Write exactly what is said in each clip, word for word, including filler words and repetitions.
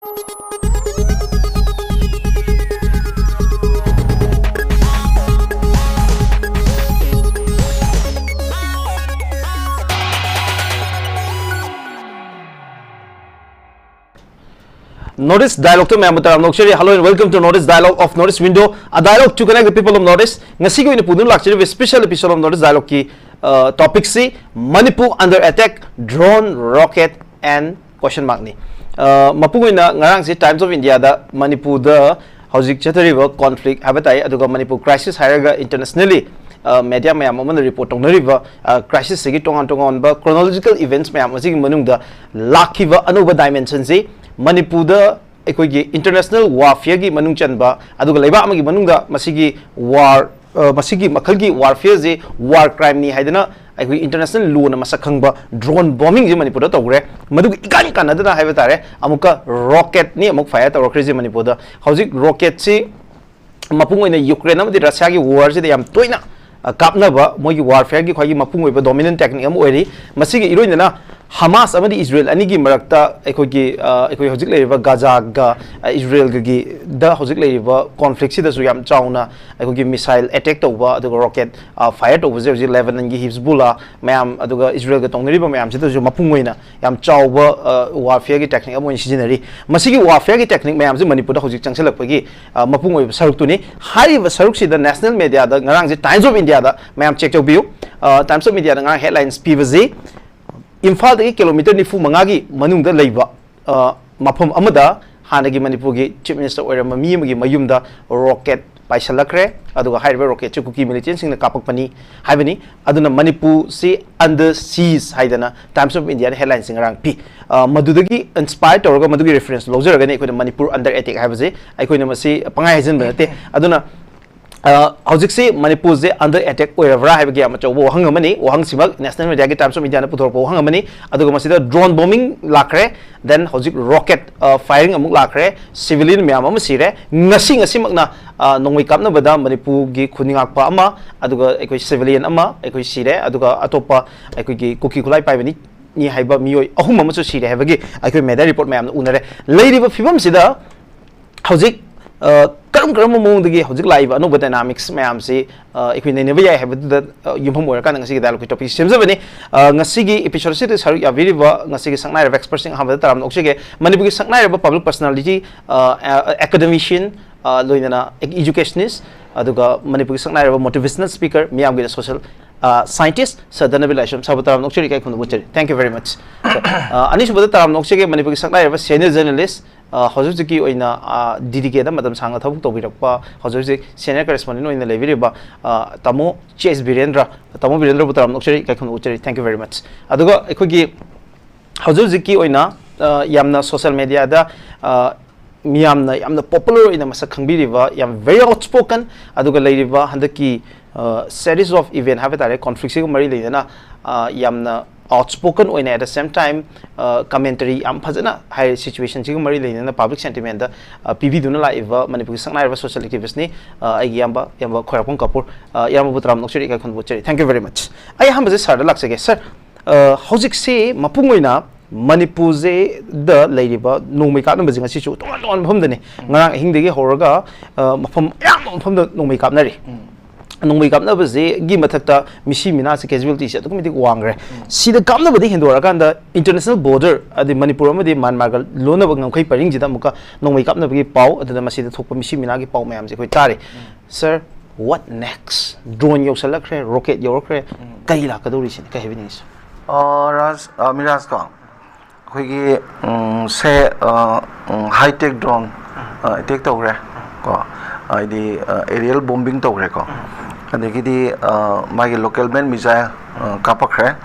North East Dialogue ꯇ ꯃꯌꯥꯝꯕꯨ ꯇꯔꯥꯝꯅ ꯑꯣꯛꯆꯔꯤ꯫ Hello and welcome to North East Dialogue of North East Window, a dialogue to connect the people of North East꯫ ꯉꯁꯤꯒꯤ ꯑꯣꯏꯅ ꯄꯨꯗꯨꯅ ꯂꯥꯛꯆꯔꯤꯕ special episode of North East Dialogue ꯀꯤ, ꯑ, topic ꯁꯤ Manipur under attack, drone, rocket and question mark ꯅꯤ꯫ ꯑ, ꯃꯄꯨꯡ ꯑꯣꯏꯅ ꯉꯔꯥꯡꯁꯤ Times of India ꯗ ꯃꯅꯤꯄꯨꯔꯗ ꯍꯧꯖꯤꯛ ꯆꯠꯊꯔꯤꯕ conflict ꯍꯥꯏꯕ ꯇꯥꯏ, ꯑꯗꯨꯒ ꯃꯅꯤꯄꯨꯔ crisis ꯍꯥꯏꯔꯒ internationally, ꯑ, media ꯃꯌꯥꯝ ꯑꯃꯅ report ꯇꯧꯅꯔꯤꯕ, ꯑ, crisis ꯁꯤꯒꯤ ꯇꯣꯉꯥꯟ ꯇꯣꯉꯥꯟꯕ chronological events ꯃꯌꯥꯝ ꯑꯁꯤꯒꯤ ꯃꯅꯨꯡꯗ ꯂꯥꯛꯈꯤꯕ ꯑꯅꯧꯕ dimension ꯁꯤ ꯃꯅꯤꯄꯨꯔꯗ ꯑꯩꯈꯣꯏꯒꯤ international warfare ꯒꯤ ꯃꯅꯨꯡ ꯆꯟꯕ, ꯑꯗꯨꯒ ꯂꯩꯕꯥꯛ ꯑꯃꯒꯤ ꯃꯅꯨꯡꯗ ꯃꯁꯤꯒꯤ war, ꯑ, ꯃꯁꯤꯒꯤ ꯃꯈꯜꯒꯤ warfare ꯁꯤ war crime ꯅꯤ ꯍꯥꯏꯗꯅ ꯑꯩꯈꯣꯏ international law ꯅ ꯃꯁꯛ ꯈꯪꯕ drone bombing ꯁꯤ ꯃꯅꯤꯄꯨꯔꯗ ꯇꯧꯈ꯭ꯔꯦ꯫ ꯃꯗꯨꯒ ꯏꯀꯥꯟ ꯀꯥꯟꯅꯗꯅ ꯍꯥꯏꯕ ꯇꯥꯔꯦ, ꯑꯃꯨꯛꯀ rocket ꯅꯤ ꯑꯃꯨꯛ fire ꯇꯧꯔꯛꯈ꯭ꯔꯤꯁꯦ ꯃꯅꯤꯄꯨꯔꯗ꯫ ꯍꯧꯖꯤꯛ rocket ꯁꯤ ꯃꯄꯨꯡ ꯑꯣꯏꯅ ꯌꯨꯀ꯭ꯔꯦꯟ ꯑꯃꯗꯤ ꯔꯁꯤꯌꯥꯒꯤ war ꯁꯤꯗ ꯌꯥꯝ ꯇꯣꯏꯅ, ꯑ, ꯀꯥꯞꯅꯕ ꯃꯣꯏꯒꯤ warfare ꯒꯤ ꯈ꯭ꯋꯥꯏꯒꯤ ꯃꯄꯨꯡ ꯑꯣꯏꯕ dominant technique ꯑꯃ ꯑꯣꯏꯔꯤ꯫ ꯃꯁꯤꯒꯤ ꯏꯔꯣꯏꯅꯅ ꯍꯃꯥꯁ ꯑꯃꯗꯤ ꯏꯖꯔꯦꯜ ꯑꯅꯤꯒꯤ ꯃꯔꯛꯇ ꯑꯩꯈꯣꯏꯒꯤ, ꯑ, ꯑꯩꯈꯣꯏ ꯍꯧꯖꯤꯛ ꯂꯩꯔꯤꯕ ꯒꯥꯖꯥꯒ, ꯑ, ꯏꯖꯔꯦꯜꯒꯒꯤꯗ ꯍꯧꯖꯤꯛ ꯂꯩꯔꯤꯕ conflict ꯁꯤꯗꯁꯨ ꯌꯥꯝ ꯆꯥꯎꯅ ꯑꯩꯈꯣꯏꯒꯤ missile attack ꯇꯧꯕ, ꯑꯗꯨꯒ rocket, ꯑ, fire ꯇꯧꯕꯁꯦ ꯍꯧꯖꯤꯛ ꯂꯦꯕꯅꯟꯒꯤ ꯍꯤꯖꯕꯨꯜꯂꯥ ꯃꯌꯥꯝ, ꯑꯗꯨꯒ ꯏꯖꯔꯦꯜꯒ ꯇꯧꯅꯔꯤꯕ ꯃꯌꯥꯝꯁꯤꯗꯁꯨ ꯃꯄꯨꯡ ꯑꯣꯏꯅ ꯌꯥꯝ ꯆꯥꯎꯕ, ꯑ, warfare ꯒꯤ technique ꯑꯃ ꯑꯣꯏꯅ ꯁꯤꯖꯤꯟꯅꯔꯤ꯫ ꯃꯁꯤꯒꯤ warfare ꯒꯤ technique ꯃꯌꯥꯝꯁꯦ ꯃꯅꯤꯄꯨꯔꯗ ꯍꯧꯖꯤꯛ ꯆꯪꯁꯤꯜꯂꯛꯄꯒꯤ, ꯑ, ꯃꯄꯨꯡ ꯑꯣꯏꯕ ꯁꯔꯨꯛꯇꯨꯅꯤ꯫ ꯍꯥꯏꯔꯤꯕ ꯁꯔꯨꯛꯁꯤꯗ national media ꯗ ꯉꯔꯥꯡꯁꯦ Times of India ꯗ ꯃꯌꯥꯝ check ꯇꯧꯕꯤꯌꯨ꯫ ꯑ, Times of India ꯗ ꯉꯔꯥꯡ headlines ꯄꯤꯕꯁꯤ ꯏꯝꯐꯥꯜꯗꯒꯤ ꯀꯤꯂꯣꯃꯤꯇꯔ ꯅꯤꯐꯨ ꯃꯉꯥꯒꯤ ꯃꯅꯨꯡꯗ ꯂꯩꯕ, ꯑ, ꯃꯐꯝ ꯑꯃꯗ ꯍꯥꯟꯅꯒꯤ ꯃꯅꯤꯄꯨꯔꯒꯤ Chief Minister ꯑꯣꯏꯔꯝꯕ ꯃꯤ ꯑꯃꯒꯤ ꯃꯌꯨꯝꯗ rocket ꯄꯥꯏꯁꯜꯂꯛꯈ꯭ꯔꯦ꯫ ꯑꯗꯨꯒ ꯍꯥꯏꯔꯤꯕ rocket ꯁꯤ ꯀꯨꯀꯤ militant ꯁꯤꯡꯅ ꯀꯥꯞꯄꯛꯄꯅꯤ ꯍꯥꯏꯕꯅꯤ꯫ ꯑꯗꯨꯅ ꯃꯅꯤꯄꯨꯔꯁꯤ under siege ꯍꯥꯏꯗꯅ Times of India ꯅ headline ꯁꯤ ꯉꯔꯥꯡ ꯄꯤ꯫ ꯑ, ꯃꯗꯨꯗꯒꯤ inspire ꯇꯧꯔꯒ, ꯃꯗꯨꯒꯤ reference ꯂꯧꯖꯔꯒꯅꯤ ꯑꯩꯈꯣꯏꯅ ꯃꯅꯤꯄꯨꯔ under attack ꯍꯥꯏꯕꯁꯦ ꯑꯩꯈꯣꯏꯅ ꯃꯁꯤ ꯄꯪꯍꯥꯏ ꯍꯥꯏꯖꯤꯟꯕ ꯅꯠꯇꯦ꯫ ꯑꯗꯨꯅ, ꯑ, ꯍꯧꯖꯤꯛꯁꯤ ꯃꯅꯤꯄꯨꯔꯁꯦ under attack ꯑꯣꯏꯔꯕ꯭ꯔꯥ ꯍꯥꯏꯕꯒꯤ ꯌꯥꯝ ꯑꯆꯧꯕ ꯋꯥꯍꯪ ꯑꯃꯅꯤ꯫ ꯋꯥꯍꯪꯁꯤꯃꯛ national media ꯒꯤ Times of India ꯅ ꯄꯨꯊꯣꯔꯛꯄ ꯋꯥꯍꯪ ꯑꯃꯅꯤ꯫ ꯑꯗꯨꯒ ꯃꯁꯤꯗ drone bombing ꯂꯥꯛꯈ꯭ꯔꯦ, then ꯍꯧꯖꯤꯛ rocket, ꯑ, firing ꯑꯃꯨꯛ ꯂꯥꯛꯈ꯭ꯔꯦ, civilian ꯃꯌꯥꯝ ꯑꯃ ꯁꯤꯔꯦ꯫ ꯉꯁꯤ, ꯉꯁꯤꯃꯛꯅ, ꯑ, ꯅꯣꯡꯃꯩ ꯀꯥꯞꯅꯕꯗ ꯃꯅꯤꯄꯨꯔꯒꯤ ꯈꯨꯟꯅꯤꯡꯉꯥꯛꯄ ꯑꯃ, ꯑꯗꯨꯒ ꯑꯩꯈꯣꯏ civilian ꯑꯃ ꯑꯩꯈꯣꯏ ꯁꯤꯔꯦ, ꯑꯗꯨꯒ ꯑꯇꯣꯞꯄ ꯑꯩꯈꯣꯏꯒꯤ ꯀꯨꯀꯤ ꯈꯨꯠꯂꯥꯏ ꯄꯥꯏꯕꯅꯤ ꯅꯤ ꯍꯥꯏꯕ ꯃꯤꯑꯣꯏ ꯑꯍꯨꯝ ꯑꯃꯁꯨ ꯁꯤꯔꯦ ꯍꯥꯏꯕꯒꯤ ꯑꯩꯈꯣꯏ media report ꯃꯌꯥꯝꯅ ꯎꯅꯔꯦ꯫ ꯂꯩꯔꯤꯕ ꯐꯤꯕꯝꯁꯤꯗ ꯍꯧꯖꯤꯛ, ꯑ, ꯀꯔꯝ ꯀꯔꯝꯕ ꯃꯑꯣꯡꯗꯒꯤ ꯍꯧꯖꯤꯛ ꯂꯥꯛꯏꯕ ꯑꯅꯧꯕ dynamics ꯃꯌꯥꯝꯁꯤ, ꯑ, ꯑꯩꯈꯣꯏ ꯅꯩꯅꯕ ꯌꯥꯏ ꯍꯥꯏꯕꯗꯨꯗ, ꯑ, ꯌꯨꯝꯐꯝ ꯑꯣꯏꯔꯀꯥꯟꯗ ꯉꯁꯤꯒꯤ dialogue ꯀꯤ topic ꯁꯤ ꯁꯦꯝꯖꯕꯅꯤ꯫ ꯑ, ꯉꯁꯤꯒꯤ episode ꯑꯁꯤꯗ ꯁꯔꯨꯛ ꯌꯥꯕꯤꯔꯤꯕ ꯉꯁꯤꯒꯤ ꯁꯛꯅꯥꯏꯔꯕ expert ꯁꯤꯡ ꯑꯍꯥꯟꯕꯗ ꯇꯔꯥꯝꯅ ꯑꯣꯛꯆꯒꯦ꯫ ꯃꯅꯤꯄꯨꯔꯒꯤ ꯁꯛꯅꯥꯏꯔꯕ public personality, ꯑ, ꯑ, academician, ꯑ, ꯂꯣꯏꯅꯅ educationist, ꯑꯗꯨꯒ ꯃꯅꯤꯄꯨꯔꯒꯤ ꯁꯛꯅꯥꯏꯔꯕ motivational speaker, ꯃꯤꯌꯥꯝꯒꯤ ꯑꯣꯏꯅ social, ꯑ, scientist, Sir ꯙꯅꯕꯤꯔ ꯂꯥꯏꯁ꯭ꯔꯝ꯫ Sir ꯕꯨ ꯇꯔꯥꯝꯅ ꯑꯣꯛꯆꯔꯤ, ꯏꯀꯥꯏ ꯈꯨꯝꯅꯕ ꯎꯠꯆꯔꯤ꯫ Thank you very much, Sir꯫ ꯑ, ꯑꯅꯤꯁꯨꯕꯗ ꯇꯔꯥꯝꯅ ꯑꯣꯛꯆꯒꯦ ꯃꯅꯤꯄꯨꯔꯒꯤ ꯁꯛꯅꯥꯏꯔꯕ senior journalist, ꯑ, ꯍꯧꯖꯤꯛ ꯍꯧꯖꯤꯛꯀꯤ ꯑꯣꯏꯅ, ꯑ, D D K ꯗ ꯃꯇꯝ ꯁꯥꯡꯅ ꯊꯕꯛ ꯇꯧꯕꯤꯔꯛꯄ, ꯍꯧꯖꯤꯛ ꯍꯧꯖꯤꯛ senior correspondent ꯑꯣꯏꯅ ꯂꯩꯕꯤꯔꯤꯕ, ꯑ, ꯇꯥꯃꯣ ꯆꯦ ꯑꯦꯁ ꯕꯤꯔꯦꯟꯗ꯭ꯔ, ꯇꯥꯃꯣ ꯕꯤꯔꯦꯟꯗ꯭ꯔꯕꯨ ꯇꯔꯥꯝꯅ ꯑꯣꯛꯆꯔꯤ, ꯏꯀꯥꯏ ꯈꯨꯝꯅꯕ ꯎꯠꯆꯔꯤ꯫ Thank you very much꯫ ꯑꯗꯨꯒ ꯑꯩꯈꯣꯏꯒꯤ ꯍꯧꯖꯤꯛ ꯍꯧꯖꯤꯛꯀꯤ ꯑꯣꯏꯅ, ꯑ, ꯌꯥꯝꯅ social media ꯗ, ꯑ, ꯃꯤꯌꯥꯝꯅ ꯌꯥꯝꯅ popular ꯑꯣꯏꯅ ꯃꯁꯛ ꯈꯪꯕꯤꯔꯤꯕ, ꯌꯥꯝ very outspoken, ꯑꯗꯨꯒ ꯂꯩꯔꯤꯕ ꯍꯟꯗꯛꯀꯤ, ꯑ, series of event ꯍꯥꯏꯕ ꯇꯥꯔꯦ, conflict ꯁꯤꯒ ꯃꯔꯤ ꯂꯩꯅꯅ, ꯑ, ꯌꯥꯝꯅ outspoken ꯑꯣꯏꯅ, at the same time, ꯑ, commentary ꯌꯥꯝ ꯐꯖꯅ ꯍꯥꯏ, situation ꯁꯤꯒ ꯃꯔꯤ ꯂꯩꯅꯅ public sentiment ꯗ, ꯑ, ꯄꯤꯕꯤꯗꯨꯅ ꯂꯥꯛꯏꯕ ꯃꯅꯤꯄꯨꯔꯒꯤ ꯁꯛꯅꯥꯏꯔꯕ social activist ꯅꯤ, ꯑ, ꯑꯩꯒꯤ ꯏꯌꯥꯝꯕ, ꯏꯌꯥꯝꯕ ꯈ꯭ꯋꯥꯏꯔꯥꯛꯄꯝ ꯀꯥꯄꯨꯔ꯫ ꯑ, ꯏꯌꯥꯝꯕꯕꯨ ꯇꯔꯥꯝꯅ ꯑꯣꯛꯆꯔꯤ, ꯏꯀꯥꯏ ꯈꯨꯝꯅꯕ ꯎꯠꯆꯔꯤ꯫ Thank you very much꯫ ꯑꯩ ꯑꯍꯥꯟꯕꯁꯦ sir ꯗ ꯂꯥꯛꯆꯒꯦ꯫ Sir, ꯑ, ꯍꯧꯖꯤꯛꯁꯤ ꯃꯄꯨꯡ ꯑꯣꯏꯅ ꯃꯅꯤꯄꯨꯔꯁꯦ ꯗ ꯂꯩꯔꯤꯕ ꯅꯣꯡꯃꯩ ꯀꯥꯞꯅꯕꯁꯦ ꯉꯁꯤꯁꯨ ꯇꯣꯉꯥꯟ ꯇꯣꯉꯥꯟꯕ ꯃꯐꯝꯗꯅꯤ꯫ ꯉꯔꯥꯡ ꯑꯍꯤꯡꯗꯒꯤ ꯍꯧꯔꯒ, ꯑ, ꯃꯐꯝ ꯑꯌꯥꯝꯕ ꯃꯐꯝꯗ ꯅꯣꯡꯃꯩ ꯀꯥꯞꯅꯔꯤ꯫ ꯅꯣꯡꯃꯩ ꯀꯥꯞꯅꯕꯁꯤꯒꯤ ꯃꯊꯛꯇ ꯃꯤꯁꯤ ꯃꯤꯅꯥꯁꯤ, casualty ꯁꯤ ꯑꯗꯨꯛꯀꯤ ꯃꯇꯤꯛ ꯋꯥꯡꯈ꯭ꯔꯦ꯫ ꯁꯤꯗ ꯀꯥꯞꯅꯕꯗꯤ ꯍꯦꯟꯗꯣꯔꯛꯑꯀꯥꯟꯗ international border, ꯑꯗꯩ ꯃꯅꯤꯄꯨꯔ ꯑꯃꯗꯤ ꯃ꯭ꯌꯥꯟꯃꯥꯔꯒ ꯂꯣꯟꯅꯕ ꯉꯝꯈꯩ ꯄꯔꯤꯡꯁꯤꯗ ꯑꯃꯨꯛꯀ ꯅꯣꯡꯃꯩ ꯀꯥꯞꯅꯕꯒꯤ ꯄꯥꯎ, ꯑꯗꯨꯅ ꯃꯁꯤꯗ ꯊꯣꯛꯄ ꯃꯤꯁꯤ ꯃꯤꯅꯥꯒꯤ ꯄꯥꯎ ꯃꯌꯥꯝꯁꯦ ꯑꯩꯈꯣꯏ ꯇꯥꯔꯤ꯫ Sir, what next? Drone ꯌꯧꯁꯜꯂꯛꯈ꯭ꯔꯦ, rocket ꯌꯧꯔꯛꯈ꯭ꯔꯦ, ꯀꯩ ꯂꯥꯛꯀꯗꯧꯔꯤ ꯁꯤꯅꯤ, ꯀꯩ ꯍꯥꯏꯕꯤꯅꯤꯡꯉꯤ, sir? ꯑ, ꯔꯥꯖ, ꯑ, ꯃꯤꯔꯥꯖ ꯀꯣ, ꯑꯩꯈꯣꯏꯒꯤ, ꯎꯝ, ꯁꯦ, ꯑ, ꯎꯝ, high tech drone, ꯑ, attack ꯇꯧꯈ꯭ꯔꯦ ꯀꯣ, ꯍꯥꯏꯗꯤ, ꯑ, aerial bombing ꯇꯧꯈ꯭ꯔꯦꯀꯣ, ꯑꯗꯒꯤꯗꯤ, ꯑ, ꯃꯥꯒꯤ local made missile, ꯑ, ꯀꯥꯞꯄꯛꯈ꯭ꯔꯦ꯫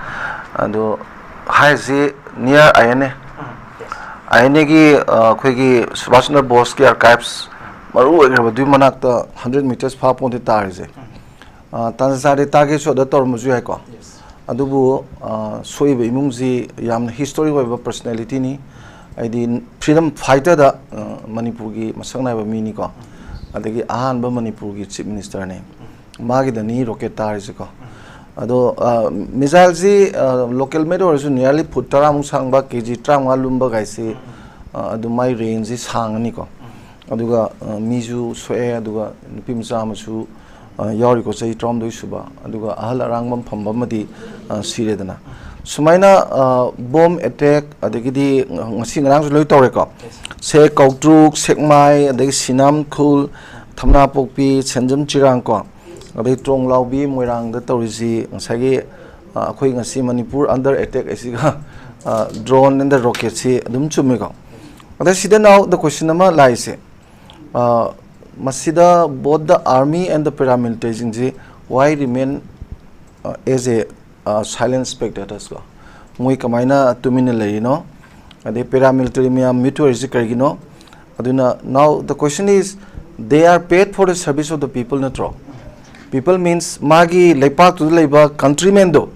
ꯑꯗꯣ ꯍꯥꯏꯔꯤꯁꯤ near I N A, I N A ꯒꯤ, ꯑ, ꯑꯩꯈꯣꯏꯒꯤ ꯁꯨꯕꯥꯁ ꯆꯟꯗ꯭ꯔ ꯕꯣꯁꯀꯤ archives ꯃꯔꯨ ꯑꯣꯏꯈ꯭ꯔꯕꯗꯨꯒꯤ ꯃꯅꯥꯛꯇ hundred meters ꯐꯥ ꯄꯣꯟꯗꯤ ꯇꯥꯔꯤꯁꯦ꯫ ꯑ, ꯇꯥꯟꯖꯥ ꯆꯥꯔꯗꯤ target ꯁꯨ ꯑꯗ ꯇꯧꯔꯝꯕꯁꯨ ꯌꯥꯏꯀꯣ꯫ ꯑꯗꯨꯕꯨ, ꯑ, ꯁꯣꯛꯏꯕ ꯏꯃꯨꯡꯁꯤ ꯌꯥꯝꯅ historic ꯑꯣꯏꯕ personality ꯅꯤ꯫ ꯍꯥꯏꯗꯤ freedom fighter ꯗ, ꯑ, ꯃꯅꯤꯄꯨꯔꯒꯤ ꯃꯁꯛ ꯅꯥꯏꯕ ꯃꯤꯅꯤꯀꯣ꯫ ꯑꯗꯒꯤ ꯑꯍꯥꯟꯕ ꯃꯅꯤꯄꯨꯔꯒꯤ chief minister ꯅꯤ꯫ ꯃꯥꯒꯤꯗꯅꯤ rocket ꯇꯥꯔꯤꯁꯦꯀꯣ꯫ ꯑꯗꯣ ꯃꯤꯖꯥꯏꯜꯁꯤ ꯂꯣꯀꯦꯜ ꯃꯦꯠ ꯑꯣꯏꯔꯁꯨ ꯅꯤꯌꯔꯂꯤ ꯐꯨꯠ ꯇꯔꯥꯃꯨꯛ ꯁꯥꯡꯕ, ꯀꯦ ꯖꯤ ꯇꯔꯥꯃꯉꯥ ꯂꯨꯝꯕ ꯀꯥꯏꯁꯤ, ꯑꯗꯨ ꯃꯥꯏ ꯔꯦꯟꯖꯁꯤ ꯁꯥꯡꯉꯅꯤꯀꯣ꯫ ꯑꯗꯨꯒ ꯃꯤꯁꯨ ꯁꯣꯛꯑꯦ, ꯑꯗꯨꯒ ꯅꯨꯄꯤ ꯃꯆꯥ ꯑꯃꯁꯨ ꯌꯥꯎꯔꯤꯀꯣ, ꯆꯍꯤ ꯇꯔꯥꯍꯨꯝꯗꯣꯏ ꯁꯨꯕ, ꯑꯗꯨꯒ ꯑꯍꯜ ꯑꯔꯥꯡꯕꯝ ꯐꯝꯕ ꯑꯃꯗꯤ ꯁꯤꯔꯦꯗꯅ꯫ ꯁꯨꯃꯥꯏꯅ ꯕꯣꯝ ꯑꯦꯇꯦꯛ, ꯑꯗꯒꯤꯗꯤ ꯉꯁꯤ ꯉꯔꯥꯡꯁꯨ ꯂꯣꯏ ꯇꯧꯔꯦꯀꯣ꯫ ꯁꯦ ꯀꯧꯇ꯭ꯔꯨꯛ, ꯁꯦꯛꯃꯥꯏ, ꯑꯗꯒꯤ ꯁꯤꯅꯥꯝ ꯈꯨꯜ, ꯊꯝꯅꯥꯄꯣꯛꯄꯤ, ꯁꯦꯟꯖꯝ ꯆꯤꯔꯥꯡ ꯀꯣ, ꯑꯗꯩ ꯇ꯭ꯔꯣꯡꯂꯥꯎꯕꯤ, ꯃꯣꯏꯔꯥꯡꯗ ꯇꯧꯔꯤꯁꯤ ꯉꯁꯥꯏꯒꯤ ꯑꯩꯈꯣꯏ ꯉꯁꯤ ꯃꯅꯤꯄꯨꯔ under attack ꯑꯁꯤꯒ drone and rocketꯁꯤ ꯑꯗꯨꯝ ꯆꯨꯝꯃꯤꯀꯣ꯫ ꯑꯗ ꯁꯤꯗ now the question ꯑꯃ ꯂꯥꯛꯏꯁꯦ, ꯃꯁꯤꯗ both the army and the paramilitaryꯁꯤꯡꯁꯤ why remain as a silent spectators ꯀꯣ? ꯃꯣꯏ ꯀꯃꯥꯏꯅ ꯇꯨꯃꯤꯟꯅ ꯂꯩꯔꯤꯅꯣ? ꯑꯗꯩ paramilitary ꯃꯌꯥꯝ ꯃꯤꯠ ꯑꯣꯏꯔꯤꯁꯤ ꯀꯔꯤꯒꯤꯅꯣ? ꯑꯗꯨꯅ now the question is, they are paid for the service of the people ꯅꯠꯇ꯭ꯔꯣ? People means ꯃꯥꯒꯤ ꯂꯩꯄꯥꯛꯇꯨꯗ ꯂꯩꯕ countrymenꯗꯣ,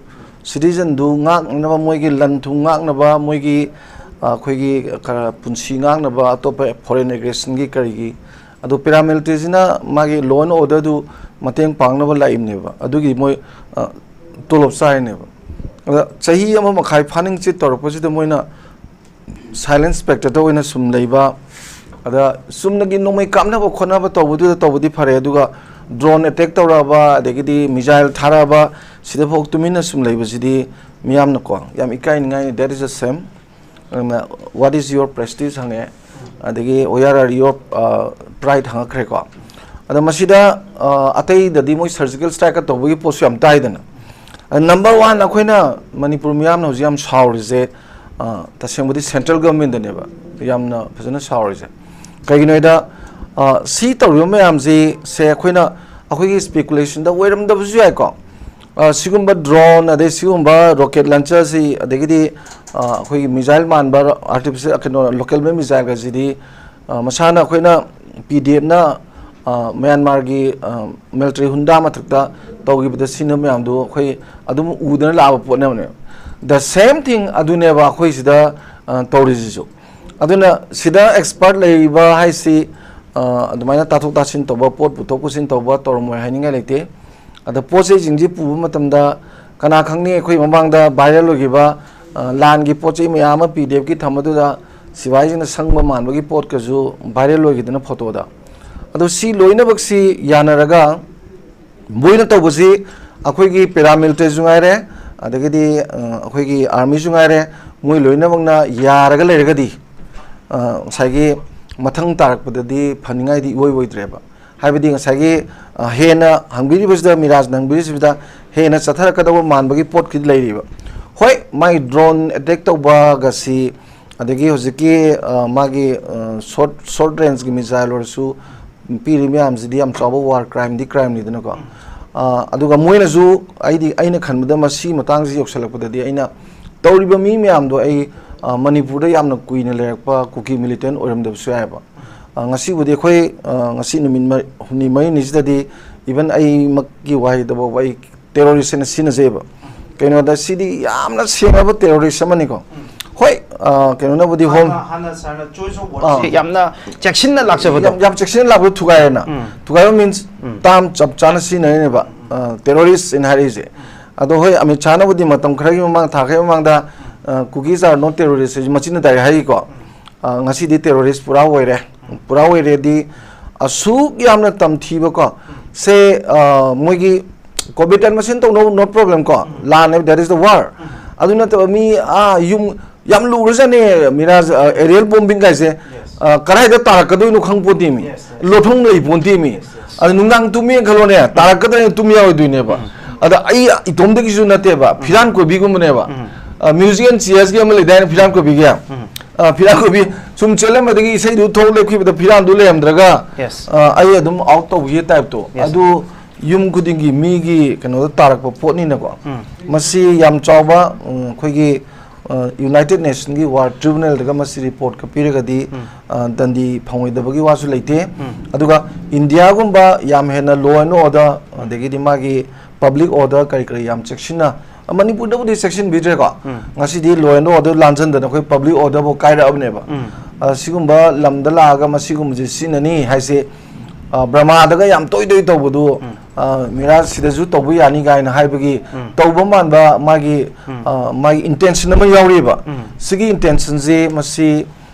citizenꯗꯨ ꯉꯥꯛꯅꯕ, ꯃꯣꯏꯒꯤ ꯂꯟ ꯊꯨꯝ ꯉꯥꯛꯅꯕ, ꯃꯣꯏꯒꯤ ꯑꯩꯈꯣꯏꯒꯤ ꯈꯔ ꯄꯨꯟꯁꯤ ꯉꯥꯛꯅꯕ, ꯑꯇꯣꯞꯄ foreign aggressionꯒꯤ ꯀꯔꯤꯒꯤ꯫ ꯑꯗꯣ paramilitaryꯁꯤꯅ ꯃꯥꯒꯤ law and orderꯗꯨ ꯃꯇꯦꯡ ꯄꯥꯡꯅꯕ ꯂꯥꯛꯏꯕꯅꯦꯕ, ꯑꯗꯨꯒꯤ ꯃꯣꯏ ꯇꯣꯂꯣꯞ ꯆꯥꯔꯤꯅꯦꯕ꯫ ꯑꯗ ꯆꯍꯤ ꯑꯃ ꯃꯈꯥꯏ ꯐꯥꯅꯤꯡ ꯆꯤꯠ ꯇꯧꯔꯛꯄꯁꯤꯗ ꯃꯣꯏꯅ silent spectator ꯑꯣꯏꯅ ꯁꯨꯝ ꯂꯩꯕ, ꯑꯗ ꯆꯨꯝꯅꯒꯤ ꯅꯣꯡꯃꯩ ꯀꯥꯞꯅꯕ ꯈꯣꯠꯅꯕ ꯇꯧꯕꯗꯨꯗ ꯇꯧꯕꯗꯤ ꯐꯔꯦ, ꯑꯗꯨꯒ drone attack ꯇꯧꯔꯛꯑꯕ, ꯑꯗꯒꯤꯗꯤ missile ꯊꯥꯔꯛꯑꯕ, ꯁꯤꯗꯐꯥꯎ ꯇꯨꯃꯤꯟꯅ ꯁꯨꯝ ꯂꯩꯕꯁꯤꯗꯤ ꯃꯤꯌꯥꯝꯅꯀꯣ ꯌꯥꯝ ꯏꯀꯥꯏꯅꯤꯡꯉꯥꯏꯅꯤ, that is a shame꯫ ꯑꯗꯨꯅ what is your prestige ꯍꯪꯉꯦ, ꯑꯗꯒꯤ where are your pride ꯍꯪꯉꯛꯈ꯭ꯔꯦꯀꯣ꯫ ꯑꯗ ꯃꯁꯤꯗ ꯑꯇꯩꯗꯗꯤ ꯃꯣꯏ surgical strike ꯇꯧꯕꯒꯤ ꯄꯣꯠꯁꯨ ꯌꯥꯝ ꯇꯥꯏꯗꯅ꯫ Number one, ꯑꯩꯈꯣꯏꯅ ꯃꯅꯤꯄꯨꯔ ꯃꯤꯌꯥꯝꯅ ꯍꯧꯖꯤꯛ ꯌꯥꯝ ꯁꯥꯎꯔꯤꯁꯦ ꯇꯁꯦꯡꯕꯗꯤ central governmentꯗꯅꯦꯕ ꯌꯥꯝꯅ ꯐꯖꯅ ꯁꯥꯎꯔꯤꯁꯦ꯫ ꯀꯩꯒꯤꯅꯣ ꯍꯥꯏꯗ ꯁꯤ ꯇꯧꯔꯤꯕ ꯃꯌꯥꯝꯁꯤ ꯁꯦ ꯑꯩꯈꯣꯏꯅ, ꯑꯩꯈꯣꯏꯒꯤ speculationꯗ ꯑꯣꯏꯔꯝꯗꯕꯁꯨ ꯌꯥꯏꯀꯣ꯫ ꯁꯤꯒꯨꯝꯕ drone, ꯑꯗꯩ ꯁꯤꯒꯨꯝꯕ rocket launcherꯁꯤ, ꯑꯗꯒꯤꯗꯤ ꯑꯩꯈꯣꯏꯒꯤ missile ꯃꯥꯟꯕ artificial, ꯀꯩꯅꯣ, local made missileꯒꯁꯤꯗꯤ ꯃꯁꯥꯅ ꯑꯩꯈꯣꯏꯅ PDFꯅ ꯃ꯭ꯌꯥꯟꯃꯥꯔꯒꯤ military ꯍꯨꯟꯗꯥ ꯃꯊꯛꯇ ꯇꯧꯈꯤꯕꯗ ꯁꯤꯅ ꯃꯌꯥꯝꯗꯨ ꯑꯩꯈꯣꯏ ꯑꯗꯨꯝ ꯎꯗꯅ ꯂꯥꯛꯑꯕ ꯄꯣꯠꯅꯦꯕꯅꯦ꯫ The same thing ꯑꯗꯨꯅꯦꯕ ꯑꯩꯈꯣꯏ ꯁꯤꯗ ꯇꯧꯔꯤꯁꯤꯁꯨ꯫ ꯑꯗꯨꯅ ꯁꯤꯗ expert ꯂꯩꯔꯤꯕ ꯍꯥꯏꯁꯤ ꯑꯗꯨꯃꯥꯏꯅ ꯇꯥꯊꯣꯛ ꯇꯥꯁꯤꯟ ꯇꯧꯕ, ꯄꯣꯠ ꯄꯨꯊꯣꯛ ꯄꯨꯁꯤꯟ ꯇꯧꯕ ꯇꯧꯔꯝꯃꯣꯏ ꯍꯥꯏꯅꯤꯡꯉꯥꯏ ꯂꯩꯇꯦ꯫ ꯑꯗ ꯄꯣꯠ ꯆꯩꯁꯤꯡꯁꯤ ꯄꯨꯕ ꯃꯇꯝꯗ ꯀꯅꯥ ꯈꯪꯅꯤ, ꯑꯩꯈꯣꯏ ꯃꯃꯥꯡꯗ viral ꯑꯣꯏꯈꯤꯕ, ꯑ, ꯂꯥꯟꯒꯤ ꯄꯣꯠ ꯆꯩ ꯃꯌꯥꯝ ꯑꯃ ꯄꯤ ꯗꯤ ꯑꯦꯐꯀꯤ ꯊꯝꯕꯗꯨꯗ ꯁꯤꯐꯥꯏꯁꯤꯡꯅ ꯁꯪꯕ ꯃꯥꯟꯕꯒꯤ ꯄꯣꯠꯀꯁꯨ viral ꯑꯣꯏꯈꯤꯗꯅ ꯐꯣꯇꯣꯗ꯫ ꯑꯗꯣ ꯁꯤ ꯂꯣꯏꯅꯃꯛꯁꯤ ꯌꯥꯅꯔꯒ ꯃꯣꯏꯅ ꯇꯧꯕꯁꯤ ꯑꯩꯈꯣꯏꯒꯤ paramilitaryꯁꯨ ꯉꯥꯏꯔꯦ, ꯑꯗꯒꯤꯗꯤ, ꯑ, ꯑꯩꯈꯣꯏꯒꯤ armyꯁꯨ ꯉꯥꯏꯔꯦ, ꯃꯣꯏ ꯂꯣꯏꯅꯃꯛꯅ ꯌꯥꯔꯒ ꯂꯩꯔꯒꯗꯤ, ꯑ, ꯉꯁꯥꯏꯒꯤ ꯃꯊꯪ ꯇꯥꯔꯛꯄꯗꯗꯤ ꯐꯅꯤꯡꯉꯥꯏꯗꯤ ꯏꯑꯣꯏ ꯑꯣꯏꯗ꯭ꯔꯦꯕ꯫ ꯍꯥꯏꯕꯗꯤ ꯉꯁꯥꯏꯒꯤ, ꯑ, ꯍꯦꯟꯅ ꯍꯪꯕꯤꯔꯤꯕꯁꯤꯗ, ꯃꯤꯔꯥꯖꯅ ꯍꯪꯕꯤꯔꯤꯁꯤꯗ ꯍꯦꯟꯅ ꯆꯠꯊꯔꯛꯀꯗꯧꯕ ꯃꯥꯟꯕꯒꯤ ꯄꯣꯠꯀꯤꯗꯤ ꯂꯩꯔꯤꯕ꯫ ꯍꯣꯏ, ꯃꯥꯒꯤ drone attack ꯇꯧꯕꯒꯁꯤ, ꯑꯗꯒꯤ ꯍꯧꯖꯤꯛꯀꯤ, ꯑ, ꯃꯥꯒꯤ, ꯑ, short, short rangeꯀꯤ missile ꯑꯣꯏꯔꯁꯨ ꯄꯤꯔꯤ ꯃꯌꯥꯝꯁꯤꯗꯤ ꯌꯥꯝ ꯆꯥꯎꯕ war crimeꯗꯤ crimeꯅꯤꯗꯅꯀꯣ꯫ ꯑ, ꯑꯗꯨꯒ ꯃꯣꯏꯅꯁꯨ, ꯑꯩꯗꯤ, ꯑꯩꯅ ꯈꯟꯕꯗ ꯃꯁꯤ ꯃꯇꯥꯡꯁꯤ ꯌꯧꯁꯜꯂꯛꯄꯗꯗꯤ ꯑꯩꯅ ꯇꯧꯔꯤꯕ ꯃꯤ ꯃꯌꯥꯝꯗꯣ ꯑꯩ, ꯑ, ꯃꯅꯤꯄꯨꯔꯗ ꯌꯥꯝꯅ ꯀꯨꯏꯅ ꯂꯩꯔꯛꯄ ꯀꯨꯀꯤ militant ꯑꯣꯏꯔꯝꯗꯕꯁꯨ ꯌꯥꯏꯑꯕ꯫ ꯑ, ꯉꯁꯤꯕꯨꯗꯤ ꯑꯩꯈꯣꯏ, ꯑ, ꯉꯁꯤ ꯅꯨꯃꯤꯠ ꯃ-, ꯍꯨꯝꯅꯤ ꯃꯔꯤꯅꯤꯁꯤꯗꯗꯤ even ꯑꯩꯃꯛꯀꯤ ꯋꯥꯍꯩꯗꯐꯥꯎꯕ ꯑꯩ terrorist ꯍꯥꯏꯅ ꯁꯤꯖꯤꯟꯅꯖꯩꯑꯕ꯫ ꯀꯩꯅꯣꯗ ꯁꯤꯗꯤ ꯌꯥꯝꯅ ꯁꯦꯡꯉꯕ terrorist ꯑꯃꯅꯤꯀꯣ꯫ ꯍꯣꯏ, ꯑ, ꯀꯩꯅꯣꯅꯕꯨꯗꯤ ꯍꯣꯝ-, ꯍꯥꯟꯅ, ꯍꯥꯟꯅ ꯁꯥꯔꯅ choice of word ꯑꯥ꯫ ꯁꯦ ꯌꯥꯝꯅ ꯆꯦꯛꯁꯤꯟꯅ ꯂꯥꯛꯆꯕꯗꯣ꯫ ꯌꯥꯝ, ꯌꯥꯝ ꯆꯦꯛꯁꯤꯟꯅ ꯂꯥꯛꯄꯗꯣ ꯊꯨꯒꯥꯏꯔꯦꯅ꯫ ꯎꯝ꯫ ꯊꯨꯒꯥꯏꯕ means ꯎꯝ꯫ term ꯆꯞ ꯆꯥꯅ ꯁꯤꯖꯤꯟꯅꯔꯤꯅꯦꯕ, ꯑ, terrorist ꯍꯥꯏꯅ ꯍꯥꯏꯔꯛꯏꯁꯦ꯫ ꯑꯗꯣ ꯍꯣꯏ, ꯑꯃꯤꯠ ꯁꯥꯍꯅꯕꯨꯗꯤ ꯃꯇꯝ ꯈꯔꯒꯤ ꯃꯃꯥꯡ, ꯊꯥ ꯈꯔꯒꯤ ꯃꯃꯥꯡꯗ, ꯑ, Kukis are not terrorist ꯍꯥꯏꯁꯦ ꯃꯆꯤꯟꯅ direct ꯍꯥꯏꯔꯤꯀꯣ꯫ ꯑ, ꯉꯁꯤꯗꯤ terrorist ꯄꯨꯔꯥ ꯑꯣꯏꯔꯦ꯫ ꯄꯨꯔꯥ ꯑꯣꯏꯔꯦꯗꯤ ꯑꯁꯨꯛ ꯌꯥꯝꯅ ꯇꯝꯊꯤꯕꯀꯣ꯫ ꯁꯦ, ꯑ, ꯃꯣꯏꯒꯤ combatant ꯃꯁꯦꯟ ꯇꯧꯅꯧ, no problem ꯀꯣ꯫ ꯂꯥꯟ ꯍꯥꯏꯕ, that is the war꯫ ꯑꯗꯨ ꯅꯠꯇꯕ ꯃꯤ, ꯑꯥ, ꯌꯨꯝ ꯌꯥꯝ ꯂꯨꯔꯖꯥꯠꯅꯦ, ꯃꯤꯔꯥꯖ, ꯑ, aerial bombing ꯒꯥꯏꯁꯦ꯫ ꯑ, ꯀꯗꯥꯏꯗ ꯇꯥꯔꯛꯀꯗꯣꯏꯅꯣ ꯈꯪ ꯄꯣꯟꯇꯦ ꯃꯤ꯫ Yes, yes꯫ ꯂꯣꯠꯐꯝ ꯂꯩ ꯄꯣꯟꯇꯦ ꯃꯤ꯫ Yes, yes꯫ ꯑꯗ ꯅꯨꯡꯗꯥꯡ ꯇꯨꯝꯃꯦꯅ ꯈꯜꯂꯣꯅꯦ, ꯇꯥꯔꯛꯀꯗ꯭ꯔꯥ ꯍꯥꯏꯅ ꯇꯨꯝ ꯌꯥꯔꯣꯏꯗꯣꯏꯅꯦꯕ꯫ ꯑꯗ ꯑꯩ ꯏꯇꯣꯝꯗꯒꯤꯁꯨ ꯅꯠꯇꯦꯕ, ꯐꯤꯔꯥꯟ ꯀꯣꯏꯕꯤꯒꯨꯝꯕꯅꯦꯕ꯫ ꯑ, music and chairs ꯒꯤ ꯑꯃ ꯂꯩꯗꯥꯏꯅꯦ, ꯐꯤꯔꯥꯟ ꯀꯣꯏꯕꯤꯒꯤ꯫ ꯑ, ꯐꯤꯔꯥꯟ ꯀꯣꯏꯕꯤ ꯁꯨꯝ ꯆꯦꯜꯂꯝꯕꯗꯒꯤ ꯏꯁꯩꯗꯨ ꯊꯣꯛ ꯂꯦꯞꯈꯤꯕꯗ ꯐꯤꯔꯥꯟꯗꯨ ꯂꯩꯔꯝꯗ꯭ꯔꯒ, Yes꯫ ꯑ, ꯑꯩ ꯑꯗꯨꯝ out ꯇꯧꯕꯒꯤ type ꯇꯣ꯫ Yes꯫ ꯑꯗꯨ ꯌꯨꯝ ꯈꯨꯗꯤꯡꯒꯤ ꯃꯤꯒꯤ ꯀꯩꯅꯣꯗ ꯇꯥꯔꯛꯄ ꯄꯣꯠꯅꯤꯅꯀꯣ꯫ ꯎꯝ꯫ ꯃꯁꯤ ꯌꯥꯝ ꯆꯥꯎꯕ, ꯎꯝ, ꯑꯩꯈꯣꯏꯒꯤ, ꯑ, United Nation ꯒꯤ War Tribunal ꯗꯒ ꯃꯁꯤ report ꯀ ꯄꯤꯔꯒꯗꯤ, ꯎꯝ꯫ ꯑ, ꯗꯟꯗꯤ ꯐꯪꯉꯣꯏꯗꯕꯒꯤ ꯋꯥꯁꯨ ꯂꯩꯇꯦ꯫ ꯎꯝ꯫ ꯑꯗꯨꯒ ꯏꯟꯗꯤꯌꯥꯒꯨꯝꯕ ꯌꯥꯝ ꯍꯦꯟꯅ law and order, ꯑꯗꯒꯤꯗꯤ ꯃꯥꯒꯤ public order ꯀꯔꯤ ꯀꯔꯤ ꯌꯥꯝ ꯆꯦꯛꯁꯤꯟꯅ, ꯑ, ꯃꯅꯤꯄꯨꯔꯗꯕꯨꯗꯤ ꯆꯦꯛꯁꯤꯟꯕꯤꯗ꯭ꯔꯦꯀꯣ꯫ ꯎꯝ꯫ ꯉꯁꯤꯗꯤ law and order ꯂꯥꯟꯖꯟꯗꯅ ꯑꯩꯈꯣꯏ public order ꯐꯥꯎ ꯀꯥꯏꯔꯛꯑꯕꯅꯦꯕ꯫ ꯎꯝ꯫ ꯑ, ꯁꯤꯒꯨꯝꯕ ꯂꯝꯗ ꯂꯥꯛꯑꯒ ꯃꯁꯤꯒꯨꯝꯕꯁꯦ ꯁꯤꯖꯤꯟꯅꯅꯤ ꯍꯥꯏꯁꯦ, ꯑ, ꯕꯔꯃꯥꯗꯒ ꯌꯥꯝ ꯇꯣꯏ ꯇꯣꯏ ꯇꯧꯕꯗꯨ, ꯎꯝ꯫ ꯃꯤꯔꯥꯖ ꯁꯤꯗꯁꯨ ꯇꯧꯕ ꯌꯥꯅꯤ ꯀꯥꯏꯅ ꯍꯥꯏꯕꯒꯤ ꯇꯧꯕ ꯃꯥꯟꯕ ꯃꯥꯒꯤ, ꯃꯥꯒꯤ intention ꯑꯃ ꯌꯥꯎꯔꯤꯕ꯫ ꯁꯤꯒꯤ intentionꯁꯦ ꯃꯁꯤ,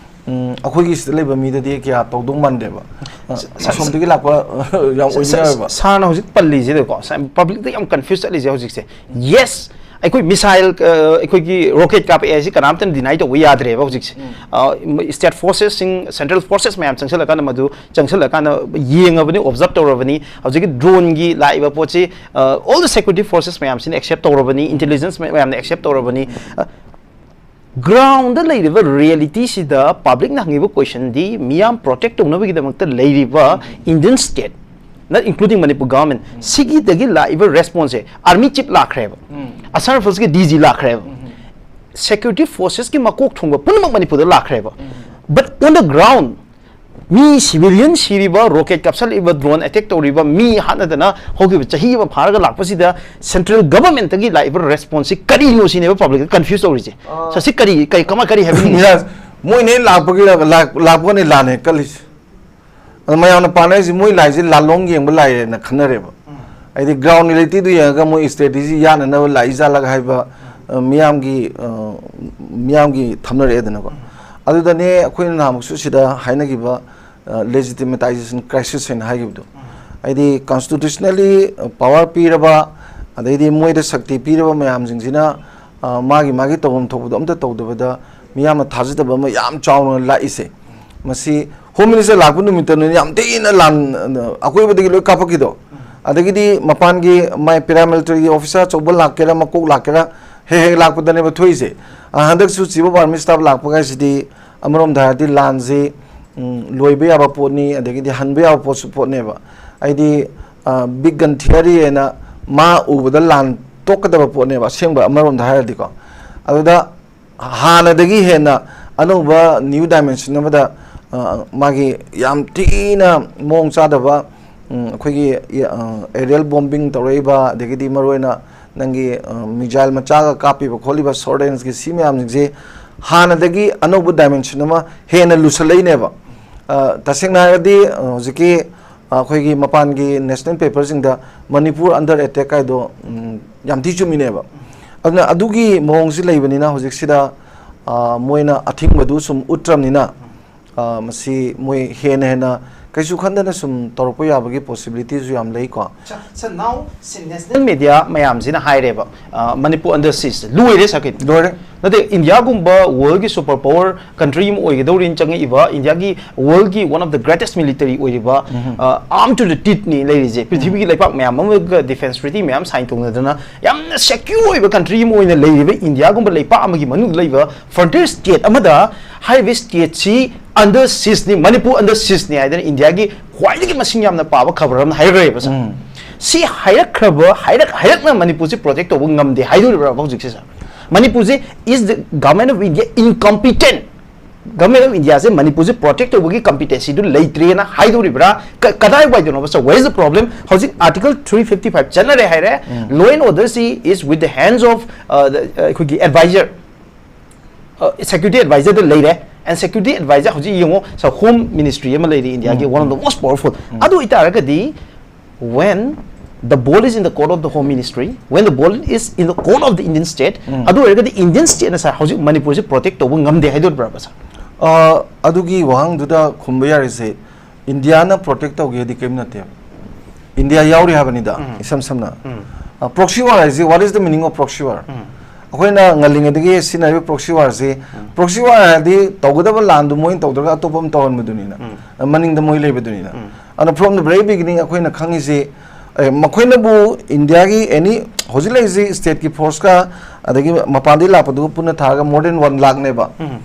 ꯎꯝ, ꯑꯩꯈꯣꯏꯒꯤ ꯁꯤꯗ ꯂꯩꯕ ꯃꯤꯗꯗꯤ ꯀꯌꯥ ꯇꯧꯗꯧ ꯃꯥꯟꯗꯦꯕ꯫ ꯑ, ꯁ-, ꯁ-, ꯑꯁꯣꯝꯗꯒꯤ ꯂꯥꯛꯄ, ꯑ, ꯌꯥꯝ ꯁ-, ꯁ-, ꯑꯣꯏꯅꯤꯡꯉꯥꯏ ꯑꯣꯏꯕ꯫ ꯁꯥꯔꯅ ꯍꯧꯖꯤꯛ ꯄꯜꯂꯤꯁꯤꯗꯀꯣ, ꯁ-, publicꯇ ꯌꯥꯝ confuse ꯆꯠꯂꯤꯁꯦ ꯍꯧꯖꯤꯛꯁꯦ꯫ Yes, ꯑꯩꯈꯣꯏ missile, ꯑ, ꯑꯩꯈꯣꯏꯒꯤ rocket ꯀꯥꯞꯄꯛꯑꯦ ꯍꯥꯏꯁꯤ ꯀꯅꯥꯝꯇꯅ deny ꯇꯧꯕ ꯌꯥꯗ꯭ꯔꯦꯕ ꯍꯧꯖꯤꯛꯁꯦ꯫ ꯎꯝ꯫ ꯑ, state forcesꯁꯤꯡ, central forces ꯃꯌꯥꯝ ꯆꯪꯁꯤꯜꯂꯀꯥꯟꯗ ꯃꯗꯨ ꯆꯪꯁꯤꯜꯂꯀꯥꯟꯗ ꯌꯦꯡꯉꯕꯅꯤ, observe ꯇꯧꯔꯕꯅꯤ꯫ ꯍꯧꯖꯤꯛꯀꯤ droneꯒꯤ ꯂꯥꯛꯏꯕ ꯄꯣꯠꯁꯤ, ꯑ, all the security forces ꯃꯌꯥꯝꯁꯤꯅ accept ꯇꯧꯔꯕꯅꯤ, intelligence ꯃꯌꯥꯝꯅ accept ꯇꯧꯔꯕꯅꯤ꯫ ꯑ, groundꯗ ꯂꯩꯔꯤꯕ realityꯁꯤꯗ publicꯅ ꯍꯪꯉꯤꯕ questionꯗꯤ ꯃꯤꯌꯥꯝ protect ꯇꯧꯅꯕꯒꯤꯗꯃꯛꯇ ꯂꯩꯔꯤꯕ Indian state, not including Manipur government, ꯁꯤꯒꯤꯗꯒꯤ ꯂꯥꯛꯏꯕ responseꯁꯦ꯫ Army chief ꯂꯥꯛꯈ꯭ꯔꯦꯕ, ꯎꯝ꯫ Assam Riflesꯀꯤ D G ꯂꯥꯛꯈ꯭ꯔꯦꯕ, ꯎꯝ꯫ Security forcesꯀꯤ ꯃꯀꯣꯛ ꯊꯣꯡꯕ ꯄꯨꯝꯅꯃꯛ ꯃꯅꯤꯄꯨꯔꯗ ꯂꯥꯛꯈ꯭ꯔꯦꯕ꯫ ꯎꯝ꯫ But on the ground, me civilian ꯁꯤꯔꯤꯕ, rocket ꯀꯥꯞꯁꯜꯂꯛꯏꯕ, drone attack ꯇꯧꯔꯤꯕ, ꯃꯤ ꯍꯥꯠꯅꯗꯅ ꯍꯧꯈꯤꯕ ꯆꯍꯤ ꯑꯃ ꯐꯥꯔꯒ ꯂꯥꯛꯄꯁꯤꯗ central governmentꯇꯒꯤ ꯂꯥꯛꯏꯕ responseꯁꯤ ꯀꯔꯤꯅꯣ ꯁꯤꯅꯦꯕ publicꯅ confuse ꯇꯧꯔꯤꯁꯦ꯫ ꯑꯥ꯫ ꯁꯤ ꯀꯔꯤ, ꯀꯔꯤ, ꯀꯃꯥꯏ, ꯀꯔꯤ ꯍꯥꯏꯕꯤꯅꯤꯡꯉꯤ? ꯃꯤꯔꯥꯖ, ꯃꯣꯏꯅ ꯍꯦꯛ ꯂꯥꯛꯄꯒꯤ, ꯂꯥꯛ-, ꯂꯥꯛꯄꯒꯅꯦ ꯂꯥꯟꯅ ꯍꯦꯛ ꯀꯜꯂꯤꯁꯦ꯫ ꯑꯗꯣ ꯃꯌꯥꯝꯅ ꯄꯥꯅꯔꯤꯁꯦ ꯃꯣꯏ ꯂꯥꯛꯏꯁꯦ ꯂꯥꯂꯣꯡ ꯌꯦꯡꯕ ꯂꯥꯛꯑꯦꯅ ꯈꯟꯅꯔꯦꯕ꯫ ꯎꯝ꯫ ꯍꯥꯏꯗꯤ ground realityꯗꯨ ꯌꯦꯡꯉꯒ ꯃꯣꯏ strategy ꯌꯥꯅꯅꯕ ꯂꯥꯛꯏ ꯖꯥꯠꯂꯒ ꯍꯥꯏꯕ, ꯑ, ꯃꯤꯌꯥꯝꯒꯤ, ꯑ, ꯃꯤꯌꯥꯝꯒꯤ ꯊꯝꯅꯔꯛꯑꯦꯗꯅꯀꯣ꯫ ꯎꯝ꯫ ꯑꯗꯨꯗꯅꯦ ꯑꯩꯈꯣꯏꯅ ꯅꯍꯥꯟꯃꯨꯛꯁꯨ ꯁꯤꯗ ꯍꯥꯏꯅꯈꯤꯕ, ꯑ, legitimatization crisis ꯍꯥꯏꯅ ꯍꯥꯏꯈꯤꯕꯗꯣ꯫ ꯎꯝ꯫ ꯍꯥꯏꯗꯤ constitutionally power ꯄꯤꯔꯕ, ꯑꯗꯩꯗꯤ ꯃꯣꯏꯗ ꯁꯛꯇꯤ ꯄꯤꯔꯕ ꯃꯌꯥꯝꯁꯤꯡꯁꯤꯅ, ꯑ, ꯃꯥꯒꯤ, ꯃꯥꯒꯤ ꯇꯧꯐꯝ ꯊꯣꯛꯄꯗꯣ ꯑꯝꯇ ꯇꯧꯗꯕꯗ ꯃꯤꯌꯥꯝꯅ ꯊꯥꯖꯗꯕ ꯑꯃ ꯌꯥꯝ ꯆꯥꯎꯅ ꯂꯥꯛꯏꯁꯦ꯫ ꯃꯁꯤ Home Minister ꯂꯥꯛꯄ ꯅꯨꯃꯤꯠꯇꯅꯦ ꯌꯥꯝ ꯊꯤꯅ ꯂꯥꯟ, ꯑꯀꯣꯏꯕꯗꯒꯤ ꯂꯣꯏ ꯀꯥꯞꯄꯛꯈꯤꯗꯣ꯫ ꯎꯝ꯫ ꯑꯗꯒꯤꯗꯤ ꯃꯄꯥꯟꯒꯤ ꯃꯥꯏ paramilitary officer ꯑꯆꯧꯕ ꯂꯥꯛꯀꯦꯔꯥ, ꯃꯀꯣꯛ ꯂꯥꯛꯀꯦꯔꯥ, ꯍꯦꯛ ꯍꯦꯛ ꯂꯥꯛꯄꯗꯅꯦꯕ ꯊꯣꯛꯏꯁꯦ꯫ ꯑ, ꯍꯟꯗꯛꯁꯨ Chief of Army Staff ꯂꯥꯛꯄ ꯍꯥꯏꯁꯤꯗꯤ ꯑꯃꯔꯣꯝꯗ ꯍꯥꯏꯔꯗꯤ ꯂꯥꯟꯁꯤ, ꯎꯝ, ꯂꯣꯏꯕ ꯌꯥꯕ ꯄꯣꯠꯅꯤ, ꯑꯗꯒꯤꯗꯤ ꯍꯟꯕ ꯌꯥꯕ ꯄꯣꯠꯁꯨ ꯄꯣꯠꯅꯦꯕ꯫ ꯍꯥꯏꯗꯤ, ꯑ, big gun theory ꯍꯥꯏꯅ ꯃꯥ ꯎꯕꯗ ꯂꯥꯟ ꯇꯣꯛꯀꯗꯕ ꯄꯣꯠꯅꯦꯕ, ꯑꯁꯦꯡꯕ ꯑꯃꯔꯣꯝꯗ ꯍꯥꯏꯔꯗꯤꯀꯣ꯫ ꯑꯗꯨꯗ ꯍꯥꯟꯅꯗꯒꯤ ꯍꯦꯟꯅ ꯑꯅꯧꯕ new dimension ꯑꯃꯗ, ꯑ, ꯃꯥꯒꯤ ꯌꯥꯝ ꯊꯤꯅ ꯃꯑꯣꯡ ꯆꯥꯗꯕ, ꯎꯝ, ꯑꯩꯈꯣꯏꯒꯤ, ꯑ, aerial bombing ꯇꯧꯔꯛꯏꯕ, ꯑꯗꯒꯤꯗꯤ ꯃꯔꯨꯑꯣꯏꯅ ꯅꯪꯒꯤ, ꯑ, missile ꯃꯆꯥꯒ ꯀꯥꯞꯄꯤꯕ ꯈꯣꯠꯂꯤꯕ short rangeꯀꯤ ꯁꯤ ꯃꯌꯥꯝꯁꯤꯡꯁꯦ ꯍꯥꯟꯅꯗꯒꯤ ꯑꯅꯧꯕ dimension ꯑꯃ ꯍꯦꯟꯅ ꯂꯨꯁꯜꯂꯛꯏꯅꯦꯕ꯫ ꯑ, ꯇꯁꯦꯡꯅ ꯍꯥꯏꯔꯗꯤ, ꯑ, ꯍꯧꯖꯤꯛꯀꯤ, ꯑꯩꯈꯣꯏꯒꯤ ꯃꯄꯥꯟꯒꯤ ꯅꯦꯁꯅꯦꯜ ꯄꯦꯄꯔꯁꯤꯡꯗ ꯃꯅꯤꯄꯨꯔ under attack ꯍꯥꯏꯗꯣ, ꯎꯝ, ꯌꯥꯝ ꯊꯤ ꯆꯨꯝꯃꯤꯅꯦꯕ꯫ ꯑꯗꯨꯅ ꯑꯗꯨꯒꯤ ꯃꯑꯣꯡꯁꯤ ꯂꯩꯕꯅꯤꯅ ꯍꯧꯖꯤꯛꯁꯤꯗ, ꯑ, ꯃꯣꯏꯅ ꯑꯊꯤꯡꯕꯗꯨ ꯁꯨꯝ ꯎꯠꯇ꯭ꯔꯕꯅꯤꯅ, ꯑ, ꯃꯁꯤ ꯃꯣꯏ ꯍꯦꯟꯅ ꯍꯦꯟꯅ ꯀꯩꯁꯨ ꯈꯟꯗꯅ ꯁꯨꯝ ꯇꯧꯔꯛꯄ ꯌꯥꯕꯒꯤ possibilityꯁꯨ ꯌꯥꯝ ꯂꯩꯀꯣ꯫ So now, ꯁꯤ ꯅꯦꯁꯅꯦꯜ ꯃꯦꯗꯤꯌꯥ ꯃꯌꯥꯝꯁꯤꯅ ꯍꯥꯏꯔꯦꯕ, ꯑ, ꯃꯅꯤꯄꯨꯔ under siege ꯂꯣꯏꯔꯦ ꯁꯥꯀꯤꯠ꯫ ꯂꯣꯏꯔꯦ꯫ ꯅꯠꯇꯦ, ꯏꯟꯗꯤꯌꯥꯒꯨꯝꯕ worldꯒꯤ super power country ꯑꯃ ꯑꯣꯏꯒꯗꯧꯔꯤꯅ ꯆꯪꯉꯛꯏꯕ, ꯏꯟꯗꯤꯌꯥꯒꯤ worldꯒꯤ one of the greatest military ꯑꯣꯏꯔꯤꯕ, ꯎꯝ꯫ ꯑ, arm to the teethꯅꯤ ꯂꯩꯔꯤꯁꯦ꯫ ꯄ꯭ꯔꯤꯊꯤꯕꯤꯒꯤ ꯎꯝ꯫ ꯂꯩꯄꯥꯛ ꯃꯌꯥꯝ ꯑꯃꯒ defence treaty ꯃꯌꯥꯝ sign ꯇꯧꯅꯗꯅ ꯌꯥꯝꯅ secure ꯑꯣꯏꯕ country ꯑꯃ ꯑꯣꯏꯅ ꯂꯩꯔꯤꯕ ꯏꯟꯗꯤꯌꯥꯒꯨꯝꯕ ꯂꯩꯄꯥꯛ ꯑꯃꯒꯤ ꯃꯅꯨꯡꯗ ꯂꯩꯕ frontier state ꯑꯃꯗ ꯍꯥꯏꯔꯤꯕ stateꯁꯤ under siegeꯅꯤ, ꯃꯅꯤꯄꯨꯔ under siegeꯅꯤ ꯍꯥꯏꯗꯅ ꯏꯟꯗꯤꯌꯥꯒꯤ ꯈ꯭ꯋꯥꯏꯗꯒꯤ ꯃꯁꯤꯡ ꯌꯥꯝꯅ ꯄꯥꯕ ꯈꯕꯔ ꯑꯃꯅ ꯍꯥꯏꯔꯛꯈ꯭ꯔꯦꯕ ꯁꯥꯔ꯫ ꯎꯝ꯫ ꯁꯤ ꯍꯥꯏꯔꯛꯈ꯭ꯔꯕ, ꯍꯥꯏꯔꯛ-, ꯍꯥꯏꯔꯛꯅ ꯃꯅꯤꯄꯨꯔꯁꯤ protect ꯇꯧꯕ ꯉꯝꯗꯦ ꯍꯥꯏꯗꯣꯔꯤꯕ꯭ꯔꯥ ꯍꯧꯖꯤꯛꯁꯦ ꯁꯥꯔ? ꯃꯅꯤꯄꯨꯔꯁꯦ, is the Government of India incompetent? Government of Indiaꯁꯦ ꯃꯅꯤꯄꯨꯔꯁꯦ protect ꯇꯧꯕꯒꯤ competencyꯗꯨ ꯂꯩꯇ꯭ꯔꯦꯅ ꯍꯥꯏꯗꯣꯔꯤꯕ꯭ꯔꯥ? ꯀ-, ꯀꯗꯥꯏ ꯋꯥꯏꯗꯅꯣꯕ? So where is the problem? ꯍꯧꯖꯤꯛ Article three fifty five ꯆꯠꯅꯔꯦ ꯍꯥꯏꯔꯦ, ꯎꯝ꯫ Law and order ꯁꯤ is with the hands of, uh, the, uh, ꯑꯩꯈꯣꯏꯒꯤ advisor, uh, security advisorꯗ ꯂꯩꯔꯦ, and security advisor ꯍꯧꯖꯤꯛ ꯌꯦꯡꯉꯣ, so Home Ministry ꯑꯃ ꯂꯩꯔꯤ ꯏꯟꯗꯤꯌꯥꯒꯤ, ꯎꯝ, one of the um. Most powerful꯫ ꯎꯝ꯫ ꯑꯗꯨ ꯑꯣꯏꯇꯥꯔꯒꯗꯤ, when the ball is in the court of the Home Ministry, when the ball is in the court of the Indian state, ꯎꯝ꯫ ꯑꯗꯨ ꯑꯣꯏꯔꯒꯗꯤ Indian stateꯅ ꯁꯥꯔ ꯍꯧꯖꯤꯛ ꯃꯅꯤꯄꯨꯔꯁꯦ protect ꯇꯧꯕ ꯉꯝꯗꯦ ꯍꯥꯏꯗꯣꯔꯤꯕ꯭ꯔꯥꯕ ꯁꯥꯔ? ꯑ, ꯑꯗꯨꯒꯤ ꯋꯥꯍꯪꯗꯨꯗ ꯈꯨꯝꯕ ꯌꯥꯔꯤꯁꯦ, ꯏꯟꯗꯤꯌꯥꯅ protect ꯇꯧꯒꯦꯗꯤ ꯀꯔꯤꯝ ꯅꯠꯇꯦꯕ꯫ ꯏꯟꯗꯤꯌꯥ ꯌꯥꯎꯔꯤ ꯍꯥꯏꯕꯅꯤꯗ, ꯎꯝ꯫ ꯏꯁꯝ ꯁꯝꯅ꯫ ꯎꯝ꯫ ꯑ, proxy war ꯍꯥꯏꯁꯤ, what is the meaning of proxy war? ꯎꯝ꯫ ꯑꯩꯈꯣꯏꯅ ꯉꯜꯂꯤꯉꯩꯗꯒꯤ ꯁꯤꯖꯤꯟꯅꯔꯤꯕ proxy warꯁꯤ, ꯎꯝ꯫ Proxy war ꯍꯥꯏꯔꯗꯤ ꯇꯧꯒꯗꯕ ꯂꯥꯟꯗꯨ ꯃꯣꯏꯅ ꯇꯧꯗ꯭ꯔꯒ ꯑꯇꯣꯞꯄ ꯑꯃ ꯇꯧꯍꯟꯕꯗꯨꯅꯤꯅ, ꯎꯝ꯫ ꯃꯅꯤꯡꯗ ꯃꯣꯏ ꯂꯩꯕꯗꯨꯅꯤꯅ꯫ ꯎꯝ꯫ ꯑꯗꯨꯅ from the very beginning ꯑꯩꯈꯣꯏꯅ ꯈꯪꯉꯤꯁꯤ, ꯑꯦ, ꯃꯈꯣꯏꯅꯕꯨ ꯏꯟꯗꯤꯌꯥꯒꯤ any ꯍꯧꯖꯤꯛ ꯂꯩꯔꯤꯁꯤ stateꯀꯤ forceꯀ ꯑꯗꯒꯤ ꯃꯄꯥꯟꯗꯒꯤ ꯂꯥꯛꯄꯗꯨꯒ ꯄꯨꯟꯅ ꯊꯥꯔꯒ more than one ꯂꯥꯛꯅꯦꯕ꯫ ꯎꯝ꯫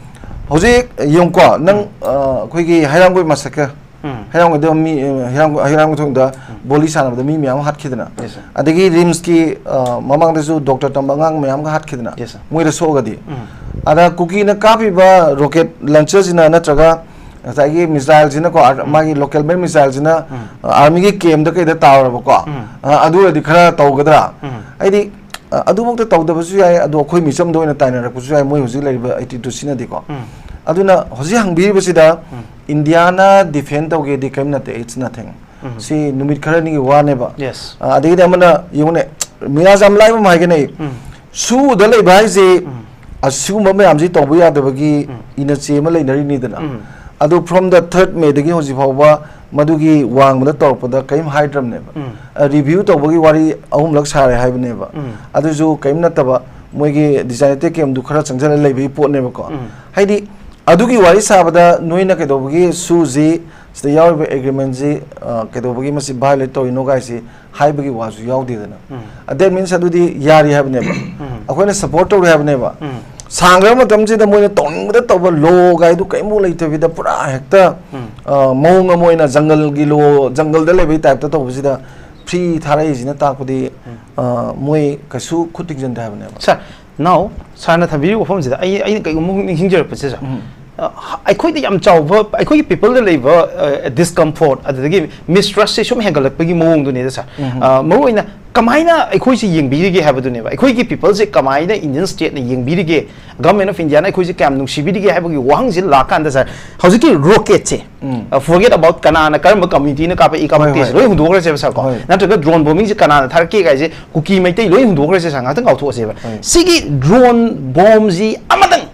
ꯍꯧꯖꯤꯛ ꯌꯦꯡꯉꯨꯀꯣ, ꯅꯪ, ꯎꯝ꯫ ꯑ, ꯑꯩꯈꯣꯏꯒꯤ ꯍꯩꯔꯥꯡꯒꯣꯏ massacre, ꯎꯝ꯫ ꯍꯩꯔꯥꯡꯒꯣꯏꯗ ꯃꯤ, ꯑ, ꯍꯩꯔꯥꯡ-, ꯍꯩꯔꯥꯡꯒꯣꯏ ꯊꯣꯡꯗ ꯎꯝ꯫ Volley ꯁꯥꯟꯅꯕꯗ ꯃꯤ ꯃꯌꯥꯝ ꯑꯃ ꯍꯥꯠꯈꯤꯗꯅ, Yes, sir꯫ ꯑꯗꯒꯤ RIMSꯀꯤ, ꯑ, ꯃꯃꯥꯡꯗꯁꯨ doctor ꯇꯝꯕ ꯑꯉꯥꯡ ꯃꯌꯥꯝꯒ ꯍꯥꯠꯈꯤꯗꯅ, Yes, sir꯫ ꯃꯣꯏꯗ ꯁꯣꯛꯑꯒꯗꯤ, ꯎꯝ꯫ ꯑꯗ ꯀꯨꯀꯤꯅ ꯀꯥꯞꯄꯤꯕ rocket launcherꯁꯤꯅ ꯅꯠꯇ꯭ꯔꯒ ꯉꯁꯥꯏꯒꯤ missileꯁꯤꯅꯀꯣ, ꯑꯥꯔ-, ꯎꯝ꯫ ꯃꯥꯒꯤ local made missileꯁꯤꯅ, ꯎꯝ꯫ ꯑ, armyꯒꯤ campꯇ ꯀꯩꯗ ꯇꯥꯔꯕꯀꯣ, ꯎꯝ꯫ ꯑ, ꯑꯗꯨ ꯑꯣꯏꯔꯗꯤ ꯈꯔ ꯇꯧꯒꯗ꯭ꯔꯥ? ꯎꯝ꯫ ꯑꯩꯗꯤ, ꯑ, ꯑꯗꯨꯃꯛꯇ ꯇꯧꯗꯕꯁꯨ ꯌꯥꯏ, ꯑꯗꯣ ꯑꯩꯈꯣꯏ ꯃꯤꯆꯝꯗ ꯑꯣꯏꯅ ꯇꯥꯏꯅꯔꯛꯄꯁꯨ ꯌꯥꯏ, ꯃꯣꯏ ꯍꯧꯖꯤꯛ ꯂꯩꯔꯤꯕ attitudeꯁꯤꯅꯗꯤꯀꯣ꯫ ꯎꯝ꯫ ꯑꯗꯨꯅ ꯍꯧꯖꯤꯛ ꯍꯪꯕꯤꯔꯤꯕꯁꯤꯗ ꯎꯝ꯫ ꯏꯟꯗꯤꯌꯥꯅ defend ꯇꯧꯒꯦꯗꯤ ꯀꯔꯤꯝ ꯅꯠꯇꯦ, it's nothing꯫ ꯎꯝ꯫ ꯁꯤ ꯅꯨꯃꯤꯠ ꯈꯔꯅꯤꯒꯤ ꯋꯥꯅꯦꯕ꯫ Yes. ꯑ, ꯑꯗꯒꯤꯗꯤ ꯑꯃꯅ ꯌꯦꯡꯉꯨꯅꯦ, ꯃꯤꯔꯥꯖ, ꯌꯥꯝ ꯂꯥꯏꯕ ꯑꯃ ꯍꯥꯏꯒꯦꯅꯦ꯫ ꯎꯝ꯫ ꯁꯨꯗ ꯂꯩꯕ ꯍꯥꯏꯁꯦ ꯎꯝ꯫ ꯑꯁꯤꯒꯨꯝꯕ ꯃꯌꯥꯝꯁꯤ ꯇꯧꯕ ꯌꯥꯗꯕꯒꯤ ꯎꯝ꯫ ꯏꯅꯔꯖꯤ ꯑꯃ ꯂꯩꯅꯔꯤꯅꯤꯗꯅ꯫ ꯎꯝ꯫ ꯑꯗꯨ from the third May ꯗꯒꯤ ꯍꯧꯖꯤꯛ ꯐꯥꯎꯕ ꯃꯗꯨꯒꯤ ꯋꯥꯡꯃꯗ ꯇꯧꯔꯛꯄꯗ ꯀꯔꯤꯝ ꯍꯥꯏꯗ꯭ꯔꯕꯅꯦꯕ꯫ ꯎꯝ꯫ ꯑ, review ꯇꯧꯕꯒꯤ ꯋꯥꯔꯤ ꯑꯍꯨꯝꯂꯛ ꯁꯥꯔꯦ ꯍꯥꯏꯕꯅꯦꯕ꯫ ꯎꯝ꯫ ꯑꯗꯨꯁꯨ ꯀꯔꯤꯝ ꯅꯠꯇꯕ, ꯃꯣꯏꯒꯤ designated camp ꯗꯨ ꯈꯔ ꯆꯪꯁꯤꯜꯂ ꯂꯩꯕꯒꯤ ꯄꯣꯠꯅꯦꯕꯀꯣ꯫ ꯎꯝ꯫ ꯍꯥꯏꯗꯤ ꯑꯗꯨꯒꯤ ꯋꯥꯔꯤ ꯁꯥꯕꯗ ꯅꯣꯏꯅ ꯀꯩꯗꯧꯕꯒꯤ ꯁꯨꯁꯤ, ꯁꯤꯗ ꯌꯥꯎꯔꯤꯕ agreement ꯁꯤ, ꯑ, ꯀꯩꯗꯧꯕꯒꯤ ꯃꯁꯤ violate ꯇꯧꯔꯤꯅꯣ ꯒꯥꯏꯁꯤ ꯍꯥꯏꯕꯒꯤ ꯋꯥꯁꯨ ꯌꯥꯎꯗꯦꯗꯅ꯫ ꯎꯝ꯫ ꯑ, that means ꯑꯗꯨꯗꯤ ꯌꯥꯔꯤ ꯍꯥꯏꯕꯅꯦꯕ꯫ ꯎꯝ꯫ ꯑꯩꯈꯣꯏꯅ support ꯇꯧꯔꯤ ꯍꯥꯏꯕꯅꯦꯕ꯫ ꯎꯝ꯫ ꯁꯥꯡꯈ꯭ꯔꯕ ꯃꯇꯝꯁꯤꯗ ꯃꯣꯏꯅ ꯇꯧꯅꯤꯡꯕꯗ ꯇꯧꯕ, law ꯒꯥꯏꯗꯨ ꯀꯔꯤꯝꯐꯥꯎ ꯂꯩꯇꯕꯤꯗ ꯄꯨꯔꯥ ꯍꯦꯛꯇ, ꯎꯝ꯫ ꯑ, ꯃꯑꯣꯡ ꯑꯃ ꯑꯣꯏꯅ ꯖꯪꯒꯜꯒꯤ law, ꯖꯪꯒꯜꯗ ꯂꯩꯕꯒꯤ type ꯇ ꯇꯧꯕꯁꯤꯗ free ꯊꯥꯔꯛꯏꯁꯤꯅ ꯇꯥꯛꯄꯗꯤ, ꯎꯝ꯫ ꯑ, ꯃꯣꯏ ꯀꯩꯁꯨ ꯈꯨꯠ ꯊꯤꯡꯖꯤꯟꯗꯦ ꯍꯥꯏꯕꯅꯦꯕ꯫ Sir, now ꯁꯥꯔꯅ ꯊꯝꯕꯤꯔꯤꯕ ꯋꯥꯐꯝꯁꯤꯗ ꯑꯩ, ꯑꯩꯅ ꯀꯩꯒꯨꯝꯕ ꯑꯃꯨꯛ ꯅꯤꯡꯁꯤꯡꯖꯔꯛꯄꯁꯦ, sir, ꯎꯝ꯫ ꯑ, ꯑꯩꯈꯣꯏꯗ ꯌꯥꯝ ꯆꯥꯎꯕ, ꯑꯩꯈꯣꯏꯒꯤ people ꯗ ꯂꯩꯕ, ꯑ, discomfort, ꯑꯗꯨꯗꯒꯤ mistrust ꯁꯦ ꯁꯨꯝ ꯍꯦꯟꯒꯠꯂꯛꯄꯒꯤ ꯃꯑꯣꯡꯗꯨꯅꯤꯗ, sir꯫ ꯎꯝ꯫ ꯑ, ꯃꯔꯨꯑꯣꯏꯅ ꯀꯃꯥꯏꯅ ꯑꯩꯈꯣꯏꯁꯦ ꯌꯦꯡꯕꯤꯔꯤꯒꯦ ꯍꯥꯏꯕꯗꯨꯅꯦꯕ꯫ ꯑꯩꯈꯣꯏꯒꯤ people ꯁꯦ ꯀꯃꯥꯏꯅ Indian state ꯅ ꯌꯦꯡꯕꯤꯔꯤꯒꯦ, Government of India ꯅ ꯑꯩꯈꯣꯏꯁꯦ ꯀꯌꯥꯝ ꯅꯨꯡꯁꯤꯕꯤꯔꯤꯒꯦ ꯍꯥꯏꯕꯒꯤ ꯋꯥꯍꯪꯁꯤ ꯂꯥꯛꯀꯥꯟꯗ, sir, ꯍꯧꯖꯤꯛꯀꯤ rocket ꯁꯦ, ꯎꯝ꯫ ꯑ, forget about ꯀꯅꯥꯅ ꯀꯔꯝꯕ community ꯅ ꯀꯥꯞꯄꯛꯏ, ꯍꯣꯏ, ꯀꯥꯞꯄꯛꯇꯦ ꯍꯣꯏ꯫ ꯁꯦ ꯂꯣꯏ ꯍꯨꯟꯗꯣꯛꯈ꯭ꯔꯁꯦꯕ, sir, ꯀꯣ꯫ ꯍꯣꯏ꯫ ꯅꯠꯇ꯭ꯔꯒ drone bombing ꯁꯦ ꯀꯅꯥꯅ ꯊꯥꯔꯛꯀꯦ ꯀꯥꯏꯁꯦ ꯀꯨꯀꯤ ꯃꯩꯇꯩ ꯂꯣꯏ ꯍꯨꯟꯗꯣꯛꯈ꯭ꯔꯁꯦ, sir, ꯉꯥꯛꯇꯪ ꯀꯥꯎꯊꯣꯛꯑꯁꯦꯕ꯫ ꯍꯣꯏ꯫ ꯁꯤꯒꯤ drone bomb ꯁꯤ ꯑꯃꯇꯪ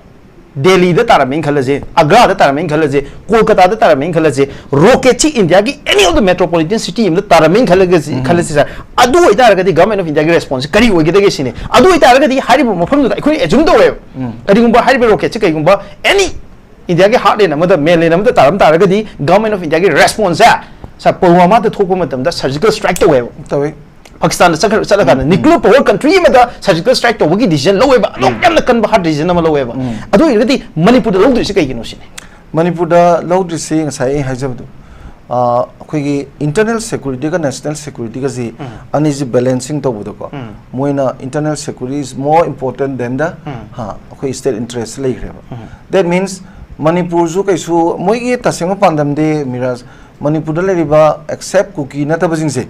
ꯗꯦꯜꯂꯤꯗ ꯇꯥꯔꯝꯃꯦꯅ ꯈꯜꯂꯁꯦ, ꯑꯒ꯭ꯔꯥꯗ ꯇꯥꯔꯝꯃꯦꯅ ꯈꯜꯂꯁꯦ, ꯀꯣꯜꯀꯇꯥꯗ ꯇꯥꯔꯝꯃꯦꯅ ꯈꯜꯂꯁꯦ, rocket ꯁꯤ India ꯒꯤ any of the metropolitan city ꯑꯃꯗ ꯇꯥꯔꯝꯃꯦꯅ ꯈꯜꯂꯒ, ꯎꯝ꯫ ꯈꯜꯂꯁꯤ, sir, ꯑꯗꯨ ꯑꯣꯏꯇꯥꯔꯒꯗꯤ Government of India ꯒꯤ response ꯁꯤ ꯀꯔꯤ ꯑꯣꯏꯒꯗꯒꯦ ꯁꯤꯅꯤ꯫ ꯑꯗꯨ ꯑꯣꯏꯇꯥꯔꯒꯗꯤ ꯍꯥꯏꯔꯤꯕ ꯃꯐꯝꯗꯨꯗ ꯑꯩꯈꯣꯏꯅ assume ꯇꯧꯋꯦꯕ, ꯎꯝ꯫ ꯀꯔꯤꯒꯨꯝꯕ ꯍꯥꯏꯔꯤꯕ rocket ꯁꯤ ꯀꯔꯤꯒꯨꯝꯕ any India ꯒꯤ heartland ꯑꯃꯗ, mainland ꯑꯃꯗ ꯇꯥꯔꯝ ꯇꯥꯔꯒꯗꯤ Government of India ꯒꯤ response ꯁꯦ, sir, ꯄꯨꯜꯋꯥꯃꯥꯗ ꯊꯣꯛꯄ ꯃꯇꯝꯗ surgical strike ꯇꯧꯋꯦꯕ꯫ ꯇꯧꯋꯤ꯫ ꯄꯥꯀꯤꯁꯇꯥꯟꯗ ꯆꯠꯈ꯭ꯔ-, ꯆꯠꯂꯀꯥꯟꯗ ꯎꯝ, nuclear power country ꯑꯃꯗ surgical strike ꯇꯧꯕꯒꯤ decision ꯂꯧꯋꯦꯕ꯫ ꯑꯗꯨꯛ ꯌꯥꯝꯅ ꯀꯟꯕ hard decision ꯑꯃ ꯂꯧꯋꯦꯕ꯫ ꯎꯝ꯫ ꯑꯗꯨ ꯑꯣꯏꯔꯒꯗꯤ ꯃꯅꯤꯄꯨꯔꯗ ꯂꯧꯗ꯭ꯔꯤꯁꯤ ꯀꯩꯒꯤꯅꯣ ꯁꯤꯅꯤ? ꯃꯅꯤꯄꯨꯔꯗ ꯂꯧꯗ꯭ꯔꯤꯁꯤ ꯉꯁꯥꯏ ꯑꯩ ꯍꯥꯏꯖꯕꯗꯣ, ꯑ, ꯑꯩꯈꯣꯏꯒꯤ internal security ꯒ national security ꯒꯁꯤ ꯎꯝ꯫ ꯑꯅꯤꯁꯤ balancing ꯇꯧꯕꯗꯀꯣ, ꯎꯝ꯫ ꯃꯣꯏꯅ internal security is more important than the, ꯎꯝ꯫ ꯍꯥ, ꯑꯩꯈꯣꯏ state interest ꯂꯩꯈ꯭ꯔꯦꯕ꯫ Um. That means ꯃꯅꯤꯄꯨꯔꯁꯨ ꯀꯩꯁꯨ ꯃꯣꯏꯒꯤ ꯇꯁꯦꯡꯕ ꯄꯥꯟꯗꯝꯗꯤ, ꯃꯤꯔꯥꯖ, ꯃꯅꯤꯄꯨꯔꯗ ꯂꯩꯔꯤꯕ except ꯀꯨꯀꯤ ꯅꯠꯇꯕꯁꯤꯡꯁꯦ,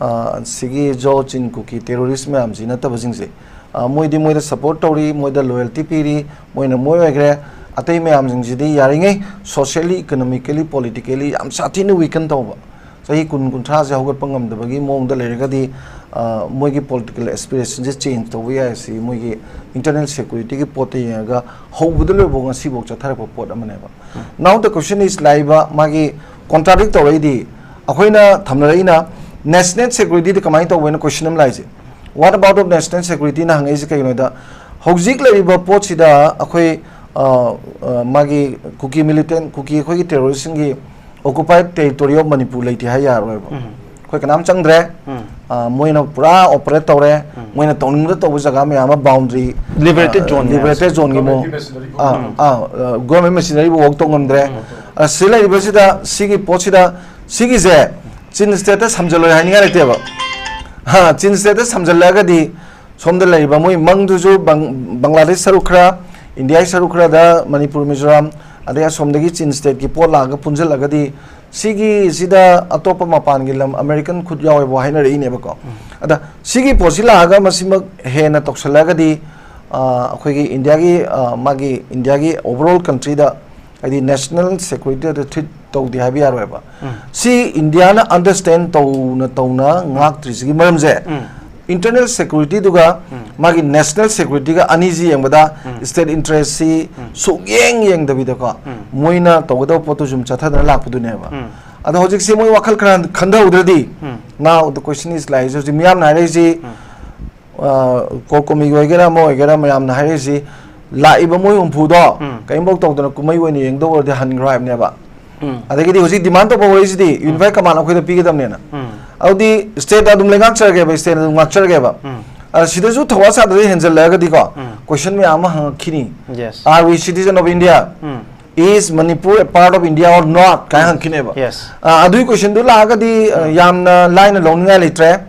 ꯑ, ꯁꯤꯒꯤ ꯖꯣ ꯆꯤꯟ ꯀꯨꯀꯤ terrorist ꯃꯌꯥꯝꯁꯤ ꯅꯠꯇꯕꯁꯤꯡꯁꯦ, ꯑ, ꯃꯣꯏꯗꯤ ꯃꯣꯏꯗ support ꯇꯧꯔꯤ, ꯃꯣꯏꯗ loyalty ꯄꯤꯔꯤ, ꯃꯣꯏꯅ ꯃꯣꯏ ꯑꯣꯏꯈ꯭ꯔꯦ꯫ ꯑꯇꯩ ꯃꯌꯥꯝꯁꯤꯡꯁꯤꯗꯤ ꯌꯥꯔꯤꯉꯩ socially, economically, politically ꯌꯥꯝ ꯁꯥꯊꯤꯅ weaken ꯇꯧꯕ, ꯆꯍꯤ ꯀꯨꯟ ꯀꯨꯟꯊ꯭ꯔꯥꯁꯦ ꯍꯧꯒꯠꯄ ꯉꯝꯗꯕꯒꯤ ꯃꯑꯣꯡꯗ ꯂꯩꯔꯒꯗꯤ, ꯑ, ꯃꯣꯏꯒꯤ political aspiration ꯁꯦ change ꯇꯧꯕ ꯌꯥꯏ꯫ ꯁꯤ ꯃꯣꯏꯒꯤ internal security ꯒꯤ ꯄꯣꯠꯇ ꯌꯦꯡꯉꯒ ꯍꯧꯕꯗ ꯂꯣꯏꯕ ꯉꯁꯤꯐꯥꯎ ꯆꯠꯊꯔꯛꯄ ꯄꯣꯠ ꯑꯃꯅꯦꯕ꯫ Now the question is, ꯂꯥꯛꯏꯕ ꯃꯥꯒꯤ contradict ꯇꯧꯔꯛꯏꯗꯤ, ꯑꯩꯈꯣꯏꯅ ꯊꯝꯅꯔꯛꯏꯅ national security ꯗꯤ ꯀꯃꯥꯏꯅ ꯇꯧꯕ ꯍꯥꯏꯅ question ꯑꯃ ꯂꯥꯛꯏꯁꯦ꯫ What about the national security ꯅ ꯍꯪꯉꯛꯏꯁꯦ ꯀꯩꯒꯤꯅꯣꯗ, ꯍꯧꯖꯤꯛ ꯂꯩꯔꯤꯕ ꯄꯣꯠꯁꯤꯗ ꯑꯩꯈꯣꯏ, ꯑ, ꯑ, ꯃꯥꯒꯤ ꯀꯨꯀꯤ militant, ꯀꯨꯀꯤ ꯑꯩꯈꯣꯏꯒꯤ terrorist ꯁꯤꯡꯒꯤ occupied territory of Manipur ꯂꯩꯇꯦ ꯍꯥꯏ ꯌꯥꯔꯣꯏꯕ꯫ ꯑꯩꯈꯣꯏ ꯀꯅꯥꯝ ꯆꯪꯗ꯭ꯔꯦ꯫ ꯑ, ꯃꯣꯏꯅ ꯄꯨꯔꯥ operate ꯇꯧꯔꯦ꯫ ꯃꯣꯏꯅ ꯇꯧꯅꯤꯡꯕꯗ ꯇꯧꯕ ꯖꯒꯥ ꯃꯌꯥꯝ ꯑꯃ boundary, liberated ꯑ, zone ꯃꯌꯥꯝ꯫ Liberated zone ꯒꯤ ꯃꯑꯣꯡ꯫ ꯑꯥ, ꯑꯥ, ꯑ, government machinery ꯕꯨ work ꯇꯧ ꯉꯝꯗ꯭ꯔꯦ꯫ ꯑ, ꯁꯤ ꯂꯩꯔꯤꯕꯁꯤꯗ, ꯁꯤꯒꯤ ꯄꯣꯠꯁꯤꯗ, ꯁꯤꯒꯤꯁꯦ Chin state ꯇ ꯁꯝꯖꯜꯂꯣꯏ ꯍꯥꯏꯅꯤꯡꯉꯥꯏ ꯂꯩꯇꯦꯕ꯫ ꯍꯥ, Chin state ꯇ ꯁꯝꯖꯜꯂꯛꯑꯒꯗꯤ ꯁꯣꯝꯗ ꯂꯩꯔꯤꯕ ꯃꯣꯏ ꯃꯪꯗꯨꯁꯨ ꯕꯪ-, ꯕꯪꯒ꯭ꯂꯥꯗꯦꯁ ꯁꯔꯨꯛ ꯈꯔ, ꯏꯟꯗꯤꯌꯥꯒꯤ ꯁꯔꯨꯛ ꯈꯔꯗ ꯃꯅꯤꯄꯨꯔ, ꯃꯤꯖꯣꯔꯥꯝ, ꯑꯗꯩ ꯑꯁꯣꯝꯗꯒꯤ Chin state ꯀꯤ ꯄꯣꯠ ꯂꯥꯛꯑꯒ ꯄꯨꯟꯁꯤꯜꯂꯒꯗꯤ ꯁꯤꯒꯤꯁꯤꯗ ꯑꯇꯣꯞꯄ ꯃꯄꯥꯟꯒꯤ ꯂꯝ, American ꯈꯨꯠ ꯌꯥꯎꯋꯦꯕꯨ ꯍꯥꯏꯅꯔꯛꯏꯅꯦꯕꯀꯣ꯫ ꯑꯗ ꯁꯤꯒꯤ ꯄꯣꯠꯁꯤ ꯂꯥꯛꯑꯒ ꯃꯁꯤꯃꯛ ꯍꯦꯟꯅ ꯇꯧꯁꯜꯂꯛꯑꯒꯗꯤ, ꯑ, ꯑꯩꯈꯣꯏꯒꯤ ꯏꯟꯗꯤꯌꯥꯒꯤ, ꯑ, ꯃꯥꯒꯤ ꯏꯟꯗꯤꯌꯥꯒꯤ overall country ꯗ, ꯍꯥꯏꯗꯤ national security ꯗ treat ꯇꯧꯗꯦ ꯍꯥꯏꯕ ꯌꯥꯔꯣꯏꯕ꯫ ꯁꯤ ꯏꯟꯗꯤꯌꯥꯅ understand ꯇꯧꯅ ꯇꯧꯅ ꯉꯥꯛꯇ꯭ꯔꯤꯁꯤꯒꯤ ꯃꯔꯝꯁꯦ, internal security ꯗꯨꯒ ꯃꯥꯒꯤ national security ꯒ ꯑꯅꯤꯁꯤ ꯌꯦꯡꯕꯗ state interest ꯁꯤ ꯁꯨꯛꯌꯦꯡ ꯌꯦꯡꯗꯕꯤꯗꯀꯣ, ꯃꯣꯏꯅ ꯇꯧꯒꯗꯕ ꯄꯣꯠꯇꯨ ꯁꯨꯝ ꯆꯠꯊꯗꯅ ꯂꯥꯛꯄꯗꯨꯅꯦꯕ꯫ ꯑꯗꯣ ꯍꯧꯖꯤꯛꯁꯦ ꯃꯣꯏ ꯋꯥꯈꯜ ꯈꯔ ꯈꯟꯊꯍꯧꯗ꯭ꯔꯗꯤ, now the question is ꯂꯥꯛꯏꯁꯦ ꯍꯧꯖꯤꯛ ꯃꯤꯌꯥꯝꯅ ꯍꯥꯏꯔꯛꯏꯁꯤ, ꯑ, ꯀꯣꯔ ꯀꯣꯃꯤꯒꯤ ꯑꯣꯏꯒꯦꯔꯥ ꯑꯃ ꯑꯣꯏꯒꯦꯔꯥ ꯃꯌꯥꯝꯅ ꯍꯥꯏꯔꯛꯏꯁꯤ, ꯂꯥꯛꯏꯕ ꯃꯣꯏ ꯍꯨꯝꯐꯨꯗꯣ ꯀꯔꯤꯝꯐꯧ ꯇꯧꯗꯅ ꯀꯨꯝꯍꯩ ꯑꯣꯏꯅ ꯌꯦꯡꯗꯧ ꯑꯣꯏꯔꯗꯤ ꯍꯟꯈ꯭ꯔꯣ ꯍꯥꯏꯕꯅꯦꯕ꯫ ꯑꯗꯒꯤꯗꯤ ꯍꯧꯖꯤꯛ demand ꯇꯧꯕ ꯍꯧꯔꯛꯏꯁꯤꯗꯤ unified command ꯑꯩꯈꯣꯏꯗ ꯄꯤꯒꯗꯕꯅꯦꯅ꯫ ꯑꯗꯨꯗꯤ state ꯅ ꯑꯗꯨꯝ ꯂꯩꯉꯥꯛꯆꯔꯒꯦꯕ, state ꯅ ꯑꯗꯨꯝ ꯉꯥꯛꯆꯔꯒꯦꯕ꯫ ꯑ, ꯁꯤꯗꯁꯨ ꯊꯧꯋꯥ ꯁꯥꯗ꯭ꯔꯗꯤ ꯍꯦꯟꯖꯜꯂꯛꯑꯒꯗꯤꯀꯣ, question ꯃꯌꯥꯝ ꯑꯃ ꯍꯪꯉꯛꯈꯤꯅꯤ꯫ Yes. Are we citizen of India? Is Manipur a part of India or not? ꯀꯥꯏ ꯍꯪꯉꯛꯈꯤꯅꯦꯕ꯫ Yes. ꯑ, ꯑꯗꯨꯒꯤ question ꯗꯨ ꯂꯥꯛꯑꯒꯗꯤ, ꯑ, ꯌꯥꯝꯅ ꯂꯥꯏꯅ ꯂꯧꯅꯤꯡꯉꯥꯏ ꯂꯩꯇ꯭ꯔꯦ꯫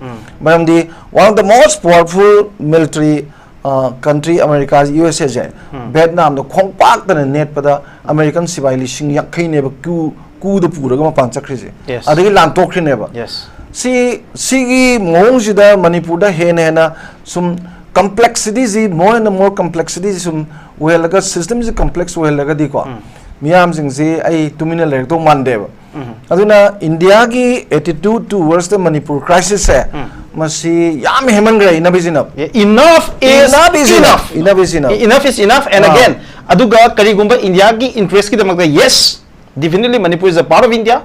ꯃꯔꯝꯗꯤ one of the most powerful military, ꯑ, country America, U S A say Vietnam the ꯈꯣꯡꯄꯥꯛꯇꯅ ꯅꯦꯠꯄꯗ American ꯁꯤꯕꯥꯏ ꯂꯤꯁꯤꯡ ꯌꯥꯡꯈꯩꯅꯦꯕ ꯀ꯭ꯌꯨ, ꯀ꯭ꯌꯨꯗ ꯄꯨꯔꯒ ꯃꯄꯥꯟ ꯆꯠꯈ꯭ꯔꯤꯁꯦ꯫ Yes. ꯑꯗꯒꯤ ꯂꯥꯟꯊꯣꯛꯈ꯭ꯔꯤꯅꯦꯕ꯫ Yes. ꯁꯤ, ꯁꯤꯒꯤ ꯃꯑꯣꯡꯁꯤꯗ ꯃꯅꯤꯄꯨꯔꯗ ꯍꯦꯟꯅ ꯍꯦꯟꯅ ꯁꯨꯝ complexity ꯁꯤ, more and more complexity ꯁꯤ ꯁꯨꯝ ꯑꯣꯏꯍꯜꯂꯒ, system ꯁꯤ complex ꯑꯣꯏꯍꯜꯂꯒꯗꯤꯀꯣ, ꯃꯤꯌꯥꯝꯁꯤꯡꯁꯤ ꯑꯩ ꯇꯨꯃꯤꯟꯅ ꯂꯩꯔꯛꯇꯧ ꯃꯥꯟꯗꯦꯕ꯫ ꯑꯗꯨꯅ ꯏꯟꯗꯤꯌꯥꯒꯤ attitude towards the Manipur crisis ꯁꯦ ꯃꯁꯤ ꯌꯥꯝ ꯍꯦꯟꯃꯟꯈ꯭ꯔꯦ, enough is enough. Enough is Enough enough. is enough. Enough is enough. Enough is enough. And Ah. Again, ꯑꯗꯨꯒ ꯀꯔꯤꯒꯨꯝꯕ ꯏꯟꯗꯤꯌꯥꯒꯤ interest ꯀꯤꯗꯃꯛꯇ, yes, definitely Manipur is a part of India.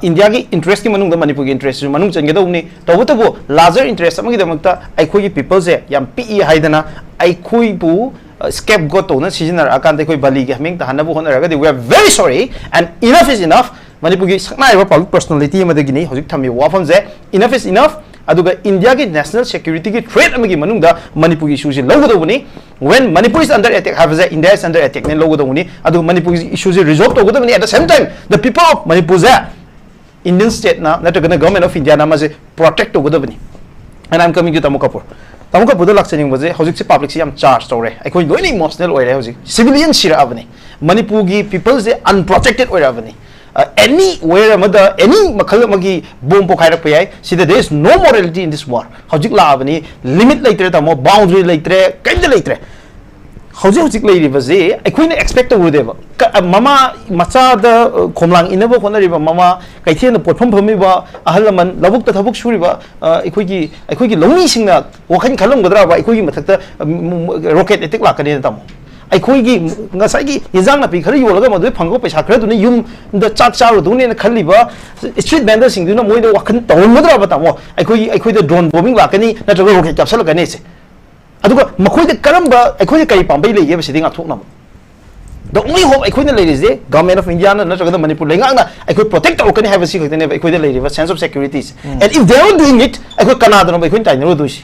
ꯏꯟꯗꯤꯌꯥꯒꯤ interest ꯀꯤ ꯃꯅꯨꯡꯗ ꯃꯅꯤꯄꯨꯔꯒꯤ interest ꯁꯨ ꯃꯅꯨꯡ ꯆꯟꯒꯗꯧꯕꯅꯤ꯫ ꯇꯧꯕꯇꯕꯨ larger interest ꯑꯃꯒꯤꯗꯃꯛꯇ ꯑꯩꯈꯣꯏꯒꯤ people ꯁꯦ ꯌꯥꯝ ꯄꯤꯛꯏ ꯍꯥꯏꯗꯅ ꯑꯩꯈꯣꯏꯕꯨ scapegoat ꯇꯧꯅ ꯁꯤꯖꯤꯟꯅꯔꯛꯑꯀꯥꯟꯗ ꯑꯩꯈꯣꯏ ꯕꯂꯤꯒꯤ ꯍꯃꯦꯡ ꯇꯥꯍꯟꯅꯕ ꯍꯣꯠꯅꯔꯒꯗꯤ, we are very sorry and enough is enough. ꯃꯅꯤꯄꯨꯔꯒꯤ ꯁꯛꯅꯥꯏꯔꯕ public personality ꯑꯃꯗꯒꯤꯅꯤ ꯍꯧꯖꯤꯛ ꯊꯝꯃꯤꯕ ꯋꯥꯐꯝꯁꯦ, enough is enough꯫ ꯑꯗꯨꯒ ꯏꯟꯗꯤꯌꯥꯒꯤ national security ꯒꯤ threat ꯑꯃꯒꯤ ꯃꯅꯨꯡꯗ ꯃꯅꯤꯄꯨꯔꯒꯤ issue say ꯂꯧꯒꯗꯧꯕꯅꯤ꯫ When Manipur is under attack ꯍꯥꯏꯕꯁꯦ India is under attack ꯅꯦ ꯂꯧꯒꯗꯧꯕꯅꯤ꯫ ꯑꯗꯨꯒ ꯃꯅꯤꯄꯨꯔꯒꯤ issue ꯁꯦ resolve ꯇꯧꯒꯗꯕꯅꯤ꯫ At the same time, the people of Manipur say Indian state ꯅ ꯅꯠꯇ꯭ꯔꯒꯅ Government of India ꯅ ꯃꯥꯁꯦ protect ꯇꯧꯒꯗꯕꯅꯤ꯫ And I'm coming to ꯇꯥꯃꯣ ꯀꯥꯄꯨꯔ꯫ ꯇꯥꯃꯣ ꯀꯥꯄꯨꯔꯗ ꯂꯥꯛꯆꯅꯤꯡꯕꯁꯦ, ꯍꯧꯖꯤꯛꯁꯦ public ꯁꯦ ꯌꯥꯝ charge ꯇꯧꯔꯦ, ꯑꯩꯈꯣꯏ ꯂꯣꯏꯅ emotional ꯑꯣꯏꯔꯦ꯫ ꯍꯧꯖꯤꯛ civilian ꯁꯤꯔꯛꯑꯕꯅꯤ, ꯃꯅꯤꯄꯨꯔꯒꯤ people ꯁꯦ unprotected ꯑꯣꯏꯔꯛꯑꯕꯅꯤ꯫ ꯑꯦꯅꯤ ꯋꯦꯌꯔ ꯑꯃꯗ ꯑꯦꯅꯤ ꯃꯈꯜ ꯑꯃꯒꯤ ꯕꯣꯝ ꯄꯣꯈꯥꯏꯔꯛꯄ ꯌꯥꯏ꯫ ꯁꯤꯗ there is no morality in this war꯫ ꯍꯧꯖꯤꯛ ꯂꯥꯛꯑꯕꯅꯤ, limit ꯂꯩꯇ꯭ꯔꯦ ꯇꯥꯃꯣ, boundary ꯂꯩꯇ꯭ꯔꯦ, ꯀꯔꯤꯝꯇ ꯂꯩꯇ꯭ꯔꯦ꯫ ꯍꯧꯖꯤꯛ ꯍꯧꯖꯤꯛ ꯂꯩꯔꯤꯕꯁꯤ ꯑꯩꯈꯣꯏꯅ expect ꯇꯧꯔꯨꯗꯦꯕ꯫ ꯀ- ꯃꯃꯥ ꯃꯆꯥꯗ, ꯑ, ꯈꯣꯝꯂꯥꯡ ꯏꯟꯅꯕ ꯍꯣꯠꯅꯔꯤꯕ ꯃꯃꯥ, ꯀꯩꯊꯦꯜꯗ ꯄꯣꯠꯐꯝ ꯐꯝꯃꯤꯕ ꯑꯍꯜ ꯂꯃꯟ, ꯂꯧꯕꯨꯛꯇ ꯊꯕꯛ ꯁꯨꯔꯤꯕ, ꯑ, ꯑꯩꯈꯣꯏꯒꯤ ꯑꯩꯈꯣꯏꯒꯤ ꯂꯧꯃꯤꯁꯤꯡꯅ ꯋꯥꯈꯜ ꯈꯜꯂꯝꯒꯗ꯭ꯔꯕ ꯑꯩꯈꯣꯏꯒꯤ ꯃꯊꯛꯇ, ꯑ, ꯃ- ꯃ- rocket attack ꯂꯥꯛꯀꯅꯤꯅ ꯇꯥꯃꯣ? ꯑꯩꯈꯣꯏꯒꯤ ꯉꯁꯥꯏꯒꯤ ꯌꯦꯟꯖꯥꯡ ꯅꯥꯄꯤ ꯈꯔ ꯌꯣꯜꯂꯒ ꯃꯗꯨꯗꯩ ꯐꯪꯉꯛꯄ ꯄꯩꯁꯥ ꯈꯔꯗꯨꯅ ꯌꯨꯝꯗ ꯆꯥꯛ ꯆꯥꯔꯨꯗꯧꯅꯦꯅ ꯈꯜꯂꯤꯕ street vendor ꯁꯤꯡꯗꯨꯅ ꯃꯣꯏꯗ ꯋꯥꯈꯜ ꯇꯧꯔꯝꯒꯗ꯭ꯔꯕ ꯇꯥꯃꯣ? ꯑꯩꯈꯣꯏꯒꯤ ꯑꯩꯈꯣꯏꯗ drone bombing ꯂꯥꯛꯀꯅꯤ ꯅꯠꯇ꯭ꯔꯒ rocket ꯀꯥꯞꯁꯤꯜꯂꯛꯀꯅꯤ ꯁꯦ꯫ ꯑꯗꯨꯒ ꯃꯈꯣꯏꯗ ꯀꯔꯝꯕ, ꯑꯩꯈꯣꯏꯗ ꯀꯔꯤ ꯄꯥꯝꯕꯩ ꯂꯩꯒꯦꯕ ꯁꯤꯗꯤ ꯉꯥꯛꯊꯣꯛꯅꯕ? The only hope ꯑꯩꯈꯣꯏꯅ ꯂꯩꯔꯤꯁꯦ Government of India ꯅ ꯅꯠꯇ꯭ꯔꯒꯅ ꯃꯅꯤꯄꯨꯔ ꯂꯩꯉꯥꯛꯅ ꯑꯩꯈꯣꯏ protect ꯇꯧꯔꯛꯀꯅꯤ ꯍꯥꯏꯕꯁꯤ ꯈꯛꯇꯅꯦꯕ ꯑꯩꯈꯣꯏꯗ ꯂꯩꯔꯤꯕ sense of security say. And if they are not doing it, ꯑꯩꯈꯣꯏ ꯀꯅꯥꯗꯅꯣꯕ ꯑꯩꯈꯣꯏꯅ ꯇꯥꯏꯅꯔꯨꯗꯣꯏꯁꯦ?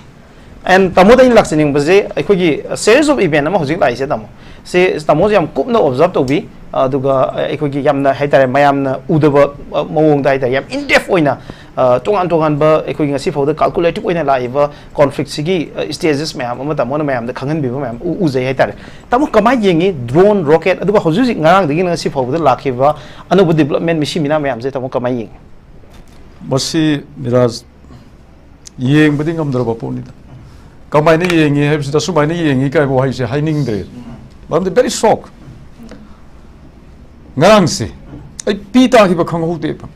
And ꯇꯥꯃꯣꯗ ꯑꯩꯅ ꯂꯥꯛꯆꯅꯤꯡꯕꯁꯦ, ꯑꯩꯈꯣꯏꯒꯤ series of event ꯑꯃ ꯍꯧꯖꯤꯛ ꯂꯥꯛꯏꯁꯦ ꯇꯥꯃꯣ, ꯁꯤ ꯇꯥꯃꯣꯁꯦ ꯌꯥꯝ ꯀꯨꯞꯅ observe ꯇꯧꯕꯤ, ꯑꯗꯨꯒ ꯑꯩꯈꯣꯏꯒꯤ ꯌꯥꯝꯅ ꯍꯥꯏꯇꯥꯔꯦ ꯃꯌꯥꯝꯅ ꯎꯗꯕ, ꯑ, ꯃꯑꯣꯡꯗ ꯍꯥꯏꯇꯥꯔꯦ ꯌꯥꯝ in depth ꯑꯣꯏꯅ, ꯑ, ꯇꯣꯉꯥꯟ ꯇꯣꯉꯥꯟꯕ ꯑꯩꯈꯣꯏꯒꯤ ꯉꯁꯤ ꯐꯥꯎꯗ calculative ꯑꯣꯏꯅ ꯂꯥꯛꯏꯕ conflict ꯁꯤꯒꯤ, ꯑ, stages ꯃꯌꯥꯝ ꯑꯃ ꯇꯥꯃꯣꯅ ꯃꯌꯥꯝꯗ ꯈꯪꯍꯟꯕꯤꯕ ꯃꯌꯥꯝ ꯎ- ꯎꯖꯩ ꯍꯥꯏꯇꯥꯔꯦ꯫ ꯇꯥꯃꯣ ꯀꯃꯥꯏꯅ ꯌꯦꯡꯉꯤ drone, rocket, ꯑꯗꯨꯒ ꯍꯧꯖꯤꯛ ꯍꯧꯖꯤꯛ ꯉꯔꯥꯡꯗꯒꯤ ꯉꯁꯤ ꯐꯥꯎꯕꯗ ꯂꯥꯛꯈꯤꯕ ꯑꯅꯧꯕ development ꯃꯤꯁꯤ ꯃꯤꯅꯥ ꯃꯌꯥꯝꯁꯦ ꯇꯥꯃꯣ ꯀꯃꯥꯏꯅ ꯌꯦꯡꯉꯤ? ꯃꯁꯤ ꯃꯤꯔꯥꯖ, ꯌꯦꯡꯕꯗꯤ ꯉꯝꯗ꯭ꯔꯕ ꯄꯣꯠꯅꯤꯗ꯫ ꯀꯃꯥꯏꯅ ꯌꯦꯡꯉꯤ ꯍꯥꯏꯕꯁꯤꯗ ꯁꯨꯃꯥꯏꯅ ꯌꯦꯡꯉꯤ ꯀꯥꯏꯕ ꯋꯥꯍꯩꯁꯦ ꯍꯥꯏꯅꯤꯡꯗ꯭ꯔꯦ꯫ ꯃꯔꯝꯗꯤ very shock꯫ ꯉꯔꯥꯡꯁꯦ ꯑꯩ ꯄꯤ ꯇꯥꯈꯤꯕ ꯈꯪꯍꯧꯗꯦꯕ꯫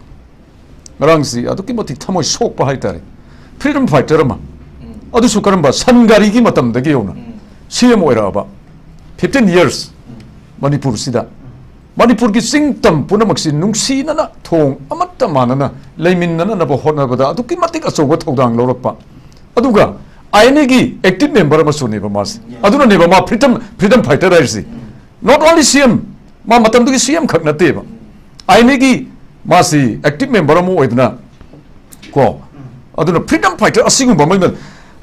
ꯉꯔꯥꯡꯁꯤ ꯑꯗꯨꯛꯀꯤ ꯃꯇꯤꯛ ꯊꯃꯣꯏ ꯁꯣꯛꯄ ꯍꯥꯏꯇꯥꯔꯦ꯫ Freedom fighter ꯑꯃ, ꯑꯗꯨꯁꯨ ꯀꯔꯝꯕ, ꯁꯟ ꯒꯥꯔꯤꯒꯤ ꯃꯇꯝꯗꯒꯤ ꯍꯧꯅ C M ꯑꯣꯏꯔꯛꯑꯕ, fifteen years ꯃꯅꯤꯄꯨꯔꯁꯤꯗ, ꯃꯅꯤꯄꯨꯔꯒꯤ ꯆꯤꯡ ꯇꯝ ꯄꯨꯝꯅꯃꯛꯁꯤ ꯅꯨꯡꯁꯤꯅꯅ ꯊꯣꯡ ꯑꯃꯠꯇ ꯃꯥꯟꯅꯅ ꯂꯩꯃꯤꯟꯅꯅꯅꯕ ꯍꯣꯠꯅꯕꯗ ꯑꯗꯨꯛꯀꯤ ꯃꯇꯤꯛ ꯑꯆꯧꯕ ꯊꯧꯗꯥꯡ ꯂꯧꯔꯛꯄ, ꯑꯗꯨꯒ I N A ꯒꯤ active member ꯑꯃꯁꯨꯅꯦꯕ ꯃꯥꯁꯦ꯫ ꯑꯗꯨꯅꯅꯦꯕ ꯃꯥ freedom, freedom fighter ꯍꯥꯏꯔꯤꯁꯤ꯫ Not only C M, ꯃꯥ ꯃꯇꯝꯗꯨꯒꯤ C M ꯈꯛ ꯅꯠꯇꯦꯕ, I N A ꯒꯤ ꯃꯥꯁꯤ active member ꯑꯃ ꯑꯣꯏꯗꯅ ꯀꯣ꯫ ꯑꯗꯨꯅ freedom fighter ꯑꯁꯤꯒꯨꯝꯕ ꯑꯃ,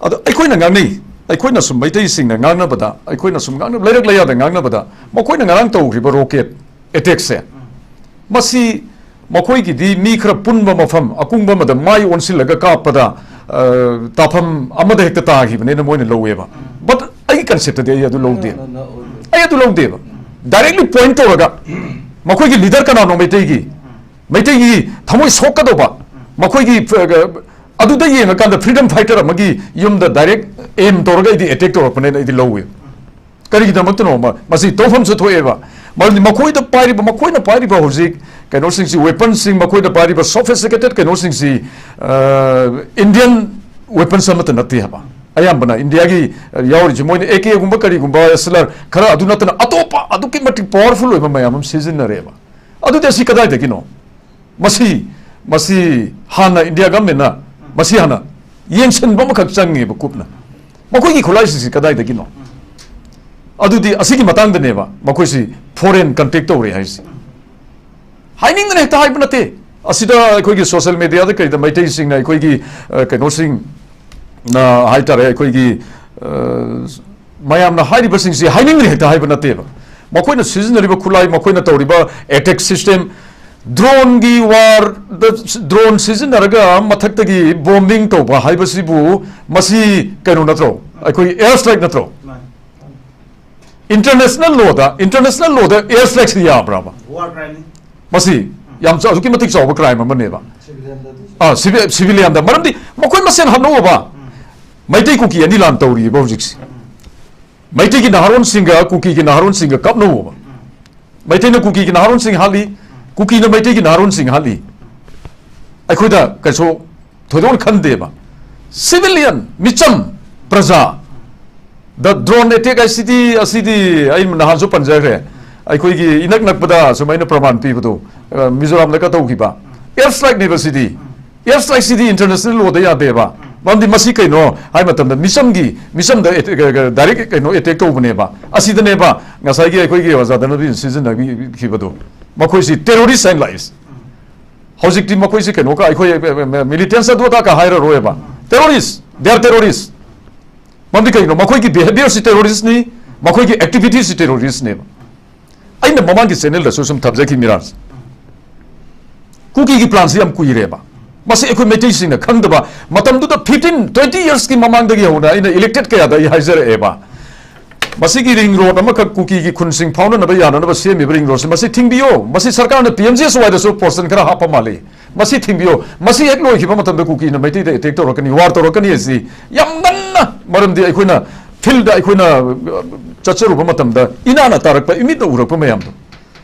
ꯑꯗꯣ ꯑꯩꯈꯣꯏꯅ ꯉꯥꯡꯅꯩ, ꯑꯩꯈꯣꯏꯅ ꯁꯨꯝ ꯃꯩꯇꯩꯁꯤꯡꯅ ꯉꯥꯡꯅꯕꯗ, ꯑꯩꯈꯣꯏꯅ ꯁꯨꯝ ꯉꯥꯡꯅꯕ, ꯂꯩꯔꯛ ꯂꯩꯌꯥꯗ ꯉꯥꯡꯅꯕꯗ, ꯃꯈꯣꯏꯅ ꯉꯔꯥꯡ ꯇꯧꯈ꯭ꯔꯤꯕ rocket attack ꯁꯦ, ꯃꯁꯤ ꯃꯈꯣꯏꯒꯤꯗꯤ ꯃꯤ ꯈꯔ ꯄꯨꯟꯕ ꯃꯐꯝ, ꯑꯀꯨꯡꯕ ꯑꯃꯗ ꯃꯥꯏ ꯑꯣꯟꯁꯤꯜꯂꯒ ꯀꯥꯞꯄꯗ, ꯑ, ꯇꯥꯐꯝ ꯑꯃꯗ ꯍꯦꯛꯇ ꯇꯥꯈꯤꯕꯅꯦꯅ ꯃꯣꯏꯅ ꯂꯧꯋꯦꯕ꯫ But ꯑꯩꯒꯤ concept ꯇꯗꯤ ꯑꯩ ꯑꯗꯨ ꯂꯧꯗꯦ꯫ ꯑꯩ ꯑꯗꯨ ꯂꯧꯗꯦꯕ꯫ Directly point ꯇꯧꯔꯒ ꯃꯈꯣꯏꯒꯤ leader ꯀꯅꯥꯅꯣ ꯃꯩꯇꯩꯒꯤ, ꯃꯩꯇꯩꯒꯤ ꯊꯃꯣꯏ ꯁꯣꯛꯀꯗꯧꯕ, ꯃꯈꯣꯏꯒꯤ, ꯑ, ꯑꯗꯨꯗ ꯌꯦꯡꯉꯀꯥꯟꯗ freedom fighter ꯑꯃꯒꯤ ꯌꯨꯝꯗ direct aim ꯇꯧꯔꯒ ꯑꯩꯗꯤ attack ꯇꯧꯔꯛꯄꯅꯦꯅ ꯑꯩꯗꯤ ꯂꯧꯋꯦ꯫ ꯀꯔꯤꯒꯤꯗꯃꯛꯇꯅꯣ? ꯃ-, ꯃꯁꯤ ꯇꯧꯐꯝꯁꯨ ꯊꯣꯛꯑꯦꯕ꯫ ꯃꯔꯝꯗꯤ ꯃꯈꯣꯏꯗ ꯄꯥꯏꯔꯤꯕ, ꯃꯈꯣꯏꯅ ꯄꯥꯏꯔꯤꯕ ꯍꯧꯖꯤꯛ ꯀꯩꯅꯣꯁꯤꯡꯁꯤ, weapon ꯁꯤꯡ, ꯃꯈꯣꯏꯗ ꯄꯥꯏꯔꯤꯕ sophisticated ꯀꯩꯅꯣꯁꯤꯡꯁꯤ, ꯑ, Indian weapons ꯑꯃꯠꯇ ꯅꯠꯇꯦ ꯍꯥꯏꯕ꯫ ꯑꯌꯥꯝꯕꯅ ꯏꯟꯗꯤꯌꯥꯒꯤ, ꯑ, ꯌꯥꯎꯔꯤꯁꯤ ꯃꯣꯏꯅ A K ꯒꯨꯝꯕ ꯀꯔꯤꯒꯨꯝꯕ, S L R ꯈꯔ ꯑꯗꯨ ꯅꯠꯇꯅ ꯑꯇꯣꯞꯄ ꯑꯗꯨꯛꯀꯤ ꯃꯇꯤꯛ powerful ꯑꯣꯏꯕ ꯃꯌꯥꯝ ꯑꯃ ꯁꯤꯖꯤꯟꯅꯔꯦꯕ꯫ ꯑꯗꯨꯗꯤ ꯑꯁꯤ ꯀꯗꯥꯏꯗꯒꯤꯅꯣ? ꯃꯁꯤ, ꯃꯁꯤ ꯍꯥꯟꯅ ꯏꯟꯗꯤꯌꯥ government ꯅ ꯃꯁꯤ ꯍꯥꯟꯅ ꯌꯦꯡꯁꯤꯟꯕ ꯑꯃꯈꯛ ꯆꯪꯉꯦꯕ ꯀꯨꯞꯅ꯫ ꯃꯈꯣꯏꯒꯤ ꯈꯨꯠꯂꯥꯏꯁꯤꯡꯁꯤ ꯀꯗꯥꯏꯗꯒꯤꯅꯣ? ꯑꯗꯨꯗꯤ ꯑꯁꯤꯒꯤ ꯃꯇꯥꯡꯗꯅꯦꯕ ꯃꯈꯣꯏꯁꯤ foreign contact ꯇꯧꯔꯦ ꯍꯥꯏꯁꯦ꯫ ꯍꯥꯏꯅꯤꯡꯗꯅ ꯍꯦꯛꯇ ꯍꯥꯏꯕ ꯅꯠꯇꯦ꯫ ꯑꯁꯤꯗ ꯑꯩꯈꯣꯏꯒꯤ social media ꯗ ꯀꯩꯗ ꯃꯩꯇꯩꯁꯤꯡꯅ ꯑꯩꯈꯣꯏꯒꯤ, ꯑ, ꯀꯩꯅꯣꯁꯤꯡ, ꯑ, ꯍꯥꯏꯇꯥꯔꯦ, ꯑꯩꯈꯣꯏꯒꯤ, ꯑ, ꯃꯌꯥꯝꯅ ꯍꯥꯏꯔꯤꯕꯁꯤꯡꯁꯤ ꯍꯥꯏꯅꯤꯡꯗꯅ ꯍꯦꯛꯇ ꯍꯥꯏꯕ ꯅꯠꯇꯦꯕ꯫ ꯃꯈꯣꯏꯅ ꯁꯤꯖꯤꯟꯅꯔꯤꯕ ꯈꯨꯠꯂꯥꯏ, ꯃꯈꯣꯏꯅ ꯇꯧꯔꯤꯕ attack system, drone ꯒꯤ war ꯗ drone ꯁꯤꯖꯤꯟꯅꯔꯒ ꯃꯊꯛꯇꯒꯤ bombing ꯇꯧꯕ ꯍꯥꯏꯕꯁꯤꯕꯨ ꯃꯁꯤ ꯀꯩꯅꯣ ꯅꯠꯇ꯭ꯔꯣ? ꯑꯩꯈꯣꯏ air strike ꯅꯠꯇ꯭ꯔꯣ? ꯃꯥꯅꯤ꯫ International law ꯗ, international law ꯗ air strike ꯁꯤ ꯌꯥꯕ꯭ꯔꯕ? War crime ꯅꯤ꯫ ꯃꯁꯤ ꯌꯥꯝ ꯆꯥꯎ-, ꯑꯗꯨꯛꯀꯤ ꯃꯇꯤꯛ ꯆꯥꯎꯕ crime ꯑꯃꯅꯦꯕ꯫ Civilian ꯗ ꯑꯗꯨꯁꯨ꯫ ꯑꯥ, civil-, civilian ꯗ꯫ ꯃꯔꯝꯗꯤ ꯃꯈꯣꯏ ꯃꯁꯦꯟ ꯍꯥꯠꯅꯧꯑꯕ꯫ ꯃꯩꯇꯩ ꯀꯨꯀꯤ ꯑꯅꯤ ꯂꯥꯟ ꯇꯧꯔꯤꯑꯕ ꯍꯧꯖꯤꯛꯁꯦ꯫ ꯃꯩꯇꯩꯒꯤ ꯅꯍꯥꯔꯣꯟꯁꯤꯡꯒ ꯀꯨꯀꯤꯒꯤ ꯅꯍꯥꯔꯣꯟꯁꯤꯡꯒ ꯀꯥꯞꯅꯧꯑꯕ꯫ ꯃꯩꯇꯩꯅ ꯀꯨꯀꯤꯒꯤ ꯅꯍꯥꯔꯣꯟꯁꯤꯡ ꯍꯥꯠꯂꯤ, ꯀꯨꯀꯤꯅ ꯃꯩꯇꯩꯒꯤ ꯅꯍꯥꯔꯣꯟꯁꯤꯡ ꯍꯥꯠꯂꯤ꯫ ꯑꯩꯈꯣꯏꯗ ꯀꯩꯁꯨ ꯊꯣꯏꯗꯣꯛꯅ ꯈꯟꯗꯦꯕ꯫ Civilian, ꯃꯤꯆꯝ, ꯄ꯭ꯔꯖꯥ꯫ The drone attack ꯍꯥꯏꯁꯤꯗꯤ, ꯑꯁꯤꯗꯤ ꯑꯩ ꯅꯍꯥꯟꯁꯨ ꯄꯟꯖꯈ꯭ꯔꯦ꯫ ꯑꯩꯈꯣꯏꯒꯤ ꯏꯅꯛ ꯅꯛꯄꯗ ꯁꯨꯃꯥꯏꯅ ꯄ꯭ꯔꯃꯥꯟ ꯄꯤꯕꯗꯣ, ꯑ, ꯃꯤꯖꯣꯔꯥꯝꯗꯒ ꯇꯧꯈꯤꯕ꯫ Air strikeꯅꯦꯕ ꯁꯤꯗꯤ꯫ Air strikeꯁꯤꯗꯤ international lawꯗ ꯌꯥꯗꯦꯕ꯫ ꯃꯔꯝꯗꯤ ꯃꯁꯤ ꯀꯩꯅꯣ ꯍꯥꯏ ꯃꯇꯝꯗ ꯃꯤꯆꯝꯒꯤ, ꯃꯤꯆꯝꯗ ꯑꯦ-, ꯑꯦ-, direct ꯀꯩꯅꯣ attack ꯇꯧꯕꯅꯦꯕ꯫ ꯑꯁꯤꯗꯅꯦꯕ ꯉꯁꯥꯏꯒꯤ ꯑꯩꯈꯣꯏꯒꯤ ꯑꯣꯖꯥ ꯙꯅꯕꯤꯔꯅ ꯁꯤꯖꯤꯟꯅꯕꯤꯈꯤꯕꯗꯣ꯫ ꯃꯈꯣꯏꯁꯤ terrorist ꯍꯥꯏꯅ ꯂꯥꯛꯏꯁꯦ꯫ ꯍꯧꯖꯤꯛꯇꯤ ꯃꯈꯣꯏꯁꯤ ꯀꯩꯅꯣꯒ ꯑꯩꯈꯣꯏ, ꯑ, ꯑ, militants ꯑꯗꯨ ꯑꯗꯥꯒ ꯍꯥꯏꯔꯔꯣꯏꯕ꯫ Terrorist, they are terrorist꯫ ꯃꯔꯝꯗꯤ ꯀꯩꯒꯤꯅꯣ? ꯃꯈꯣꯏꯒꯤ behaviourꯁꯤ terroristꯅꯤ, ꯃꯈꯣꯏꯒꯤ activitiesꯁꯤ terroristꯅꯦꯕ꯫ ꯑꯩꯅ ꯃꯃꯥꯡꯒꯤ channelꯗꯁꯨ ꯁꯨꯝ ꯊꯝꯖꯈꯤ, ꯃꯤꯔꯥꯖ꯫ ꯀꯨꯀꯤꯒꯤ planꯁꯤ ꯌꯥꯝ ꯀꯨꯏꯔꯦꯕ꯫ ꯃꯁꯤ ꯑꯩꯈꯣꯏ ꯃꯩꯇꯩꯁꯤꯡꯅ ꯈꯪꯗꯕ, ꯃꯇꯝꯗꯨꯗ fifteen, twenty yearsꯀꯤ ꯃꯃꯥꯡꯗꯒꯤ ꯍꯧꯅ ꯑꯩꯅ elected ꯀꯌꯥꯗ ꯑꯩ ꯍꯥꯏꯖꯔꯛꯑꯦꯕ꯫ ꯃꯁꯤꯒꯤ ring road ꯑꯃꯈꯛ ꯀꯨꯀꯤꯒꯤ ꯈꯨꯟꯁꯤꯡ ꯐꯥꯎꯅꯅꯕ ꯌꯥꯅꯅꯕ ꯁꯦꯝꯃꯤꯕ ring roadꯁꯤ, ꯃꯁꯤ ꯊꯤꯡꯕꯤꯌꯣ, ꯃꯁꯤ ꯁꯔꯀꯥꯔꯅ PMGSYꯗꯁꯨ portion ꯈꯔ ꯍꯥꯞꯄ ꯃꯥꯜꯂꯤ, ꯃꯁꯤ ꯊꯤꯡꯕꯤꯌꯣ, ꯃꯁꯤ ꯍꯦꯛ ꯂꯣꯏꯈꯤꯕ ꯃꯇꯝꯗ ꯀꯨꯀꯤꯅ ꯃꯩꯇꯩꯗ attack ꯇꯧꯔꯛꯀꯅꯤ, war ꯇꯧꯔꯛꯀꯅꯤ ꯍꯥꯏꯁꯤ ꯌꯥꯝ ꯉꯟꯅ, ꯃꯔꯝꯗꯤ ꯑꯩꯈꯣꯏꯅ fieldꯗ ꯑꯩꯈꯣꯏꯅ, ꯑ, ꯆꯠꯆꯔꯨꯕ ꯃꯇꯝꯗ ꯏꯅꯥꯅ ꯇꯥꯔꯛꯄ, ꯏꯃꯤꯠꯅ ꯎꯔꯛꯄ ꯃꯌꯥꯝꯗꯣ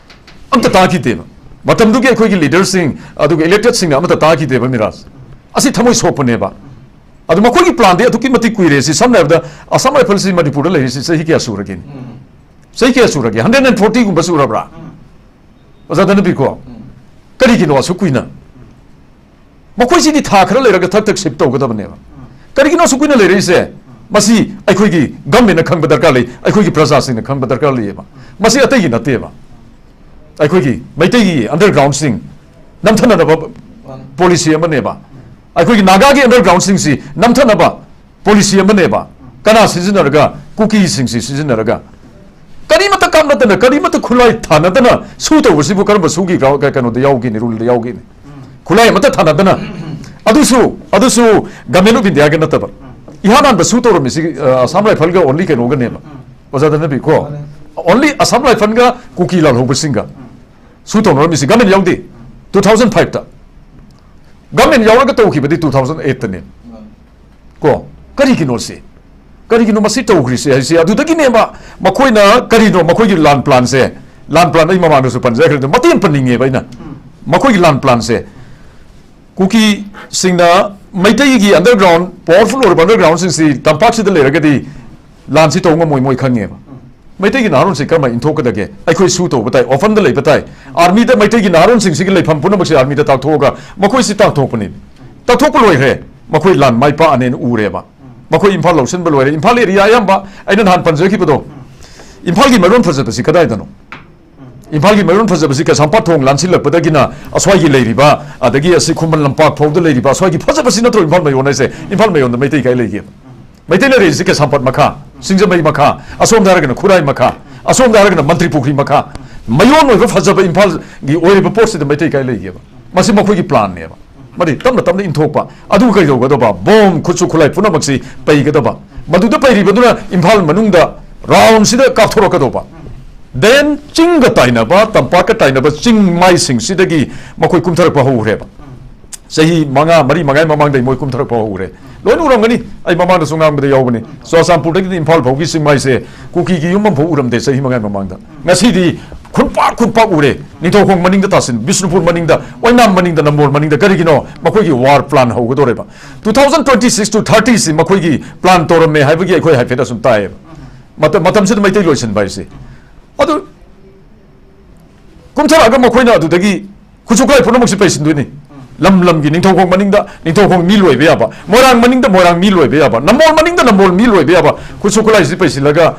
ꯑꯝꯇ ꯇꯥꯈꯤꯗꯦꯕ꯫ ꯃꯇꯝꯗꯨꯒꯤ ꯑꯩꯈꯣꯏꯒꯤ leaderꯁꯤꯡ, ꯑꯗꯨꯒ electedꯁꯤꯡꯅ ꯑꯃꯠꯇ ꯇꯥꯈꯤꯗꯦꯕ, ꯃꯤꯔꯥꯖ꯫ ꯑꯁꯤ ꯊꯃꯣꯏ ꯁꯣꯛꯄꯅꯦꯕ꯫ ꯑꯗꯨ ꯃꯈꯣꯏꯒꯤ planꯗꯤ ꯑꯗꯨꯛꯀꯤ ꯃꯇꯤꯛ ꯀꯨꯏꯔꯦ꯫ ꯁꯤ ꯁꯝꯅ ꯍꯥꯏꯔꯕꯗ Assam Riflesꯁꯤ ꯃꯅꯤꯄꯨꯔꯗ ꯂꯩꯔꯤꯁꯤ ꯆꯍꯤ ꯀꯌꯥ ꯁꯨꯔꯒꯦ? ꯆꯍꯤ ꯀꯌꯥ ꯁꯨꯔꯒꯦ? Hundred and fortyꯒꯨꯝꯕ ꯁꯨꯔꯕ꯭ꯔꯥ? ꯑꯣꯖꯥ ꯙꯅꯕꯤꯔ, ꯀꯔꯤꯒꯤꯅꯣ ꯑꯁꯨꯛ ꯀꯨꯏꯅ? ꯃꯈꯣꯏꯁꯤꯗꯤ ꯊꯥ ꯈꯔ ꯂꯩꯔꯒ ꯊꯛ ꯊꯛ shift ꯇꯧꯒꯗꯕꯅꯦꯕ꯫ ꯀꯔꯤꯒꯤꯅꯣ ꯑꯁꯨꯛ ꯀꯨꯏꯅ ꯂꯩꯔꯛꯏꯁꯦ? ꯃꯁꯤ ꯑꯩꯈꯣꯏꯒꯤ governmentꯅ ꯈꯪꯕ ꯗꯔꯀꯥꯔ ꯂꯩ, ꯑꯩꯈꯣꯏꯒꯤ ꯄ꯭ꯔꯖꯥꯁꯤꯡꯅ ꯈꯪꯕ ꯗꯔꯀꯥꯔ ꯂꯩꯌꯦꯕ꯫ ꯃꯁꯤ ꯑꯇꯩꯒꯤ ꯅꯠꯇꯦꯕ꯫ ꯑꯩꯈꯣꯏꯒꯤ ꯃꯩꯇꯩꯒꯤ undergroundꯁꯤꯡ ꯅꯝꯊꯅꯅꯕ policy ꯑꯃꯅꯦꯕ꯫ ꯑꯩꯈꯣꯏꯒꯤ ꯅꯥꯒꯥꯒꯤ undergroundꯁꯤꯡꯁꯤ ꯅꯝꯊꯅꯕ policy ꯑꯃꯅꯦꯕ꯫ ꯀꯅꯥ ꯁꯤꯖꯤꯟꯅꯔꯒ? ꯀꯨꯀꯤꯁꯤꯡꯁꯤ ꯁꯤꯖꯤꯟꯅꯔꯒ꯫ ꯀꯔꯤꯃꯠꯇ ꯀꯥꯞꯅꯗꯅ, ꯀꯔꯤꯃꯠꯇ ꯈꯨꯠꯂꯥꯏ ꯊꯥꯅꯗꯅ ꯁꯨ ꯇꯧꯕꯁꯤꯕꯨ ꯀꯔꯝꯕ ꯁꯨꯒꯤ ꯒ꯭ꯔꯥꯎ-, ꯀ-, ꯀꯩꯅꯣꯗ ꯌꯥꯎꯒꯦꯅꯦ, ruleꯗ ꯌꯥꯎꯒꯦꯅꯦ? ꯈꯨꯠꯂꯥꯏ ꯑꯃꯠꯇ ꯊꯥꯅꯗꯅ꯫ ꯑꯗꯨꯁꯨ, ꯑꯗꯨꯁꯨ Government of Indiaꯒ ꯅꯠꯇꯕ꯫ ꯏꯍꯥꯟ ꯍꯥꯟꯕ ꯁꯨ ꯇꯧꯔꯝꯃꯤꯁꯤ, ꯑ, Assam Riflesꯒ only ꯀꯩꯅꯣꯒꯅꯦꯕ꯫ ꯑꯣꯖꯥ ꯙꯅꯕꯤꯔ, ꯀꯣ? Only Assam Riflesꯒ ꯀꯨꯀꯤ ꯂꯥꯜꯍꯧꯕꯁꯤꯡꯒ ꯁꯨ ꯇꯧꯅꯔꯝꯃꯤꯁꯤ꯫ Government ꯌꯥꯎꯗꯦ꯫ Two thousand fiveꯇ꯫ Government ꯌꯥꯎꯔꯒ ꯇꯧꯈꯤꯕꯗꯤ two thousand eightꯇꯅꯦ꯫ ꯀꯣ? ꯀꯔꯤꯒꯤꯅꯣ ꯁꯤ? ꯀꯔꯤꯒꯤꯅꯣ ꯃꯁꯤ ꯇꯧꯈ꯭ꯔꯤꯁꯦ ꯍꯥꯏꯁꯦ? ꯑꯗꯨꯗꯒꯤꯅꯦꯕ ꯃꯈꯣꯏꯅ ꯀꯔꯤꯅꯣ ꯃꯈꯣꯏꯒꯤ ꯂꯥꯟ planꯁꯦ? ꯂꯥꯟ ꯄ꯭ꯂꯥꯟ ꯑꯩ ꯃꯃꯥꯡꯗꯁꯨ ꯄꯟꯖꯈ꯭ꯔꯦ, ꯑꯗꯨ ꯃꯇꯦꯛ ꯑꯃ ꯄꯟꯅꯤꯡꯉꯦꯕ ꯑꯩꯅ꯫ ꯃꯈꯣꯏꯒꯤ ꯂꯥꯟ ꯄ꯭ꯂꯥꯟꯁꯦ ꯀꯨꯀꯤꯁꯤꯡꯅ ꯃꯩꯇꯩꯒꯤ ꯑꯟꯗꯔꯒ꯭ꯔꯥꯎꯟ, ꯄꯥꯋꯔꯐꯨꯜ ꯑꯣꯏꯔꯕ ꯑꯟꯗꯔꯒ꯭ꯔꯥꯎꯟꯁꯤꯡꯁꯤ ꯇꯝꯄꯥꯛꯁꯤꯗ ꯂꯩꯔꯒꯗꯤ ꯂꯥꯟꯁꯤ ꯇꯧꯕ ꯉꯝꯃꯣꯏ ꯃꯣꯏ ꯈꯪꯉꯦꯕ꯫ ꯃꯩꯇꯩꯒꯤ ꯅꯍꯥꯔꯣꯟꯁꯤ ꯀꯔꯝꯍꯥꯏꯅ ꯏꯟꯊꯣꯛꯀꯗꯒꯦ? ꯑꯩꯈꯣꯏ ꯁꯨ ꯇꯧꯕ ꯇꯥꯏ, ꯑꯣꯄꯟꯗ ꯂꯩꯕ ꯇꯥꯏ꯫ ꯑꯥꯔꯃꯤꯗ ꯃꯩꯇꯩꯒꯤ ꯅꯍꯥꯔꯣꯟꯁꯤꯡꯁꯤꯒꯤ ꯂꯩꯐꯝ ꯄꯨꯝꯅꯃꯛꯁꯤ ꯑꯥꯔꯃꯤꯗ ꯇꯥꯛꯊꯣꯛꯑꯒ ꯃꯈꯣꯏꯁꯤ ꯇꯥꯛꯊꯣꯛꯄꯅꯤ꯫ ꯇꯥꯛꯊꯣꯛꯄ ꯂꯣꯏꯈ꯭ꯔꯦ, ꯃꯈꯣꯏ ꯂꯥꯟ ꯃꯥꯏ ꯄꯥꯛꯑꯅꯦꯅ ꯎꯔꯦꯕ꯫ ꯃꯈꯣꯏ ꯏꯝꯐꯥꯜ ꯂꯧꯁꯤꯟꯕ ꯂꯣꯏꯔꯦ꯫ ꯏꯝꯐꯥꯜ ꯑꯦꯔꯤꯌꯥ ꯑꯌꯥꯝꯕ ꯑꯩꯅ ꯅꯍꯥꯟ ꯄꯟꯖꯈꯤꯕꯗꯣ, ꯏꯝꯐꯥꯜꯒꯤ ꯃꯥꯏꯔꯣꯟ ꯐꯖꯕꯁꯤ ꯀꯗꯥꯏꯗꯅꯣ? ꯏꯝꯐꯥꯜꯒꯤ ꯃꯥꯏꯔꯣꯟ ꯐꯖꯕꯁꯤ ꯀꯩꯁꯥꯝꯄꯥꯠ ꯊꯣꯡ ꯂꯥꯟꯁꯤꯜꯂꯛꯄꯗꯒꯤꯅ ꯑꯁ꯭ꯋꯥꯏꯒꯤ ꯂꯩꯔꯤꯕ, ꯑꯗꯒꯤ ꯑꯁꯤ ꯈꯨꯃꯟ ꯂꯝꯄꯥꯛ ꯐꯥꯎꯗ ꯂꯩꯔꯤꯕ ꯑꯁ꯭ꯋꯥꯏꯒꯤ ꯐꯖꯕꯁꯤ ꯅꯠꯇ꯭ꯔꯣ ꯏꯝꯐꯥꯜ ꯃꯥꯏꯔꯣꯟ ꯍꯥꯏꯁꯦ? ꯏꯝꯐꯥꯜ ꯃꯥꯏꯔꯣꯟꯗ ꯃꯩꯇꯩ ꯀꯥꯏ ꯂꯩꯒꯦꯕ? ꯃꯩꯇꯩ ꯂꯩꯔꯤꯁꯤ ꯀꯩꯁꯥꯝꯄꯥꯠ ꯃꯈꯥ, ꯁꯤꯡꯖꯃꯩ ꯃꯈꯥ, ꯑꯁꯣꯝꯗ ꯍꯥꯏꯔꯒꯅ ꯈꯨꯔꯥꯏ ꯃꯈꯥ, ꯑꯁꯣꯝꯗ ꯍꯥꯏꯔꯒꯅ ꯃꯟꯇ꯭ꯔꯤ ꯄꯨꯈ꯭ꯔꯤ ꯃꯈꯥ꯫ ꯃꯌꯣꯟ ꯑꯣꯏꯕ ꯐꯖꯕ ꯏꯝꯐꯥꯜꯒꯤ ꯑꯣꯏꯔꯤꯕ ꯄꯣꯠꯁꯤꯗ ꯃꯩꯇꯩ ꯀꯥꯏ ꯂꯩꯒꯦꯕ? ꯃꯁꯤ ꯃꯈꯣꯏꯒꯤ ꯄ꯭ꯂꯥꯟꯅꯦꯕ꯫ ꯃꯗꯤ ꯇꯞꯅ ꯇꯞꯅ ꯏꯟꯊꯣꯛꯄ꯫ ꯑꯗꯨ ꯀꯩꯗꯧꯒꯗꯕ? ꯕꯣꯝ, ꯈꯨꯠꯁꯨ ꯈꯨꯠꯂꯥꯏ ꯄꯨꯝꯅꯃꯛꯁꯤ ꯄꯩꯒꯗꯕ꯫ ꯃꯗꯨꯗ ꯄꯩꯔꯤꯕꯗꯨꯅ ꯏꯝꯐꯥꯜ ꯃꯅꯨꯡꯗ ꯔꯥꯎꯟꯁꯤꯗ ꯀꯥꯞꯊꯣꯔꯛꯀꯗꯧꯕ꯫ ꯗꯦꯟ ꯆꯤꯡꯒ ꯇꯥꯏꯅꯕ, ꯇꯝꯄꯥꯛꯀ ꯇꯥꯏꯅꯕ ꯆꯤꯡ ꯃꯥꯏꯁꯤꯡꯁꯤꯗꯒꯤ ꯃꯈꯣꯏ ꯀꯨꯝꯊꯔꯛꯄ ꯍꯧꯈ꯭ꯔꯦꯕ꯫ ꯆꯍꯤ ꯃꯉꯥ, ꯃꯔꯤ ꯃꯉꯥꯒꯤ ꯃꯃꯥꯡꯗꯩ ꯃꯣꯏ ꯀꯨꯝꯊꯔꯛꯄ ꯍꯧꯈ꯭ꯔꯦ꯫ ꯂꯣꯏꯅ ꯎꯔꯝꯒꯅꯤ, ꯑꯩ ꯃꯃꯥꯡꯗꯁꯨ ꯉꯥꯡꯕꯗ ꯌꯥꯎꯕꯅꯤ꯫ ꯆꯨꯔꯥꯆꯥꯟꯄꯨꯔꯗꯒꯤꯗꯤ ꯏꯝꯐꯥꯜ ꯐꯥꯎꯒꯤ ꯆꯤꯡ ꯃꯥꯏꯁꯦ ꯀꯨꯀꯤꯒꯤ ꯌꯨꯝ ꯑꯃꯐꯥꯎ ꯎꯔꯝꯗꯦ ꯆꯍꯤ ꯃꯉꯥꯒꯤ ꯃꯃꯥꯡꯗ꯫ ꯉꯁꯤꯗꯤ ꯈꯨꯟꯄꯥꯛ ꯈꯨꯟꯄꯥꯛ ꯎꯔꯦ꯫ ꯅꯤꯡꯊꯧꯈꯣꯡ ꯃꯅꯤꯡꯗ ꯇꯥꯁꯤꯟ, ꯕꯤꯁꯅꯨꯄꯨꯔ ꯃꯅꯤꯡꯗ, ꯑꯣꯏꯅꯥꯝ ꯃꯅꯤꯡꯗ, ꯅꯝꯕꯣꯜ ꯃꯅꯤꯡꯗ꯫ ꯀꯔꯤꯒꯤꯅꯣ? ꯃꯈꯣꯏꯒꯤ ꯋꯥꯔ ꯄ꯭ꯂꯥꯟ ꯍꯧꯒꯗꯧꯔꯦꯕ꯫ Two thousand twenty six to thirty ꯁꯤ ꯃꯈꯣꯏꯒꯤ ꯄ꯭ꯂꯥꯟ ꯇꯧꯔꯝꯃꯦ ꯍꯥꯏꯕꯒꯤ ꯑꯩꯈꯣꯏ ꯍꯥꯏꯐꯦꯠ ꯑꯁꯨꯝ ꯇꯥꯏꯌꯦꯕ꯫ ꯃꯇꯝ, ꯃꯇꯝꯁꯤꯗ ꯃꯩꯇꯩ ꯂꯣꯏꯁꯤꯟꯕ ꯍꯥꯏꯁꯦ꯫ ꯑꯗꯨ ꯀꯨꯝꯊꯔꯛꯑꯒ ꯃꯈꯣꯏꯅ ꯑꯗꯨꯗꯒꯤ ꯈꯨꯠꯁꯨ ꯈꯨꯠꯂꯥꯏ ꯄꯨꯝꯅꯃꯛꯁꯤ ꯄꯩꯁꯤꯟꯗꯣꯏꯅꯤ꯫ ꯂꯝ ꯂꯝꯒꯤ ꯅꯤꯡꯊꯧꯈꯣꯡ ꯃꯅꯤꯡꯗ ꯅꯤꯡꯊꯧꯈꯣꯡ ꯃꯤ ꯂꯣꯏꯕ ꯌꯥꯕ, ꯃꯣꯏꯔꯥꯡ ꯃꯅꯤꯡꯗ ꯃꯣꯏꯔꯥꯡ ꯃꯤ ꯂꯣꯏꯕ ꯌꯥꯕ, ꯅꯝꯕꯣꯜ ꯃꯅꯤꯡꯗ ꯅꯝꯕꯣꯜ ꯃꯤ ꯂꯣꯏꯕ ꯌꯥꯕ ꯈꯨꯠꯁꯨ ꯈꯨꯠꯂꯥꯏꯁꯤ ꯄꯩꯁꯤꯜꯂꯒ,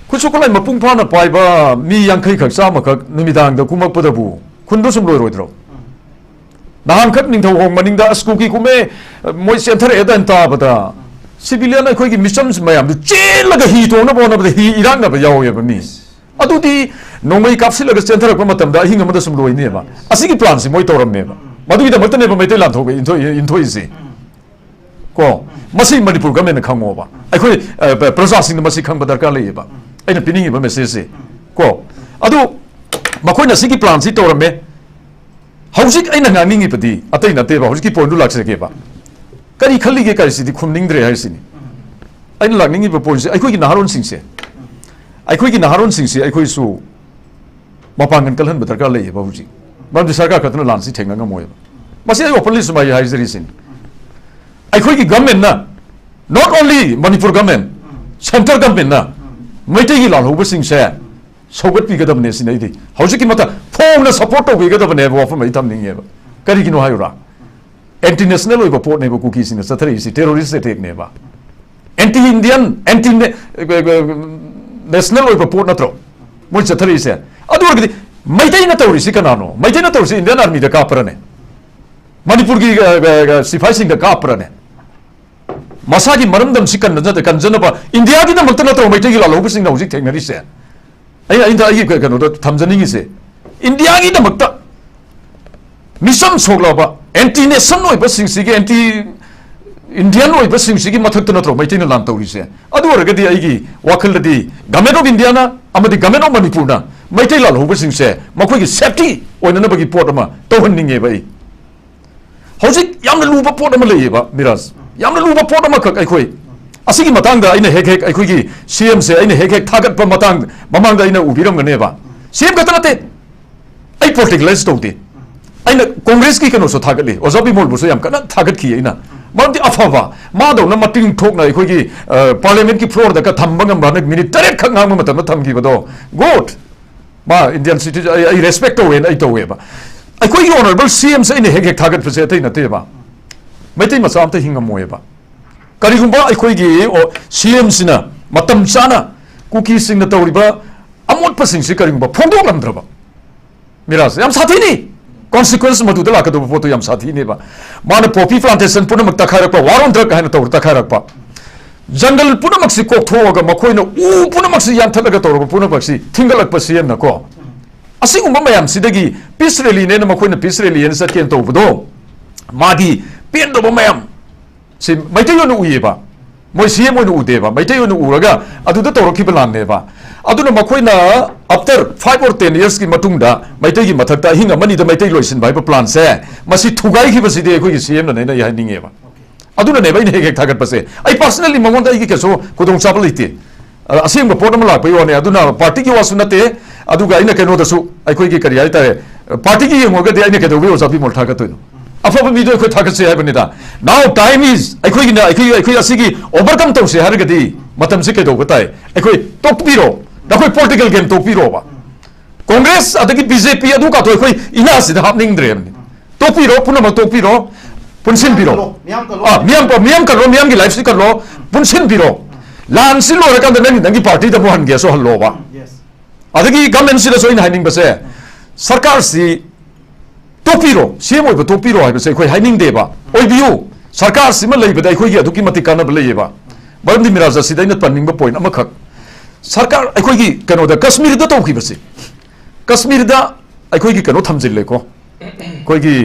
ꯈꯨꯠꯁꯨ ꯈꯨꯠꯂꯥꯏ ꯃꯄꯨꯡ ꯐꯥꯅ ꯄꯥꯏꯕ ꯃꯤ ꯌꯥꯡꯈꯩ ꯈꯛ, ꯆꯥꯝꯃ ꯈꯛ ꯅꯨꯃꯤꯗꯥꯡꯗ ꯀꯨꯝꯃꯛꯄꯗꯕꯨ ꯈꯨꯟꯗꯣ ꯁꯨꯝ ꯂꯣꯏꯔꯣꯏꯗ꯭ꯔꯣ? ꯅꯍꯥꯟꯈꯛ ꯅꯤꯡꯊꯧꯈꯣꯡ ꯃꯅꯤꯡꯗ ꯑꯁ ꯀꯨꯀꯤ ꯀꯨꯝꯃꯦ, ꯃꯣꯏ ꯆꯦꯟꯊꯔꯛꯑꯦ ꯑꯗꯥꯏꯅ ꯇꯥꯕꯗ, ꯁꯤꯚꯤꯂꯤꯌꯟ ꯑꯩꯈꯣꯏꯒꯤ ꯃꯤꯆꯝ ꯃꯌꯥꯝꯗꯨ ꯆꯦꯜꯂꯒ ꯍꯤ ꯇꯣꯡꯅꯕ ꯍꯣꯠꯅꯕꯗ ꯍꯤ ꯏꯔꯥꯛꯅꯕ ꯌꯥꯎꯋꯦꯕ ꯃꯤ꯫ ꯑꯗꯨꯗꯤ ꯅꯣꯡꯃꯩ ꯀꯥꯞꯁꯤꯜꯂꯒ ꯆꯦꯟꯊꯔꯛꯄ ꯃꯇꯝꯗ ꯑꯍꯤꯡ ꯑꯃꯗ ꯁꯨꯝ ꯂꯣꯏꯅꯦꯕ꯫ ꯑꯁꯤꯒꯤ ꯄ꯭ꯂꯥꯟꯁꯤ ꯃꯣꯏ ꯇꯧꯔꯝꯃꯦꯕ꯫ ꯃꯗꯨꯒꯤꯗꯃꯛꯇꯅꯦꯕ ꯃꯩꯇꯩ ꯂꯥꯟꯊꯣꯛ ꯏꯟꯊꯣꯛ-, ꯏꯟꯊꯣꯛꯏꯁꯦ꯫ ꯀꯣ, ꯃꯁꯤ ꯃꯅꯤꯄꯨꯔ ꯒꯃꯦꯟꯅ ꯈꯪꯉꯣꯕ꯫ ꯑꯩꯈꯣꯏ, ꯑ, ꯄ-, ꯄ꯭ꯔꯖꯥꯁꯤꯡꯅ ꯃꯁꯤ ꯈꯪꯕ ꯗꯔꯀꯥꯔ ꯂꯩꯌꯦꯕ꯫ ꯑꯩꯅ ꯄꯤꯅꯤꯡꯉꯤꯕ ꯃꯦꯁꯦꯖꯁꯦ꯫ ꯀꯣ, ꯑꯗꯨ ꯃꯈꯣꯏꯅ ꯁꯤꯒꯤ ꯄ꯭ꯂꯥꯟꯁꯤ ꯇꯧꯔꯝꯃꯦ꯫ ꯍꯧꯖꯤꯛ ꯑꯩꯅ ꯉꯥꯡꯅꯤꯡꯉꯤꯕꯗꯤ ꯑꯇꯩ ꯅꯠꯇꯦꯕ, ꯍꯧꯖꯤꯛꯀꯤ ꯄꯣꯏꯟꯗꯨ ꯂꯥꯛꯆꯒꯦꯕ꯫ ꯀꯔꯤ ꯈꯜꯂꯤꯒꯦ ꯀꯔꯤꯁꯤꯗꯤ ꯈꯨꯝꯅꯤꯡꯗ꯭ꯔꯦ ꯍꯥꯏꯁꯤꯅꯤ꯫ ꯑꯩꯅ ꯂꯥꯛꯅꯤꯡꯉꯤꯕ ꯄꯣꯏꯟꯁꯦ, ꯑꯩꯈꯣꯏꯒꯤ ꯅꯍꯥꯔꯣꯟꯁꯤꯡꯁꯦ, ꯑꯩꯈꯣꯏꯒꯤ ꯅꯍꯥꯔꯣꯟꯁꯤꯡꯁꯤ ꯑꯩꯈꯣꯏꯁꯨ ꯃꯄꯥꯡꯒꯜ ꯀꯜꯍꯟꯕ ꯗꯔꯀꯥꯔ ꯂꯩꯌꯦꯕ ꯍꯧꯖꯤꯛ꯫ ꯃꯔꯝꯗꯤ ꯁꯔꯀꯥꯔ ꯈꯛꯇꯅ ꯂꯥꯟꯁꯤ ꯊꯦꯡꯅ ꯉꯝꯃꯣꯏꯕ꯫ ꯃꯁꯤ ꯑꯩ openly ꯁꯨꯃꯥꯏꯅ ꯍꯥꯏꯖꯔꯤꯁꯤꯅꯤ꯫ ꯑꯩꯈꯣꯏꯒꯤ government ꯅ, not only Manipur government, centre government ꯅ ꯃꯩꯇꯩꯒꯤ ꯂꯥꯜꯍꯧꯕꯁꯤꯡꯁꯦ ꯁꯧꯒꯠꯄꯤꯒꯗꯕꯅꯦ ꯁꯤꯅ ꯑꯩꯗꯤ ꯍꯧꯖꯤꯛꯀꯤ ꯃꯇꯝ ꯐꯣꯡꯅ support ꯇꯧꯕꯤꯒꯗꯕꯅꯦꯕ ꯋꯥꯐꯝ ꯑꯩ ꯊꯝꯅꯤꯡꯉꯦꯕ꯫ ꯀꯔꯤꯒꯤꯅꯣ ꯍꯥꯏꯔꯨꯔꯥ? Anti national ꯑꯣꯏꯕ ꯄꯣꯠꯅꯦꯕ ꯀꯨꯀꯤꯁꯤꯡꯅ ꯆꯠꯊꯔꯛꯏꯁꯤ, terrorist attack ꯅꯦꯕ꯫ Anti Indian, anti national ꯑꯣꯏꯕ ꯄꯣꯠ ꯅꯠꯇ꯭ꯔꯣ ꯃꯣꯏ ꯆꯠꯊꯔꯛꯏꯁꯦ? ꯑꯗꯨ ꯑꯣꯏꯔꯒꯗꯤ ꯃꯩꯇꯩꯅ ꯇꯧꯔꯤꯁꯤ ꯀꯅꯥꯅꯣ? ꯃꯩꯇꯩꯅ ꯇꯧꯔꯤꯁꯤ Indian Army ꯗ ꯀꯥꯞꯄ꯭ꯔꯅꯦ? ꯃꯅꯤꯄꯨꯔꯒꯤ, ꯑ, ꯑ, ꯑ, ꯁꯤꯐꯥꯏꯁꯤꯡꯗ ꯀꯥꯞꯄ꯭ꯔꯅꯦ? ꯃꯁꯥꯒꯤ ꯃꯔꯝꯗꯝꯁꯤ ꯀꯟꯅ-, ꯀꯟꯖꯅꯕ ꯏꯟꯗꯤꯌꯥꯒꯤꯗꯃꯛꯇ ꯅꯠꯇ꯭ꯔꯣ ꯃꯩꯇꯩꯒꯤ ꯂꯥꯜꯍꯧꯕꯁꯤꯡꯅ ꯍꯧꯖꯤꯛ ꯊꯦꯡꯅꯔꯤꯁꯦ? ꯑꯩ, ꯑꯩꯅ ꯑꯩꯒꯤ ꯀ-, ꯀꯩꯅꯣꯗ ꯊꯝꯖꯅꯤꯡꯉꯤꯁꯦ, ꯏꯟꯗꯤꯌꯥꯒꯤꯗꯃꯛꯇ ꯃꯤꯆꯝ ꯁꯣꯛꯂꯕ, anti nation ꯑꯣꯏꯕꯁꯤꯡꯁꯤꯒꯤ, anti Indian ꯑꯣꯏꯕꯁꯤꯡꯁꯤꯒꯤ ꯃꯊꯛꯇ ꯅꯠꯇ꯭ꯔꯣ ꯃꯩꯇꯩꯅ ꯂꯥꯟ ꯇꯧꯔꯤꯁꯦ? ꯑꯗꯨ ꯑꯣꯏꯔꯒꯗꯤ ꯑꯩꯒꯤ ꯋꯥꯈꯜꯗꯗꯤ Government of India ꯅ ꯑꯃꯗꯤ Government of Manipur ꯅ ꯃꯩꯇꯩ ꯂꯥꯜꯍꯧꯕꯁꯤꯡꯁꯦ ꯃꯈꯣꯏꯒꯤ safety ꯑꯣꯏꯅꯅꯕꯒꯤ ꯄꯣꯠ ꯑꯃ ꯇꯧꯍꯟꯅꯤꯡꯉꯦꯕ ꯑꯩ꯫ ꯍꯧꯖꯤꯛ ꯌꯥꯝꯅ ꯂꯨꯕ ꯄꯣꯠ ꯑꯃ ꯂꯩꯌꯦꯕ, ꯃꯤꯔꯥꯖ꯫ ꯌꯥꯝꯅ ꯂꯨꯕ ꯄꯣꯠ ꯑꯃꯈꯛ ꯑꯩꯈꯣꯏ ꯑꯁꯤꯒꯤ ꯃꯇꯥꯡꯗ ꯑꯩꯅ ꯍꯦꯛ ꯍꯦꯛ ꯑꯩꯈꯣꯏꯒꯤ C M ꯁꯦ ꯑꯩꯅ ꯍꯦꯛ ꯍꯦꯛ ꯊꯥꯒꯠꯄ ꯃꯇꯥꯡ ꯃꯃꯥꯡꯗ ꯑꯩꯅ ꯎꯕꯤꯔꯝꯒꯅꯦꯕ꯫ C M ꯈꯛꯇ ꯅꯠꯇꯦ, ꯑꯩ politicalize ꯇꯧꯗꯦ꯫ ꯑꯩꯅ Congress ꯀꯤ ꯀꯩꯅꯣꯁꯨ ꯊꯥꯒꯠꯂꯤ, ꯑꯣꯖꯥ ꯕꯤꯃꯣꯜꯕꯨꯁꯨ ꯌꯥꯝ ꯀꯟꯅ ꯊꯥꯒꯠꯈꯤ ꯑꯩꯅ꯫ ꯃꯔꯝꯗꯤ ꯑꯐꯕ, ꯃꯥꯗꯧꯅ ꯃꯇꯤꯡ ꯊꯣꯛꯅ ꯑꯩꯈꯣꯏꯒꯤ, ꯑ, Parliament ꯀꯤ floor ꯗꯒ ꯊꯝꯕ ꯉꯝꯕ, ꯍꯟꯗꯛ minute ꯇꯔꯦꯠ ꯈꯛ ꯉꯥꯡꯕ ꯃꯇꯝꯗ ꯊꯝꯈꯤꯕꯗꯣ, good꯫ ꯃꯥ Indian citizen, ꯑꯩ, ꯑꯩ respect ꯇꯧꯋꯦꯅ ꯑꯩ ꯇꯧꯋꯦꯕ꯫ ꯑꯩꯈꯣꯏꯒꯤ honourable C M ꯁꯦ ꯑꯩꯅ ꯍꯦꯛ ꯍꯦꯛ ꯊꯥꯒꯠꯄꯁꯦ ꯑꯇꯩ ꯅꯠꯇꯦꯕ, ꯃꯩꯇꯩ ꯃꯆꯥ ꯑꯝꯇ ꯍꯤꯡꯉꯝꯃꯣꯏꯕ꯫ ꯀꯔꯤꯒꯨꯝꯕ ꯑꯩꯈꯣꯏꯒꯤ, ꯑꯣ, C M ꯁꯤꯅ ꯃꯇꯝ ꯆꯥꯅ ꯀꯨꯀꯤꯁꯤꯡꯅ ꯇꯧꯔꯤꯕ ꯑꯃꯣꯠꯄꯁꯤꯡꯁꯤ ꯀꯔꯤꯒꯨꯝꯕ ꯐꯣꯡꯗꯣꯛꯂꯝꯗ꯭ꯔꯕ, ꯃꯤꯔꯥꯖ, ꯌꯥꯝ ꯁꯥꯊꯤꯅꯤ꯫ Consequence ꯃꯗꯨꯗ ꯂꯥꯛꯀꯗꯧꯕ ꯄꯣꯠꯇꯨ ꯌꯥꯝ ꯁꯥꯊꯤꯅꯦꯕ꯫ ꯃꯥꯅ poppy plantation ꯄꯨꯝꯅꯃꯛ ꯇꯛꯈꯥꯏꯔꯛꯄ, war on drug ꯍꯥꯏꯅ ꯇꯧꯔ ꯇꯛꯈꯥꯏꯔꯛꯄ, ꯖꯪꯒꯜ ꯄꯨꯝꯅꯃꯛꯁꯤ ꯀꯣꯛꯊꯣꯛꯑꯒ ꯃꯈꯣꯏꯅ ꯎ ꯄꯨꯝꯅꯃꯛꯁꯤ ꯌꯥꯟꯊꯠꯂꯒ ꯇꯧꯔꯕ ꯄꯨꯝꯅꯃꯛꯁꯤ ꯊꯤꯡꯒꯠꯂꯛꯄ C M ꯅꯀꯣ꯫ ꯑꯁꯤꯒꯨꯝꯕ ꯃꯌꯥꯝꯁꯤꯗꯒꯤ peace rally ꯅꯦꯅ ꯃꯈꯣꯏꯅ peace rally ꯍꯥꯏꯅ ꯆꯠꯀꯦꯅ ꯇꯧꯕꯗꯣ, ꯃꯥꯗꯤ ꯄꯦꯟꯗꯕ ꯃꯌꯥꯝ ꯁꯤ ꯃꯩꯇꯩ ꯑꯣꯏꯅ ꯎꯏꯌꯦꯕ꯫ ꯃꯣꯏ C M ꯑꯣꯏꯅ ꯎꯗꯦꯕ, ꯃꯩꯇꯩ ꯑꯣꯏꯅ ꯎꯔꯒ ꯑꯗꯨꯗ ꯇꯧꯔꯛꯈꯤꯕ ꯂꯥꯟꯅꯦꯕ꯫ ꯑꯗꯨꯅ ꯃꯈꯣꯏꯅ after five or ten years ꯀꯤ ꯃꯇꯨꯡꯗ ꯃꯩꯇꯩꯒꯤ ꯃꯊꯛꯇ ꯑꯍꯤꯡ ꯑꯃꯅꯤꯗ ꯃꯩꯇꯩ ꯂꯣꯏꯁꯤꯟꯕ ꯍꯥꯏꯕ plan ꯁꯦ, ꯃꯁꯤ ꯊꯨꯒꯥꯏꯈꯤꯕꯁꯤꯗꯤ ꯑꯩꯈꯣꯏꯒꯤ C M ꯅꯅꯦꯅ ꯑꯩ ꯍꯥꯏꯅꯤꯡꯉꯦꯕ꯫ ꯑꯗꯨꯅꯅꯦꯕ ꯑꯩꯅ ꯍꯦꯛ ꯍꯦꯛ ꯊꯥꯒꯠꯄꯁꯦ꯫ ꯑꯩ personally ꯃꯉꯣꯟꯗ ꯑꯩꯒꯤ ꯀꯩꯁꯨ ꯈꯨꯗꯣꯡꯆꯥꯕ ꯂꯩꯇꯦ꯫ ꯑ, ꯑꯁꯦꯡꯕ ꯄꯣꯠ ꯑꯃ ꯂꯥꯛꯄꯒꯤ ꯋꯥꯅꯦ꯫ ꯑꯗꯨꯅ party ꯒꯤ ꯋꯥꯁꯨ ꯅꯠꯇꯦ, ꯑꯗꯨꯒ ꯑꯩꯅ ꯀꯩꯅꯣꯗꯁꯨ, ꯑꯩꯈꯣꯏꯒꯤ ꯀꯔꯤ ꯍꯥꯏꯇꯥꯔꯦ, ꯄꯥꯔꯇꯤꯒꯤ ꯌꯦꯡꯉꯨꯔꯒꯗꯤ ꯑꯩꯅ ꯀꯩꯗꯧꯕꯩ ꯑꯣꯖꯥ ꯕꯤꯃꯣꯜ ꯊꯥꯒꯠꯇꯣꯏꯅꯣ? ꯑꯐꯕ ꯃꯤꯗꯣ ꯑꯩꯈꯣꯏ ꯊꯥꯒꯠꯁꯦ ꯍꯥꯏꯕꯅꯤꯗ꯫ Now time is, ꯑꯩꯈꯣꯏꯒꯤꯅ, ꯑꯩꯈꯣꯏ, ꯑꯩꯈꯣꯏ ꯑꯁꯤꯒꯤ overcome ꯇꯧꯁꯦ ꯍꯥꯏꯔꯒꯗꯤ ꯃꯇꯝꯁꯤ ꯀꯩꯗꯧꯕ ꯇꯥꯏ? ꯑꯩꯈꯣꯏ ꯇꯣꯛꯄꯤꯔꯣ, ꯅꯈꯣꯏ political game ꯇꯣꯛꯄꯤꯔꯣꯕ꯫ ꯀꯣꯡꯒ꯭ꯔꯦꯁ ꯑꯗꯒꯤ ꯕꯤ ꯖꯦ ꯄꯤ ꯑꯗꯨ ꯀꯥꯇꯣ ꯑꯩꯈꯣꯏ ꯏꯅꯥꯁꯤꯗ ꯍꯥꯞꯅꯤꯡꯗ꯭ꯔꯦꯕꯅꯤ꯫ ꯇꯣꯛꯄꯤꯔꯣ, ꯄꯨꯝꯅꯃꯛ ꯇꯣꯛꯄꯤꯔꯣ, ꯄꯨꯟꯁꯤꯟꯕꯤꯔꯣ꯫ ꯃꯤꯌꯥꯝ ꯀꯜꯂꯣ, ꯃꯤꯌꯥꯝ ꯀꯜꯂꯣ꯫ ꯑꯥ, ꯃꯤꯌꯥꯝ ꯀꯜ-, ꯃꯤꯌꯥꯝ ꯀꯜꯂꯣ, ꯃꯤꯌꯥꯝꯒꯤ ꯂꯥꯏꯐꯁꯤ ꯀꯜꯂꯣ, ꯄꯨꯟꯁꯤꯟꯕꯤꯔꯣ꯫ ꯂꯥꯟꯁꯤ ꯂꯣꯏꯔꯀꯥꯟꯗ ꯅꯪ, ꯅꯪꯒꯤ ꯄꯥꯔꯇꯤꯗ ꯑꯃꯨꯛ ꯍꯟꯒꯦꯁꯨ ꯍꯜꯂꯣꯕ꯫ Yes꯫ ꯑꯗꯒꯤ ꯒꯃꯦꯟꯁꯤꯗꯁꯨ ꯑꯩꯅ ꯍꯥꯏꯅꯤꯡꯕꯁꯦ, ꯁꯔꯀꯥꯔꯁꯤ ꯇꯣꯛꯄꯤꯔꯣ, ꯁꯤ ꯑꯦꯝ ꯑꯣꯏꯕ ꯇꯣꯛꯄꯤꯔꯣ ꯍꯥꯏꯕꯁꯦ ꯑꯩꯈꯣꯏ ꯍꯥꯏꯅꯤꯡꯗꯦꯕ꯫ ꯑꯣꯏꯕꯤꯌꯨ, ꯁꯔꯀꯥꯔꯁꯤꯃ ꯂꯩꯕꯗ ꯑꯩꯈꯣꯏꯒꯤ ꯑꯗꯨꯛꯀꯤ ꯃꯇꯤꯛ ꯀꯥꯟꯅꯕ ꯂꯩꯌꯦꯕ꯫ ꯃꯔꯝꯗꯤ ꯃꯤꯔꯥꯖ, ꯑꯁꯤꯗ ꯑꯩꯅ ꯄꯟꯅꯤꯡꯕ ꯄꯣꯏꯟ ꯑꯃꯈꯛ, ꯁꯔꯀꯥꯔ ꯑꯩꯈꯣꯏꯒꯤ ꯀꯩꯅꯣꯗ, ꯀꯁꯃꯤꯔꯗ ꯇꯧꯈꯤꯕꯁꯦ, ꯀꯁꯃꯤꯔꯗ ꯑꯩꯈꯣꯏꯒꯤ ꯀꯩꯅꯣ ꯊꯝꯖꯤꯜꯂꯦꯀꯣ, ꯑꯩꯈꯣꯏꯒꯤ,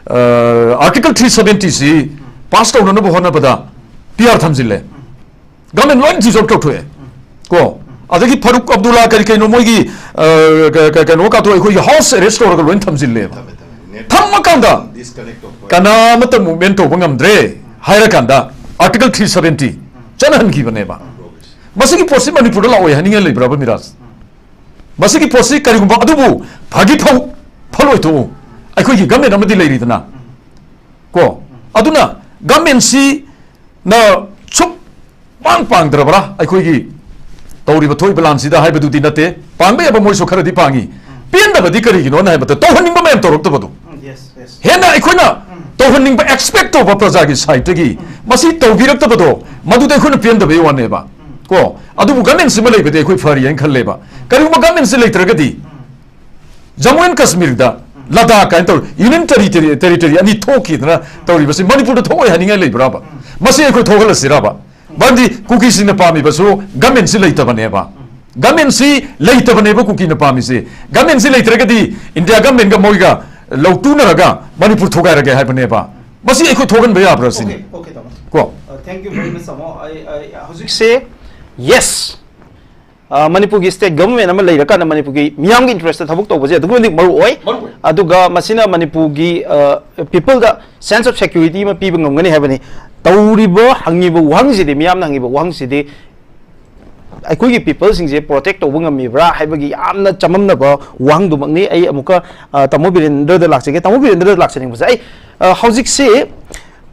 ꯑ, Article three seventy ꯁꯤ ꯄꯥꯁ ꯇꯧꯅꯅꯕ ꯍꯣꯠꯅꯕꯗ ꯄꯤ ꯑꯥꯔ ꯊꯝꯖꯤꯜꯂꯦ꯫ ꯒꯃꯦꯟ ꯂꯣꯏ ꯗꯤꯖꯣꯜꯕ ꯇꯧꯊꯣꯛꯑꯦ ꯀꯣ꯫ ꯑꯗꯒꯤ ꯐꯔꯨꯛ ꯑꯕꯗꯨꯜꯂꯥ ꯀꯔꯤ ꯀꯩꯅꯣ ꯃꯣꯏꯒꯤ, ꯑ, ꯀ-, ꯀ-, ꯀꯩꯅꯣ ꯀꯥꯇꯣ ꯑꯩꯈꯣꯏꯒꯤ ꯍꯥꯎꯁ ꯑꯦꯔꯦꯁ ꯇꯧꯔꯒ ꯂꯣꯏ ꯊꯝꯖꯤꯜꯂꯦꯕ꯫ ꯊꯝꯃꯀꯥꯟꯗ ꯀꯅꯥ ꯑꯃꯠꯇ ꯃꯨꯚꯃꯦꯟ ꯇꯧꯕ ꯉꯝꯗ꯭ꯔꯦ ꯍꯥꯏꯔꯀꯥꯟꯗ Article three seventy ꯆꯠꯅꯍꯟꯈꯤꯕꯅꯦꯕ꯫ ꯃꯁꯤꯒꯤ ꯄꯣꯠꯁꯤ ꯃꯅꯤꯄꯨꯔꯗ ꯂꯥꯛꯑꯣꯏ ꯍꯥꯏꯅꯤꯡꯉꯥꯏ ꯂꯩꯕ꯭ꯔꯕ, ꯃꯤꯔꯥꯖ? ꯃꯁꯤꯒꯤ ꯄꯣꯠꯁꯤ ꯀꯔꯤꯒꯨꯝꯕ, ꯑꯗꯨꯕꯨ ꯐꯥꯒꯤ ꯐꯧ ꯐꯜ ꯑꯣꯏꯊꯣꯛꯎ, ꯑꯩꯈꯣꯏꯒꯤ ꯒꯃꯦꯟ ꯑꯃꯗꯤ ꯂꯩꯔꯤꯗꯅ ꯀꯣ꯫ ꯑꯗꯨꯅ ꯒꯃꯦꯟꯁꯤꯅ ꯁꯨꯛ ꯄꯥꯡ ꯄꯥꯡꯗ꯭ꯔꯕ꯭ꯔꯥ ꯑꯩꯈꯣꯏꯒꯤ ꯇꯧꯔꯤꯕ ꯊꯣꯛꯏꯕ ꯂꯥꯟꯁꯤꯗ ꯍꯥꯏꯕꯗꯨꯗꯤ ꯅꯠꯇꯦ, ꯄꯥꯡꯕ ꯌꯥꯕ ꯃꯣꯏꯁꯨ ꯈꯔꯗꯤ ꯄꯥꯡꯉꯤ꯫ ꯄꯦꯟꯗꯕꯗꯤ ꯀꯔꯤꯒꯤꯅꯣꯅ ꯍꯥꯏꯕꯗ ꯇꯧꯍꯟꯅꯤꯡꯕ ꯃꯌꯥꯝ ꯇꯧꯔꯛꯇꯕꯗꯣ꯫ ꯎꯝ, yes, yes꯫ ꯍꯦꯟꯅ ꯑꯩꯈꯣꯏꯅ ꯎꯝ꯫ ꯇꯧꯍꯟꯅꯤꯡꯕ ꯑꯦꯛꯁꯄꯦꯛ ꯇꯧꯕ ꯄ꯭ꯔꯖꯥꯒꯤ ꯁꯥꯏꯠꯇꯒꯤ ꯎꯝ꯫ ꯃꯁꯤ ꯇꯧꯕꯤꯔꯛꯇꯕꯗꯣ, ꯎꯝ꯫ ꯃꯗꯨꯗ ꯑꯩꯈꯣꯏꯅ ꯄꯦꯟꯗꯕꯩ ꯋꯥꯅꯦꯕ꯫ ꯎꯝ꯫ ꯀꯣ, ꯑꯗꯨꯕꯨ ꯒꯃꯦꯟꯁꯤꯃ ꯂꯩꯕꯗꯤ ꯑꯩꯈꯣꯏ ꯐꯔꯤ ꯍꯥꯏꯅ ꯈꯜꯂꯦꯕ꯫ ꯎꯝ꯫ ꯀꯔꯤꯒꯨꯝꯕ ꯒꯃꯦꯟꯁꯤ ꯂꯩꯇ꯭ꯔꯒꯗꯤ ꯎꯝ꯫ ꯖꯃꯨ ꯑꯦꯟ ꯀꯥꯁꯃꯤꯔꯗ, ꯎꯝ꯫ ꯂꯗꯥꯈ ꯀꯥꯏꯅ ꯇꯧꯔ ꯌꯨꯅꯤꯌꯟ ꯇꯦꯔꯤꯇꯔꯤ, ꯇꯦꯔꯤꯇꯔꯤ ꯑꯅꯤ ꯊꯣꯛꯈꯤꯗꯅ ꯎꯝ꯫ ꯇꯧꯔꯤꯕꯁꯤ ꯃꯅꯤꯄꯨꯔꯗ ꯊꯣꯛꯑꯣꯏ ꯍꯥꯏꯅꯤꯡꯉꯥꯏ ꯂꯩꯕ꯭ꯔꯕ? ꯎꯝ꯫ ꯃꯁꯤ ꯑꯩꯈꯣꯏ ꯊꯣꯛꯍꯜꯂꯁꯤꯔꯕ? ꯃꯔꯝꯗꯤ ꯀꯨꯀꯤꯁꯤꯡꯅ ꯄꯥꯝꯃꯤꯕꯁꯨ ꯒꯃꯦꯟꯁꯤ ꯂꯩꯇꯕꯅꯦꯕ꯫ ꯒꯃꯦꯟꯁꯤ ꯂꯩꯇꯕꯅꯦꯕ ꯀꯨꯀꯤꯅ ꯄꯥꯝꯃꯤꯁꯤ꯫ ꯒꯃꯦꯟꯁꯤ ꯂꯩꯇ꯭ꯔꯒꯗꯤ ꯏꯟꯗꯤꯌꯥ ꯒꯃꯦꯟꯒ ꯃꯣꯏꯒ ꯂꯧꯇꯨꯅꯔꯒ ꯃꯅꯤꯄꯨꯔ ꯊꯨꯒꯥꯏꯔꯒꯦ ꯍꯥꯏꯕꯅꯦꯕ꯫ ꯃꯁꯤ ꯑꯩꯈꯣꯏ ꯊꯣꯛꯍꯟꯕ ꯌꯥꯕ꯭ꯔꯥ ꯁꯤꯅꯤ꯫ Okay, okay, ꯇꯥꯃꯣ꯫ ꯀꯣ꯫ Uh, thank you very much, ꯇꯥꯃꯣ꯫ ꯑꯩ, ꯑꯩ, ꯍꯧꯖꯤꯛꯁꯦ, yes, ꯑ, ꯃꯅꯤꯄꯨꯔꯒꯤ ꯁ꯭ꯇꯦꯠ ꯒꯚꯔꯟꯃꯦꯟ ꯑꯃ ꯂꯩꯔꯀꯥꯟꯗ ꯃꯅꯤꯄꯨꯔꯒꯤ ꯃꯤꯌꯥꯝꯒꯤ ꯏꯟꯇꯔꯦꯁꯇ ꯊꯕꯛ ꯇꯧꯕꯁꯦ ꯑꯗꯨꯛꯀꯤ ꯃꯇꯤꯛ ꯃꯔꯨ ꯑꯣꯏ꯫ ꯃꯔꯨ ꯑꯣꯏ꯫ ꯑꯗꯨꯒ ꯃꯁꯤꯅ ꯃꯅꯤꯄꯨꯔꯒꯤ, ꯑ, ꯄꯤꯄꯜꯗ sense of security ꯑꯃ ꯄꯤꯕ ꯉꯝꯒꯅꯤ ꯍꯥꯏꯕꯅꯤ꯫ ꯇꯧꯔꯤꯕ, ꯍꯪꯉꯤꯕ ꯋꯥꯍꯪꯁꯤꯗꯤ, ꯃꯤꯌꯥꯝꯅ ꯍꯪꯉꯤꯕ ꯋꯥꯍꯪꯁꯤꯗꯤ, ꯑꯩꯈꯣꯏꯒꯤ ꯄꯤꯄꯜꯁꯤꯡꯁꯦ ꯄ꯭ꯔꯣꯇꯦꯛ ꯇꯧꯕ ꯉꯝꯃꯤꯕ꯭ꯔꯥ ꯍꯥꯏꯕꯒꯤ ꯌꯥꯝꯅ ꯆꯃꯝꯅꯕ ꯋꯥꯍꯪꯗꯨꯃꯛꯅꯤ꯫ ꯑꯩ ꯑꯃꯨꯛꯀ ꯑ, ꯇꯥꯃꯣ ꯕꯤꯔꯦꯟꯗ꯭ꯔꯗ ꯂꯥꯛꯆꯒꯦ꯫ ꯇꯥꯃꯣ ꯕꯤꯔꯦꯟꯗ꯭ꯔꯗ ꯂꯥꯛꯆꯅꯤꯡꯕꯁꯦ, ꯑꯩ ꯑ, ꯍꯧꯖꯤꯛꯁꯤ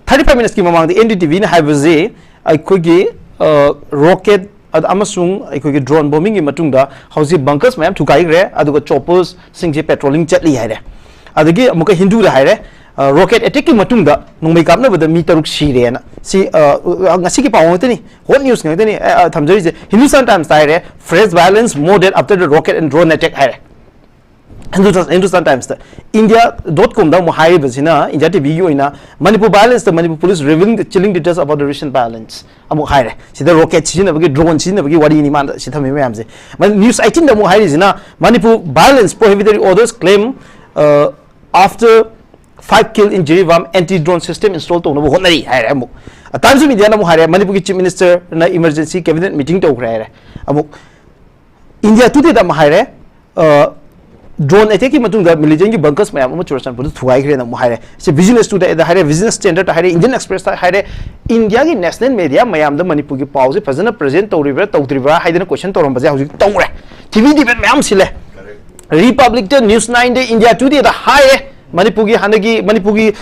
ꯊꯥꯔꯇꯤ ꯐꯥꯏꯚ ꯃꯤꯅꯠꯁꯀꯤ ꯃꯃꯥꯡꯗ ꯑꯦꯟ ꯗꯤ ꯇꯤ ꯚꯤꯅ ꯍꯥꯏꯕꯁꯤ ꯑꯩꯈꯣꯏꯒꯤ ꯔꯣꯀꯦꯠ ꯑꯃꯁꯨꯡ ꯑꯩꯈꯣꯏꯒꯤ ꯗ꯭ꯔꯣꯟ ꯕꯣꯝꯕꯤꯡꯒꯤ ꯃꯇꯨꯡꯗ ꯍꯧꯖꯤꯛ ꯕꯪꯀꯔꯁ ꯃꯌꯥꯝ ꯊꯨꯒꯥꯏꯈ꯭ꯔꯦ, ꯑꯗꯨꯒ ꯆꯣꯄꯔꯁꯤꯡꯁꯦ ꯄꯦꯇ꯭ꯔꯣꯂꯤꯡ ꯆꯠꯂꯤ ꯍꯥꯏꯔꯦ꯫ ꯑꯗꯒꯤ ꯑꯃꯨꯛꯀ ꯍꯤꯟꯗꯨꯗ ꯍꯥꯏꯔꯦ, ꯔꯣꯀꯦꯠ ꯑꯦꯇꯦꯛꯀꯤ ꯃꯇꯨꯡꯗ ꯅꯣꯡꯃꯩ ꯀꯥꯞꯅꯕꯗ ꯃꯤ ꯇꯔꯨꯛ ꯁꯤꯔꯦꯅ꯫ ꯁꯤ ꯑ, ꯉꯁꯤꯒꯤ ꯄꯥꯎ ꯉꯥꯛꯇꯅꯤ, ꯍꯣꯠ ꯅ꯭ꯌꯨꯁ ꯉꯥꯛꯇꯅꯤ ꯑ, ꯑ, ꯊꯝꯖꯔꯤꯁꯦ꯫ ꯍꯤꯟꯗꯨꯁꯇꯥꯟ ꯇꯥꯏꯝꯁꯇ ꯍꯥꯏꯔꯦ, "French violence more than after the rocket and drone attack" ꯍꯥꯏꯔꯦ꯫ ꯍꯤꯟꯗꯨꯁꯇꯥꯟ ꯍꯤꯟꯗꯨꯁꯇꯥꯟ ꯇꯥꯏꯝꯁꯇ꯫ ꯏꯟꯗꯤꯌꯥ ꯗꯣꯠ ꯀꯣꯝꯗ ꯑꯃꯨꯛ ꯍꯥꯏꯔꯤꯕꯁꯤꯅ, ꯏꯟꯗꯤꯌꯥ ꯇꯤ ꯚꯤꯒꯤ ꯑꯣꯏꯅ, "Manipur violence, the Manipur police revealing the chilling details about the recent violence" ꯑꯃꯨꯛ ꯍꯥꯏꯔꯦ꯫ ꯁꯤꯗ ꯔꯣꯀꯦꯠ ꯁꯤꯖꯤꯟꯅꯕꯒꯤ, ꯗ꯭ꯔꯣꯟ ꯁꯤꯖꯤꯟꯅꯕꯒꯤ ꯋꯥꯔꯤꯅꯤ ꯃꯥꯅ ꯁꯤ ꯊꯝꯃꯤ ꯃꯌꯥꯝꯁꯦ꯫ ꯅ꯭ꯌꯨꯁ ꯑꯩꯠꯇꯤꯟꯗ ꯑꯃꯨꯛ ꯍꯥꯏꯔꯤꯁꯤꯅ, "Manipur violence prohibitory orders claim, uh, after five kill in Jiribam, anti drone system install ꯇꯧꯅꯕ ꯍꯣꯠꯅꯔꯤ" ꯍꯥꯏꯔꯦ꯫ ꯑꯃꯨꯛ ꯇꯥꯏꯝꯁ ꯑꯣꯐ ꯏꯟꯗꯤꯌꯥꯅ ꯑꯃꯨꯛ ꯍꯥꯏꯔꯦ, "ꯃꯅꯤꯄꯨꯔꯒꯤ ꯆꯤꯐ ꯃꯤꯅꯤꯁꯇꯔꯅ ꯏꯃꯔꯖꯦꯟꯁꯤ ꯀꯦꯕꯤꯅꯦꯠ ꯃꯤꯇꯤꯡ ꯇꯧꯈ꯭ꯔꯦ" ꯍꯥꯏꯔꯦ꯫ ꯑꯃꯨꯛ ꯏꯟꯗꯤꯌꯥ ꯇꯨꯗꯦꯗ ꯑꯃꯨꯛ ꯍꯥꯏꯔꯦ, ꯗ꯭ꯔꯣꯟ ꯑꯦꯇꯦꯛꯀꯤ ꯃꯇꯨꯡꯗ ꯃꯤꯂꯤꯇꯦꯟꯒꯤ ꯕꯪꯀꯔꯁ ꯃꯌꯥꯝ ꯑꯃ ꯆꯨꯔꯆꯥꯟꯄꯨꯔꯗ ꯊꯨꯒꯥꯏꯈ꯭ꯔꯦꯅ ꯑꯃꯨꯛ ꯍꯥꯏꯔꯦ꯫ ꯁꯤ ꯕꯤꯖꯤꯅꯦꯁ ꯇꯨꯗꯦꯗ ꯍꯥꯏꯔꯦ, ꯕꯤꯖꯤꯅꯦꯁ ꯁ꯭ꯇꯦꯟꯗꯔꯗ ꯍꯥꯏꯔꯦ, ꯏꯟꯗꯤꯌꯟ ꯑꯦꯛꯁꯄ꯭ꯔꯦꯁꯇ ꯍꯥꯏꯔꯦ꯫ ꯏꯟꯗꯤꯌꯥꯒꯤ ꯅꯦꯁꯅꯦꯜ ꯃꯦꯗꯤꯌꯥ ꯃꯌꯥꯝꯗ ꯃꯅꯤꯄꯨꯔꯒꯤ ꯄꯥꯎꯁꯦ ꯐꯖꯅ ꯄ꯭ꯔꯖꯦꯟ ꯇꯧꯔꯤꯕ꯭ꯔꯥ ꯇꯧꯗ꯭ꯔꯤꯕ꯭ꯔꯥ ꯍꯥꯏꯗꯅ ꯀꯣꯏꯁꯟ ꯇꯧꯔꯝꯕꯁꯦ ꯍꯧꯖꯤꯛ ꯇꯧꯔꯦ꯫ ꯇꯤ ꯚꯤ ꯗꯤꯕꯦꯠ ꯃꯌꯥꯝ ꯁꯤꯜꯂꯦ꯫ ꯔꯤꯄꯕ꯭ꯂꯤꯛꯇ, ꯅ꯭ꯌꯨꯁ ꯅꯥꯏꯟꯗ, ꯏꯟꯗꯤꯌꯥ ꯇꯨꯗꯦꯗ ꯍꯥꯏꯔꯦ꯫ ꯃꯅꯤꯄꯨꯔꯒꯤ ꯍꯥꯟꯅꯒꯤ ꯃꯅꯤꯄꯨꯔꯒꯤ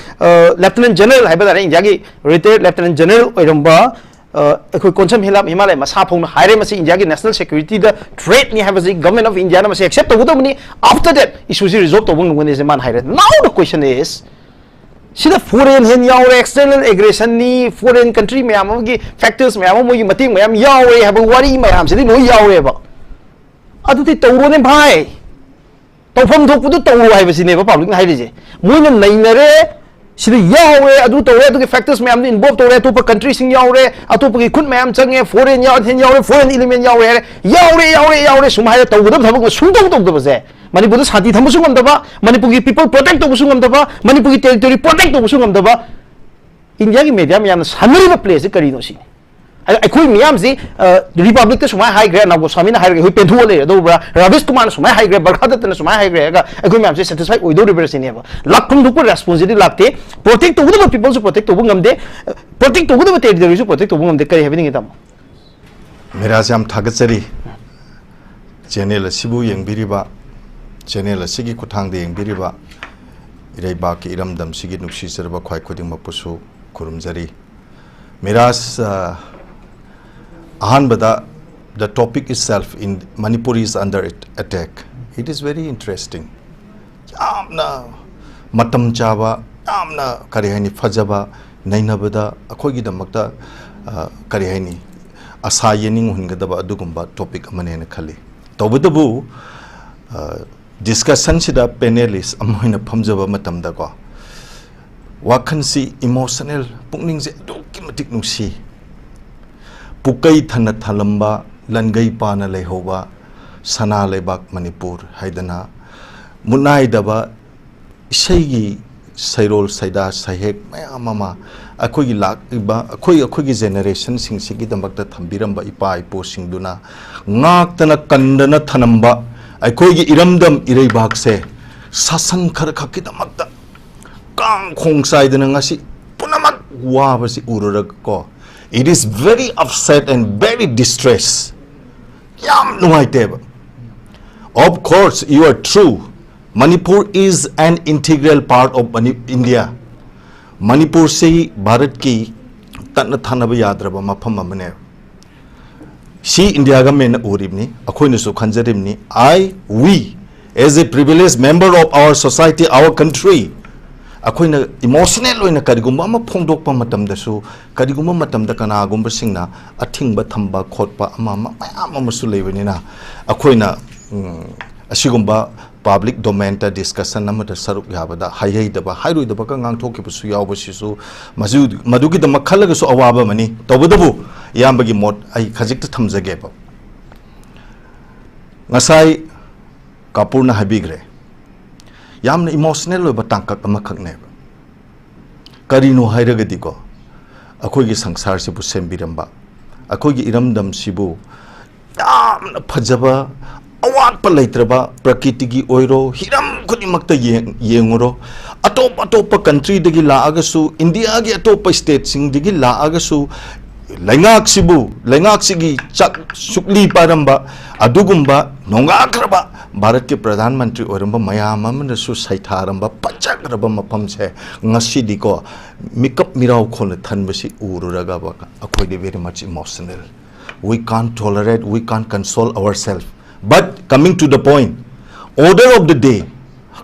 ꯂꯦꯐꯇꯤꯅꯦꯟ ꯖꯦꯅꯔꯦꯜ ꯍꯥꯏꯕ ꯇꯥꯔꯦ, ꯏꯟꯗꯤꯌꯥꯒꯤ ꯔꯤꯇꯥꯌꯔ ꯂꯦꯐꯇꯤꯅꯦꯟ ꯖꯦꯅꯔꯦꯜ ꯑꯣꯏꯔꯝꯕ ꯑ, ꯑꯩꯈꯣꯏ ꯀꯣꯟꯁꯝ ꯍꯤꯂꯥꯞ ꯍꯤꯃꯥꯂꯌꯥ ꯃꯁꯥ ꯐꯥꯎꯅ ꯍꯥꯏꯔꯦ, "ꯃꯁꯤ ꯏꯟꯗꯤꯌꯥꯒꯤ ꯅꯦꯁꯅꯦꯜ ꯁꯦꯀ꯭ꯌꯨꯔꯤꯇꯤꯗ ꯊ꯭ꯔꯦꯠꯅꯤ ꯍꯥꯏꯕꯁꯤ ꯒꯚꯔꯟꯃꯦꯟꯠ ꯑꯣꯐ ꯏꯟꯗꯤꯌꯥꯅ ꯃꯁꯤ ꯑꯦꯛꯁꯦꯞ ꯇꯧꯒꯗꯕꯅꯤ, ꯑꯥꯐꯇꯔ ꯗꯦꯠ ꯏꯁꯨꯁꯤ ꯔꯤꯖꯣꯜꯕ ꯇꯧꯕ ꯉꯝꯒꯅꯤ" ꯍꯥꯏꯁꯦ ꯃꯥꯅ ꯍꯥꯏꯔꯦ꯫ Now the question is, ꯁꯤꯗ ꯐꯣꯔꯦꯟ ꯍꯦꯟ ꯌꯥꯎꯔꯦ, ꯑꯦꯛꯁꯇꯔꯅꯦꯜ ꯑꯦꯒ꯭ꯔꯦꯁꯟꯅꯤ, ꯐꯣꯔꯦꯟ ꯀꯟꯇ꯭ꯔꯤ ꯃꯌꯥꯝ ꯑꯃꯒꯤ ꯐꯦꯛꯇꯔꯁ ꯃꯌꯥꯝ ꯑꯃ ꯃꯣꯏꯒꯤ ꯃꯇꯦꯡ ꯃꯌꯥꯝ ꯌꯥꯎꯔꯦ ꯍꯥꯏꯕ ꯋꯥꯔꯤ ꯃꯌꯥꯝꯁꯤꯗꯤ ꯂꯣꯏ ꯌꯥꯎꯔꯦꯕ꯫ ꯑꯗꯨꯗꯤ ꯇꯧꯔꯣꯅꯦ ꯚꯥꯏ, ꯇꯧꯐꯝ ꯊꯣꯛꯄꯗꯨ ꯇꯧꯔꯣ ꯍꯥꯏꯕꯁꯤꯅꯦꯕ ꯄꯕ꯭ꯂꯤꯛꯅ ꯍꯥꯏꯔꯤꯁꯦ꯫ ꯃꯣꯏꯅ ꯅꯩꯅꯔꯦ, ꯁꯤꯗ ꯌꯥꯎꯔꯦ, ꯑꯗꯨ ꯇꯧꯔꯦ, ꯑꯗꯨꯒꯤ ꯐꯦꯛꯇꯔꯁ ꯃꯌꯥꯝꯗꯨ ꯏꯟꯚꯣꯜꯕ ꯇꯧꯔꯦ, ꯑꯇꯣꯞꯄ ꯀꯟꯇ꯭ꯔꯤꯁꯤꯡ ꯌꯥꯎꯔꯦ, ꯑꯇꯣꯞꯄꯒꯤ ꯈꯨꯠ ꯃꯌꯥꯝ ꯆꯪꯉꯦ, ꯐꯣꯔꯦꯟ ꯌꯥꯎ-, ꯍꯦꯟ ꯌꯥꯎꯔꯦ, ꯐꯣꯔꯦꯟ ꯏꯂꯤꯃꯦꯟ ꯌꯥꯎꯔꯦ ꯍꯥꯏꯔꯦ, ꯌꯥꯎꯔꯦ, ꯌꯥꯎꯔꯦ, ꯌꯥꯎꯔꯦ ꯁꯨꯝ ꯍꯥꯏꯔ ꯇꯧꯒꯗꯕ ꯊꯕꯛꯅ ꯁꯨꯡꯇꯧ ꯇꯧꯗꯕꯁꯦ, ꯃꯅꯤꯄꯨꯔꯗ ꯁꯥꯟꯇꯤ ꯊꯝꯕꯁꯨ ꯉꯝꯗꯕ, ꯃꯅꯤꯄꯨꯔꯒꯤ ꯄꯤꯄꯜ ꯄ꯭ꯔꯣꯇꯦꯛ ꯇꯧꯕꯁꯨ ꯉꯝꯗꯕ, ꯃꯅꯤꯄꯨꯔꯒꯤ ꯇꯦꯔꯤꯇꯣꯔꯤ ꯄ꯭ꯔꯣꯇꯦꯛ ꯇꯧꯕꯁꯨ ꯉꯝꯗꯕ, ꯏꯟꯗꯤꯌꯥꯒꯤ ꯃꯦꯗꯤꯌꯥ ꯃꯌꯥꯝꯅ ꯁꯥꯟꯅꯔꯤꯕ ꯄ꯭ꯂꯦꯁꯤ ꯀꯔꯤꯅꯣ ꯁꯤꯅꯤ꯫ ꯑꯗ ꯑꯩꯈꯣꯏ ꯃꯤꯌꯥꯝꯁꯤ, ꯑ, ꯔꯤꯄꯕ꯭ꯂꯤꯛꯇ ꯁꯨꯃꯥꯏꯅ ꯍꯥꯏꯈ꯭ꯔꯦ, ꯑꯅꯥꯕ ꯒꯣꯁ꯭ꯋꯥꯃꯤꯅ ꯍꯥꯏꯔꯒ ꯑꯩꯈꯣꯏ ꯄꯦꯟꯊꯣꯛꯑ ꯂꯩꯔꯗꯧꯕ꯭ꯔꯥ, ꯔꯥꯕꯤꯁ ꯀꯨꯃꯥꯔꯅ ꯁꯨꯃꯥꯏꯅ ꯍꯥꯏꯈ꯭ꯔꯦ, ꯕꯔꯈꯥꯗꯠꯇꯅ ꯁꯨꯃꯥꯏꯅ ꯍꯥꯏꯈ꯭ꯔꯦ ꯍꯥꯏꯔꯒ ꯑꯩꯈꯣꯏ ꯃꯌꯥꯝꯁꯦ ꯁꯦꯇꯤꯁꯐꯥꯏ ꯑꯣꯏꯗꯧꯔꯤꯕ꯭ꯔꯥ ꯁꯤꯅꯦꯕ꯫ ꯂꯥꯛꯐꯝ ꯊꯣꯛꯄ ꯔꯦꯁꯄꯣꯟꯁꯤꯕꯤꯂꯤꯇꯤ ꯂꯥꯛꯇꯦ꯫ ꯄ꯭ꯔꯣꯇꯦꯛ ꯇꯧꯒꯗꯕ ꯄꯤꯄꯜꯁꯨ ꯄ꯭ꯔꯣꯇꯦꯛ ꯇꯧꯕ ꯉꯝꯗꯦ, ꯄ꯭ꯔꯣꯇꯦꯛ ꯇꯧꯒꯗꯕ ꯇꯦꯔꯤꯇꯣꯔꯤꯁꯨ ꯄ꯭ꯔꯣꯇꯦꯛ ꯇꯧꯕ ꯉꯝꯗꯦ꯫ ꯀꯔꯤ ꯍꯥꯏꯕꯤꯅꯤꯡꯉꯤ, ꯇꯥꯃꯣ? ꯃꯤꯔꯥꯖ, ꯌꯥꯝ ꯊꯥꯒꯠꯆꯔꯤ꯫ ꯆꯦꯅꯦꯜ ꯑꯁꯤꯕꯨ ꯌꯦꯡꯕꯤꯔꯤꯕ, ꯆꯦꯅꯦꯜ ꯑꯁꯤꯒꯤ ꯈꯨꯠꯊꯥꯡꯗ ꯌꯦꯡꯕꯤꯔꯤꯕ ꯏꯔꯩꯕꯥꯛꯀꯤ ꯏꯔꯝꯗꯝꯁꯤꯒꯤ ꯅꯨꯡꯁꯤꯖꯔꯕ ꯈ꯭ꯋꯥꯏ ꯈꯨꯗꯤꯡꯃꯛꯄꯨꯁꯨ ꯈꯨꯔꯨꯝꯖꯔꯤ꯫ ꯃꯤꯔꯥꯖ, ꯑ, ꯑꯍꯥꯟꯕꯗ, the topic itself in Manipur is under attack. It is very interesting. ꯌꯥꯝꯅ ꯃꯇꯝ ꯆꯥꯕ, ꯌꯥꯝꯅ, ꯀꯔꯤ ꯍꯥꯏꯅꯤ, ꯐꯖꯕ, ꯅꯩꯅꯕꯗ ꯑꯩꯈꯣꯏꯒꯤꯗꯃꯛꯇ, ꯑ, ꯀꯔꯤ ꯍꯥꯏꯅꯤ, ꯑꯁꯥ ꯌꯦꯅꯤꯡꯍꯟꯒꯗꯕ ꯑꯗꯨꯒꯨꯝꯕ topic ꯑꯃꯅꯦꯅ ꯈꯜꯂꯤ꯫ ꯇꯧꯕꯇꯕꯨ, ꯑ, discussion ꯁꯤꯗ panelist ꯑꯃ ꯑꯣꯏꯅ ꯐꯝꯖꯕ ꯃꯇꯝꯗꯀꯣ, ꯋꯥꯈꯜꯁꯤ emotional, ꯄꯨꯛꯅꯤꯡꯁꯦ ꯑꯗꯨꯛꯀꯤ ꯃꯇꯤꯛ ꯅꯨꯡꯁꯤ꯫ ꯄꯨꯀꯩ ꯊꯟꯅ ꯊꯜꯂꯝꯕ, ꯂꯟꯒꯩ ꯄꯥꯅ ꯂꯩꯍꯧꯕ ꯁꯅꯥ ꯂꯩꯕꯥꯛ ꯃꯅꯤꯄꯨꯔ ꯍꯥꯏꯗꯅ, ꯃꯨꯠꯅꯥꯏꯗꯕ ꯏꯁꯩꯒꯤ ꯁꯩꯔꯣꯜ, ꯁꯩꯗꯥ, ꯁꯩꯍꯦꯛ ꯃꯌꯥꯝ ꯑꯃ ꯑꯩꯈꯣꯏꯒꯤ ꯂꯥꯛꯂꯤꯕ, ꯑꯩꯈꯣꯏ, ꯑꯩꯈꯣꯏꯒꯤ generation ꯁꯤꯡꯁꯤꯒꯤꯗꯃꯛꯇ ꯊꯝꯕꯤꯔꯝꯕ ꯏꯄꯥ ꯏꯄꯨꯁꯤꯡꯗꯨꯅ ꯉꯥꯛꯇꯅ ꯀꯟꯗꯅ ꯊꯅꯝꯕ ꯑꯩꯈꯣꯏꯒꯤ ꯏꯔꯝꯗꯝ ꯏꯔꯩꯕꯥꯛꯁꯦ ꯁꯥꯁꯟ ꯈꯔ ꯈꯛꯀꯤꯗꯃꯛꯇ ꯀꯥꯡ ꯈꯣꯡ ꯆꯥꯏꯗꯅ ꯉꯁꯤ ꯄꯨꯝꯅꯃꯛ ꯋꯥꯕꯁꯤ ꯎꯔꯨꯔꯒꯀꯣ, it is very upset and very distress. ꯌꯥꯝ ꯅꯨꯡꯉꯥꯏꯇꯦꯕ꯫ Of course, you are true. Manipur is an integral part of Mani-, India. ꯃꯅꯤꯄꯨꯔꯁꯤ ꯚꯥꯔꯠꯀꯤ ꯇꯠꯅ ꯊꯥꯅꯕ ꯌꯥꯗ꯭ꯔꯕ ꯃꯐꯝ ꯑꯃꯅꯦ꯫ ꯁꯤ ꯏꯟꯗꯤꯌꯥ ꯒꯃꯦꯟꯅ ꯎꯔꯤꯕꯅꯤ, ꯑꯩꯈꯣꯏꯅꯁꯨ ꯈꯟꯖꯔꯤꯕꯅꯤ꯫ I, we, as a privileged member of our society, our country, ꯑꯩꯈꯣꯏꯅ emotional ꯑꯣꯏꯅ ꯀꯔꯤꯒꯨꯝꯕ ꯑꯃ ꯐꯣꯡꯗꯣꯛꯄ ꯃꯇꯝꯗꯁꯨ, ꯀꯔꯤꯒꯨꯝꯕ ꯃꯇꯝꯗ ꯀꯅꯥꯒꯨꯝꯕꯁꯤꯡꯅ ꯑꯊꯤꯡꯕ ꯊꯝꯕ ꯈꯣꯠꯄ ꯑꯃ ꯑꯃ ꯃꯌꯥꯝ ꯑꯃꯁꯨ ꯂꯩꯕꯅꯤꯅ, ꯑꯩꯈꯣꯏꯅ, ꯎꯝ, ꯑꯁꯤꯒꯨꯝꯕ public domain ꯗ discussion ꯑꯃꯗ ꯁꯔꯨꯛ ꯌꯥꯕꯗ ꯍꯥꯏꯍꯩꯗꯕ, ꯍꯥꯏꯔꯣꯏꯗꯕꯒ ꯉꯥꯡꯊꯣꯛꯈꯤꯕꯁꯨ ꯌꯥꯎꯕꯁꯤꯁꯨ ꯃꯁꯤ, ꯃꯗꯨꯒꯤꯗꯃꯛ ꯈꯜꯂꯒꯁꯨ ꯑꯋꯥꯕ ꯑꯃꯅꯤ꯫ ꯇꯧꯕꯇꯕꯨ ꯏꯌꯥꯝꯕꯒꯤ ꯃꯣꯠ ꯑꯩ ꯈꯖꯤꯛꯇ ꯊꯝꯖꯒꯦꯕ꯫ ꯉꯁꯥꯏ ꯀꯥꯄꯨꯔꯅ ꯍꯥꯏꯕꯤꯈ꯭ꯔꯦ, ꯌꯥꯝꯅ emotional ꯑꯣꯏꯕ ꯇꯥꯡꯀꯛ ꯑꯃꯈꯛꯅꯦꯕ꯫ ꯀꯔꯤꯅꯣ ꯍꯥꯏꯔꯒꯗꯤꯀꯣ, ꯑꯩꯈꯣꯏꯒꯤ ꯁꯪꯁꯥꯔꯁꯤꯕꯨ ꯁꯦꯝꯕꯤꯔꯝꯕ, ꯑꯩꯈꯣꯏꯒꯤ ꯏꯔꯝꯗꯝꯁꯤꯕꯨ ꯌꯥꯝꯅ ꯐꯖꯕ, ꯑꯋꯥꯠꯄ ꯂꯩꯇ꯭ꯔꯕ, ꯄ꯭ꯔꯀꯤꯇꯤꯒꯤ ꯑꯣꯏꯔꯣ, ꯍꯤꯔꯝ ꯈꯨꯗꯤꯡꯃꯛꯇ ꯌꯦꯡ-, ꯌꯦꯡꯉꯨꯔꯣ꯫ ꯑꯇꯣꯞ ꯑꯇꯣꯞꯄ country ꯗꯒꯤ ꯂꯥꯛꯑꯒꯁꯨ, ꯏꯟꯗꯤꯌꯥꯒꯤ ꯑꯇꯣꯞꯄ state ꯁꯤꯡꯗꯒꯤ ꯂꯥꯛꯑꯒꯁꯨ, ꯂꯩꯉꯥꯛꯁꯤꯕꯨ, ꯂꯩꯉꯥꯛꯁꯤꯒꯤ ꯆꯥꯛ ꯁꯨꯛꯂꯤ ꯄꯥꯏꯔꯝꯕ, ꯑꯗꯨꯒꯨꯝꯕ ꯅꯣꯡꯉꯥꯈ꯭ꯔꯕ ꯚꯥꯔꯠꯀꯤ ꯄ꯭ꯔꯙꯥꯟ ꯃꯟꯇ꯭ꯔꯤ ꯑꯣꯏꯔꯝꯕ ꯃꯌꯥꯝ ꯑꯃꯅꯁꯨ ꯁꯩꯊꯥꯔꯝꯕ ꯄꯟꯖꯈ꯭ꯔꯕ ꯃꯐꯝꯁꯦ ꯉꯁꯤꯗꯤꯀꯣ, ꯃꯤꯀꯞ ꯃꯤꯔꯥꯎ ꯈꯣꯟꯅ ꯊꯟꯕꯁꯤ ꯎꯔꯨꯔꯒ ꯑꯩꯈꯣꯏꯗꯤ very much emotional. We can't tolerate, we can't console ourselves. But coming to the point, order of the day,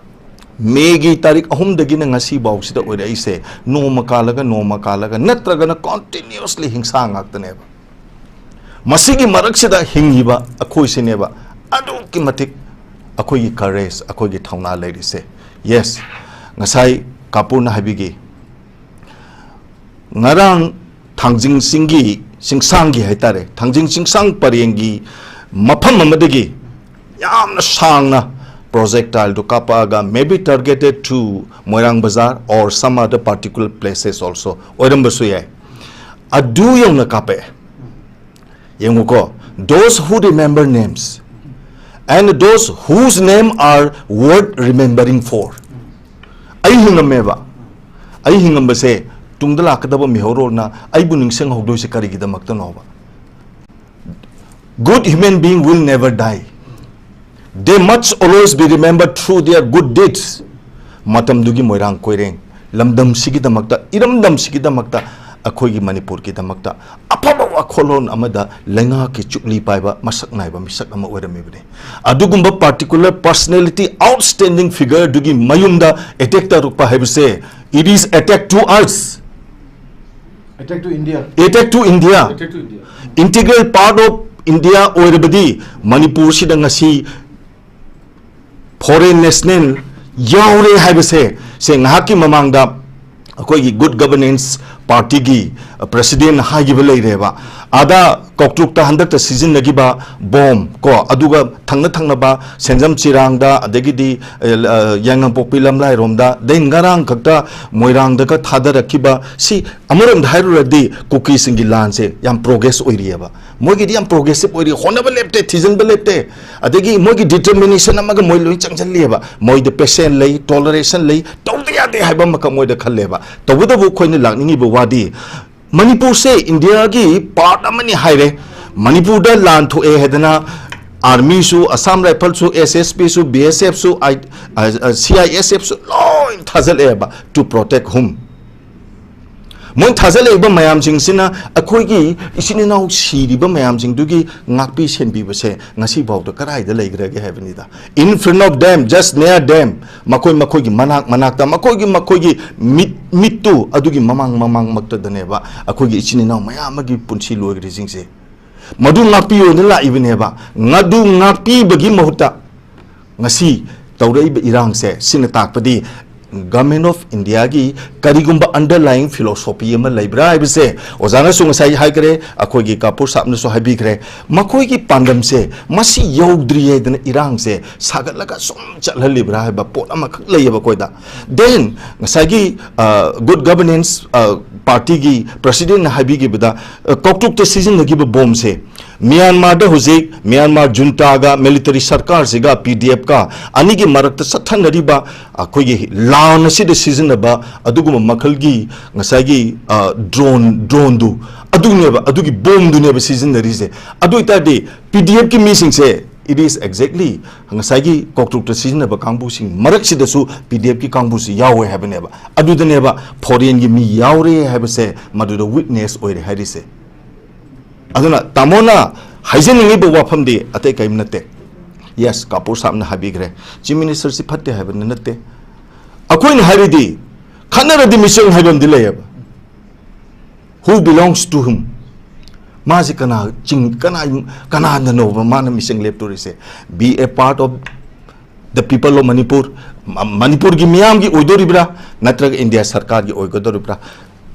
ꯃꯦꯒꯤ ꯇꯥꯔꯤꯛ ꯑꯍꯨꯝꯗꯒꯤꯅ ꯉꯁꯤ ꯐꯥꯎꯁꯤꯗ ꯑꯣꯏꯔꯛꯏꯁꯦ, ꯅꯣꯡꯃ ꯀꯥꯜꯂꯒ ꯅꯣꯡꯃ ꯀꯥꯜꯂꯒ ꯅꯠꯇ꯭ꯔꯒꯅ continuously ꯍꯤꯡꯁꯥ ꯉꯥꯛꯇꯅꯦꯕ꯫ ꯃꯁꯤꯒꯤ ꯃꯔꯛꯁꯤꯗ ꯍꯤꯡꯉꯤꯕ ꯑꯩꯈꯣꯏꯁꯤꯅꯦꯕ ꯑꯗꯨꯛꯀꯤ ꯃꯇꯤꯛ ꯑꯩꯈꯣꯏꯒꯤ courage, ꯑꯩꯈꯣꯏꯒꯤ ꯊꯧꯅꯥ ꯂꯩꯔꯤꯁꯦ꯫ Yes, ꯉꯁꯥꯏ ꯀꯥꯄꯨꯔꯅ ꯍꯥꯏꯕꯤꯈꯤ, ꯉꯔꯥꯡ ꯊꯥꯡꯖꯤꯡ ꯆꯤꯡꯒꯤ, ꯆꯤꯡꯁꯥꯡꯒꯤ ꯍꯥꯏꯇꯥꯔꯦ, ꯊꯥꯡꯖꯤꯡ ꯆꯤꯡꯁꯥꯡ ꯄꯔꯦꯡꯒꯤ ꯃꯐꯝ ꯑꯃꯗꯒꯤ ꯌꯥꯝꯅ ꯁꯥꯡꯅ projectileꯗꯨ ꯀꯥꯞꯄꯛꯑꯒ, maybe targeted to Moirang Bazar or some other particular places also ꯑꯣꯏꯔꯝꯕꯁꯨ ꯌꯥꯏ꯫ ꯑꯗꯨ ꯌꯧꯅ ꯀꯥꯞꯄꯛꯑꯦ꯫ ꯌꯦꯡꯉꯨꯀꯣ, those who remember names and those whose name are worth remembering for. ꯑꯩ ꯍꯤꯡꯉꯝꯃꯦꯕ꯫ ꯑꯩ ꯍꯤꯡꯉꯝꯕꯁꯦ ꯇꯨꯡꯗ ꯂꯥꯛꯀꯗꯕ ꯃꯤꯍꯧꯔꯣꯜꯅ ꯑꯩꯕꯨ ꯅꯤꯡꯁꯤꯡꯍꯧꯗꯣꯏꯁꯦ ꯀꯔꯤꯒꯤꯗꯃꯛꯇꯅꯣꯕ? Good human being will never die. They must always be remembered through their good deeds. ꯃꯇꯝꯗꯨꯒꯤ ꯃꯣꯏꯔꯥꯡ ꯀꯣꯏꯔꯦꯡ ꯂꯝꯗꯝꯁꯤꯒꯤꯗꯃꯛꯇ, ꯏꯔꯝꯗꯝꯁꯤꯒꯤꯗꯃꯛꯇ, ꯑꯩꯈꯣꯏꯒꯤ ꯃꯅꯤꯄꯨꯔꯒꯤꯗꯃꯛꯇ ꯑꯐꯕ ꯋꯥꯈꯜꯂꯣꯟ ꯑꯃꯗ ꯂꯩꯉꯥꯛꯀꯤ ꯆꯨꯛꯂꯤ ꯄꯥꯏꯕ ꯃꯁꯛ ꯅꯥꯏꯕ ꯃꯤꯁꯛ ꯑꯃ ꯑꯣꯏꯔꯝꯃꯤꯕꯅꯤ꯫ ꯑꯗꯨꯒꯨꯝꯕ particular personality, outstanding figureꯗꯨꯒꯤ ꯃꯌꯨꯝꯗ attack ꯇꯧꯔꯛꯄ ꯍꯥꯏꯕꯁꯦ, it is attack to us. Attack to India. Attack to India. Attack to India. Integral part of India ꯑꯣꯏꯔꯕꯗꯤ ꯃꯅꯤꯄꯨꯔꯁꯤꯗ ꯉꯁꯤ foreign national ꯌꯥꯎꯔꯦ ꯍꯥꯏꯕꯁꯦ, ꯁꯦ ꯉꯥꯏꯍꯥꯛꯀꯤ ꯃꯃꯥꯡꯗ ꯑꯩꯈꯣꯏꯒꯤ Good Governance Partyꯒꯤ presidentꯅ ꯍꯥꯏꯈꯤꯕ ꯂꯩꯔꯦꯕ꯫ ꯑꯥꯗ ꯀꯧꯇ꯭ꯔꯨꯛꯇ ꯍꯟꯗꯛꯇ ꯁꯤꯖꯤꯟꯅꯈꯤꯕ bomb ꯀꯣ, ꯑꯗꯨꯒ ꯊꯪꯅ ꯊꯪꯅꯕ ꯁꯦꯟꯖꯝ ꯆꯤꯔꯥꯡꯗ, ꯑꯗꯒꯤꯗꯤ, ꯑ, ꯑ, ꯌꯥꯏꯉꯪꯄꯣꯛꯄꯤ ꯂꯝꯂꯥꯏꯔꯣꯝꯗ, ꯑꯗꯩ ꯉꯔꯥꯡ ꯈꯛꯇ ꯃꯣꯏꯔꯥꯡꯗꯒ ꯊꯥꯗꯔꯛꯈꯤꯕ, ꯁꯤ ꯑꯃꯔꯣꯝꯗ ꯍꯥꯏꯔꯨꯔꯗꯤ ꯀꯨꯀꯤꯁꯤꯡꯒꯤ ꯂꯥꯟꯁꯦ ꯌꯥꯝ progress ꯑꯣꯏꯔꯤꯑꯕ꯫ ꯃꯣꯏꯒꯤꯗꯤ ꯌꯥꯝ progressive ꯑꯣꯏꯔꯤ, ꯍꯣꯠꯅꯕ ꯂꯦꯞꯇꯦ, ꯊꯤꯖꯤꯟꯕ ꯂꯦꯞꯇꯦ꯫ ꯑꯗꯒꯤ ꯃꯣꯏꯒꯤ determination ꯑꯃꯒ ꯃꯣꯏ ꯂꯣꯏ ꯆꯪꯁꯤꯜꯂꯤꯑꯕ꯫ ꯃꯣꯏꯗ patience ꯂꯩ, toleration ꯂꯩ, ꯇꯧꯗ ꯌꯥꯗꯦ ꯍꯥꯏꯕ ꯑꯃꯈꯛ ꯃꯣꯏꯗ ꯈꯜꯂꯦꯕ꯫ ꯇꯧꯕꯇꯕꯨ ꯑꯩꯈꯣꯏꯅ ꯂꯥꯛꯅꯤꯡꯉꯤꯕ ꯋꯥꯗꯤ, ꯃꯅꯤꯄꯨꯔꯁꯦ ꯏꯟꯗꯤꯌꯥꯒꯤ ꯄꯥꯔꯠ ꯑꯃꯅꯤ ꯍꯥꯏꯔꯦ꯫ ꯃꯅꯤꯄꯨꯔꯗ ꯂꯥꯟ ꯊꯣꯛꯑꯦ ꯍꯥꯏꯗꯅ ꯑꯥꯔꯃꯤꯁꯨ, ꯑꯁꯥꯝ ꯔꯥꯏꯐꯜꯁꯨ, ꯑꯦꯁ ꯑꯦꯁ ꯄꯤꯁꯨ, ꯕꯤ ꯑꯦꯁ ꯑꯦꯐꯁꯨ, ꯁꯤ ꯑꯥꯏ ꯑꯦꯁ ꯑꯦꯐꯁꯨ ꯂꯣꯏ ꯊꯥꯖꯤꯜꯂꯛꯑꯦꯕ꯫ To protect whom? ꯃꯣꯏ ꯊꯥꯖꯤꯜꯂꯛꯏꯕ ꯃꯌꯥꯝꯁꯤꯡꯁꯤꯅ ꯑꯩꯈꯣꯏꯒꯤ ꯏꯆꯤꯟ ꯏꯅꯥꯎ ꯁꯤꯔꯤꯕ ꯃꯌꯥꯝꯁꯤꯡꯗꯨꯒꯤ ꯉꯥꯛꯄꯤ ꯁꯦꯟꯕꯤꯕꯁꯦ ꯉꯁꯤꯐꯥꯎꯗ ꯀꯗꯥꯏꯗ ꯂꯩꯈ꯭ꯔꯒꯦ ꯍꯥꯏꯕꯅꯤꯗ꯫ In front of them, just near them, ꯃꯈꯣꯏ ꯃꯈꯣꯏꯒꯤ ꯃꯅꯥꯛ ꯃꯅꯥꯛꯇ, ꯃꯈꯣꯏꯒꯤ ꯃꯈꯣꯏꯒꯤ ꯃꯤꯠ ꯃꯤꯠꯇꯨ ꯑꯗꯨꯒꯤ ꯃꯃꯥꯡ ꯃꯃꯥꯡꯃꯛꯇꯗꯅꯦꯕ ꯑꯩꯈꯣꯏꯒꯤ ꯏꯆꯤꯟ ꯏꯅꯥꯎ ꯃꯌꯥꯝ ꯑꯃꯒꯤ ꯄꯨꯟꯁꯤ ꯂꯣꯏꯈ꯭ꯔꯤꯁꯤꯡꯁꯦ꯫ ꯃꯗꯨ ꯉꯥꯛꯄꯤꯌꯣꯅ ꯂꯥꯛꯏꯕꯅꯦꯕ꯫ ꯃꯗꯨ ꯉꯥꯛꯄꯤꯕꯒꯤ ꯃꯍꯨꯠꯇ ꯉꯁꯤ ꯇꯧꯔꯛꯏꯕ ꯏꯔꯥꯡꯁꯦ ꯁꯤꯅ ꯇꯥꯛꯄꯗꯤ Government of Indiaꯒꯤ ꯀꯔꯤꯒꯨꯝꯕ underlying philosophy ꯑꯃ ꯂꯩꯕ꯭ꯔꯥ ꯍꯥꯏꯕꯁꯦ ꯑꯣꯖꯥꯅꯁꯨ ꯉꯁꯥꯏ ꯍꯥꯏꯈ꯭ꯔꯦ, ꯑꯩꯈꯣꯏꯒꯤ ꯀꯥꯄꯨꯔ ꯁꯥꯍꯕꯅꯁꯨ ꯍꯥꯏꯕꯤꯈ꯭ꯔꯦ꯫ ꯃꯈꯣꯏꯒꯤ ꯄꯥꯟꯗꯝꯁꯦ ꯃꯁꯤ ꯌꯧꯗ꯭ꯔꯤ ꯍꯥꯏꯗꯅ ꯏꯔꯥꯡꯁꯦ ꯁꯥꯒꯠꯂꯒ ꯁꯨꯝ ꯆꯠꯍꯜꯂꯤꯕ꯭ꯔꯥ ꯍꯥꯏꯕ ꯄꯣꯠ ꯑꯃꯈꯛ ꯂꯩꯌꯦꯕ ꯑꯩꯈꯣꯏꯗ꯫ Then ꯉꯁꯥꯏꯒꯤ, ꯑ, Good Governance, ꯑ, Partyꯒꯤ Presidentꯅ ꯍꯥꯏꯕꯤꯈꯤꯕꯗ, ꯑ, ꯀꯥꯎꯇ꯭ꯔꯨꯛꯇ ꯁꯤꯖꯤꯟꯅꯈꯤꯕ ꯕꯣꯝꯁꯦ ꯃ꯭ꯌꯥꯟꯃꯥꯔꯗ ꯍꯧꯖꯤꯛ ꯃ꯭ꯌꯥꯟꯃꯥꯔ ꯖꯨꯟꯇꯥꯒ military ꯁꯔꯀꯥꯔꯁꯤꯒ P D Fꯀ ꯑꯅꯤꯒꯤ ꯃꯔꯛꯇ ꯆꯠꯊꯅꯔꯤꯕ ꯑꯩꯈꯣꯏꯒꯤ ꯂꯥꯟ ꯑꯁꯤꯗ ꯁꯤꯖꯤꯟꯅꯕ ꯑꯗꯨꯒꯨꯝꯕ ꯃꯈꯜꯒꯤ ꯉꯁꯥꯏꯒꯤ, ꯑ, drone, droneꯗꯨ ꯑꯗꯨꯅꯦꯕ, ꯑꯗꯨꯒꯤ ꯕꯣꯝꯗꯨꯅꯦꯕ ꯁꯤꯖꯤꯟꯅꯔꯤꯁꯦ꯫ ꯑꯗꯨ ꯑꯣꯏꯇꯥꯔꯗꯤ P D Fꯀꯤ ꯃꯤꯁꯤꯡꯁꯦ, it is exactly ꯉꯁꯥꯏꯒꯤ ꯀꯣꯛꯇ꯭ꯔꯨꯛꯇ ꯁꯤꯖꯤꯟꯅꯕ ꯀꯥꯡꯕꯨꯁꯤꯡ ꯃꯔꯛꯁꯤꯗꯁꯨ P D Fꯀꯤ ꯀꯥꯡꯕꯨꯁꯤ ꯌꯥꯎꯋꯦ ꯍꯥꯏꯕꯅꯦꯕ꯫ ꯑꯗꯨꯗꯅꯦꯕ foreignꯒꯤ ꯃꯤ ꯌꯥꯎꯔꯦ ꯍꯥꯏꯕꯁꯦ ꯃꯗꯨꯗ witness ꯑꯣꯏꯔꯦ ꯍꯥꯏꯔꯤꯁꯦ꯫ ꯑꯗꯨꯅ ꯇꯥꯃꯣꯅ ꯍꯥꯏꯖꯅꯤꯡꯉꯤꯕ ꯋꯥꯐꯝꯗꯤ ꯑꯇꯩ ꯀꯔꯤꯝ ꯅꯠꯇꯦ꯫ Yes, ꯀꯥꯄꯨꯔ ꯁꯥꯍꯕꯅ ꯍꯥꯏꯕꯤꯈ꯭ꯔꯦ, Chief Ministerꯁꯤ ꯐꯠꯇꯦ ꯍꯥꯏꯕꯅ ꯅꯠꯇꯦ꯫ ꯑꯩꯈꯣꯏꯅ ꯍꯥꯏꯔꯤꯗꯤ ꯈꯠꯅꯔꯗꯤ ꯃꯤꯆꯪ ꯍꯥꯏꯕ ꯑꯃꯗꯤ ꯂꯩꯌꯦꯕ꯫ Who belongs to whom? ꯃꯥꯁꯤ ꯀꯅꯥ ꯆꯤꯡ-, ꯀꯅꯥ, ꯀꯅꯥꯗꯅꯣꯕ ꯃꯥꯅ ꯃꯤꯆꯪ ꯂꯦꯞꯇꯣꯔꯤꯁꯦ? Be a part of the people of Manipur, ꯃ-, ꯃꯅꯤꯄꯨꯔꯒꯤ ꯃꯤꯌꯥꯝꯒꯤ ꯑꯣꯏꯗꯣꯔꯤꯕ꯭ꯔꯥ, ꯅꯠꯇ꯭ꯔꯒ ꯏꯟꯗꯤꯌꯥ ꯁꯔꯀꯥꯔꯒꯤ ꯑꯣꯏꯒꯗꯧꯔꯤꯕ꯭ꯔꯥ?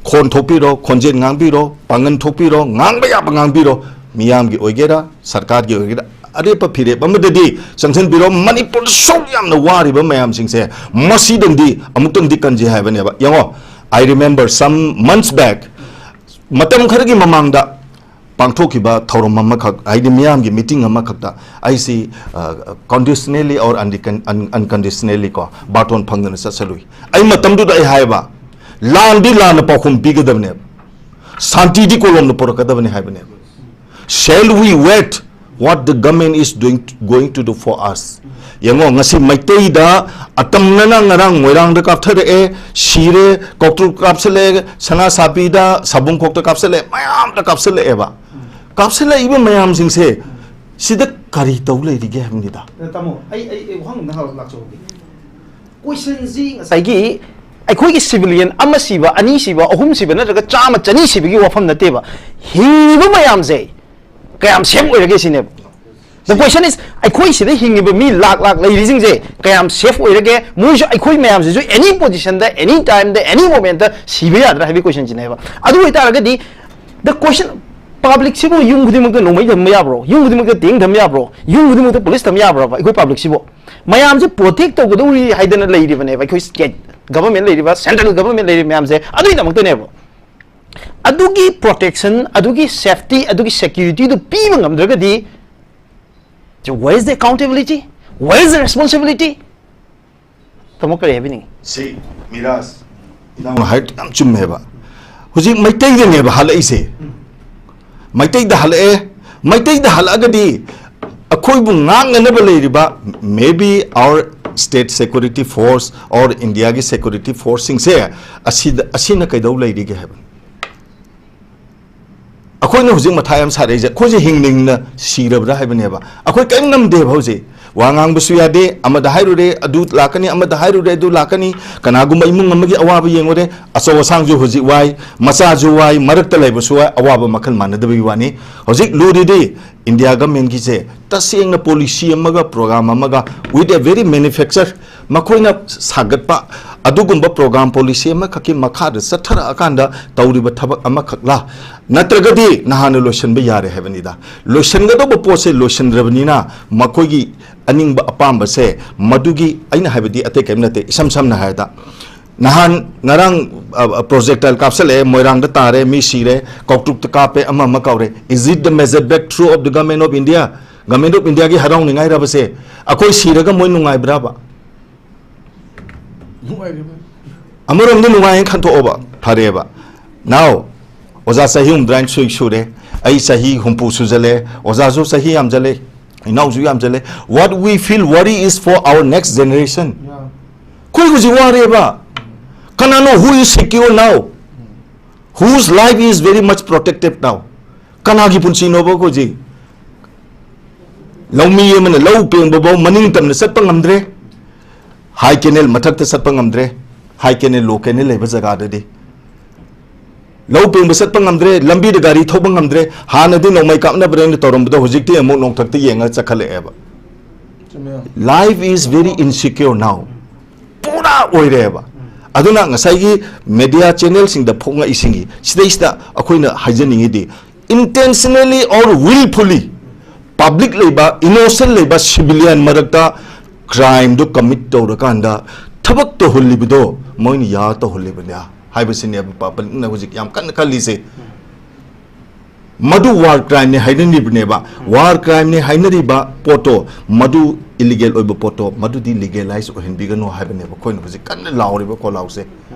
ꯈꯣꯟ ꯊꯣꯛꯄꯤꯔꯣ, ꯈꯣꯟꯖꯦꯜ ꯉꯥꯡꯕꯤꯔꯣ, ꯄꯥꯡꯒꯜ ꯊꯣꯛꯄꯤꯔꯣ, ꯉꯥꯡꯕ ꯌꯥꯕ ꯉꯥꯡꯕꯤꯔꯣ, ꯃꯤꯌꯥꯝꯒꯤ ꯑꯣꯏꯒꯦꯔꯥ, ꯁꯔꯀꯥꯔꯒꯤ ꯑꯣꯏꯒꯦꯔꯥ, ꯑꯔꯦꯞꯄ ꯐꯤꯔꯦꯞ ꯑꯃꯗꯗꯤ ꯆꯪꯁꯤꯟꯕꯤꯔꯣ꯫ ꯃꯅꯤꯄꯨꯔꯗ ꯁꯨꯛ ꯌꯥꯝꯅ ꯋꯥꯔꯤꯕ ꯃꯌꯥꯝꯁꯤꯡꯁꯦ ꯃꯁꯤꯗꯪꯗꯤ ꯑꯃꯨꯛꯇꯪꯗꯤ ꯀꯟꯖꯩ ꯍꯥꯏꯕꯅꯦꯕ꯫ ꯌꯦꯡꯉꯣ, I remember some months back, ꯃꯇꯝ ꯈꯔꯒꯤ ꯃꯃꯥꯡꯗ ꯄꯥꯡꯊꯣꯛꯈꯤꯕ ꯊꯧꯔꯝ ꯑꯃꯈꯛ, ꯍꯥꯏꯗꯤ ꯃꯤꯌꯥꯝꯒꯤ meeting ꯑꯃꯈꯛꯇ ꯑꯩꯁꯤ, ꯑ, conditionally or unrecon-, un-, unconditionally ꯀꯣ, ꯕꯥꯇꯣꯟ ꯐꯪꯗꯅ ꯆꯠꯁꯜꯂꯨꯏ꯫ ꯑꯩ ꯃꯇꯝꯗꯨꯗ ꯑꯩ ꯍꯥꯏꯕ, ꯂꯥꯟꯗꯤ ꯂꯥꯟꯅ ꯄꯥꯎꯈꯨꯝ ꯄꯤꯒꯗꯕꯅꯦꯕ꯫ ꯁꯥꯟꯇꯤꯗꯤ ꯀꯣꯂꯣꯝꯅ ꯄꯨꯔꯛꯀꯗꯕꯅꯤ ꯍꯥꯏꯕꯅꯦꯕ꯫ Shall we wait what the government is doing, going to do for us? ꯌꯦꯡꯉꯣ, ꯉꯁꯤ ꯃꯩꯇꯩꯗ ꯑꯇꯝꯅꯅ ꯉꯔꯥꯡ ꯃꯣꯏꯔꯥꯡꯗ ꯀꯥꯞꯊꯔꯛꯑꯦ, ꯁꯤꯔꯦ, ꯀꯧꯇ꯭ꯔꯨꯛ ꯀꯥꯞꯁꯤꯜꯂꯛꯑꯦ, ꯁꯅꯥ ꯁꯥꯕꯤꯗ, ꯁꯥꯕꯨꯡꯈꯣꯛꯇ ꯀꯥꯞꯁꯤꯜꯂꯛꯑꯦ, ꯃꯌꯥꯝꯗ ꯀꯥꯞꯁꯤꯜꯂꯛꯑꯦꯕ꯫ ꯀꯥꯞꯁꯤꯜꯂꯛꯏꯕ ꯃꯌꯥꯝꯁꯤꯡꯁꯦ ꯁꯤꯗ ꯀꯔꯤ ꯇꯧ ꯂꯩꯔꯤꯒꯦ ꯍꯥꯏꯕꯅꯤꯗ꯫ ꯑꯗ ꯇꯥꯃꯣ, ꯑꯩ ꯑꯩ ꯑꯩ ꯋꯥꯍꯪ ꯑꯝꯇ ꯍꯪ- ꯂꯥꯛꯆꯍꯧꯒꯦ꯫ ꯀꯣꯏꯁꯟꯁꯤ ꯉꯁꯥꯏꯒꯤ ꯑꯩꯈꯣꯏꯒꯤ ꯁꯤꯚꯤꯂꯤꯌꯟ ꯑꯃ ꯁꯤꯕ, ꯑꯅꯤ ꯁꯤꯕ, ꯑꯍꯨꯝ ꯁꯤꯕ ꯅꯠꯇ꯭ꯔꯒ ꯆꯥꯝꯃ ꯆꯅꯤ ꯁꯤꯕꯒꯤ ꯋꯥꯐꯝ ꯅꯠꯇꯦꯕ꯫ ꯍꯤꯡꯉꯤꯕ ꯃꯌꯥꯝꯁꯦ ꯀꯌꯥꯝ ꯁꯦꯐ ꯑꯣꯏꯔꯒꯦ ꯁꯤꯅꯦꯕ꯫ The question is, ꯑꯩꯈꯣꯏ ꯁꯤꯗ ꯍꯤꯡꯉꯤꯕ ꯃꯤ ꯂꯥꯛ ꯂꯥꯛ ꯂꯩꯔꯤꯁꯤꯡꯁꯦ ꯀꯌꯥꯝ ꯁꯦꯐ ꯑꯣꯏꯔꯒꯦ? ꯃꯣꯏꯁꯨ ꯑꯩꯈꯣꯏ ꯃꯌꯥꯝꯁꯤꯁꯨ ꯑꯦꯅꯤ ꯄꯣꯖꯤꯁꯟꯗ, ꯑꯦꯅꯤ ꯇꯥꯏꯝꯗ, ꯑꯦꯅꯤ ꯃꯣꯃꯦꯟꯇ ꯁꯤꯕ ꯌꯥꯗ꯭ꯔꯥ ꯍꯥꯏꯕꯒꯤ ꯀꯣꯏꯁꯟꯁꯤꯅꯦꯕ꯫ ꯑꯗꯨ ꯑꯣꯏꯇꯥꯔꯒꯗꯤ, the question, ꯄꯕ꯭ꯂꯤꯛꯁꯤꯕꯨ ꯌꯨꯝ ꯈꯨꯗꯤꯡꯃꯛꯇ ꯅꯣꯡꯃꯩ ꯊꯝꯕ ꯌꯥꯕ꯭ꯔꯣ? ꯌꯨꯝ ꯈꯨꯗꯤꯡꯃꯛꯇ ꯇꯦꯡ ꯊꯝꯕ ꯌꯥꯕ꯭ꯔꯣ? ꯌꯨꯝ ꯈꯨꯗꯤꯡꯃꯛꯇ ꯄꯨꯂꯤꯁ ꯊꯝꯕ ꯌꯥꯕ꯭ꯔꯕ? ꯑꯩꯈꯣꯏ ꯄꯕ꯭ꯂꯤꯛꯁꯤꯕꯨ ꯃꯌꯥꯝꯁꯦ ꯄ꯭ꯔꯣꯇꯦꯛ ꯇꯧꯒꯗꯧꯔꯤ ꯍꯥꯏꯗꯅ ꯂꯩꯔꯤꯕꯅꯦꯕ ꯑꯩꯈꯣꯏ ꯁ꯭ꯇꯦꯠ ꯒꯚꯔꯟꯃꯦꯟ ꯂꯩꯔꯤꯕ, ꯁꯦꯟꯇ꯭ꯔꯦꯜ ꯒꯚꯔꯟꯃꯦꯟ ꯂꯩꯔꯤꯕ ꯃꯌꯥꯝꯁꯦ꯫ ꯑꯗꯨꯒꯤꯗꯃꯛꯇꯅꯦꯕ꯫ ꯑꯗꯨꯒꯤ ꯄ꯭ꯔꯣꯇꯦꯛꯁꯟ, ꯑꯗꯨꯒꯤ ꯁꯦꯐꯇꯤ, ꯑꯗꯨꯒꯤ ꯁꯦꯀ꯭ꯌꯨꯔꯤꯇꯤꯗꯨ ꯄꯤꯕ ꯉꯝꯗ꯭ꯔꯒꯗꯤ, so where is the accountability? Where is the responsibility? ꯇꯥꯃꯣ, ꯀꯔꯤ ꯍꯥꯏꯕꯤꯅꯤꯡꯉꯤ? ꯁꯤ ꯃꯤꯔꯥꯖ ꯏꯅꯥꯎꯅ ꯍꯥꯏꯔꯤꯗꯨ ꯌꯥꯝ ꯆꯨꯝꯃꯦꯕ꯫ ꯍꯧꯖꯤꯛ ꯃꯩꯇꯩꯗꯅꯦꯕ ꯍꯜꯂꯛꯏꯁꯦ꯫ ꯃꯩꯇꯩꯗ ꯍꯜꯂꯛꯑꯦ꯫ ꯃꯩꯇꯩꯗ ꯍꯜꯂꯛꯑꯒꯗꯤ ꯑꯩꯈꯣꯏꯕꯨ ꯉꯥꯛꯅꯅꯕ ꯂꯩꯔꯤꯕ, maybe our state security force or ꯏꯟꯗꯤꯌꯥꯒꯤ ꯁꯦꯀ꯭ꯌꯨꯔꯤꯇꯤ ꯐꯣꯔꯁꯁꯤꯡꯁꯦ, ꯑꯁꯤꯗ, ꯑꯁꯤꯅ ꯀꯩꯗꯧ ꯂꯩꯔꯤꯒꯦ ꯍꯥꯏꯕ? ꯑꯩꯈꯣꯏꯅ ꯍꯧꯖꯤꯛ ꯃꯊꯥ ꯌꯥꯝ ꯁꯥꯔꯛꯏꯁꯦ, ꯑꯩꯈꯣꯏꯁꯦ ꯍꯤꯡꯅ ꯍꯤꯡꯅ ꯁꯤꯔꯕ꯭ꯔꯥ ꯍꯥꯏꯕꯅꯦꯕ꯫ ꯑꯩꯈꯣꯏ ꯀꯔꯤꯝ ꯉꯝꯗꯦꯕ ꯍꯧꯖꯤꯛ꯫ ꯋꯥ ꯉꯥꯡꯕꯁꯨ ꯌꯥꯗꯦ, ꯑꯃꯗ ꯍꯥꯏꯔꯨꯔꯦ ꯑꯗꯨ ꯂꯥꯛꯀꯅꯤ, ꯑꯃꯗ ꯍꯥꯏꯔꯨꯔꯦ ꯑꯗꯨ ꯂꯥꯛꯀꯅꯤ꯫ ꯀꯅꯥꯒꯨꯝꯕ ꯏꯃꯨꯡ ꯑꯃꯒꯤ ꯑꯋꯥꯕ ꯌꯦꯡꯉꯨꯔꯦ, ꯑꯆꯧ ꯑꯁꯥꯡꯁꯨ ꯍꯧꯖꯤꯛ ꯋꯥꯏ, ꯃꯆꯥꯁꯨ ꯋꯥꯏ, ꯃꯔꯛꯇ ꯂꯩꯕꯁꯨ ꯋꯥꯏ, ꯑꯋꯥꯕ ꯃꯈꯜ ꯃꯥꯟꯅꯗꯕꯒꯤ ꯋꯥꯅꯤ꯫ ꯍꯧꯖꯤꯛ ꯂꯨꯔꯤꯗꯤ ꯏꯟꯗꯤꯌꯥ ꯒꯃꯦꯟꯒꯤꯁꯦ ꯇꯁꯦꯡꯅ ꯄꯣꯂꯤꯁꯤ ꯑꯃꯒ ꯄ꯭ꯔꯣꯒ꯭ꯔꯥꯝ ꯑꯃꯒ, with a very manufacture, ꯃꯈꯣꯏꯅ ꯁꯥꯒꯠꯄ ꯑꯗꯨꯒꯨꯝꯕ ꯄ꯭ꯔꯣꯒ꯭ꯔꯥꯝ ꯄꯣꯂꯤꯁꯤ ꯑꯃꯈꯛꯀꯤ ꯃꯈꯥꯗ ꯆꯠꯊꯔꯛꯑꯀꯥꯟꯗ ꯇꯧꯔꯤꯕ ꯊꯕꯛ ꯑꯃꯈꯛꯂꯥ? ꯅꯠꯇ꯭ꯔꯒꯗꯤ ꯅꯍꯥꯟꯅ ꯂꯣꯏꯁꯤꯟꯕ ꯌꯥꯔꯦ ꯍꯥꯏꯕꯅꯤꯗ꯫ ꯂꯣꯏꯁꯤꯟꯒꯗꯧꯕ ꯄꯣꯠꯁꯦ ꯂꯣꯏꯁꯤꯟꯗ꯭ꯔꯕꯅꯤꯅ ꯃꯈꯣꯏꯒꯤ ꯑꯅꯤꯡꯕ ꯑꯄꯥꯝꯕꯁꯦ, ꯃꯗꯨꯒꯤ, ꯑꯩꯅ ꯍꯥꯏꯕꯗꯤ ꯑꯇꯩ ꯀꯔꯤꯝ ꯅꯠꯇꯦ, ꯏꯁꯝ ꯁꯝꯅ ꯍꯥꯏꯔꯕꯗ, ꯅꯍꯥꯟ ꯉꯔꯥꯡ, ꯑ, ꯑ, ꯄ꯭ꯔꯣꯖꯦꯛꯇꯥꯏꯜ ꯀꯥꯞꯁꯤꯜꯂꯛꯑꯦ, ꯃꯣꯏꯔꯥꯡꯗ ꯇꯥꯔꯦ, ꯃꯤ ꯁꯤꯔꯦ, ꯀꯧꯇ꯭ꯔꯨꯛꯇ ꯀꯥꯞꯄꯦ, ꯑꯃ ꯑꯃ ꯀꯧꯔꯦ꯫ Is it the major breakthrough of the government of India? Government of ꯏꯟꯗꯤꯌꯥꯒꯤ ꯍꯔꯥꯎꯅꯤꯡꯉꯥꯏꯔꯕꯁꯦ? ꯑꯩꯈꯣꯏ ꯁꯤꯔꯒ ꯃꯣꯏ ꯅꯨꯡꯉꯥꯏꯕ꯭ꯔꯕ? ꯅꯨꯡꯉꯥꯏꯔꯤꯕ꯫ ꯑꯃꯔꯣꯝꯗ ꯅꯨꯡꯉꯥꯏꯅ ꯈꯟꯊꯣꯛꯑꯣꯕ, ꯐꯔꯦꯕ꯫ Now, ꯑꯣꯖꯥ ꯆꯍꯤ ꯍꯨꯝꯗ꯭ꯔꯥꯏ ꯁꯨ ꯁꯨꯔꯦ꯫ ꯑꯩ ꯆꯍꯤ ꯍꯨꯝꯐꯨ ꯁꯨꯖꯜꯂꯦ꯫ ꯑꯣꯖꯥꯁꯨ ꯆꯍꯤ ꯌꯥꯝꯖꯜꯂꯦ꯫ ꯏꯅꯥꯎꯁꯨ ꯌꯥꯝꯖꯜꯂꯦ꯫ What we feel worry is for our next generation. ꯑꯩꯈꯣꯏ ꯍꯧꯖꯤꯛ ꯋꯥꯔꯦꯕ꯫ ꯀꯅꯥꯅꯣ? Who is secure now? Whose life is very much protected now? ꯀꯅꯥꯒꯤ ꯄꯨꯟꯁꯤꯅꯣꯕ ꯑꯩꯈꯣꯏ ꯍꯧꯖꯤꯛ? ꯂꯧꯃꯤ ꯑꯃꯅ ꯂꯧ ꯄꯦꯡꯕꯐꯥꯎ ꯃꯅꯤꯡ ꯇꯝꯅ ꯆꯠꯄ ꯉꯝꯗ꯭ꯔꯦ꯫ ꯍꯥꯏ ꯀꯦꯅꯦꯜ ꯃꯊꯛꯇ ꯆꯠꯄ ꯉꯝꯗ꯭ꯔꯦ꯫ ꯍꯥꯏ ꯀꯦꯅꯦꯜ, ꯂꯣ ꯀꯦꯅꯦꯜ ꯂꯩꯕ ꯖꯒꯥꯗꯗꯤ ꯂꯧ ꯄꯦꯡꯕ ꯆꯠꯄ ꯉꯝꯗ꯭ꯔꯦ, ꯂꯝꯕꯤꯗ ꯒꯥꯔꯤ ꯊꯧꯕ ꯉꯝꯗ꯭ꯔꯦ꯫ ꯍꯥꯟꯅꯗꯤ ꯅꯣꯡꯃꯩ ꯀꯥꯞꯅꯕꯅꯦꯅ ꯇꯧꯔꯝꯕꯗꯣ ꯍꯧꯖꯤꯛꯇꯤ ꯑꯃꯨꯛ ꯅꯣꯡꯊꯛꯇ ꯌꯦꯡꯉꯒ ꯆꯠꯈꯠꯂꯛꯑꯦꯕ꯫ Life is very insecure now. ꯄꯨꯔꯥ ꯑꯣꯏꯔꯦꯕ꯫ ꯑꯗꯨꯅ ꯉꯁꯥꯏꯒꯤ ꯃꯦꯗꯤꯌꯥ ꯆꯦꯅꯦꯜꯁꯤꯡꯗ ꯐꯣꯡꯉꯛꯏꯁꯤꯡꯒꯤ ꯁꯤꯗꯩꯁꯤꯗ ꯑꯩꯈꯣꯏꯅ ꯍꯥꯏꯖꯅꯤꯡꯉꯤꯗꯤ, intentionally or willfully ꯄꯕ꯭ꯂꯤꯛ ꯂꯩꯕ, ꯏꯅꯣꯁꯦꯟ ꯂꯩꯕ ꯁꯤꯚꯤꯂꯤꯌꯟ ꯃꯔꯛꯇ ꯀ꯭ꯔꯥꯏꯝꯗꯣ ꯀꯃꯤꯠ ꯇꯧꯔꯀꯥꯟꯗ ꯊꯕꯛ ꯇꯧꯍꯜꯂꯤꯕꯗꯣ ꯃꯣꯏꯅ ꯌꯥ ꯇꯧꯍꯜꯂꯤꯕꯅꯦ ꯍꯥꯏꯕꯁꯤꯅꯦꯕ ꯄꯕ꯭ꯂꯤꯛꯅ ꯍꯧꯖꯤꯛ ꯌꯥꯝ ꯀꯟꯅ ꯈꯜꯂꯤꯁꯦ꯫ ꯃꯗꯨ ꯋꯥꯔ ꯀ꯭ꯔꯥꯏꯝꯅꯤ ꯍꯥꯏꯅꯔꯤꯕꯅꯦꯕ꯫ ꯋꯥꯔ ꯀ꯭ꯔꯥꯏꯝꯅꯤ ꯍꯥꯏꯅꯔꯤꯕ ꯄꯣꯠꯇꯣ, ꯃꯗꯨ ꯏꯂꯤꯒꯦꯜ ꯑꯣꯏꯕ ꯄꯣꯠꯇꯣ, ꯃꯗꯨꯗꯤ ꯂꯤꯒꯦꯂꯥꯏꯁ ꯑꯣꯏꯍꯟꯕꯤꯒꯅꯨ ꯍꯥꯏꯕꯅꯦꯕ ꯑꯩꯈꯣꯏꯅ ꯍꯧꯖꯤꯛ ꯀꯟꯅ ꯂꯥꯎꯔꯤꯕ ꯈꯣꯜꯂꯥꯎꯁꯦ꯫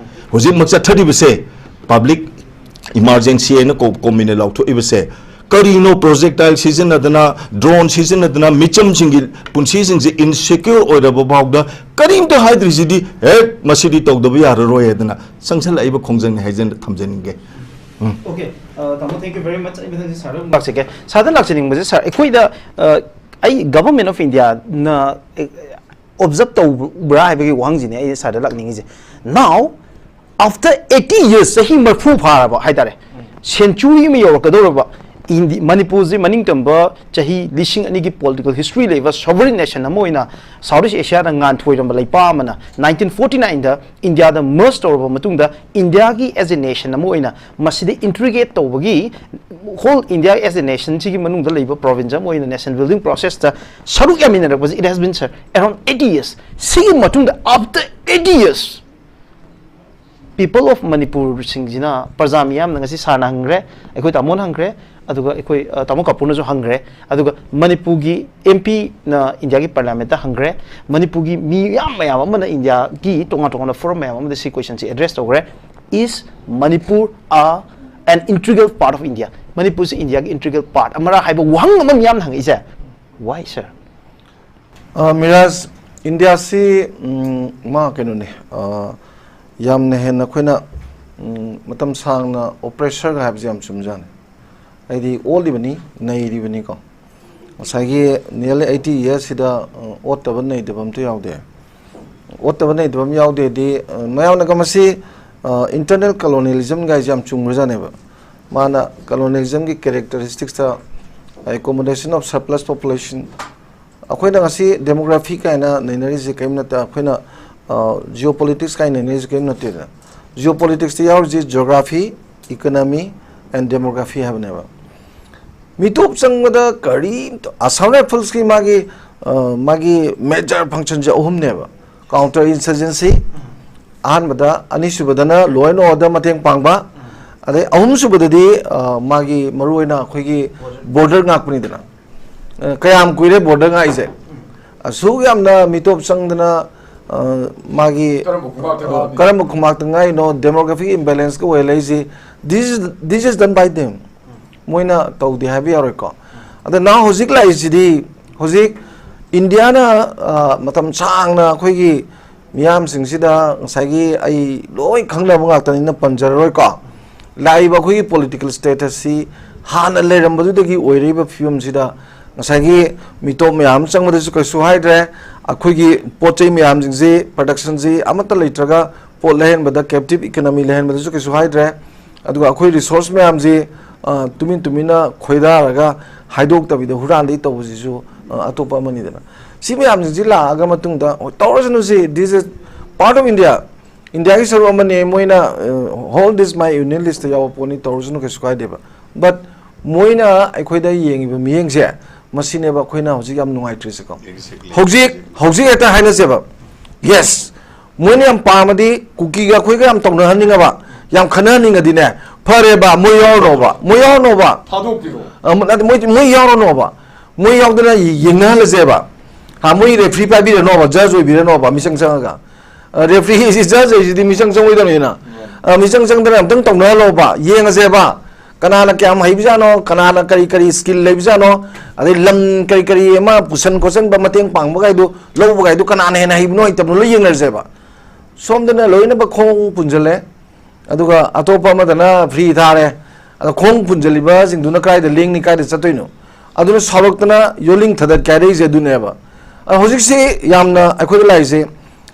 ꯍꯧꯖꯤꯛꯃꯛ ꯆꯠꯊꯔꯤꯕꯁꯦ ꯄꯕ꯭ꯂꯤꯛ ꯏꯃꯥꯔꯖꯦꯟꯁꯤ ꯍꯥꯏꯅ ꯀꯣ-, ꯀꯣꯃꯤꯅ ꯂꯥꯎꯊꯣꯛꯏꯕꯁꯦ꯫ ꯀꯔꯤꯅꯣ projectile ꯁꯤꯖꯤꯟꯅꯗꯅ, drone ꯁꯤꯖꯤꯟꯅꯗꯅ ꯃꯤꯆꯝꯁꯤꯡꯒꯤ ꯄꯨꯟꯁꯤꯁꯤꯡꯁꯦ ꯏꯟꯁꯦꯀ꯭ꯌꯣꯔ ꯑꯣꯏꯔꯕ ꯐꯥꯎꯗ ꯀꯔꯤꯝꯇ ꯍꯥꯏꯗ꯭ꯔꯤꯁꯤꯗꯤ, ꯍꯦꯛ ꯃꯁꯤꯗꯤ ꯇꯧꯗꯕ ꯌꯥꯔꯔꯣꯏ ꯍꯥꯏꯗꯅ ꯆꯪꯁꯜꯂꯛꯏꯕ ꯈꯣꯡꯖꯪꯅꯤ ꯍꯥꯏꯖꯅ ꯊꯝꯖꯅꯤꯡꯒꯦ꯫ ꯎꯝ꯫ Okay, uh, ꯇꯥꯃꯣ, thank you very much. ꯑꯩ ꯃꯊꯪꯁꯦ ꯁꯥꯔꯗ ꯑꯃꯨꯛ ꯂꯥꯛꯆꯒꯦ꯫ ꯁꯥꯔꯗ ꯂꯥꯛꯆꯅꯤꯡꯕꯁꯦ, ꯁꯥꯔ, ꯑꯩꯈꯣꯏꯗ, uh, ꯑꯩ Government of India ꯅ observe ꯇꯧꯕ꯭ꯔꯥ ꯍꯥꯏꯕꯒꯤ ꯋꯥꯍꯪꯁꯤꯅꯦ ꯑꯩ ꯁꯥꯔꯗ ꯂꯥꯛꯅꯤꯡꯉꯤꯁꯦ꯫ Now, after eighty years, ꯆꯍꯤ ꯃꯔꯐꯨ ꯐꯥꯔꯕ ꯍꯥꯏꯇꯥꯔꯦ, ꯁꯦꯟꯆꯨꯔꯤ ꯑꯃ ꯌꯧꯔꯛꯀꯗꯧꯔꯕ, ꯏꯟꯗꯤ-, ꯃꯅꯤꯄꯨꯔꯁꯦ ꯃꯅꯤꯡꯇꯝꯕ ꯆꯍꯤ ꯂꯤꯁꯤꯡ ꯑꯅꯤꯒꯤ political history ꯂꯩꯕ sovereign nation ꯑꯃ ꯑꯣꯏꯅ South East Asia ꯗ ꯉꯥꯟꯊꯣꯏꯔꯝꯕ ꯂꯩꯄꯥꯛ ꯑꯃꯅ nineteen forty nine ꯗ ꯏꯟꯗꯤꯌꯥꯗ merge ꯇꯧꯔꯕ ꯃꯇꯨꯡꯗ, ꯏꯟꯗꯤꯌꯥꯒꯤ as a nation ꯑꯃ ꯑꯣꯏꯅ ꯃꯁꯤꯗ integrate ꯇꯧꯕꯒꯤ, whole India as a nation ꯁꯤꯒꯤ ꯃꯅꯨꯡꯗ ꯂꯩꯕ province ꯑꯃ ꯑꯣꯏꯅ nation building process ꯇ ꯁꯔꯨꯛ ꯌꯥꯃꯤꯟꯅꯔꯛꯄꯁꯦ, it has been, sir, around eighty years꯫ ꯁꯤꯒꯤ ꯃꯇꯨꯡꯗ, after eighty years, people of ꯃꯅꯤꯄꯨꯔꯁꯤꯡꯁꯤꯅ, ꯄ꯭ꯔꯖꯥ ꯃꯤꯌꯥꯝꯅ, ꯉꯁꯤ ꯁꯥꯔꯅ ꯍꯪꯈ꯭ꯔꯦ, ꯑꯩꯈꯣꯏ ꯇꯥꯃꯣꯅ ꯍꯪꯈ꯭ꯔꯦ, ꯑꯗꯨꯒ ꯑꯩꯈꯣꯏ, ꯑ, ꯇꯥꯃꯣ ꯀꯥꯄꯨꯅꯁꯨ ꯍꯪꯈ꯭ꯔꯦ, ꯑꯗꯨꯒ ꯃꯅꯤꯄꯨꯔꯒꯤ M P ꯅ ꯏꯟꯗꯤꯌꯥꯒꯤ Parliament ꯇ ꯍꯪꯈ꯭ꯔꯦ, ꯃꯅꯤꯄꯨꯔꯒꯤ ꯃꯤ ꯌꯥꯝ ꯃꯌꯥꯝ ꯑꯃꯅ ꯏꯟꯗꯤꯌꯥꯒꯤ ꯇꯣꯉꯥꯟ ꯇꯣꯉꯥꯟꯕ forum ꯃꯌꯥꯝ ꯑꯃꯗ ꯁꯤ question ꯁꯤ address ꯇꯧꯈ꯭ꯔꯦ: Is Manipur a an integral part of India. ꯃꯅꯤꯄꯨꯔꯁꯤ ꯏꯟꯗꯤꯌꯥꯒꯤ integral part ꯑꯃꯔ ꯍꯥꯏꯕ ꯋꯥꯍꯪ ꯑꯃ ꯃꯤꯌꯥꯝꯅ ꯍꯪꯉꯛꯏꯁꯦ꯫ Why, sir? ꯑ, ꯃꯤꯔꯥꯖ, ꯏꯟꯗꯤꯌꯥꯁꯤ, ꯎꯝ, ꯃꯥ ꯀꯩꯅꯣꯅꯦ, ꯑ, ꯌꯥꯝꯅ ꯍꯦꯟꯅ ꯑꯩꯈꯣꯏꯅ, ꯎꯝ, ꯃꯇꯝ ꯁꯥꯡꯅ oppressorꯒ ꯍꯥꯏꯕꯁꯦ ꯌꯥꯝ ꯆꯨꯝꯖꯥꯠꯅꯤ꯫ ꯍꯥꯏꯗꯤ ꯑꯣꯠꯂꯤꯕꯅꯤ, ꯅꯩꯔꯤꯕꯅꯤꯀꯣ꯫ ꯉꯁꯥꯏꯒꯤ nearly eighty yearsꯁꯤꯗ, ꯑ, ꯑꯣꯠꯇꯕ ꯅꯩꯗꯕ ꯑꯝꯇ ꯌꯥꯎꯗꯦ꯫ ꯑꯣꯠꯇꯕ ꯅꯩꯗꯕ ꯑꯃ ꯌꯥꯎꯗꯦꯗꯤ, ꯑ, ꯃꯌꯥꯝꯅꯒ ꯃꯁꯤ, ꯑ, internal colonialismꯒꯥꯏꯁꯦ ꯌꯥꯝ ꯆꯨꯝꯈ꯭ꯔꯖꯥꯠꯅꯦꯕ꯫ ꯃꯥꯅ colonialismꯒꯤ characteristicsta accommodation of surplus population, ꯑꯩꯈꯣꯏꯅ ꯉꯁꯤ demography ꯀꯥꯏꯅ ꯅꯩꯅꯔꯤꯁꯦ ꯀꯔꯤꯝ ꯅꯠꯇꯦ꯫ ꯑꯩꯈꯣꯏꯅ, ꯑ, geopolitics ꯀꯥꯏꯅ ꯅꯩꯅꯔꯤꯁꯦ ꯀꯔꯤꯝ ꯅꯠꯇꯦꯗꯅ꯫ Geopoliticsꯇ ꯌꯥꯎꯔꯤꯁꯦ geography, economy and demography ꯍꯥꯏꯕꯅꯦꯕ꯫ ꯃꯤꯇꯣꯞ ꯆꯪꯕꯗ ꯀꯔꯤꯝꯇ, Assam Riflesꯀꯤ ꯃꯥꯒꯤ, ꯑ, ꯃꯥꯒꯤ major functionꯁꯦ ꯑꯍꯨꯝꯅꯦꯕ: counter insurgency, ꯑꯍꯥꯟꯕꯗ, ꯑꯅꯤꯁꯨꯕꯗꯅ law and order ꯃꯇꯦꯡ ꯄꯥꯡꯕ, ꯑꯗꯩ ꯑꯍꯨꯝꯁꯨꯕꯗꯗꯤ, ꯑ, ꯃꯥꯒꯤ ꯃꯔꯨꯑꯣꯏꯅ ꯑꯩꯈꯣꯏꯒꯤ border ꯉꯥꯛꯄꯅꯤꯗꯅ꯫ ꯑ, ꯀꯌꯥꯝ ꯀꯨꯏꯔꯦ border ꯉꯥꯛꯏꯁꯦ? ꯑꯁꯨꯛ ꯌꯥꯝꯅ ꯃꯤꯇꯣꯞ ꯆꯪꯗꯅ, ꯑ, ꯃꯥꯒꯤ, ꯀꯔꯝꯕ ꯈꯨꯕꯥꯛꯇ ꯑ, ꯀꯥꯎꯅꯤ? ꯀꯔꯝꯕ ꯈꯨꯃꯥꯛꯇ ꯉꯥꯏꯅꯣ? Demographic imbalanceꯀ ꯑꯣꯏꯍꯜꯂꯛꯏꯁꯤ, this is, this is done by them. ꯃꯣꯏꯅ ꯇꯧꯗꯦ ꯍꯥꯏꯕ ꯌꯥꯔꯣꯏꯀꯣ꯫ ꯑꯗ now ꯍꯧꯖꯤꯛ ꯂꯥꯛꯏꯁꯤꯗꯤ, ꯍꯧꯖꯤꯛ ꯏꯟꯗꯤꯌꯥꯅ, ꯑ, ꯃꯇꯝ ꯁꯥꯡꯅ ꯑꯩꯈꯣꯏꯒꯤ ꯃꯤꯌꯥꯝꯁꯤꯡꯁꯤꯗ, ꯉꯁꯥꯏꯒꯤ ꯑꯩ ꯂꯣꯏ ꯈꯪꯅꯕ ꯉꯥꯛꯇꯅꯤꯅ ꯄꯟꯖꯔꯔꯣꯏꯀꯣ, ꯂꯥꯛꯏꯕ ꯑꯩꯈꯣꯏꯒꯤ political statusꯁꯤ ꯍꯥꯟꯅ ꯂꯩꯔꯝꯕꯗꯨꯗꯒꯤ ꯑꯣꯏꯔꯛꯏꯕ ꯐꯤꯕꯝꯁꯤꯗ, ꯉꯁꯥꯏꯒꯤ ꯃꯤꯇꯣꯞ ꯃꯌꯥꯝ ꯑꯃ ꯆꯪꯕꯗꯁꯨ ꯀꯩꯁꯨ ꯍꯥꯏꯗ꯭ꯔꯦ, ꯑꯩꯈꯣꯏꯒꯤ ꯄꯣꯠ ꯆꯩ ꯃꯌꯥꯝꯁꯤꯡꯁꯤ, productionꯁꯤ ꯑꯃꯠꯇ ꯂꯩꯇ꯭ꯔꯒ ꯄꯣꯠ ꯂꯩꯍꯟꯕꯗ, captive economy ꯂꯩꯍꯟꯕꯗꯁꯨ ꯀꯩꯁꯨ ꯍꯥꯏꯗ꯭ꯔꯦ꯫ ꯑꯗꯨꯒ ꯑꯩꯈꯣꯏ resource ꯃꯌꯥꯝꯁꯤ, ꯑ, ꯇꯨꯃꯤꯟ ꯇꯨꯃꯤꯟꯅ ꯈꯣꯏꯗꯥꯔꯒ ꯍꯥꯏꯗꯣꯛꯇꯕꯤꯗ ꯍꯨꯔꯥꯟꯗꯩ ꯇꯧꯕꯁꯤꯁꯨ, ꯑ, ꯑꯇꯣꯞꯄ ꯑꯃꯅꯤꯗꯅ꯫ ꯁꯤ ꯃꯌꯥꯝꯁꯤꯡꯁꯤ ꯂꯥꯛꯑꯒ ꯃꯇꯨꯡꯗ, "ꯍꯣꯏ, ꯇꯧꯔꯁꯅꯨ, ꯁꯤ, this is part of India, ꯏꯟꯗꯤꯌꯥꯒꯤ ꯁꯔꯨꯛ ꯑꯃꯅꯤ, ꯃꯣꯏꯅ, ꯑ, hold this my union listꯇ ꯌꯥꯎꯕ ꯄꯣꯠꯅꯤ, ꯇꯧꯔꯁꯅꯨ, ꯀꯩꯁꯨ ꯀꯥꯏꯗꯦꯕ"꯫ But ꯃꯣꯏꯅ ꯑꯩꯈꯣꯏꯗ ꯌꯦꯡꯉꯤꯕ ꯃꯤꯠꯌꯦꯡꯁꯦ, ꯃꯁꯤꯅꯦꯕ ꯑꯩꯈꯣꯏꯅ ꯍꯧꯖꯤꯛ ꯌꯥꯝ ꯅꯨꯡꯉꯥꯏꯇ꯭ꯔꯤꯁꯦꯀꯣ꯫ Exactly. ꯍꯧꯖꯤꯛ, ꯍꯧꯖꯤꯛ ꯍꯦꯛꯇ ꯍꯥꯏꯅꯁꯦꯕ꯫ Yes, ꯃꯣꯏꯅ ꯌꯥꯝ ꯄꯥꯝꯃꯗꯤ, ꯀꯨꯀꯤꯒ ꯑꯩꯈꯣꯏꯒ ꯌꯥꯝ ꯇꯧꯅꯍꯟꯅꯤꯡꯉꯕ, ꯌꯥꯝ ꯈꯟꯅꯍꯟꯅꯤꯡꯉꯗꯤꯅꯦ, ꯐꯔꯦꯕ, ꯃꯣꯏ ꯌꯥꯎꯔꯅꯣꯕ, ꯃꯣꯏ ꯌꯥꯎꯔꯅꯣꯕ꯫ ꯊꯥꯗꯣꯛꯄꯤꯔꯣ꯫ ꯑ, ꯅꯠꯇꯦ, ꯃꯣꯏ, ꯃꯣꯏ ꯌꯥꯎꯔꯅꯣꯕ꯫ ꯃꯣꯏ ꯌꯥꯎꯗꯅ ꯌꯦꯡꯅꯍꯜꯂꯁꯦꯕ꯫ ꯍꯥ, ꯃꯣꯏ referee ꯄꯥꯏꯕꯤꯔꯅꯣꯕ, judge ꯑꯣꯏꯕꯤꯔꯅꯣꯕ, ꯃꯤꯆꯪ ꯆꯪꯉꯒ꯫ ꯑ, refereeꯁꯤ, judge ꯍꯥꯏꯁꯤꯗꯤ ꯃꯤꯆꯪ ꯆꯪꯉꯣꯏꯗꯕꯅꯤꯅ꯫ ꯑ, ꯃꯤꯆꯪ ꯆꯪꯗꯅ ꯑꯝꯇꯪ ꯇꯧꯅꯍꯜꯂꯣꯕ, ꯌꯦꯡꯉꯁꯦꯕ꯫ ꯀꯅꯥꯅ ꯀꯌꯥꯝ ꯍꯩꯕꯖꯥꯠꯅꯣ, ꯀꯅꯥꯅ ꯀꯔꯤ ꯀꯔꯤ skill ꯂꯩꯕꯖꯥꯠꯅꯣ, ꯑꯗꯩ ꯂꯝ ꯀꯔꯤ ꯀꯔꯤ ꯑꯃ ꯄꯨꯁꯟ ꯈꯣꯠꯆꯟꯕ, ꯃꯇꯦꯡ ꯄꯥꯡꯕꯒꯥꯏꯗꯨ, ꯂꯧꯕꯒꯥꯏꯗꯨ ꯀꯅꯥꯅ ꯍꯦꯟꯅ ꯍꯩꯕꯅꯣ ꯍꯩꯇꯕꯅꯣ ꯂꯣꯏ ꯌꯦꯡꯅꯔꯁꯦꯕ꯫ ꯁꯣꯝꯗꯅ ꯂꯣꯏꯅꯃꯛ ꯈꯣꯡ ꯄꯨꯟꯁꯤꯜꯂꯦ, ꯑꯗꯨꯒ ꯑꯇꯣꯞꯄ ꯑꯃꯗꯅ free ꯊꯥꯔꯦ꯫ ꯑꯗ ꯈꯣꯡ ꯄꯨꯟꯁꯤꯜꯂꯤꯕꯁꯤꯡꯗꯨꯅ ꯀꯗꯥꯏꯗ ꯂꯦꯡꯅꯤ, ꯀꯗꯥꯏꯗ ꯆꯠꯇꯣꯏꯅꯣ? ꯑꯗꯨꯅ ꯁꯥꯎꯔꯛꯇꯅ ꯌꯣꯜꯂꯤꯡ ꯊꯥꯗꯠꯀꯦ ꯍꯥꯏꯔꯛꯏꯁꯦ ꯑꯗꯨꯅꯦꯕ꯫ ꯑ, ꯍꯧꯖꯤꯛꯁꯤ ꯌꯥꯝꯅ ꯑꯩꯈꯣꯏꯗ ꯂꯥꯛꯏꯁꯦ,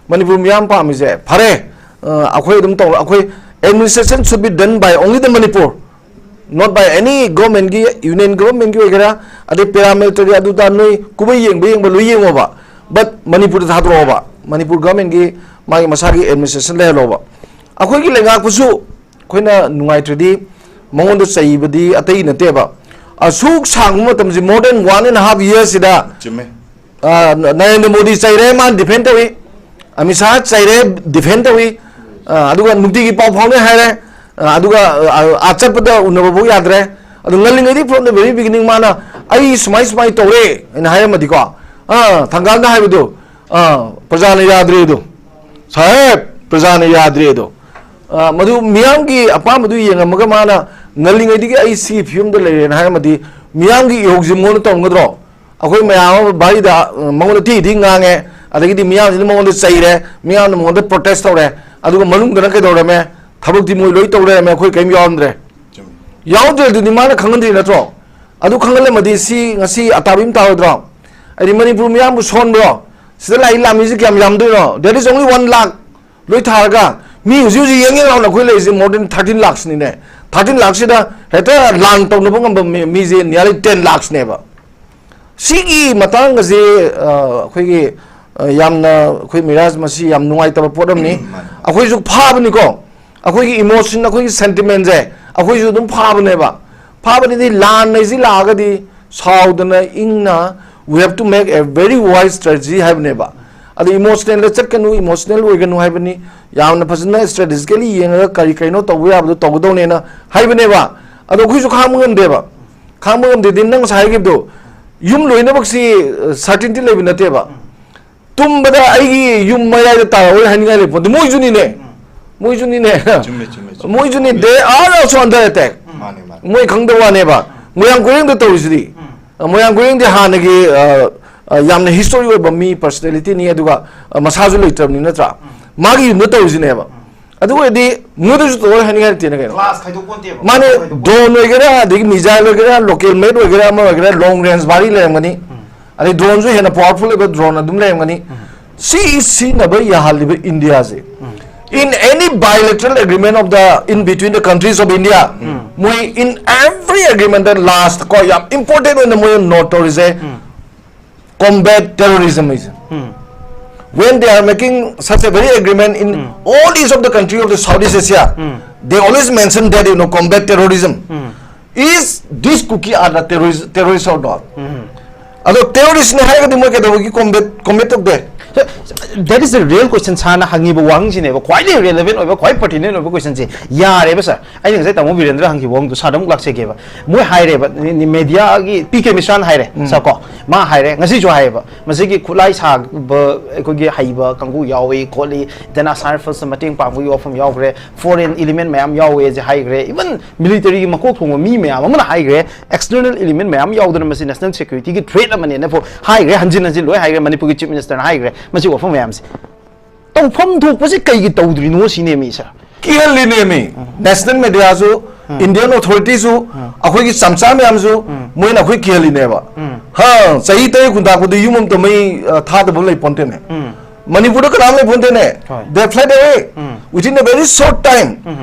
ꯃꯅꯤꯄꯨꯔ ꯃꯤꯌꯥꯝ ꯄꯥꯝꯃꯤꯁꯦ, ꯐꯔꯦ, ꯑ, ꯑꯩꯈꯣꯏ ꯑꯗꯨꯝ ꯇꯧꯔ, ꯑꯩꯈꯣꯏ administration should be done by only the Manipur, not by any governmentꯀꯤ, union governmentꯀꯤ ꯑꯣꯏꯒꯦꯔꯥ, ꯑꯗꯩ paramilitary ꯑꯗꯨꯗ ꯅꯣꯏ ꯀꯨꯝꯍꯩ ꯌꯦꯡꯕ ꯌꯦꯡꯕ ꯂꯣꯏ ꯌꯦꯡꯉꯣꯕ, but ꯃꯅꯤꯄꯨꯔꯗ ꯊꯥꯗꯣꯔꯛꯑꯣꯕ, ꯃꯅꯤꯄꯨꯔ governmentꯀꯤ ꯃꯥꯒꯤ ꯃꯁꯥꯒꯤ administration ꯂꯩꯍꯜꯂꯣꯕ꯫ ꯑꯩꯈꯣꯏꯒꯤ ꯂꯩꯉꯥꯛꯄꯨꯁꯨ ꯑꯩꯈꯣꯏꯅ ꯅꯨꯡꯉꯥꯏꯇ꯭ꯔꯗꯤ ꯃꯉꯣꯟꯗ ꯆꯩꯕꯗꯤ ꯑꯇꯩ ꯅꯠꯇꯦꯕ꯫ ꯑꯁꯨꯛ ꯁꯥꯡꯕ ꯃꯇꯝꯁꯤ, more than one and half yearsꯁꯤꯗ, ꯆꯨꯝꯃꯦ꯫ ꯑ, ꯅꯔꯦꯟꯗ꯭ꯔ ꯃꯣꯗꯤ ꯆꯩꯔꯦ, ꯃꯥꯅ defend ꯇꯧꯏ, ꯑꯃꯤꯠ ꯁꯥꯍ ꯆꯩꯔꯦ, defend ꯇꯧꯏ, ꯑ, ꯑꯗꯨꯒ ꯅꯨꯡꯇꯤꯒꯤ ꯄꯥꯎ ꯐꯥꯎꯅꯩ ꯍꯥꯏꯔꯦ, ꯑ, ꯑꯗꯨꯒ, ꯑ, ꯑ, ꯆꯠꯄꯗ ꯎꯅꯕꯐꯥꯎ ꯌꯥꯗ꯭ꯔꯦ꯫ ꯑꯗꯨ ꯉꯜꯂꯤꯉꯩꯗꯤ, from the very beginning, ꯃꯥꯅ "ꯑꯩ ꯁꯨꯃꯥꯏ ꯁꯨꯃꯥꯏ ꯇꯧꯔꯦ" ꯍꯥꯏꯅ ꯍꯥꯏꯔꯝꯃꯗꯤꯀꯣ, ꯑ, ꯊꯪꯒꯥꯜꯅ ꯍꯥꯏꯕꯗꯣ, ꯑ, "ꯄ꯭ꯔꯖꯥꯅ ꯌꯥꯗ꯭ꯔꯦ ꯑꯗꯣ, ꯁꯥꯍꯦꯕ, ꯄ꯭ꯔꯖꯥꯅ ꯌꯥꯗ꯭ꯔꯦ ꯑꯗꯣ", ꯑ, ꯃꯗꯨ ꯃꯤꯌꯥꯝꯒꯤ ꯑꯄꯥꯝꯕꯗꯨ ꯌꯦꯡꯉꯝꯃꯒ ꯃꯥꯅ ꯉꯜꯂꯤꯉꯩꯗꯒꯤ "ꯑꯩ ꯁꯤꯒꯤ ꯐꯤꯕꯝꯗ ꯂꯩꯔꯦꯅ" ꯍꯥꯏꯔꯝꯃꯗꯤ, ꯃꯤꯌꯥꯝꯒꯤ ꯏꯍꯧꯁꯤ ꯃꯉꯣꯟꯗ ꯇꯧꯔꯝꯒꯗ꯭ꯔꯣ? ꯑꯩꯈꯣꯏ ꯃꯌꯥꯝ ꯑꯃ ꯚꯥꯔꯤꯗ, ꯑ, ꯃꯉꯣꯟꯗ ꯊꯤ ꯊꯤ ꯉꯥꯡꯉꯦ, ꯑꯗꯒꯤꯗꯤ ꯃꯤꯌꯥꯝꯁꯤꯅ ꯃꯉꯣꯟꯗ ꯆꯩꯔꯦ, ꯃꯤꯌꯥꯝꯅ ꯃꯉꯣꯟꯗ protest ꯇꯧꯔꯦ, ꯑꯗꯨꯒ ꯃꯅꯨꯡꯗꯅ ꯀꯩꯗꯧꯔꯝꯃꯦ? ꯊꯕꯛꯇꯤ ꯃꯣꯏ ꯂꯣꯏ ꯇꯧ ꯂꯩꯔꯝꯃꯦ, ꯑꯩꯈꯣꯏ ꯀꯔꯤꯝ ꯌꯥꯎꯔꯝꯗ꯭ꯔꯦ꯫ ꯆꯨꯝꯃꯤ꯫ ꯌꯥꯎꯗ꯭ꯔꯦ ꯑꯗꯨꯗꯤ ꯃꯥꯅ ꯈꯪꯍꯟꯗ꯭ꯔꯤ ꯅꯠꯇ꯭ꯔꯣ? ꯑꯗꯨ ꯈꯪꯍꯜꯂꯝꯃꯗꯤ ꯁꯤ ꯉꯁꯤ ꯑꯇꯥꯕꯤ ꯑꯃ ꯇꯥꯔꯣꯏꯗ꯭ꯔꯣ? ꯍꯥꯏꯗꯤ ꯃꯅꯤꯄꯨꯔ ꯃꯤꯌꯥꯝꯕꯨ ꯁꯣꯟꯕ꯭ꯔꯣ? ꯁꯤꯗ ꯂꯥꯛꯏ ꯂꯥꯟꯃꯤꯁꯤ ꯀꯌꯥꯝ ꯌꯥꯝꯗꯣꯏꯅꯣ? There is only one lakh꯫ ꯂꯣꯏ ꯊꯥꯔꯒ ꯃꯤ ꯍꯧꯖꯤꯛ ꯍꯧꯖꯤꯛ ꯌꯦꯡ ꯌꯦꯡ ꯂꯥꯎꯅ ꯑꯩꯈꯣꯏ ꯂꯩꯔꯤꯁꯦ more than thirteen lakhꯁꯅꯤꯅꯦ꯫ Thirteen lakhꯁꯤꯗ ꯍꯦꯛꯇ ꯂꯥꯟ ꯇꯧꯅꯕ ꯉꯝꯕ ꯃꯤ-, ꯃꯤꯁꯦ nearly ten lakhꯁꯅꯦꯕ꯫ ꯁꯤꯒꯤ ꯃꯇꯥꯡ ꯑꯁꯤ, ꯑ, ꯑꯩꯈꯣꯏꯒꯤ, ꯑ, ꯌꯥꯝꯅ ꯑꯩꯈꯣꯏ ꯃꯤꯔꯥꯖ, ꯃꯁꯤ ꯌꯥꯝ ꯅꯨꯡꯉꯥꯏꯇꯕ ꯄꯣꯠ ꯑꯃꯅꯤ꯫ ꯃꯥꯅꯤ꯫ ꯑꯩꯈꯣꯏꯁꯨ ꯐꯥꯕꯅꯤꯀꯣ, ꯑꯩꯈꯣꯏꯒꯤ emotion, ꯑꯩꯈꯣꯏꯒꯤ sentimentꯁꯦ ꯑꯩꯈꯣꯏꯁꯨ ꯑꯗꯨꯝ ꯐꯥꯕꯅꯦꯕ꯫ ꯐꯥꯕꯅꯤꯗꯤ ꯂꯥꯟ ꯍꯥꯏꯁꯤ ꯂꯥꯛꯑꯒꯗꯤ ꯁꯥꯎꯗꯅ ꯏꯪꯅ, "We have to make a very wise strategy" ꯍꯥꯏꯕꯅꯦꯕ꯫ ꯑꯗ emotionalꯗ ꯆꯠꯀꯅꯨ, emotional ꯑꯣꯏꯒꯅꯨ ꯍꯥꯏꯕꯅꯤ꯫ ꯌꯥꯝꯅ ꯐꯖꯅ strategically ꯌꯦꯡꯉꯒ ꯀꯔꯤ ꯀꯩꯅꯣ ꯇꯧꯕ ꯌꯥꯕꯗꯣ ꯇꯧꯒꯗꯧꯅꯦꯅ ꯍꯥꯏꯕꯅꯦꯕ꯫ ꯑꯗꯣ ꯑꯩꯈꯣꯏꯁꯨ ꯈꯥꯡꯕ ꯉꯝꯗꯦꯕ꯫ ꯈꯥꯡꯕ ꯉꯝꯗꯦꯗꯤ ꯅꯪ ꯉꯁꯥꯏ ꯍꯥꯏꯈꯤꯕꯗꯣ, ꯌꯨꯝ ꯂꯣꯏꯅꯃꯛꯁꯤ, ꯑ, certainty ꯂꯩꯕ ꯅꯠꯇꯦꯕ꯫ ꯇꯨꯝꯕꯗ ꯑꯩꯒꯤ ꯌꯨꯝ ꯃꯌꯥꯏꯗ ꯇꯥꯔꯛꯑꯣꯏ ꯍꯥꯏꯅꯤꯡꯉꯥꯏ ꯂꯩꯕ ꯄꯣꯠꯇꯦ꯫ ꯃꯣꯏꯁꯨꯅꯤꯅꯦ꯫ ꯃꯣꯏꯁꯨꯅꯤꯅꯦ꯫ ꯆꯨꯝꯃꯦ ꯆꯨꯝꯃꯦ ꯆꯨꯝꯃꯦ꯫ ꯃꯣꯏꯁꯨꯅꯤ, they are also under attack. ꯃꯥꯅꯦ ꯃꯥꯅꯦ꯫ ꯃꯣꯏ ꯈꯪꯗꯕ ꯋꯥꯅꯦꯕ꯫ ꯃꯣꯏꯔꯥꯡ ꯀꯣꯏꯔꯦꯡꯗ ꯇꯧꯔꯤꯁꯤꯗꯤ, ꯃꯣꯏꯔꯥꯡ ꯀꯣꯏꯔꯦꯡꯗꯤ ꯍꯥꯟꯅꯒꯤ ꯑ, ꯑ, ꯌꯥꯝꯅ ꯍꯤꯁꯇꯣꯔꯤ ꯑꯣꯏꯕ ꯃꯤ, ꯄꯔꯁꯅꯦꯂꯤꯇꯤꯅꯤ, ꯑꯗꯨꯒ ꯑ, ꯃꯁꯥꯁꯨ ꯂꯩꯇ꯭ꯔꯕꯅꯤ ꯅꯠꯇ꯭ꯔꯥ? ꯃꯥꯒꯤ ꯌꯨꯝꯗ ꯇꯧꯔꯤꯁꯤꯅꯦꯕ꯫ ꯑꯗꯨ ꯑꯣꯏꯔꯗꯤ ꯃꯣꯏꯗꯁꯨ ꯇꯧꯔꯣꯏ ꯍꯥꯏꯅꯤꯡꯉꯥꯏ ꯂꯩꯇꯦꯅ ꯀꯩꯅꯣ꯫ ꯀ꯭ꯂꯥꯁ ꯈꯥꯏꯗꯣꯛꯄꯣꯟꯇꯦꯕ꯫ ꯃꯥꯅꯦ, ꯈꯥꯏꯗꯣꯛꯄꯣꯟꯇꯦ꯫ ꯗ꯭ꯔꯣꯟ ꯑꯣꯏꯒꯦꯔꯥ, ꯑꯗꯒꯤ ꯃꯤꯖꯥꯏꯜ ꯑꯣꯏꯒꯦꯔꯥ, ꯂꯣꯀꯦꯜ ꯃꯦꯠ ꯑꯣꯏꯒꯦꯔꯥ, ꯑꯃ ꯑꯣꯏꯒꯦꯔꯥ, ꯂꯣꯡ ꯔꯦꯟꯖ ꯚꯥꯔꯤ ꯂꯩꯔꯝꯒꯅꯤ꯫ ꯑꯗꯩ ꯗ꯭ꯔꯣꯟꯁꯨ ꯍꯦꯟꯅ ꯄꯋꯥꯔꯐꯨꯜ ꯑꯣꯏꯕ ꯗ꯭ꯔꯣꯟ ꯑꯗꯨꯝ ꯂꯩꯔꯝꯒꯅꯤ꯫ ꯁꯤ ꯁꯤꯖꯤꯟꯅꯕ ꯌꯥꯍꯜꯂꯤꯕ ꯏꯟꯗꯤꯌꯥꯁꯦ, in any bilateral agreement of the, in between the countries of India, ꯃꯣꯏ in every agreement ꯗ ꯂꯥꯁ ꯀꯣ, ꯌꯥꯝ ꯏꯝꯄꯣꯔꯇꯦꯟ ꯑꯣꯏꯅ ꯃꯣꯏꯅ ꯅꯣꯠ ꯇꯧꯔꯤꯁꯦ, combat terrorism ꯍꯥꯏꯁꯦ꯫ When they are making such a very agreement in all east of the country of the Southeast Asia, they always mention that, you know, combat terrorism. Is this Kuki are the terrorist, terrorist or not? ꯑꯗꯣ ꯇꯦꯔꯣꯔꯤꯁꯅꯦ ꯍꯥꯏꯔꯒꯗꯤ ꯃꯣꯏ ꯀꯩꯗꯧꯕꯒꯤ combat combat ꯇꯧꯗꯦ? That is the real question. ꯁꯥꯔꯅ ꯍꯪꯉꯤꯕ ꯋꯥꯍꯪꯁꯤꯅꯦꯕ ꯈ꯭ꯋꯥꯏꯗꯒꯤ ꯔꯦꯂꯦꯚꯦꯟ ꯑꯣꯏꯕ, ꯈ꯭ꯋꯥꯏ ꯄꯔꯇꯤꯅꯦꯟ ꯑꯣꯏꯕ ꯀꯣꯏꯁꯟꯁꯦ꯫ ꯌꯥꯔꯦꯕ ꯁꯥꯔ, ꯑꯩꯅ ꯉꯁꯥꯏ ꯇꯥꯃꯣ ꯕꯤꯔꯦꯟꯗ꯭ꯔ ꯍꯪꯈꯤꯕ ꯋꯥꯍꯪꯗꯣ ꯁꯥꯔꯗ ꯑꯃꯨꯛ ꯂꯥꯛꯆꯒꯦꯕ꯫ ꯃꯣꯏ ꯍꯥꯏꯔꯦꯕ, ꯃꯦꯗꯤꯌꯥꯒꯤ ꯄꯤ ꯀꯦ ꯃꯤꯁ꯭ꯔꯥꯅ ꯍꯥꯏꯔꯦ ꯁꯥꯔ ꯀꯣ, ꯃꯥ ꯍꯥꯏꯔꯦ, ꯉꯁꯤꯁꯨ ꯍꯥꯏꯌꯦꯕ, ꯃꯁꯤꯒꯤ ꯈꯨꯠꯂꯥꯏ ꯁꯥꯕ ꯑꯩꯈꯣꯏꯒꯤ ꯍꯩꯕ ꯀꯥꯡꯕꯨ ꯌꯥꯎꯏ ꯈꯣꯠꯂꯤ, ꯗꯦꯟ ꯑꯁꯥꯏꯔ ꯐꯣꯔꯁ ꯃꯇꯦꯡ ꯄꯥꯡꯕꯒꯤ ꯋꯥꯐꯝ ꯌꯥꯎꯈ꯭ꯔꯦ, ꯐꯣꯔꯦꯟ ꯏꯂꯤꯃꯦꯟ ꯃꯌꯥꯝ ꯌꯥꯎꯋꯦꯁꯦ ꯍꯥꯏꯈ꯭ꯔꯦ, ꯏꯚꯟ ꯃꯤꯂꯤꯇꯔꯤꯒꯤ ꯃꯀꯣꯛ ꯊꯣꯡꯕ ꯃꯤ ꯃꯌꯥꯝ ꯑꯃꯅ ꯍꯥꯏꯈ꯭ꯔꯦ, ꯑꯦꯛꯁꯇꯔꯅꯦꯜ ꯏꯂꯤꯃꯦꯟ ꯃꯌꯥꯝ ꯌꯥꯎꯗꯅ ꯃꯁꯤ ꯅꯦꯁꯅꯦꯜ ꯁꯦꯀ꯭ꯌꯨꯔꯤꯇꯤꯒꯤ ꯊ꯭ꯔꯦꯠ ꯑꯃꯅꯦꯅ ꯐꯥꯎ ꯍꯥꯏꯈ꯭ꯔꯦ, ꯍꯟꯖꯤꯟ ꯍꯟꯖꯤꯟ ꯂꯣꯏ ꯍꯥꯏꯈ꯭ꯔꯦ, ꯃꯅꯤꯄꯨꯔꯒꯤ ꯆꯤꯐ ꯃꯤꯅꯤꯁꯇꯔꯅ ꯍꯥꯏꯈ꯭ꯔꯦ꯫ ꯃꯁꯤ ꯋꯥꯐꯝ ꯃꯌꯥꯝꯁꯦ ꯇꯧꯐꯝ ꯊꯣꯛꯄꯁꯦ ꯀꯩꯒꯤ ꯇꯧꯗ꯭ꯔꯤꯅꯣ ꯁꯤꯅꯦꯃꯤ ꯁꯥꯔ꯫ ꯀꯤꯍꯜꯂꯤꯅꯦꯃꯤ꯫ ꯅꯦꯁꯅꯦꯜ ꯃꯦꯗꯤꯌꯥꯁꯨ, ꯏꯟꯗꯤꯌꯟ ꯑꯣꯊꯣꯔꯤꯇꯤꯁꯨ, ꯑꯩꯈꯣꯏꯒꯤ ꯆꯝꯆꯥ ꯃꯌꯥꯝꯁꯨ, ꯃꯣꯏꯅ ꯑꯩꯈꯣꯏ ꯀꯤꯍꯜꯂꯤꯅꯦꯕ꯫ ꯍ, ꯆꯍꯤ ꯇꯔꯦꯠ ꯈꯨꯟꯇꯥꯛꯄꯗ ꯌꯨꯝ ꯑꯃꯇ ꯃꯩ, ꯑ, ꯊꯥꯗꯕ ꯂꯩ ꯄꯣꯟꯇꯦꯅꯦ꯫ ꯃꯅꯤꯄꯨꯔꯗ ꯀꯅꯥꯝ ꯂꯩ ꯄꯣꯟꯇꯦꯅꯦ꯫ ꯍꯣꯏ꯫ They fled away. Within a very short time,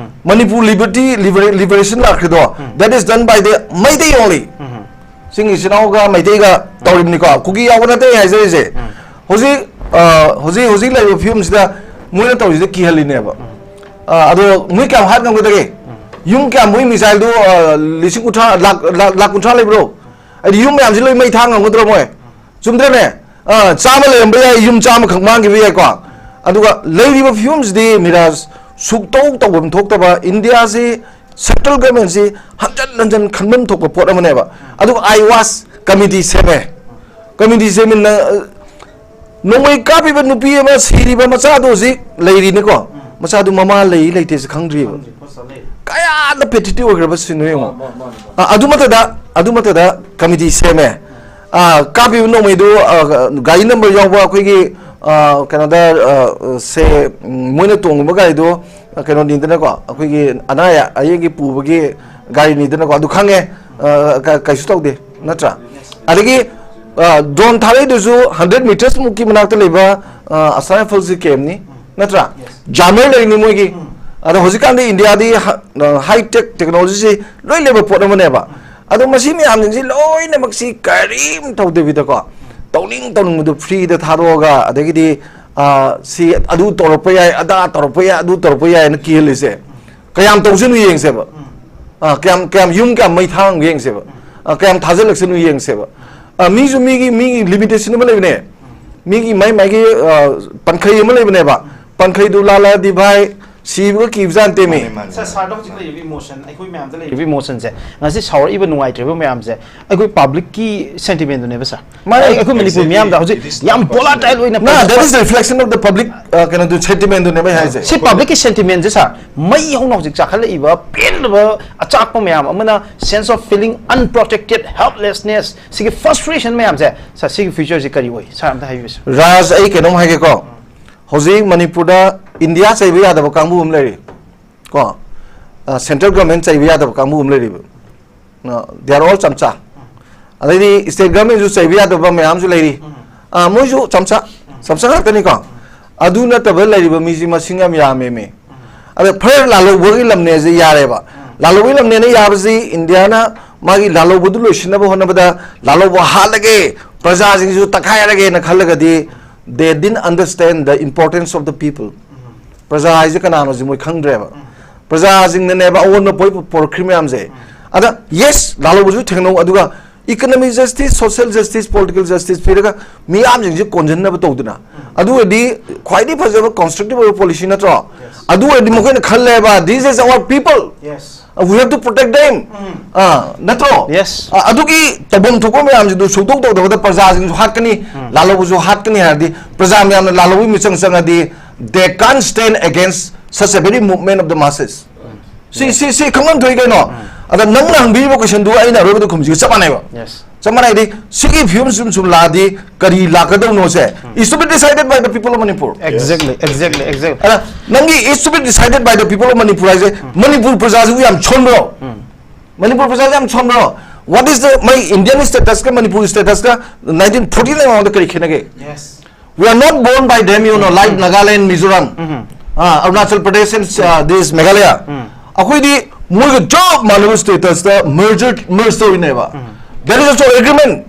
Manipur liberty, liberation ꯂꯥꯛꯈ꯭ꯔꯤꯗꯣ, that is done by the Meitei only. ꯆꯤꯡ ꯏꯆꯤꯟ ꯏꯅꯥꯎꯒ ꯃꯩꯇꯩꯒ ꯇꯧꯔꯤꯕꯅꯤꯀꯣ, ꯀꯨꯀꯤ ꯌꯥꯎꯕ ꯅꯠꯇꯦ ꯑꯩ ꯍꯥꯏꯖꯔꯤꯁꯦ꯫ ꯍꯧꯖꯤꯛ, ꯑ, ꯍꯧꯖꯤꯛ, ꯍꯧꯖꯤꯛ ꯂꯩꯔꯤꯕ ꯐꯤꯕꯝꯁꯤꯗ ꯃꯣꯏꯅ ꯇꯧꯔꯤꯁꯤꯗ ꯀꯤꯍꯜꯂꯤꯅꯦꯕ꯫ ꯑ, ꯑꯗꯣ ꯃꯣꯏ ꯀꯌꯥꯝ ꯍꯥꯠ ꯉꯝꯒꯗꯒꯦ? ꯌꯨꯝ ꯀꯌꯥꯝ, ꯃꯣꯏ ꯃꯤꯁꯥꯏꯜꯗꯣ, ꯑ, ꯂꯤꯁꯤꯡ ꯀꯨꯟꯊ꯭ꯔꯥ, ꯂꯥꯛ, ꯂꯥꯛ, ꯂꯥꯛ ꯀꯨꯟꯊ꯭ꯔꯥ ꯂꯩꯕ꯭ꯔꯣ? ꯍꯥꯏꯗꯤ ꯌꯨꯝ ꯃꯌꯥꯝꯁꯤ ꯂꯣꯏ ꯃꯩ ꯊꯥ ꯉꯝꯒꯗ꯭ꯔꯣ ꯃꯣꯏ? ꯆꯨꯝꯗ꯭ꯔꯅꯦ? ꯑ, ꯆꯥꯝꯃ ꯂꯩꯔꯝꯕ ꯌꯥꯏ, ꯌꯨꯝ ꯆꯥꯝꯃꯈꯛ ꯃꯥꯡꯈꯤꯕ ꯌꯥꯏꯀꯣ꯫ ꯑꯗꯨꯒ ꯂꯩꯔꯤꯕ ꯐꯤꯕꯝꯁꯤꯗꯤ ꯃꯤꯔꯥꯖ, ꯁꯨꯛꯇꯧ ꯇꯧꯐꯝ ꯊꯣꯛꯇꯕ, ꯏꯟꯗꯤꯌꯥꯁꯤ ꯁꯦꯟꯇ꯭ꯔꯦꯜ ꯒꯚꯔꯟꯃꯦꯟꯁꯤ ꯍꯟꯖꯟ ꯍꯟꯖꯟ ꯈꯟꯐꯝ ꯊꯣꯛꯄ ꯄꯣꯠ ꯑꯃꯅꯦꯕ꯫ ꯑꯗꯨꯒ ꯑꯥꯏꯋꯥꯁ ꯀꯃꯤꯇꯤ ꯁꯦꯝꯃꯦ꯫ ꯀꯃꯤꯇꯤ ꯁꯦꯝꯃꯤꯟꯅ, ꯑ, ꯅꯣꯡꯃꯩ ꯀꯥꯞꯄꯤꯕ ꯅꯨꯄꯤ ꯑꯃ ꯁꯤꯔꯤꯕ ꯃꯆꯥꯗꯣ ꯍꯧꯖꯤꯛ ꯂꯩꯔꯤꯅꯤꯀꯣ꯫ ꯃꯆꯥꯗꯨ ꯃꯃꯥ ꯂꯩ ꯂꯩꯇꯦꯁꯦ ꯈꯪꯗ꯭ꯔꯤꯕ꯫ ꯀꯌꯥꯗ ꯄꯦꯊꯦꯇꯤꯛ ꯑꯣꯏꯈ꯭ꯔꯕ ꯁꯤꯅꯣ ꯌꯦꯡꯉꯣ꯫ ꯑ, ꯑꯗꯨꯃꯛꯇꯗ ꯑꯗꯨꯃꯛꯇꯗ ꯀꯃꯤꯇꯤ ꯁꯦꯝꯃꯦ꯫ ꯑ, ꯀꯥꯞꯄꯤꯕ ꯅꯣꯡꯃꯩꯗꯨ, ꯑ, ꯒꯥꯔꯤ ꯅꯝꯕꯔ ꯌꯥꯎꯕ ꯑꯩꯈꯣꯏꯒꯤ, ꯑ, ꯀꯩꯅꯣꯗ, ꯑ, ꯁꯦ, ꯎꯝ, ꯃꯣꯏꯅ ꯇꯣꯡꯉꯤꯕ ꯒꯥꯔꯤꯗꯣ, ꯑ, ꯀꯩꯅꯣꯅꯤꯗꯅꯀꯣ, ꯑꯩꯈꯣꯏꯒꯤ ꯑꯅꯥ ꯑꯌꯦꯛ, ꯑꯌꯦꯛꯀꯤ ꯄꯨꯕꯒꯤ ꯒꯥꯔꯤꯅꯤꯗꯅꯀꯣ, ꯑꯗꯨ ꯈꯪꯉꯦ꯫ ꯑ, ꯀ-, ꯀꯩꯁꯨ ꯇꯧꯗꯦ ꯅꯠꯇ꯭ꯔꯥ? ꯑꯗꯒꯤ, ꯑ, ꯗ꯭ꯔꯣꯟ ꯊꯥꯔꯛꯏꯗꯨꯁꯨ ꯍꯟꯗ꯭ꯔꯦꯠ ꯃꯤꯇꯔꯁ ꯃꯨꯛꯀꯤ ꯃꯅꯥꯛꯇ ꯂꯩꯕ, ꯑ, ꯑꯁꯥꯝ ꯔꯥꯏꯐꯜꯁꯀꯤ ꯀꯦꯝꯅꯤ ꯅꯠꯇ꯭ꯔꯥ? ꯖꯥꯃꯔ ꯂꯩꯔꯤꯅꯤ ꯃꯣꯏꯒꯤ꯫ ꯑꯗꯣ ꯍꯧꯖꯤꯛꯀꯥꯟꯗꯤ ꯏꯟꯗꯤꯌꯥꯗꯤ ꯍ-, ꯑ, ꯍꯥꯏ ꯇꯦꯛ ꯇꯦꯛꯅꯣꯂꯣꯖꯤꯁꯤ ꯂꯣꯏ ꯂꯩꯕ ꯄꯣꯠ ꯑꯃꯅꯦꯕ꯫ ꯑꯗꯣ ꯃꯁꯤ ꯃꯌꯥꯝꯁꯤꯡꯁꯤ ꯂꯣꯏꯅꯃꯛꯁꯤ ꯀꯔꯤꯝ ꯇꯧꯗꯕꯤꯗꯀꯣ, ꯇꯧꯅꯤꯡ ꯇꯧꯅꯤꯡꯕꯗꯨ ꯐ꯭ꯔꯤꯗ ꯊꯥꯗꯣꯛꯑꯒ, ꯑꯗꯒꯤꯗꯤ, ꯑ, ꯁꯤ ꯑꯗꯨ ꯇꯧꯔꯛꯄ ꯌꯥꯏ, ꯑꯗꯥ ꯇꯧꯔꯛꯄ ꯌꯥꯏ, ꯑꯗꯨ ꯇꯧꯔꯛꯄ ꯌꯥꯏꯅ ꯀꯤꯍꯜꯂꯤꯁꯦ꯫ ꯀꯌꯥꯝ ꯇꯧꯁꯅꯨ ꯌꯦꯡꯁꯦꯕ꯫ ꯑ, ꯀꯌꯥꯝ, ꯀꯌꯥꯝ ꯌꯨꯝ ꯀꯌꯥꯝ ꯃꯩ ꯊꯥꯡꯒꯦ ꯌꯦꯡꯁꯦꯕ꯫ ꯑ, ꯀꯌꯥꯝ ꯊꯥꯖꯤꯜꯂꯛꯁꯅꯨ ꯌꯦꯡꯁꯦꯕ꯫ ꯑ, ꯃꯤꯁꯨ ꯃꯤꯒꯤ, ꯃꯤꯒꯤ ꯂꯤꯃꯤꯇꯦꯁꯟ ꯑꯃ ꯂꯩꯕꯅꯦ꯫ ꯃꯤꯒꯤ ꯃꯥꯏ ꯃꯥꯏꯒꯤ, ꯑ, ꯄꯟꯈꯩ ꯑꯃ ꯂꯩꯕꯅꯦꯕ꯫ ꯄꯟꯈꯩꯗꯨ ꯂꯥꯜꯂꯛꯑꯗꯤ ꯚꯥꯏ, ꯁꯤꯕꯒ ꯀꯤꯕꯖꯥꯠ ꯅꯠꯇꯦꯃꯤ꯫ ꯃꯥꯅꯦ, ꯃꯥꯅꯦ꯫ ꯁꯥꯔ, ꯁꯥꯔꯗ ꯍꯧꯖꯤꯛ ꯂꯩꯔꯤꯕ ꯏꯃꯣꯁꯟ, ꯑꯩꯈꯣꯏ ꯃꯌꯥꯝꯗ ꯂꯩꯔꯤꯕ ꯏꯃꯣꯁꯟꯁꯦ, ꯉꯁꯤ ꯁꯥꯎꯔꯛꯏꯕ ꯅꯨꯡꯉꯥꯏꯇ꯭ꯔꯤꯕ ꯃꯌꯥꯝꯁꯦ ꯑꯩꯈꯣꯏ ꯄꯕ꯭ꯂꯤꯛꯀꯤ ꯁꯦꯟꯇꯤꯃꯦꯟꯗꯨꯅꯦꯕ ꯁꯥꯔ꯫ ꯃꯥꯅꯦ꯫ ꯑꯩ-, ꯑꯩꯈꯣꯏ ꯃꯅꯤꯄꯨꯔ Exactly. ꯃꯤꯌꯥꯝꯗ ꯍꯧꯖꯤꯛ It is ꯌꯥꯝ not possible. Volatile ꯑꯣꯏꯅ ꯅ, that is the reflection of the public, ꯑ, ꯀꯩꯅꯣꯗꯨ, ꯁꯦꯟꯇꯤꯃꯦꯟꯗꯨꯅꯦꯕ ꯑꯩ ꯍꯥꯏꯁꯦ꯫ ꯁꯤ ꯄꯕ꯭ꯂꯤꯛꯀꯤ ꯁꯦꯟꯇꯤꯃꯦꯟꯁꯦ ꯁꯥꯔ, ꯃꯩ ꯍꯧꯅ ꯍꯧꯖꯤꯛ ꯆꯥꯈꯠꯂꯛꯏꯕ ꯄꯦꯟꯗꯕ ꯑꯆꯥꯛꯄ ꯃꯌꯥꯝ ꯑꯃꯅ, sense of feeling unprotected, helplessness, ꯁꯤꯒꯤ frustration ꯃꯌꯥꯝꯁꯦ, ꯁꯥꯔ, ꯁꯤꯒꯤ ꯐ꯭ꯌꯨꯆꯔꯁꯤ ꯀꯔꯤ ꯑꯣꯏ? ꯁꯥꯔ, ꯑꯝꯇ ꯍꯥꯏꯕꯤꯌꯨ ꯁꯥꯔ꯫ ꯔꯥꯖ, ꯑꯩ ꯀꯩꯅꯣꯝ ꯍꯥꯏꯒꯦꯀꯣ꯫ ꯍꯧꯖꯤꯛ ꯃꯅꯤꯄꯨꯔꯗ ꯏꯟꯗꯤꯌꯥ ꯆꯩꯕ ꯌꯥꯗꯕ ꯀꯥꯡꯕꯨ ꯑꯃ ꯂꯩꯔꯤ ꯀꯣ꯫ ꯑ, central government ꯆꯩꯕ ꯌꯥꯗꯕ ꯀꯥꯡꯕꯨ ꯑꯃ ꯂꯩꯔꯤꯕ꯫ ꯑ, they are all ꯆꯝꯆꯥ꯫ ꯑꯗꯩꯗꯤ state governmentꯁꯨ ꯆꯩꯕ ꯌꯥꯗꯕ ꯃꯌꯥꯝꯁꯨ ꯂꯩꯔꯤ꯫ ꯑ, ꯃꯣꯏꯁꯨ ꯆꯝꯆꯥ, ꯆꯝꯆꯥ ꯉꯥꯛꯇꯅꯤꯀꯣ꯫ ꯑꯗꯨ ꯅꯠꯇꯕ ꯂꯩꯔꯤꯕ ꯃꯤꯁꯤ ꯃꯁꯤꯡ ꯌꯥꯝ ꯌꯥꯝꯃꯦꯃꯤ꯫ ꯑꯗ ꯐꯔ ꯂꯥꯜꯍꯧꯕꯒꯤ ꯂꯝꯅꯦꯁꯦ ꯌꯥꯔꯦꯕ꯫ ꯂꯥꯜꯍꯧꯕꯒꯤ ꯂꯝꯅꯦꯅ ꯌꯥꯕꯁꯤ ꯏꯟꯗꯤꯌꯥꯅ ꯃꯥꯒꯤ ꯂꯥꯜꯍꯧꯕꯗꯨ ꯂꯣꯏꯁꯤꯟꯅꯕ ꯍꯣꯠꯅꯕꯗ ꯂꯥꯜꯍꯧꯕ ꯍꯥꯠꯂꯒꯦ, ꯄ꯭ꯔꯖꯥꯁꯤꯡꯁꯨ ꯇꯛꯈꯥꯏꯔꯒꯦꯅ ꯈꯜꯂꯒꯗꯤ, they didn't understand the importance of the people. ꯄ꯭ꯔꯖꯥ ꯍꯥꯏꯁꯦ ꯀꯅꯥꯅꯣꯁꯦ ꯃꯣꯏ ꯈꯪꯗ꯭ꯔꯦꯕ꯫ ꯄ꯭ꯔꯖꯥꯁꯤꯡꯅꯅꯦꯕ ꯑꯑꯣꯟꯕ ꯄꯣꯏ-, ꯄꯣꯔꯛꯈ꯭ꯔꯤ ꯃꯌꯥꯝꯁꯦ꯫ ꯑꯗ, yes, ꯂꯥꯜꯍꯧꯕꯁꯨ ꯊꯦꯡꯅꯧ, ꯑꯗꯨꯒ economic justice, social justice, political justice ꯄꯤꯔꯒ ꯃꯤꯌꯥꯝꯁꯤꯡꯁꯦ ꯀꯣꯟꯁꯤꯟꯅꯕ ꯇꯧꯗꯅ꯫ ꯑꯗꯨ ꯑꯣꯏꯔꯗꯤ ꯈ꯭ꯋꯥꯏꯗꯒꯤ ꯐꯖꯕ constructive ꯑꯣꯏꯕ policy ꯅꯠꯇ꯭ꯔꯣ? Yes. ꯑꯗꯨ ꯑꯣꯏꯔꯗꯤ ꯃꯈꯣꯏꯅ ꯈꯜꯂꯦꯕ, "This is our people." Yes. Uh, we have to protect them. ꯑꯥ, ꯅꯠꯇ꯭ꯔꯣ? Yes. ꯑ, ꯑꯗꯨꯒꯤ ꯇꯧꯐꯝ ꯊꯣꯛꯄ ꯃꯌꯥꯝꯁꯤꯗꯨ ꯁꯨꯛꯇꯧ ꯇꯧꯗꯕꯗ ꯄ꯭ꯔꯖꯥꯁꯤꯡꯁꯨ ꯍꯥꯠꯀꯅꯤ, ꯂꯥꯜꯍꯧꯕꯁꯨ ꯍꯥꯠꯀꯅꯤ ꯍꯥꯏꯔꯗꯤ, ꯄ꯭ꯔꯖꯥ ꯃꯌꯥꯝꯅ ꯂꯥꯜꯍꯧꯕꯒꯤ ꯃꯤꯆꯪ ꯆꯪꯉꯗꯤ, they can't stand against such a very movement of the masses. ꯁꯤ ꯁꯤ ꯁꯤ ꯈꯪꯐꯝ ꯊꯣꯛꯏ ꯀꯩꯅꯣ? ꯑꯗ ꯅꯪꯅ ꯍꯪꯕꯤꯔꯤꯕ question ꯗꯨ ꯑꯩꯅ ꯑꯔꯣꯏꯕꯗ ꯈꯨꯝꯁꯤꯒ ꯆꯞ ꯃꯥꯟꯅꯩꯕ꯫ Yes. ꯆꯞ ꯃꯥꯟꯅꯩꯗꯤ, ꯁꯤꯒꯤ ꯐꯤꯕꯝ ꯁꯨꯝ ꯁꯨꯝ ꯂꯥꯛꯑꯗꯤ ꯀꯔꯤ ꯂꯥꯛꯀꯗꯧꯅꯣꯁꯦ, it's to be decided by the people of Manipur. Exactly, exactly, exactly. ꯑꯗ ꯅꯪꯒꯤ it's to be decided by the people of Manipur ꯍꯥꯏꯁꯦ, ꯃꯅꯤꯄꯨꯔ ꯄ꯭ꯔꯖꯥꯁꯤꯕꯨ ꯌꯥꯝ ꯁꯣꯟꯕ꯭ꯔꯣ? ꯃꯅꯤꯄꯨꯔ ꯄ꯭ꯔꯖꯥꯁꯦ ꯌꯥꯝ ꯁꯣꯟꯕ꯭ꯔꯣ? What is the, ꯃꯩ Indian status ꯀ ꯃꯅꯤꯄꯨꯔ status ꯀ nineteen forty nine ꯃꯃꯥꯡꯗ ꯀꯔꯤ ꯈꯦꯠꯅꯒꯦ? Yes. We are not born by them, you know, like Nagaland, Mizoram, uh, Arunachal Pradesh and uh, this Meghalaya. ꯑꯩꯈꯣꯏꯗꯤ ꯃꯣꯏꯒ ꯆꯞ ꯃꯥꯟꯅꯕ status ꯇ merger, merge ꯇꯧꯔꯤꯅꯦꯕ꯫ There is also agreement.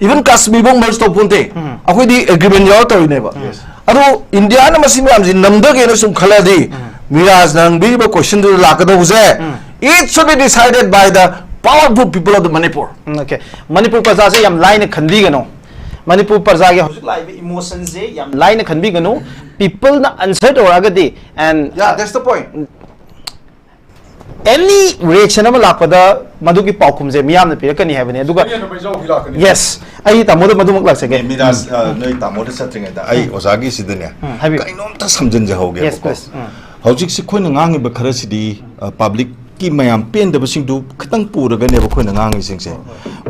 Even Kashmir ꯐꯥꯎ merge ꯇꯧ ꯄꯣꯟꯇꯦ꯫ ꯑꯩꯈꯣꯏꯗꯤ agreement ꯌꯥꯎꯔ ꯇꯧꯔꯤꯅꯦꯕ꯫ ꯑꯗꯣ ꯏꯟꯗꯤꯌꯥꯅ ꯃꯁꯤ ꯃꯌꯥꯝꯁꯤ ꯅꯝꯊꯒꯦꯅ ꯁꯨꯝ ꯈꯜꯂꯗꯤ, ꯃꯤꯔꯥꯖꯅ ꯍꯪꯕꯤꯔꯤꯕ question ꯗꯨꯗ ꯂꯥꯛꯀꯗꯧꯕꯁꯦ, it should be decided by the powerful people of the Manipur. Um, okay. Manipur ꯄ꯭ꯔꯖꯥꯁꯦ ꯌꯥꯝ ꯂꯥꯏꯅ ꯈꯟꯕꯤꯒꯅꯨ꯫ ꯃꯅꯤꯄꯨꯔ ꯄ꯭ꯔꯖꯥꯒꯤ ꯍꯧꯖꯤꯛ ꯂꯥꯛꯏꯕ emotion ꯁꯦ ꯌꯥꯝ ꯂꯥꯏꯅ ꯈꯟꯕꯤꯒꯅꯨ꯫ People ꯅ answer ꯇꯧꯔꯛꯑꯒꯗꯤ, and Yeah, that's the point. any reaction ꯑꯃ ꯂꯥꯛꯄꯗ ꯃꯗꯨꯒꯤ ꯄꯥꯎꯈꯨꯝꯁꯦ ꯃꯤꯌꯥꯝꯅ ꯄꯤꯔꯛꯀꯅꯤ ꯍꯥꯏꯕꯅꯤ꯫ ꯑꯗꯨꯒ, ꯍꯦꯟꯅ ꯃꯩꯖꯥꯎ ꯍꯤꯂꯥꯛꯀꯅꯤ꯫ Yes, ꯑꯩ ꯇꯥꯃꯣꯗ ꯃꯗꯨꯃꯛ ꯂꯥꯛꯆꯒꯦ꯫ ꯃꯤꯔꯥꯖ, ꯑ, ꯅꯣꯏ ꯇꯥꯃꯣꯗ ꯆꯠꯇ꯭ꯔꯤꯉꯩꯗ ꯑꯩ ꯑꯣꯖꯥꯒꯤꯁꯤꯗꯅꯦ, ꯍꯥꯏꯕꯤꯌꯨ꯫ ꯀꯩꯅꯣꯝꯇ ꯁꯝꯖꯤꯟꯖꯍꯧꯒꯦꯕꯀꯣ꯫ Yes, please. ꯎꯝ꯫ ꯍꯧꯖꯤꯛꯁꯤ ꯑꯩꯈꯣꯏꯅ ꯉꯥꯡꯉꯤꯕ ꯈꯔꯁꯤꯗꯤ, ꯑ, public ꯀꯤ ꯃꯌꯥꯝ ꯄꯦꯟꯗꯕꯁꯤꯡꯗꯨ ꯈꯤꯇꯪ ꯄꯨꯔꯒꯅꯦꯕ ꯑꯩꯈꯣꯏꯅ ꯉꯥꯡꯉꯤꯁꯤꯡꯁꯦ꯫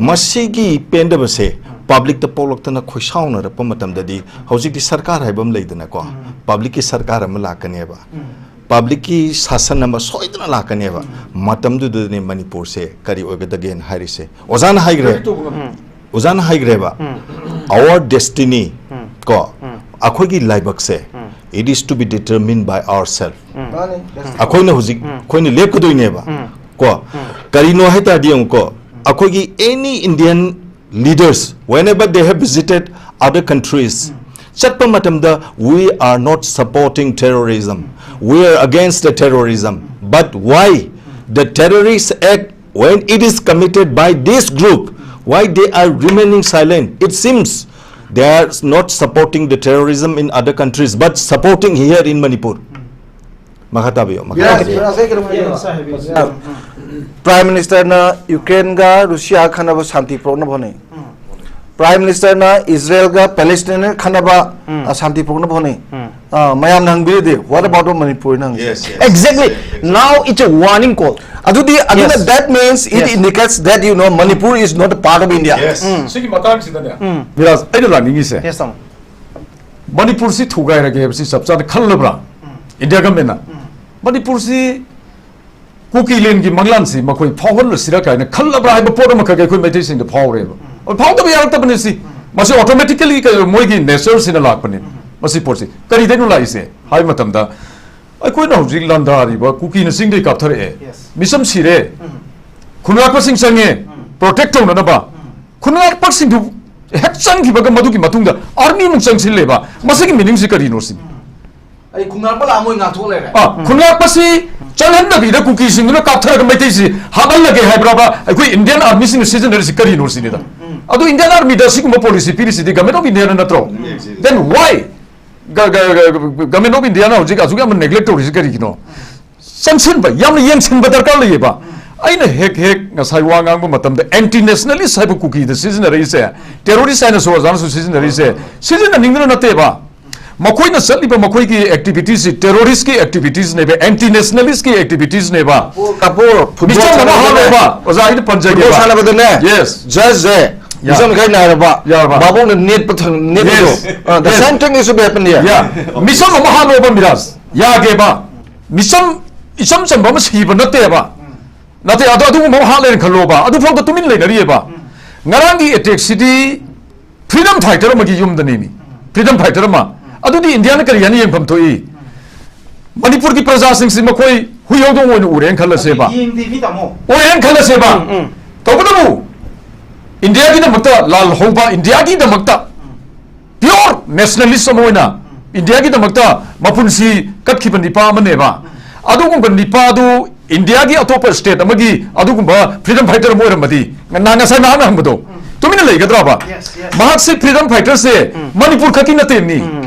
ꯃꯁꯤꯒꯤ ꯄꯦꯟꯗꯕꯁꯦ public ꯇ ꯄꯣꯛꯂꯛꯇꯅ ꯈꯣꯏꯁꯥꯎꯅꯔꯛꯄ ꯃꯇꯝꯗꯗꯤ, ꯍꯧꯖꯤꯛꯇꯤ ꯁꯔꯀꯥꯔ ꯍꯥꯏꯕ ꯑꯃ ꯂꯩꯗꯅꯀꯣ, public ꯀꯤ ꯁꯔꯀꯥꯔ ꯑꯃ ꯂꯥꯛꯀꯅꯦꯕ, public ꯀꯤ ꯁꯥꯁꯟ ꯑꯃ ꯁꯣꯏꯗꯅ ꯂꯥꯛꯀꯅꯦꯕ꯫ ꯃꯇꯝꯗꯨꯗꯅꯦ ꯃꯅꯤꯄꯨꯔꯁꯦ ꯀꯔꯤ ꯑꯣꯏꯒꯗꯒꯦꯅ ꯍꯥꯏꯔꯤꯁꯦ꯫ ꯑꯣꯖꯥꯅ ꯍꯥꯏꯈ꯭ꯔꯦ, ꯑꯣꯖꯥꯅ ꯍꯥꯏꯈ꯭ꯔꯦꯕ, our destiny, ꯀꯣ, ꯑꯩꯈꯣꯏꯒꯤ ꯂꯥꯏꯕꯛꯁꯦ, it is to be determined by ourselves. ꯃꯥꯅꯤ, that's the ꯑꯩꯈꯣꯏꯅ ꯍꯧꯖꯤꯛ ꯑꯩꯈꯣꯏꯅ ꯂꯦꯞꯀꯗꯣꯏꯅꯦꯕ, ꯀꯣ꯫ ꯀꯔꯤꯅꯣ ꯍꯥꯏ ꯇꯥꯔꯗꯤ ꯌꯦꯡꯉꯨꯀꯣ, ꯑꯩꯈꯣꯏꯒꯤ any Indian leaders, whenever they have visited other countries, ꯆꯠꯄ ꯃꯇꯝꯗ, "We are not supporting terrorism, we are against the terrorism." But why the terrorist act, when it is committed by this group, why they are remaining silent? It seems they are not supporting the terrorism in other countries, but supporting here in Manipur. ꯃꯈꯥ ꯇꯥꯕꯤꯌꯨ, ꯃꯈꯥ Yes, ꯇꯥꯕꯤꯌꯨ꯫ yes, I can- Prime Minister ꯅ Ukraine ꯒ Russia ꯈꯟꯅꯕ ꯁꯥꯟꯇꯤ ꯄꯨꯔꯛꯅꯕ ꯍꯣꯠꯅꯩ꯫ Prime Minister ꯅ Israel ꯒ Palestine ꯈꯟꯅꯕ, ꯑ, ꯁꯥꯟꯇꯤ ꯄꯨꯔꯛꯅꯕ ꯍꯣꯠꯅꯩ꯫ ꯑꯥ, ꯃꯌꯥꯝꯅ ꯍꯪꯕꯤꯔꯗꯤ, what about Manipur ꯅ ꯍꯪꯉꯤ? Yes, yes. Exactly. Now it's a warning call. ꯑꯗꯨꯗꯤ ꯑꯗꯨꯅ Yes. That means it Yes. Indicates that, you know, Manipur is not a part of India. Yes. ꯁꯤꯒꯤ ꯃꯇꯥꯡꯁꯤꯗꯅꯦ ꯎꯝ. ꯕꯤꯔꯥꯖ, ꯑꯩꯅ ꯂꯥꯛꯅꯤꯡꯉꯤꯁꯦ Yes, ꯇꯥꯃꯣ. ꯃꯅꯤꯄꯨꯔꯁꯤ ꯊꯨꯒꯥꯏꯔꯒꯦ ꯍꯥꯏꯕꯁꯤ ꯆꯞ ꯆꯥꯅ ꯈꯜꯂꯕ꯭ꯔꯥ? ꯏꯟꯗꯤꯌꯥ ꯒꯃꯦꯟꯅ ꯃꯅꯤꯄꯨꯔꯁꯤ ꯀꯨꯀꯤ ꯂꯦꯟꯒꯤ ꯃꯪꯂꯥꯟꯁꯤ ꯃꯈꯣꯏ ꯐꯥꯎꯍꯜꯂꯁꯤꯔꯥ ꯀꯥꯏꯅ ꯈꯜꯂꯕ꯭ꯔꯥ ꯍꯥꯏꯕ ꯄꯣꯠ ꯑꯃꯈꯛ ꯑꯩꯈꯣꯏ ꯃꯩꯇꯩꯁꯤꯡꯗ ꯐꯥꯎꯔꯦꯕ꯫ ꯐꯥꯎꯗꯕ ꯌꯥꯔꯛꯇꯕꯅꯤ ꯁꯤ꯫ ꯃꯁꯤ automatically ꯀꯩ-, ꯃꯣꯏꯒꯤ natureꯁꯤꯅ ꯂꯥꯛꯄꯅꯤ꯫ ꯃꯁꯤ ꯄꯣꯠꯁꯤ ꯀꯔꯤꯗꯩꯅꯣ ꯂꯥꯛꯏꯁꯦ ꯍꯥꯏꯕ ꯃꯇꯝꯗ, ꯑꯩꯈꯣꯏꯅ ꯍꯧꯖꯤꯛ ꯂꯥꯟꯗꯥꯔꯤꯕ ꯀꯨꯀꯤꯅ ꯆꯤꯡꯗꯩ ꯀꯥꯞꯊꯔꯛꯑꯦ, Yes. ꯃꯤꯆꯝ ꯁꯤꯔꯦ, ꯈꯨꯟꯒꯥꯛꯄꯁꯤꯡ ꯆꯪꯉꯦ protect ꯇꯧꯅꯅꯕ꯫ ꯈꯨꯟꯒꯥꯛꯄꯁꯤꯡꯗꯨ ꯍꯦꯛ ꯆꯪꯈꯤꯕꯒ ꯃꯗꯨꯒꯤ ꯃꯇꯨꯡꯗ army ꯃꯨꯛ ꯆꯪꯁꯤꯜꯂꯦꯕ꯫ ꯃꯁꯤꯒꯤ meaningꯁꯤ ꯀꯔꯤꯅꯣ ꯁꯤꯅꯤ꯫ ꯑꯩ ꯈꯨꯟꯒꯥꯛꯄ ꯂꯥꯛꯑ ꯃꯣꯏ ꯉꯥꯛꯊꯣꯛ ꯂꯩꯔꯦ꯫ ꯑꯥ, ꯈꯨꯟꯒꯥꯛꯄꯁꯤ ꯆꯪꯍꯟꯗꯕꯤꯗ ꯀꯨꯀꯤꯁꯤꯡꯗꯨꯅ ꯀꯥꯞꯊꯔꯒ ꯃꯩꯇꯩꯁꯤ ꯍꯥꯠꯍꯜꯂꯒꯦ ꯍꯥꯏꯕ꯭ꯔꯕ? ꯑꯩꯈꯣꯏ Indian armyꯁꯤꯡꯅ ꯁꯤꯖꯤꯟꯅꯔꯤꯁꯤ ꯀꯔꯤꯅꯣ ꯁꯤꯅꯤꯗ꯫ ꯑꯗꯨ Indian armyꯗ ꯑꯁꯤꯒꯨꯝꯕ policy ꯄꯤꯔꯤꯁꯤꯗꯤ Government of Indiaꯅ ꯅꯠꯇ꯭ꯔꯣ? Then why ꯒ-, ꯒ-, ꯒ-, Government of Indiaꯅ ꯍꯧꯖꯤꯛ ꯑꯁꯨꯛ ꯌꯥꯝꯅ neglect ꯇꯧꯔꯤꯁꯤ ꯀꯔꯤꯒꯤꯅꯣ? ꯆꯪꯁꯤꯟꯕ, ꯌꯥꯝꯅ ꯌꯦꯡꯁꯤꯟꯕ ꯗꯔꯀꯥꯔ ꯂꯩꯌꯦꯕ꯫ ꯑꯩꯅ ꯍꯦꯛ ꯍꯦꯛ ꯉꯁꯥꯏ ꯋꯥ ꯉꯥꯡꯕ ꯃꯇꯝꯗ anti nationalist ꯍꯥꯏꯕ ꯀꯨꯀꯤꯗ ꯁꯤꯖꯤꯟꯅꯔꯛꯏꯁꯦ, terrorist ꯍꯥꯏꯅꯁꯨ ꯑꯣꯖꯥꯅꯁꯨ ꯁꯤꯖꯤꯟꯅꯔꯤꯁꯦ, ꯁꯤꯖꯤꯟꯅꯅꯤꯡꯗꯅ ꯅꯠꯇꯦꯕ꯫ ꯃꯈꯣꯏꯅ ꯆꯠꯂꯤꯕ ꯃꯈꯣꯏꯒꯤ activitiesꯁꯤ terroristꯀꯤ activitiesꯅꯦꯕ, anti nationalistꯀꯤ activitiesꯅꯦꯕ꯫ ꯀꯥꯄꯣꯔ, football ꯃꯤꯆꯝ ꯑꯃ ꯁꯥꯟꯅꯕꯗꯅꯦ, ꯍꯥꯠꯂꯣꯕ, ꯑꯣꯖꯥ, ꯑꯩꯅ football ꯄꯟꯖꯒꯦꯕ꯫ ꯁꯥꯟꯅꯕꯗꯅꯦ, Yes. judgeꯁꯦ ꯌꯥ꯫ ꯃꯤꯆꯝ ꯈꯔ ꯅꯥꯏꯔꯕ, ꯌꯥꯔꯕ꯫ ꯃꯥꯕꯣꯛꯅ ꯅꯦꯠꯄ ꯊꯪ-, ꯅꯦꯠꯄꯗꯣ꯫ Yes. ꯑ, the Yes. same thing is happening here. ꯌꯥ꯫ ꯃꯤꯆꯝ ꯑꯃ ꯍꯥꯠꯂꯣꯕ ꯃꯤꯔꯥꯖ, ꯌꯥꯒꯦꯕ꯫ ꯃꯤꯆꯝ, ꯏꯆꯝ ꯆꯝꯕ ꯑꯃ ꯁꯤꯕ ꯅꯠꯇꯦꯕ꯫ ꯅꯠꯇꯦ, ꯑꯗꯣ ꯑꯗꯨꯒꯨꯝꯕ ꯑꯃ ꯍꯥꯠꯂꯦꯅ ꯈꯜꯂꯣꯕ, ꯑꯗꯨꯐꯥꯎꯗ ꯇꯨꯃꯤꯟ ꯂꯩꯅꯔꯤꯑꯕ꯫ ꯉꯔꯥꯡꯒꯤ attackꯁꯤꯗꯤ freedom fighter ꯑꯃꯒꯤ ꯌꯨꯝꯗꯅꯦꯃꯤ꯫ Freedom fighter ꯑꯃ꯫ ꯑꯗꯨꯗꯤ ꯏꯟꯗꯤꯌꯥꯅ ꯀꯔꯤ ꯍꯥꯏꯅ ꯌꯦꯡꯐꯝ ꯊꯣꯛꯏ? ꯃꯅꯤꯄꯨꯔꯒꯤ ꯄ꯭ꯔꯖꯥꯁꯤꯡꯁꯤ ꯃꯈꯣꯏ ꯍꯨꯏ ꯍꯧꯗꯣꯡ ꯑꯣꯏꯅ ꯎꯔꯦꯅ ꯈꯜꯂꯁꯦꯕ꯫ ꯌꯦꯡꯗꯦ ꯃꯤ ꯇꯥꯃꯣ꯫ ꯑꯣꯏꯔꯦꯅ ꯈꯜꯂꯁꯦꯕ꯫ ꯇꯧꯕꯇꯕꯨ ꯏꯟꯗꯤꯌꯥꯒꯤꯗꯃꯛꯇ ꯂꯥꯜꯍꯧꯕ, ꯏꯟꯗꯤꯌꯥꯒꯤꯗꯃꯛꯇ pure nationalist ꯑꯃ ꯑꯣꯏꯅ ꯏꯟꯗꯤꯌꯥꯒꯤꯗꯃꯛꯇ ꯃꯄꯨꯟꯁꯤ ꯀꯠꯈꯤꯕ ꯅꯤꯄꯥ ꯑꯃꯅꯦꯕ꯫ ꯑꯗꯨꯒꯨꯝꯕ ꯅꯤꯄꯥꯗꯨ ꯏꯟꯗꯤꯌꯥꯒꯤ ꯑꯇꯣꯞꯄ state ꯑꯃꯒꯤ ꯑꯗꯨꯒꯨꯝꯕ freedom fighter ꯑꯃ ꯑꯣꯏꯔꯝꯃꯗꯤ, ꯉ-, ꯉꯁꯥꯏ ꯅꯍꯥꯛꯅ ꯍꯪꯕꯗꯣ, ꯇꯨꯃꯤꯟꯅ ꯂꯩꯒꯗ꯭ꯔꯕ? Yes, yes. ꯃꯍꯥꯛꯁꯦ freedom fighterꯁꯦ ꯃꯅꯤꯄꯨꯔ ꯈꯛꯀꯤ ꯅꯠꯇꯦꯅꯤ꯫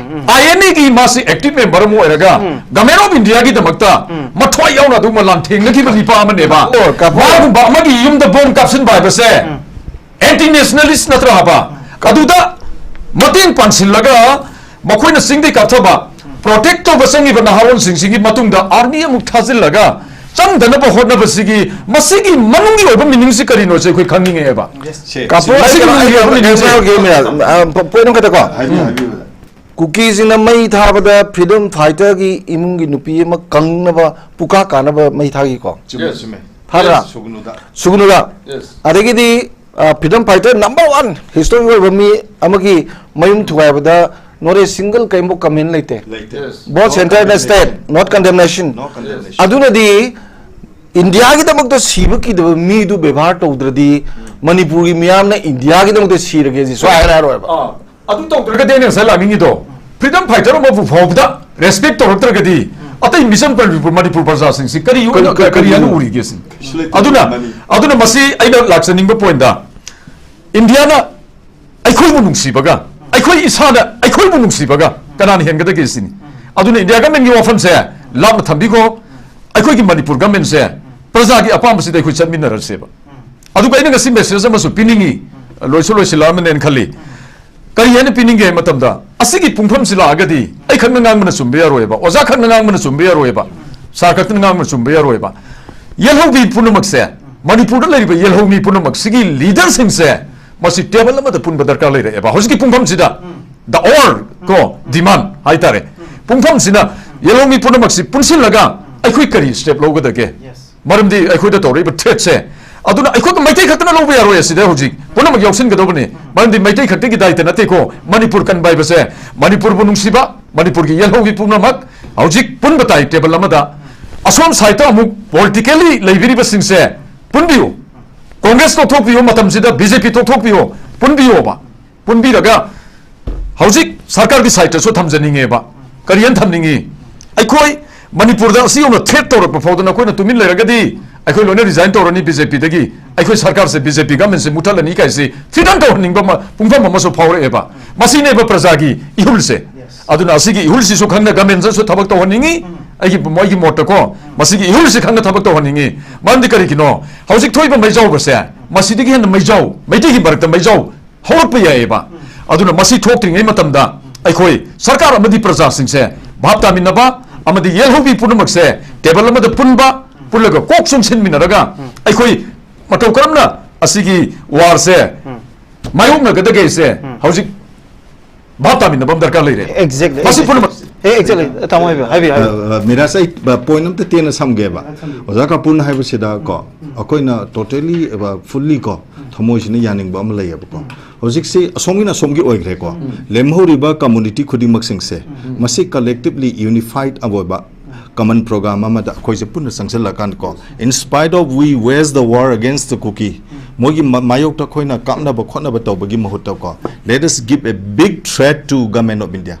INAꯒꯤ ꯃꯥꯁꯤ active member ꯑꯃ ꯑꯣꯏꯔꯒ Government of Indiaꯒꯤꯗꯃꯛꯇ ꯃꯊ꯭ꯋꯥꯏ ꯌꯥꯎꯅ ꯑꯗꯨꯒꯨꯝꯕ ꯂꯥꯟꯊꯦꯡꯅꯈꯤꯕ ꯅꯤꯄꯥ ꯑꯃꯅꯦꯕ꯫ ꯑꯣ, ꯀꯥꯄꯣ꯫ ꯃꯥꯒꯨꯝꯕ ꯑꯃꯒꯤ ꯌꯨꯝꯗ bomb ꯀꯥꯞꯁꯤꯟꯕ ꯍꯥꯏꯕꯁꯦ anti nationalist ꯅꯠꯇ꯭ꯔꯥ ꯍꯥꯏꯕ? ꯑꯗꯨꯗ ꯃꯇꯦꯡ ꯄꯥꯡꯁꯤꯜꯂꯒ ꯃꯈꯣꯏꯅ ꯆꯤꯡꯗꯩ ꯀꯥꯞꯊꯕ, ꯄ꯭ꯔꯣꯇꯦꯛ ꯇꯧꯕ ꯆꯪꯉꯤꯕ ꯅꯍꯥꯔꯣꯟꯁꯤꯡꯁꯤꯒꯤ ꯃꯇꯨꯡꯗ ꯑꯥꯔꯃꯤ ꯑꯃꯨꯛ ꯊꯥꯖꯤꯜꯂꯒ ꯆꯪꯗꯅꯕ ꯍꯣꯠꯅꯕꯁꯤꯒꯤ ꯃꯁꯤꯒꯤ ꯃꯅꯨꯡꯒꯤ ꯑꯣꯏꯕ ꯃꯤꯅꯤꯡꯁꯤ ꯀꯔꯤꯅꯣꯁꯦ ꯑꯩꯈꯣꯏ ꯈꯪꯅꯤꯡꯉꯛꯑꯦꯕ꯫ ꯁꯦ, ꯀꯥꯄꯣ, ꯁꯦ, ꯑꯩ ꯃꯁꯤꯒꯤ ꯀꯩꯅꯣ, ꯃꯅꯨꯡꯒꯤ ꯑꯣꯏꯕ ꯀꯩꯅꯣ, ꯃꯤꯅꯤꯡꯁꯦ ꯀꯩꯅꯣ, ꯀꯩꯅꯣ, ꯑ, ꯄꯣ- ꯄꯣꯏꯟ ꯑꯃꯈꯛꯇꯀꯣ꯫ ꯍꯥꯏꯕꯤꯌꯨ, ꯍꯥꯏꯕꯤꯌꯨ꯫ ꯀꯨꯀꯤꯁꯤꯡꯅ ꯃꯩ ꯊꯥꯕꯗ ꯐ꯭ꯔꯤꯗꯝ ꯐꯥꯏꯇꯔꯒꯤ ꯏꯃꯨꯡꯒꯤ ꯅꯨꯄꯤ ꯑꯃ ꯀꯪꯅꯕ ꯄꯨꯀꯥ ꯀꯥꯅꯕ ꯃꯩ ꯊꯥꯈꯤꯀꯣ꯫ ꯆꯨꯝꯃꯦ, ꯆꯨꯝꯃꯦ꯫ ꯊꯥꯗ꯭ꯔꯥ? ꯁꯨꯒꯅꯨꯗ꯫ ꯁꯨꯒꯅꯨꯗ꯫ Yes. ꯑꯗꯒꯤꯗꯤ freedom fighter number one history ꯑꯣꯏꯕ ꯃꯤ ꯑꯃꯒꯤ ꯃꯌꯨꯝ ꯊꯨꯒꯥꯏꯕꯗ ꯅꯣꯔꯦ ꯁꯤꯡꯒꯜ ꯀꯔꯤꯝꯐꯥꯎ ꯀꯃꯦꯟ ꯂꯩꯇꯦ꯫ ꯂꯩꯇꯦ꯫ Yes. Both center and state, not condemnation. No condemnation. ꯑꯗꯨꯅꯗꯤ ꯏꯟꯗꯤꯌꯥꯒꯤꯗꯃꯛꯇ ꯁꯤꯕ ꯀꯤꯗꯕ ꯃꯤꯗꯨ ꯕꯦꯕꯥꯔ ꯇꯧꯗ꯭ꯔꯗꯤ ꯃꯅꯤꯄꯨꯔꯒꯤ ꯃꯤꯌꯥꯝꯅ ꯏꯟꯗꯤꯌꯥꯒꯤꯗꯃꯛꯇ ꯁꯤꯔꯒꯦ ꯁꯤ ꯁꯨꯡꯍꯥꯏ ꯍꯥꯏꯔꯣꯏꯕ꯫ ꯑꯥ, ꯑꯗꯨ ꯇꯧꯗ꯭ꯔꯒꯗꯤ ꯑꯩꯅ ꯉꯁꯥꯏ ꯂꯥꯛꯅꯤꯡꯉꯤꯗꯣ, ꯐ꯭ꯔꯤꯗꯝ ꯐꯥꯏꯇꯔ ꯑꯃꯕꯨ ꯐꯥꯎꯕꯗ ꯔꯦꯁꯄꯦꯛ ꯇꯧꯔꯛꯇ꯭ꯔꯒꯗꯤ ꯑꯇꯩ ꯃꯤꯆꯝ ꯃꯅꯤꯄꯨꯔ, ꯃꯅꯤꯄꯨꯔ ꯄ꯭ꯔꯖꯥꯁꯤꯡꯁꯤ ꯀꯔꯤ ꯑꯣꯏꯅ, ꯀꯔꯤ- ꯀꯔꯤ ꯍꯥꯏꯅ ꯀꯔꯤ- ꯎꯔꯤꯒꯦ ꯁꯤꯅꯤ꯫ ꯀꯩꯁꯨ ꯂꯩꯇꯦ꯫ ꯑꯗꯨꯅ ꯃꯅꯤ- ꯑꯗꯨꯅ ꯃꯁꯤ ꯑꯩꯅ ꯂꯥꯛꯆꯅꯤꯡꯕ ꯄꯣꯏꯟꯗ, ꯏꯟꯗꯤꯌꯥꯅ ꯑꯩꯈꯣꯏꯕꯨ ꯅꯨꯡꯁꯤꯕꯒ, ꯑꯩꯈꯣꯏ ꯏꯁꯥꯅ ꯑꯩꯈꯣꯏꯕꯨ ꯅꯨꯡꯁꯤꯕꯒ ꯀꯅꯥꯅ ꯍꯦꯟꯒꯗꯒꯦ ꯁꯤꯅꯤ꯫ ꯑꯗꯨꯅ ꯏꯟꯗꯤꯌꯥ ꯒꯃꯦꯟꯒꯤ ꯋꯥꯐꯝꯁꯦ ꯂꯥꯞꯅ ꯊꯝꯕꯤꯈꯣ꯫ ꯑꯩꯈꯣꯏꯒꯤ ꯃꯅꯤꯄꯨꯔ ꯒꯃꯦꯟꯁꯦ ꯄ꯭ꯔꯖꯥꯒꯤ ꯑꯄꯥꯝꯕꯁꯤꯗ ꯑꯩꯈꯣꯏ ꯆꯠꯃꯤꯟꯅꯔꯁꯦꯕ꯫ ꯑꯗꯨꯒ ꯑꯩꯅ ꯉꯁꯤ ꯃꯦꯁꯦꯖ ꯑꯃꯁꯨ ꯄꯤꯅꯤꯡꯉꯤ, ꯂꯣꯏꯁꯨ ꯂꯣꯏꯁꯤꯜꯂꯛꯑꯃꯅꯦꯅ ꯈꯜꯂꯤ꯫ ꯀꯔꯤ ꯍꯥꯏꯅ ꯄꯤꯅꯤꯡꯒꯦ ꯍꯥꯏ ꯃꯇꯝꯗ, ꯑꯁꯤꯒꯤ ꯄꯨꯡꯐꯝꯁꯤ ꯂꯥꯛꯑꯒꯗꯤ ꯑꯩ ꯈꯛꯅ ꯉꯥꯡꯕꯅ ꯆꯨꯝꯕ ꯌꯥꯔꯣꯏꯕ, ꯑꯣꯖꯥ ꯈꯛꯅ ꯉꯥꯡꯕꯅ ꯆꯨꯝꯕ ꯌꯥꯔꯣꯏꯕ, ꯁꯥꯔ ꯈꯛꯇꯅ ꯉꯥꯡꯕꯅ ꯆꯨꯝꯕ ꯌꯥꯔꯣꯏꯕ꯫ ꯌꯦꯜꯍꯧꯃꯤ ꯄꯨꯝꯅꯃꯛꯁꯦ, ꯃꯅꯤꯄꯨꯔꯗ ꯂꯩꯔꯤꯕ ꯌꯦꯜꯍꯧꯃꯤ ꯄꯨꯝꯅꯃꯛꯁꯤꯒꯤ ꯂꯤꯗꯔꯁꯤꯡꯁꯦ ꯃꯁꯤ ꯇꯦꯕꯜ ꯑꯃꯗ ꯄꯨꯟꯕ ꯗꯔꯀꯥꯔ ꯂꯩꯔꯛꯑꯦꯕ꯫ ꯍꯧꯖꯤꯛꯀꯤ ꯄꯨꯡꯐꯝꯁꯤꯗ, the all ꯀꯣ ꯗꯤꯃꯥꯟ ꯍꯥꯏꯇꯥꯔꯦ, ꯄꯨꯡꯐꯝꯁꯤꯅ ꯌꯦꯜꯍꯧꯃꯤ ꯄꯨꯝꯅꯃꯛꯁꯤ ꯄꯨꯟꯁꯤꯜꯂꯒ ꯑꯩꯈꯣꯏ ꯀꯔꯤ ꯁ꯭ꯇꯦꯞ ꯂꯧꯒꯗꯒꯦ? ꯃꯔꯝꯗꯤ ꯑꯩꯈꯣꯏꯗ ꯇꯧꯔꯛꯏꯕ ꯊ꯭ꯔꯦꯠꯁꯦ, ꯑꯗꯨꯅ ꯑꯩꯈꯣꯏ ꯃꯩꯇꯩ ꯈꯛꯇꯅ ꯂꯧꯕ ꯌꯥꯔꯣꯏ꯫ ꯑꯁꯤꯗ ꯍꯧꯖꯤꯛ ꯄꯨꯝꯅꯃꯛ ꯌꯥꯎꯁꯤꯟꯒꯗꯧꯕꯅꯤ꯫ ꯃꯔꯝꯗꯤ ꯃꯩꯇꯩ ꯈꯛꯇꯒꯤ ꯗꯥꯏꯇ ꯅꯠꯇꯦꯀꯣ ꯃꯅꯤꯄꯨꯔ ꯀꯟꯕ ꯍꯥꯏꯕꯁꯦ꯫ ꯃꯅꯤꯄꯨꯔꯕꯨ ꯅꯨꯡꯁꯤꯕ, ꯃꯅꯤꯄꯨꯔꯒꯤ ꯌꯦꯜꯍꯧꯃꯤ ꯄꯨꯝꯅꯃꯛ ꯍꯧꯖꯤꯛ ꯄꯨꯟꯕ ꯇꯥꯏ ꯇꯦꯕꯜ ꯑꯃꯗ꯫ ꯑꯁꯣꯝ ꯁꯥꯏꯠꯇ ꯑꯃꯨꯛ ꯄꯣꯂꯤꯇꯤꯀꯦꯜꯂꯤ ꯂꯩꯕꯤꯔꯤꯕꯁꯤꯡꯁꯦ ꯄꯨꯟꯕꯤꯌꯨ꯫ ꯀꯣꯡꯒ꯭ꯔꯦꯁ ꯇꯣꯛꯊꯣꯛꯄꯤꯌꯨ, ꯃꯇꯝꯁꯤꯗ ꯕꯤ ꯖꯦ ꯄꯤ ꯇꯣꯛꯊꯣꯛꯄꯤꯌꯨ, ꯄꯨꯟꯕꯤꯌꯣꯕ꯫ ꯄꯨꯟꯕꯤꯔꯒ ꯍꯧꯖꯤꯛ ꯁꯔꯀꯥꯔꯒꯤ ꯁꯥꯏꯠꯇꯁꯨ ꯊꯝꯖꯅꯤꯡꯉꯦꯕ꯫ ꯀꯔꯤ ꯍꯥꯏꯅ ꯊꯝꯅꯤꯡꯉꯤ? ꯑꯩꯈꯣꯏ ꯃꯅꯤꯄꯨꯔꯗ ꯑꯁꯤꯒꯨꯝꯅ ꯊ꯭ꯔꯦꯠ ꯇꯧꯔꯛꯄ ꯐꯥꯎꯗ ꯅꯈꯣꯏꯅ ꯇꯨꯃꯤꯟ ꯂꯩꯔꯒꯗꯤ ꯑꯩꯈꯣꯏ ꯂꯣꯏꯅ ꯔꯤꯖꯥꯏꯟ ꯇꯧꯔꯅꯤ ꯕꯤ ꯖꯦ ꯄꯤꯗꯒꯤ꯫ ꯑꯩꯈꯣꯏ ꯁꯔꯀꯥꯔꯁꯦ, ꯕꯤ ꯖꯦ ꯄꯤ ꯒꯃꯦꯟꯁꯦ ꯃꯨꯠꯊꯠꯂꯅꯤ ꯀꯥꯏꯁꯤ ꯊ꯭ꯔꯤꯇꯟ ꯇꯧꯍꯟꯅꯤꯡꯕ ꯑꯃ, ꯄꯨꯡꯐꯝ ꯑꯃꯁꯨ ꯐꯥꯎꯔꯛꯑꯦꯕ꯫ ꯃꯁꯤꯅꯦꯕ ꯄ꯭ꯔꯖꯥꯒꯤ ꯏꯍꯨꯜꯁꯦ꯫ ꯑꯗꯨꯅ ꯑꯁꯤꯒꯤ ꯏꯍꯨꯜꯁꯤꯁꯨ ꯈꯪꯅ ꯒꯃꯦꯟꯁꯤꯁꯨ ꯊꯕꯛ ꯇꯧꯍꯟꯅꯤꯡꯉꯤ꯫ ꯑꯩꯒꯤ, ꯃꯣꯏꯒꯤ ꯃꯣꯠꯇꯀꯣ, ꯃꯁꯤꯒꯤ ꯏꯍꯨꯜꯁꯤ ꯈꯪꯅ ꯊꯕꯛ ꯇꯧꯍꯟꯅꯤꯡꯉꯤ꯫ ꯃꯔꯝꯗꯤ ꯀꯔꯤꯒꯤꯅꯣ? ꯍꯧꯖꯤꯛ ꯊꯣꯛꯏꯕ ꯃꯩꯖꯥꯎꯕꯁꯦ, ꯃꯁꯤꯗꯒꯤ ꯍꯦꯟꯅ ꯃꯩꯖꯥꯎ, ꯃꯩꯇꯩꯒꯤ ꯃꯔꯛꯇ ꯃꯩꯖꯥꯎ ꯍꯧꯔꯛꯄ ꯌꯥꯏꯑꯕ꯫ ꯑꯗꯨꯅ ꯃꯁꯤ ꯊꯣꯛꯇ꯭ꯔꯤꯉꯩ ꯃꯇꯝꯗ ꯑꯩꯈꯣꯏ ꯁꯔꯀꯥꯔ ꯑꯃꯗꯤ ꯄ꯭ꯔꯖꯥꯁꯤꯡꯁꯦ ꯚꯥꯞ ꯇꯥꯃꯤꯟꯅꯕ ꯑꯃꯗꯤ ꯌꯦꯜꯍꯧꯕꯤ ꯄꯨꯝꯅꯃꯛꯁꯦ ꯇꯦꯕꯜ ꯑꯃꯗ ꯄꯨꯟꯕ, ꯄꯨꯜꯂꯒ ꯀꯣꯛ ꯆꯨꯡꯁꯤꯟꯃꯤꯟꯅꯔꯒ ꯑꯩꯈꯣꯏ ꯃꯇꯧ ꯀꯔꯝꯅ ꯑꯁꯤꯒꯤ ꯋꯥꯔꯁꯦ ꯃꯥꯌꯣꯛꯅꯒꯗꯒꯦꯁꯦ ꯍꯧꯖꯤꯛ ꯚꯥꯞ ꯇꯥꯃꯤꯟꯅꯕ ꯑꯃ ꯗꯔꯀꯥꯔ ꯂꯩꯔꯦ꯫ Exactly. ꯃꯁꯤ ꯄꯨꯝꯅꯃꯛ Exactly. ꯇꯥꯃꯣ ꯍꯥꯏꯕꯤꯌꯨ, ꯍꯥꯏꯕꯤꯌꯨ, ꯍꯥꯏꯕꯤꯌꯨ꯫ ꯑ, ꯃꯤꯔꯥꯖ, ꯑꯩ ꯄꯣꯏꯟ ꯑꯝꯇ ꯇꯦꯟꯅ ꯁꯝꯒꯦꯕ꯫ ꯑꯣꯖꯥ ꯀꯥꯄꯨꯔꯅ ꯍꯥꯏꯕꯁꯤꯗ ꯀꯣ, ꯑꯩꯈꯣꯏꯅ ꯇꯣꯇꯦꯂꯤ ꯐꯨꯜꯂꯤ ꯀꯣ, ꯊꯃꯣꯏꯁꯤꯅ ꯌꯥꯅꯤꯡꯕ ꯑꯃ ꯂꯩꯌꯦꯕꯀꯣ꯫ ꯍꯧꯖꯤꯛꯁꯤ ꯑꯁꯣꯝꯒꯤꯅ ꯑꯁꯣꯝꯒꯤ ꯑꯣꯏꯈ꯭ꯔꯦꯀꯣ꯫ ꯂꯦꯝꯍꯧꯔꯤꯕ ꯀꯝꯃꯨꯅꯤꯇꯤ ꯈꯨꯗꯤꯡꯃꯛꯁꯤꯡꯁꯦ ꯃꯁꯤ ꯀꯂꯦꯛꯇꯤꯕꯂꯤ ꯌꯨꯅꯤꯐꯥꯏꯠ ꯑꯣꯏꯕ ꯀꯃꯟ ꯄ꯭ꯔꯣꯒ꯭ꯔꯥꯝ ꯑꯃꯗ ꯑꯩꯈꯣꯏꯁꯦ ꯄꯨꯟꯅ ꯆꯪꯁꯤꯜꯂꯀꯥꯟꯗꯀꯣ, in spite of we wage the war against the Kuki, ꯃꯣꯏꯒꯤ ꯃ- ꯃꯥꯌꯣꯛꯇ ꯑꯩꯈꯣꯏꯅ ꯀꯥꯞꯅꯕ ꯈꯣꯠꯅꯕ ꯇꯧꯕꯒꯤ ꯃꯍꯨꯠꯇꯀꯣ, let us give a big threat to Government of India.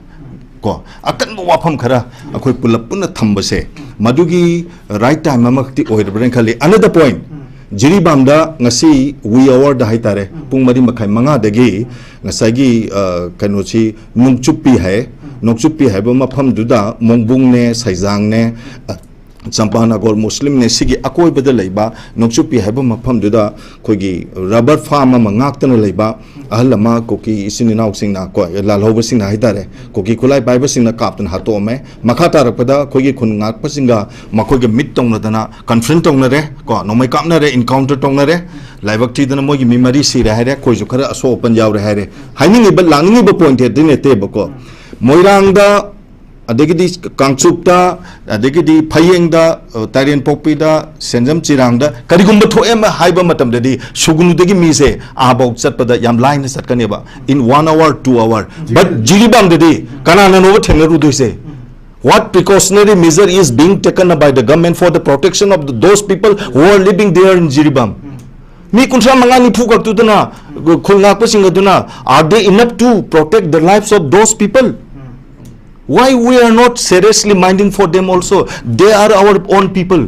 ꯀꯣ, ꯑꯀꯟꯕ ꯋꯥꯐꯝ ꯈꯔ ꯑꯩꯈꯣꯏ ꯄꯨꯂꯞ ꯄꯨꯟꯅ ꯊꯝꯕꯁꯦ ꯃꯗꯨꯒꯤ ꯔꯥꯏꯠ ꯇꯥꯏꯝ ꯑꯃꯈꯛꯇꯤ ꯑꯣꯏꯔꯕ꯭ꯔꯅ ꯈꯜꯂꯤ꯫ Another point, ꯖꯤꯔꯤꯕꯥꯝꯗ ꯉꯁꯤ ꯋꯤ ꯑꯋꯥꯔꯗ ꯍꯥꯏꯇꯥꯔꯦ, ꯄꯨꯡ ꯃꯔꯤ ꯃꯈꯥꯏ ꯃꯉꯥꯗꯒꯤ ꯉꯁꯥꯏꯒꯤ ꯑ, ꯀꯩꯅꯣꯁꯤ ꯅꯣꯡꯆꯨꯞꯄꯤ ꯍꯥꯏ, ꯅꯣꯡꯆꯨꯞꯄꯤ ꯍꯥꯏꯕ ꯃꯐꯝꯗꯨꯗ ꯃꯣꯡꯕꯨꯡꯅꯦ, ꯁꯩꯖꯥꯡꯅꯦ, ꯑ, ꯆꯝꯄꯥꯅꯒꯣꯔ ꯃꯨꯁꯂꯤꯝꯅꯦ, ꯁꯤꯒꯤ ꯑꯀꯣꯏꯕꯗ ꯂꯩꯕ ꯅꯣꯡꯆꯨꯞꯄꯤ ꯍꯥꯏꯕ ꯃꯐꯝꯗꯨꯗ ꯑꯩꯈꯣꯏꯒꯤ ꯔꯕꯔ ꯐꯥꯔꯝ ꯑꯃ ꯉꯥꯛꯇꯅ ꯂꯩꯕ ꯑꯍꯜ ꯑꯃ, ꯀꯨꯀꯤ ꯏꯆꯤꯟ ꯏꯅꯥꯎꯁꯤꯡꯅ ꯀꯣ, ꯂꯥꯜꯍꯧꯕꯁꯤꯡꯅ ꯍꯥꯏꯇꯥꯔꯦ, ꯀꯨꯀꯤ ꯈꯨꯠꯂꯥꯏ ꯄꯥꯏꯕꯁꯤꯡꯅ ꯀꯥꯞꯇꯨꯅ ꯍꯥꯠꯇꯣꯛꯑꯝꯃꯦ꯫ ꯃꯈꯥ ꯇꯥꯔꯛꯄꯗ ꯑꯩꯈꯣꯏꯒꯤ ꯈꯨꯟ ꯉꯥꯛꯄꯁꯤꯡꯒ ꯃꯈꯣꯏꯒ ꯃꯤꯠ ꯇꯧꯅꯗꯅ ꯀꯟꯐ꯭ꯔꯟ ꯇꯧꯅꯔꯦ ꯀꯣ, ꯅꯣꯡꯃꯩ ꯀꯥꯞꯅꯔꯦ, ꯏꯟꯀꯥꯎꯟꯇꯔ ꯇꯧꯅꯔꯦ, ꯂꯥꯏꯕꯛ ꯊꯤꯗꯅ ꯃꯣꯏꯒꯤ ꯃꯤ ꯃꯔꯤ ꯁꯤꯔꯦ ꯍꯥꯏꯔꯦ, ꯑꯩꯈꯣꯏꯁꯨ ꯈꯔ ꯑꯁꯣꯛ ꯑꯄꯟ ꯌꯥꯎꯔꯦ ꯍꯥꯏꯔꯦ꯫ ꯍꯥꯏꯅꯤꯡꯉꯤꯕ, ꯂꯥꯛꯅꯤꯡꯉꯤꯕ ꯄꯣꯏꯟꯠ ꯑꯗꯨ ꯅꯠꯇꯦꯕꯀꯣ꯫ ꯃꯣꯏꯔꯥꯡꯗ, ꯑꯗꯒꯤꯗꯤ ꯀꯥꯡꯆꯨꯞꯇ, ꯑꯗꯒꯤꯗꯤ ꯐꯌꯦꯡꯗ, ꯑ, ꯇꯥꯏꯔꯦꯟ ꯄꯣꯛꯄꯤꯗ, ꯁꯦꯟꯖꯝ ꯆꯤꯔꯥꯡꯗ ꯀꯔꯤꯒꯨꯝꯕ ꯊꯣꯛꯑꯦ ꯑꯃ ꯍꯥꯏꯕ ꯃꯇꯝꯗꯗꯤ ꯁꯨꯒꯅꯨꯗꯒꯤ ꯃꯤꯁꯦ ꯑꯥꯕꯧ ꯆꯠꯄꯗ ꯌꯥꯝ ꯂꯥꯏꯅ ꯆꯠꯀꯅꯦꯕ, in one hour, two hour. But ꯖꯤꯔꯤꯕꯥꯝꯗꯗꯤ ꯀꯅꯥꯅꯅꯣꯕ ꯊꯦꯡꯅꯔꯨꯗꯣꯏꯁꯦ? What precautionary measure is being taken by the government for the protection of the, those people who are living there in Jiribam? ꯃꯤ ꯀꯨꯟꯊ꯭ꯔꯥ ꯃꯉꯥ ꯅꯤꯐꯨ ꯈꯛꯇꯨꯗꯅ, ꯈꯨꯜ ꯉꯥꯛꯄꯁꯤꯡ ꯑꯗꯨꯅ, are they enough to protect the lives of those people? Why we are not seriously minding for them also? They are our own people.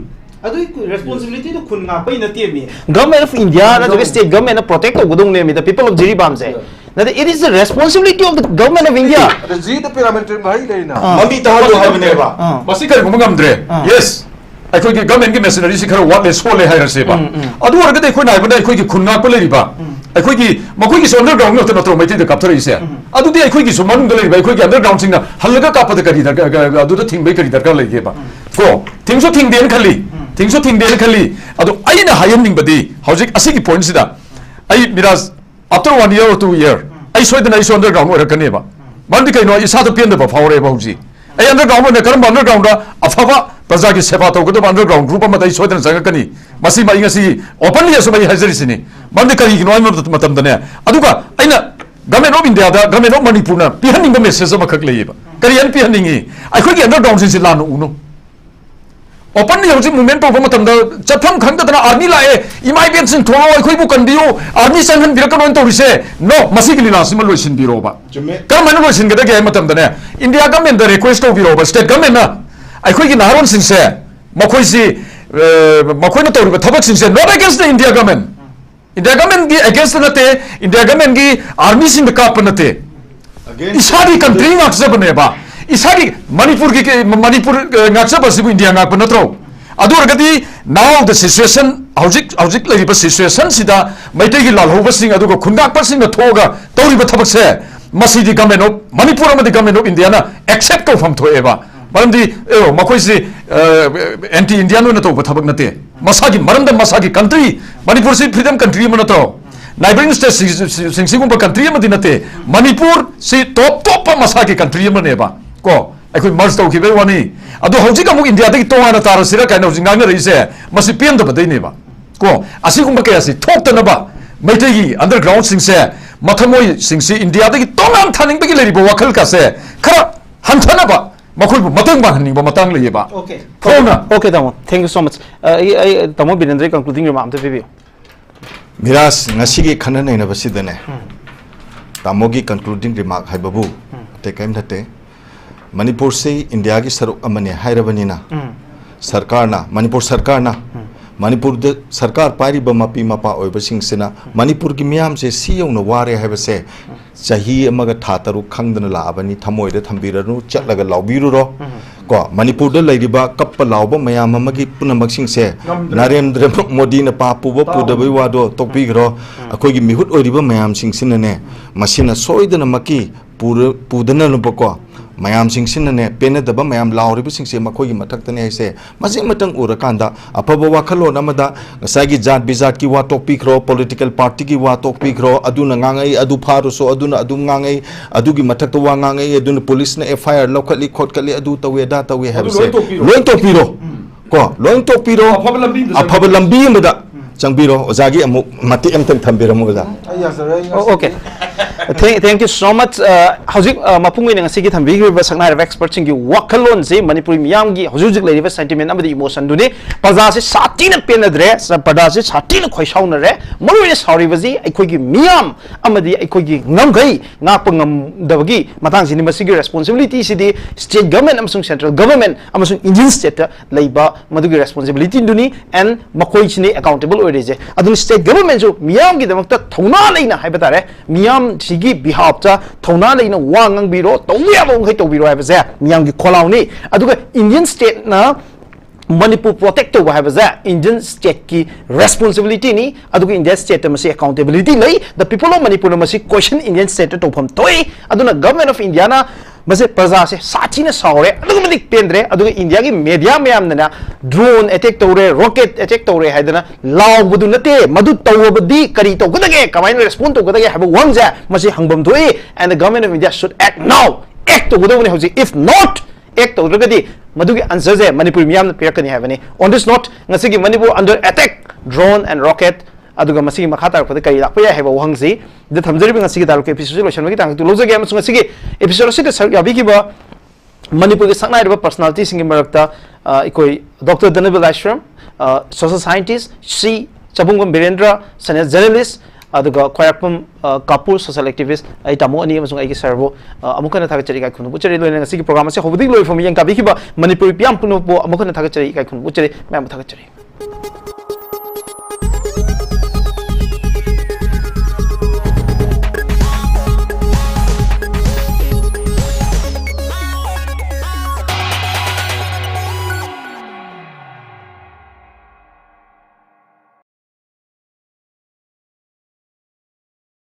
ꯑꯗꯨꯒꯤ ꯔꯦꯁꯄꯣꯟꯁꯤꯕꯤꯂꯤꯇꯤꯗꯣ ꯈꯨꯟ ꯉꯥꯛꯄꯩ ꯅꯠꯇꯦꯃꯤ꯫ Government of India ꯅꯠꯇ꯭ꯔꯒ state government ꯅ protect ꯇꯧꯒꯗꯧꯅꯦꯕ, the people of ꯖꯤꯔꯤꯕꯥꯝꯁꯦ꯫ ꯅꯠꯇꯦ, it is the responsibility of the government of India. ꯑꯗ ꯖꯤꯗ paramilitary ꯃꯍꯩ ꯂꯩꯔꯤꯅ꯫ ꯃꯃꯤ ꯇꯥꯍꯜꯂꯣ ꯍꯥꯏꯕꯅꯦꯕ꯫ ꯑꯥ꯫ ꯃꯁꯤ ꯀꯔꯤꯒꯨꯝꯕ ꯉꯝꯗ꯭ꯔꯦ꯫ ꯑꯥ꯫ ꯌꯦꯁ, ꯑꯩꯈꯣꯏꯒꯤ ꯒꯚꯔꯟꯃꯦꯟꯠꯀꯤ ꯃꯦꯁꯤꯅꯔꯤꯁꯤ ꯈꯔ ꯋꯥꯠꯂꯦ, ꯁꯣꯜꯂꯦ ꯍꯥꯏꯔꯁꯦꯕ꯫ ꯑꯗꯨ ꯑꯣꯏꯔꯒꯗꯤ ꯑꯩꯈꯣꯏꯅ ꯍꯥꯏꯕꯗ ꯑꯩꯈꯣꯏꯒꯤ ꯈꯨꯟ ꯉꯥꯛꯄ ꯂꯩꯔꯤꯕ ꯑꯩꯈꯣꯏꯒꯤ, ꯃꯈꯣꯏꯒꯤꯁꯨ underground ꯉꯥꯛꯇ ꯅꯠꯇ꯭ꯔꯣ ꯃꯩꯇꯩꯗ ꯀꯥꯞꯊꯔꯛꯏꯁꯦ? ꯑꯗꯨꯗꯤ ꯑꯩꯈꯣꯏꯒꯤꯁꯨ ꯃꯅꯨꯡꯗ ꯂꯩꯔꯤꯕ ꯑꯩꯈꯣꯏꯒꯤ undergroundꯁꯤꯡꯅ ꯍꯜꯂꯒ ꯀꯥꯞꯄꯗ ꯀꯔꯤ ꯗꯔꯀꯥꯔ, ꯑꯗꯨꯗ ꯊꯤꯡꯕꯩ ꯀꯔꯤ ꯗꯔꯀꯥꯔ ꯂꯩꯒꯦꯕ? ꯀꯣ, ꯊꯤꯡꯁꯨ ꯊꯤꯡꯗꯦꯅ ꯈꯜꯂꯤ, ꯊꯤꯡꯁꯨ ꯊꯤꯡꯗꯦꯅ ꯈꯜꯂꯤ꯫ ꯑꯗꯣ ꯑꯩꯅ ꯍꯥꯏꯍꯟꯅꯤꯡꯕꯗꯤ ꯍꯧꯖꯤꯛ ꯑꯁꯤꯒꯤ pointꯁꯤꯗ, ꯑꯩ Miraj, after one year or two year, ꯑꯩ ꯁꯣꯏꯗꯅ ꯑꯩꯁꯨ underground ꯑꯣꯏꯔꯛꯀꯅꯦꯕ꯫ ꯃꯔꯝꯗꯤ ꯀꯩꯅꯣ? ꯑꯩ ꯏꯁꯥꯗ ꯄꯦꯟꯗꯕ ꯐꯥꯎꯔꯦꯕ ꯍꯧꯖꯤꯛ꯫ ꯑꯩ underground ꯑꯣꯏꯅ ꯀꯔꯝꯕ undergroundꯗ ꯑꯐꯕ ꯄ꯭ꯔꯖꯥꯒꯤ ꯁꯦꯕꯥ ꯇꯧꯒꯗꯕ underground group ꯑꯃꯗ ꯑꯩ ꯁꯣꯏꯗꯅ ꯆꯪꯉꯛꯀꯅꯤ꯫ ꯃꯁꯤ ꯑꯩ ꯉꯁꯤ openly ꯑꯁꯨꯝ ꯑꯩ ꯍꯥꯏꯖꯔꯤꯁꯤꯅꯤ꯫ ꯃꯔꯝꯗꯤ ꯀꯔꯤꯒꯤꯅꯣ ꯍꯥꯏꯕ ꯃꯇꯝꯗꯅꯦ, ꯑꯗꯨꯒ ꯑꯩꯅ Government of Indiaꯗ, Government of Manipurꯅ ꯄꯤꯍꯟꯅꯤꯡꯕ message ꯑꯃꯈꯛ ꯂꯩꯌꯦꯕ꯫ ꯀꯔꯤ ꯍꯥꯏꯅ ꯄꯤꯍꯟꯅꯤꯡꯉꯤ? ꯑꯩꯈꯣꯏꯒꯤ undergroundꯁꯤꯡꯁꯤ ꯂꯥꯟꯅ ꯎꯅꯨ꯫ Openly ꯍꯧꯖꯤꯛ movement ꯇꯧꯕ ꯃꯇꯝꯗ ꯆꯠꯐꯝ ꯈꯪꯗꯗꯅ army ꯂꯥꯛꯑꯦ, ꯏꯃꯥ ꯏꯕꯦꯟꯁꯤꯡ ꯊꯣꯛꯂꯛꯑꯣ, ꯑꯩꯈꯣꯏꯕꯨ ꯀꯟꯕꯤꯌꯨ, army ꯆꯪꯍꯟꯕꯤꯔꯛꯀꯅꯣꯅ ꯇꯧꯔꯤꯁꯦ꯫ No, ꯃꯁꯤꯒꯤ ꯂꯤꯂꯥꯁꯤꯃ ꯂꯣꯏꯁꯤꯟꯕꯤꯔꯣꯕ꯫ ꯆꯨꯝꯃꯦ꯫ ꯀꯔꯝꯍꯥꯏꯅ ꯂꯣꯏꯁꯤꯟꯒꯗꯒꯦ ꯍꯥꯏꯕ ꯃꯇꯝꯗꯅꯦ, India governmentꯗ request ꯇꯧꯕꯤꯔꯣꯕ, state governmentꯅ ꯑꯩꯈꯣꯏꯒꯤ ꯅꯍꯥꯔꯣꯟꯁꯤꯡꯁꯦ, ꯃꯈꯣꯏꯁꯤ, ꯑ, ꯃꯈꯣꯏꯅ ꯇꯧꯔꯤꯕ ꯊꯕꯛꯁꯤꯡꯁꯦ not against the India government, India governmentꯒꯤ against ꯅꯠꯇꯦ, India governmentꯒꯤ armyꯁꯤꯡꯗ ꯀꯥꯞꯄ ꯅꯠꯇꯦ꯫ Against ꯏꯁꯥꯒꯤ country ꯉꯥꯛꯆꯕꯅꯦꯕ꯫ ꯏꯁꯥꯒꯤ ꯃꯅꯤꯄꯨꯔꯒꯤ ꯀ-, ꯃꯅꯤꯄꯨꯔ, ꯑ, ꯉꯥꯛꯆꯕ ꯑꯁꯤꯕꯨ India ꯉꯥꯛꯄ ꯅꯠꯇ꯭ꯔꯣ? ꯑꯗꯨ ꯑꯣꯏꯔꯒꯗꯤ now the situation, ꯍꯧꯖꯤꯛ, ꯍꯧꯖꯤꯛ ꯂꯩꯔꯤꯕ situationꯁꯤꯗ ꯃꯩꯇꯩꯒꯤ ꯂꯥꯜꯍꯧꯕꯁꯤꯡ ꯑꯗꯨꯒ ꯈꯨꯟꯒꯥꯛꯄꯁꯤꯡꯅ ꯊꯣꯛꯑꯒ ꯇꯧꯔꯤꯕ ꯊꯕꯛꯁꯦ, ꯃꯁꯤꯗꯤ Government of Manipur ꯑꯃꯗꯤ Government of Indiaꯅ accept ꯇꯧꯐꯝ ꯊꯣꯛꯑꯦꯕ꯫ ꯃꯔꯝꯗꯤ, ꯑꯦ, ꯃꯈꯣꯏꯁꯤ, ꯑ, anti Indian ꯑꯣꯏꯅ ꯇꯧꯕ ꯊꯕꯛ ꯅꯠꯇꯦ꯫ ꯃꯁꯥꯒꯤ ꯃꯔꯝꯗ ꯃꯁꯥꯒꯤ country, ꯃꯅꯤꯄꯨꯔꯁꯤ freedom country ꯑꯃ ꯅꯠꯇ꯭ꯔꯣ? Neighbouring state ꯁꯤ-, ꯁꯤ-, ꯁꯤꯡ ꯁꯤꯒꯨꯝꯕ country ꯑꯃꯗꯤ ꯅꯠꯇꯦ꯫ ꯃꯅꯤꯄꯨꯔ ꯁꯤ top ꯇꯣꯞꯄ ꯃꯁꯥꯒꯤ country ꯑꯃꯅꯦꯕ꯫ ꯀꯣ, ꯑꯩꯈꯣꯏ merge ꯇꯧꯈꯤꯕꯩ ꯋꯥꯅꯤ꯫ ꯑꯗꯣ ꯍꯧꯖꯤꯛ ꯑꯃꯨꯛ Indiaꯗꯒꯤ ꯇꯣꯉꯥꯟꯅ ꯇꯥꯔꯁꯤꯔ ꯀꯥꯏꯅ ꯍꯧꯖꯤꯛ ꯉꯥꯡꯅꯔꯛꯏꯁꯦ, ꯃꯁꯤ ꯄꯦꯟꯗꯕꯗꯩꯅꯦꯕ꯫ ꯀꯣ, ꯑꯁꯤꯒꯨꯝꯕ ꯀꯌꯥꯁꯤ ꯊꯣꯛꯇꯅꯕ ꯃꯩꯇꯩꯒꯤ undergroundꯁꯤꯡꯁꯦ, ꯃꯊꯃꯣꯏꯁꯤꯡꯁꯤ Indiaꯗꯒꯤ ꯇꯣꯉꯥꯟ ꯊꯥꯅꯤꯡꯕꯒꯤ ꯂꯩꯔꯤꯕ ꯋꯥꯈꯜ ꯀꯥꯁꯦ ꯈꯔ ꯍꯟꯊꯅꯕ ꯃꯈꯣꯏꯕꯨ ꯃꯇꯦꯡ ꯄꯥꯡꯍꯟꯅꯤꯡꯕ ꯃꯇꯥꯡ ꯂꯩꯌꯦꯕ꯫ Okay꯫ ꯐꯣꯡꯅ꯫ Okay, ꯇꯥꯃꯣ꯫ Thank you so much꯫ ꯑ, ꯑꯩ, ꯑꯩ, ꯇꯥꯃꯣ ꯕꯤꯔꯦꯟꯗ꯭ꯔꯒꯤ concluding remark ꯑꯝꯇ ꯄꯤꯕꯤꯌꯨ꯫ ꯃꯤꯔꯥꯖ, ꯉꯁꯤꯒꯤ ꯈꯟꯅ ꯅꯩꯅꯕꯁꯤꯗꯅꯦ, ꯎꯝ꯫ ꯇꯥꯃꯣꯒꯤ concluding remark ꯍꯥꯏꯕꯕꯨ ꯎꯝ꯫ ꯑꯇꯩ ꯀꯔꯤꯝ ꯅꯠꯇꯦ꯫ ꯃꯅꯤꯄꯨꯔꯁꯤ Indiaꯒꯤ ꯁꯔꯨꯛ ꯑꯃꯅꯤ ꯍꯥꯏꯔꯕꯅꯤꯅ, ꯎꯝ꯫ ꯁꯔꯀꯥꯔꯅ, ꯃꯅꯤꯄꯨꯔ ꯁꯔꯀꯥꯔꯅ, ꯎꯝ꯫ ꯃꯅꯤꯄꯨꯔꯗ ꯁꯔꯀꯥꯔ ꯄꯥꯏꯔꯤꯕ ꯃꯄꯤ ꯃꯄꯥ ꯑꯣꯏꯕꯁꯤꯡꯁꯤꯅ ꯎꯝ꯫ ꯃꯅꯤꯄꯨꯔꯒꯤ ꯃꯤꯌꯥꯝꯁꯦ ꯁꯤ ꯌꯧꯅ ꯋꯥꯔꯦ ꯍꯥꯏꯕꯁꯦ ꯎꯝ꯫ ꯆꯍꯤ ꯑꯃꯒ ꯊꯥ ꯇꯔꯨꯛ ꯈꯪꯗꯅ ꯂꯥꯛꯑꯕꯅꯤ, ꯊꯃꯣꯏꯗ ꯊꯝꯕꯤꯔꯅꯨ, ꯆꯠꯂꯒ ꯂꯥꯎꯕꯤꯔꯨꯔꯣ꯫ ꯎꯝ꯫ ꯀꯣ, ꯃꯅꯤꯄꯨꯔꯗ ꯂꯩꯔꯤꯕ ꯀꯞꯄ ꯂꯥꯎꯕ ꯃꯌꯥꯝ ꯑꯃꯒꯤ ꯄꯨꯝꯅꯃꯛꯁꯤꯡꯁꯦ, ꯉꯝꯗ꯭ꯔꯦ꯫ ꯅꯔꯦꯟꯗ꯭ꯔ ꯃꯣꯗꯤꯅ ꯄꯥꯞ ꯄꯨꯕ ꯇꯥꯎ꯫ ꯄꯨꯗꯕꯩ ꯋꯥꯗꯣ ꯇꯣꯛꯄꯤꯈ꯭ꯔꯣ꯫ ꯎꯝ꯫ ꯑꯩꯈꯣꯏꯒꯤ ꯃꯤꯍꯨꯠ ꯑꯣꯏꯔꯤꯕ ꯃꯌꯥꯝꯁꯤꯡꯁꯤꯅꯅꯦ, ꯃꯁꯤꯅ ꯁꯣꯏꯗꯅꯃꯛꯀꯤ ꯄꯨꯔ-, ꯄꯨꯗꯅꯅꯕꯀꯣ, ꯃꯌꯥꯝꯁꯤꯡꯁꯤꯅꯅꯦ, ꯄꯦꯟꯅꯗꯕ ꯃꯌꯥꯝ ꯂꯥꯎꯔꯤꯕꯁꯤꯡꯁꯦ ꯃꯈꯣꯏꯒꯤ ꯃꯊꯛꯇꯅꯦ ꯍꯥꯏꯁꯦ꯫ ꯃꯁꯤ ꯑꯃꯇꯪ ꯎꯔꯀꯥꯟꯗ ꯑꯐꯕ ꯋꯥꯈꯜꯂꯣꯟ ꯑꯃꯗ ꯉꯁꯥꯏꯒꯤ ꯖꯥꯠ ꯕꯤꯖꯥꯠꯀꯤ ꯋꯥ ꯇꯣꯛꯄꯤꯈ꯭ꯔꯣ, ꯄꯣꯂꯤꯇꯤꯀꯦꯜ ꯄꯥꯔꯇꯤꯒꯤ ꯋꯥ ꯇꯣꯛꯄꯤꯈ꯭ꯔꯣ, ꯑꯗꯨꯅ ꯉꯥꯡꯉꯛꯏ, ꯑꯗꯨ ꯐꯥꯔꯨꯁꯨ, ꯑꯗꯨꯅ ꯑꯗꯨꯝ ꯉꯥꯡꯉꯛꯏ, ꯑꯗꯨꯒꯤ ꯃꯊꯛꯇ ꯋꯥ ꯉꯥꯡꯉꯛꯏ, ꯑꯗꯨꯅ ꯄꯨꯂꯤꯁꯅ F I R ꯂꯧꯈꯠꯂꯤ, ꯈꯣꯠꯀꯠꯂꯤ, ꯑꯗꯨ ꯇꯧꯏ, ꯑꯗꯥ ꯇꯧꯏ ꯑꯗꯨ ꯍꯥꯏꯕꯁꯦ ꯂꯣꯏ ꯇꯣꯛꯄꯤꯔꯣ꯫ ꯂꯣꯏ ꯇꯣꯛꯄꯤꯔꯣ꯫ ꯎꯝ꯫ ꯀꯣ, ꯂꯣꯏ ꯇꯣꯛꯄꯤꯔꯣ꯫ ꯑꯐꯕ ꯂꯝꯕꯤ ꯑꯃꯗ ꯑꯐꯕ ꯆꯪꯕꯤꯔꯣ꯫ ꯂꯝꯕꯤ ꯑꯃꯗ ꯎꯝ꯫ ꯆꯪꯕꯤꯔꯣ꯫ ꯑꯣꯖꯥꯒꯤ ꯑꯃꯨꯛ ꯃꯇꯦꯛ ꯑꯃꯇꯪ ꯊꯝꯕꯤꯔꯝꯃꯨ, ꯑꯣꯖꯥ꯫ ꯑꯩ ꯌꯥꯖꯔꯦ, ꯑꯩ ꯑꯣ, okay꯫ Thank, thank you so much꯫ ꯑ, ꯍꯧꯖꯤꯛ, ꯑ, ꯃꯄꯨꯡ ꯑꯣꯏꯅ ꯉꯁꯤꯒꯤ ꯊꯝꯕꯤꯈ꯭ꯔꯤꯕ ꯁꯛꯅꯥꯏꯔꯕ expertꯁꯤꯡꯒꯤ ꯋꯥꯈꯜꯂꯣꯟꯁꯤ ꯃꯅꯤꯄꯨꯔꯤ ꯃꯤꯌꯥꯝꯒꯤ ꯍꯧꯖꯤꯛ ꯍꯧꯖꯤꯛ ꯂꯩꯔꯤꯕ sentiment ꯑꯃꯗꯤ emotionꯗꯨꯅꯤ꯫ ꯄ꯭ꯔꯖꯥꯁꯤ ꯁꯥꯊꯤꯅ ꯄꯦꯟꯅꯗ꯭ꯔꯦ꯫ ꯁ-, ꯄ꯭ꯔꯖꯥꯁꯤ ꯁꯥꯊꯤꯅ ꯈꯣꯏꯁꯥꯎꯅꯔꯦ꯫ ꯃꯔꯨꯑꯣꯏꯅ ꯁꯥꯎꯔꯤꯕꯁꯤ ꯑꯩꯈꯣꯏꯒꯤ ꯃꯤꯌꯥꯝ ꯑꯃꯗꯤ ꯑꯩꯈꯣꯏꯒꯤ ꯉꯝꯈꯩ ꯉꯥꯛꯄ ꯉꯝꯗꯕꯒꯤ ꯃꯇꯥꯡꯁꯤꯅꯤ꯫ ꯃꯁꯤꯒꯤ responsibilityꯁꯤꯗꯤ state government ꯑꯃꯁꯨꯡ central government ꯑꯃꯁꯨꯡ Indian stateꯇ ꯂꯩꯕ ꯃꯗꯨꯒꯤ responsibilityꯗꯨꯅꯤ꯫ And ꯃꯈꯣꯏꯁꯤꯅꯤ accountable ꯑꯣꯏꯔꯤꯁꯦ꯫ ꯑꯗꯨꯅ state governmentꯁꯨ ꯃꯤꯌꯥꯝꯒꯤꯗꯃꯛꯇ ꯊꯧꯅꯥ ꯂꯩꯅ ꯍꯥꯏꯕ ꯇꯥꯔꯦ, ꯃꯤꯌꯥꯝꯁꯤꯒꯤ behalfꯇ ꯊꯧꯅꯥ ꯂꯩꯅ ꯋꯥ ꯉꯥꯡꯕꯤꯔꯣ, ꯇꯧꯕ ꯌꯥꯕ ꯃꯈꯩ ꯇꯧꯕꯤꯔꯣ ꯍꯥꯏꯕꯁꯦ ꯃꯤꯌꯥꯝꯒꯤ ꯈꯣꯜꯂꯥꯎꯅꯤ꯫ ꯑꯗꯨꯒ Indian stateꯅ ꯃꯅꯤꯄꯨꯔ protect ꯇꯧꯕ ꯍꯥꯏꯕꯁꯦ Indian stateꯀꯤ responsibilityꯅꯤ꯫ ꯑꯗꯨꯒ Indian stateꯇ ꯃꯁꯤ accountability ꯂꯩ꯫ The people of Manipurꯅ ꯃꯁꯤ question Indian stateꯇ ꯇꯧꯐꯝ ꯊꯣꯛꯏ꯫ ꯑꯗꯨꯅ Government of Indiaꯅ ꯃꯁꯤ ꯄ꯭ꯔꯖꯥꯁꯦ ꯁꯥꯊꯤꯅ ꯁꯥꯎꯔꯦ, ꯑꯗꯨꯛꯀꯤ ꯃꯇꯤꯛ ꯄꯦꯟꯗ꯭ꯔꯦ꯫ ꯑꯗꯨꯒ Indiaꯒꯤ media ꯃꯌꯥꯝꯅꯅꯦ drone attack ꯇꯧꯔꯦ, rocket attack ꯇꯧꯔꯦ ꯍꯥꯏꯗꯅ ꯂꯥꯎꯕꯗꯨ ꯅꯠꯇꯦ꯫ ꯃꯗꯨ ꯇꯧꯔꯕꯗꯤ ꯀꯔꯤ ꯇꯧꯒꯗꯒꯦ, ꯀꯃꯥꯏꯅ respond ꯇꯧꯒꯗꯒꯦ ꯍꯥꯏꯕ ꯋꯥꯍꯪꯁꯦ ꯃꯁꯤ ꯍꯪꯐꯝ ꯊꯣꯛꯏ꯫ And the Government of India should act now꯫ Act ꯇꯧꯒꯗꯕꯅꯤ ꯍꯧꯖꯤꯛ꯫ If not act ꯇꯧꯗ꯭ꯔꯒꯗꯤ ꯃꯗꯨꯒꯤ answerꯁꯦ ꯃꯅꯤꯄꯨꯔꯤ ꯃꯤꯌꯥꯝꯅ ꯄꯤꯔꯛꯀꯅꯤ ꯍꯥꯏꯕꯅꯤ꯫ On this note, ꯉꯁꯤꯒꯤ Manipur under attack, drone and rocket, ꯑꯗꯨꯒ ꯃꯁꯤꯒꯤ ꯃꯈꯥ ꯇꯥꯔꯛꯄꯗ ꯀꯔꯤ ꯂꯥꯛꯄ ꯌꯥꯏ ꯍꯥꯏꯕ ꯋꯥꯍꯪꯁꯤ ꯗ ꯊꯝꯖꯔꯤꯕ ꯉꯁꯤꯒꯤ ꯗꯥꯏꯂꯣꯒꯀꯤ episodeꯁꯤ ꯂꯣꯏꯁꯤꯟꯕꯒꯤ ꯇꯥꯡꯀꯛꯇꯨ ꯂꯧꯖꯒꯦ꯫ ꯑꯃꯁꯨꯡ ꯉꯁꯤꯒꯤ episode ꯑꯁꯤꯗ ꯁꯔꯨꯛ ꯌꯥꯕꯤꯈꯤꯕ ꯃꯅꯤꯄꯨꯔꯒꯤ ꯁꯛꯅꯥꯏꯔꯕ personalityꯁꯤꯡꯒꯤ ꯃꯔꯛꯇ, ꯑ, ꯑꯩꯈꯣꯏ Doctor ꯙꯅꯕꯤꯔ ꯂꯥꯏꯁ꯭ꯔꯝ, ꯑ, social scientist, Shri ꯆꯕꯨꯡꯕꯝ Birendra, senior journalist, ꯑꯗꯨꯒ ꯈ꯭ꯋꯥꯏꯔꯥꯛꯄꯝ, ꯑ, ꯀꯥꯄꯨꯔ, social activist, ꯑꯩ ꯇꯥꯃꯣ ꯑꯅꯤ ꯑꯃꯁꯨꯡ ꯑꯩꯒꯤ sirꯕꯨ, ꯑ, ꯑꯃꯨꯛ ꯍꯟꯅ ꯊꯥꯒꯠꯆꯔꯤ, ꯏꯀꯥꯏ ꯈꯨꯝꯅꯕ ꯎꯠꯆꯔꯤ꯫ ꯂꯣꯏꯅꯅ ꯉꯁꯤꯒꯤ program ꯑꯁꯤ ꯍꯧꯕꯗꯒꯤ ꯂꯣꯏꯕ ꯐꯥꯎꯕ ꯌꯦꯡ ꯇꯥꯕꯤꯈꯤꯕ ꯃꯅꯤꯄꯨꯔꯤ ꯃꯤꯌꯥꯝ ꯄꯨꯝꯅꯃꯛꯄꯨ ꯑꯃꯨꯛ ꯍꯟꯅ ꯊꯥꯒꯠꯆꯔꯤ, ꯏꯀꯥꯏ ꯈꯨꯝꯅꯕ ꯎꯠꯆꯔꯤ꯫ ꯃꯌꯥꯝꯕꯨ ꯊꯥꯒꯠꯆꯔꯤ꯫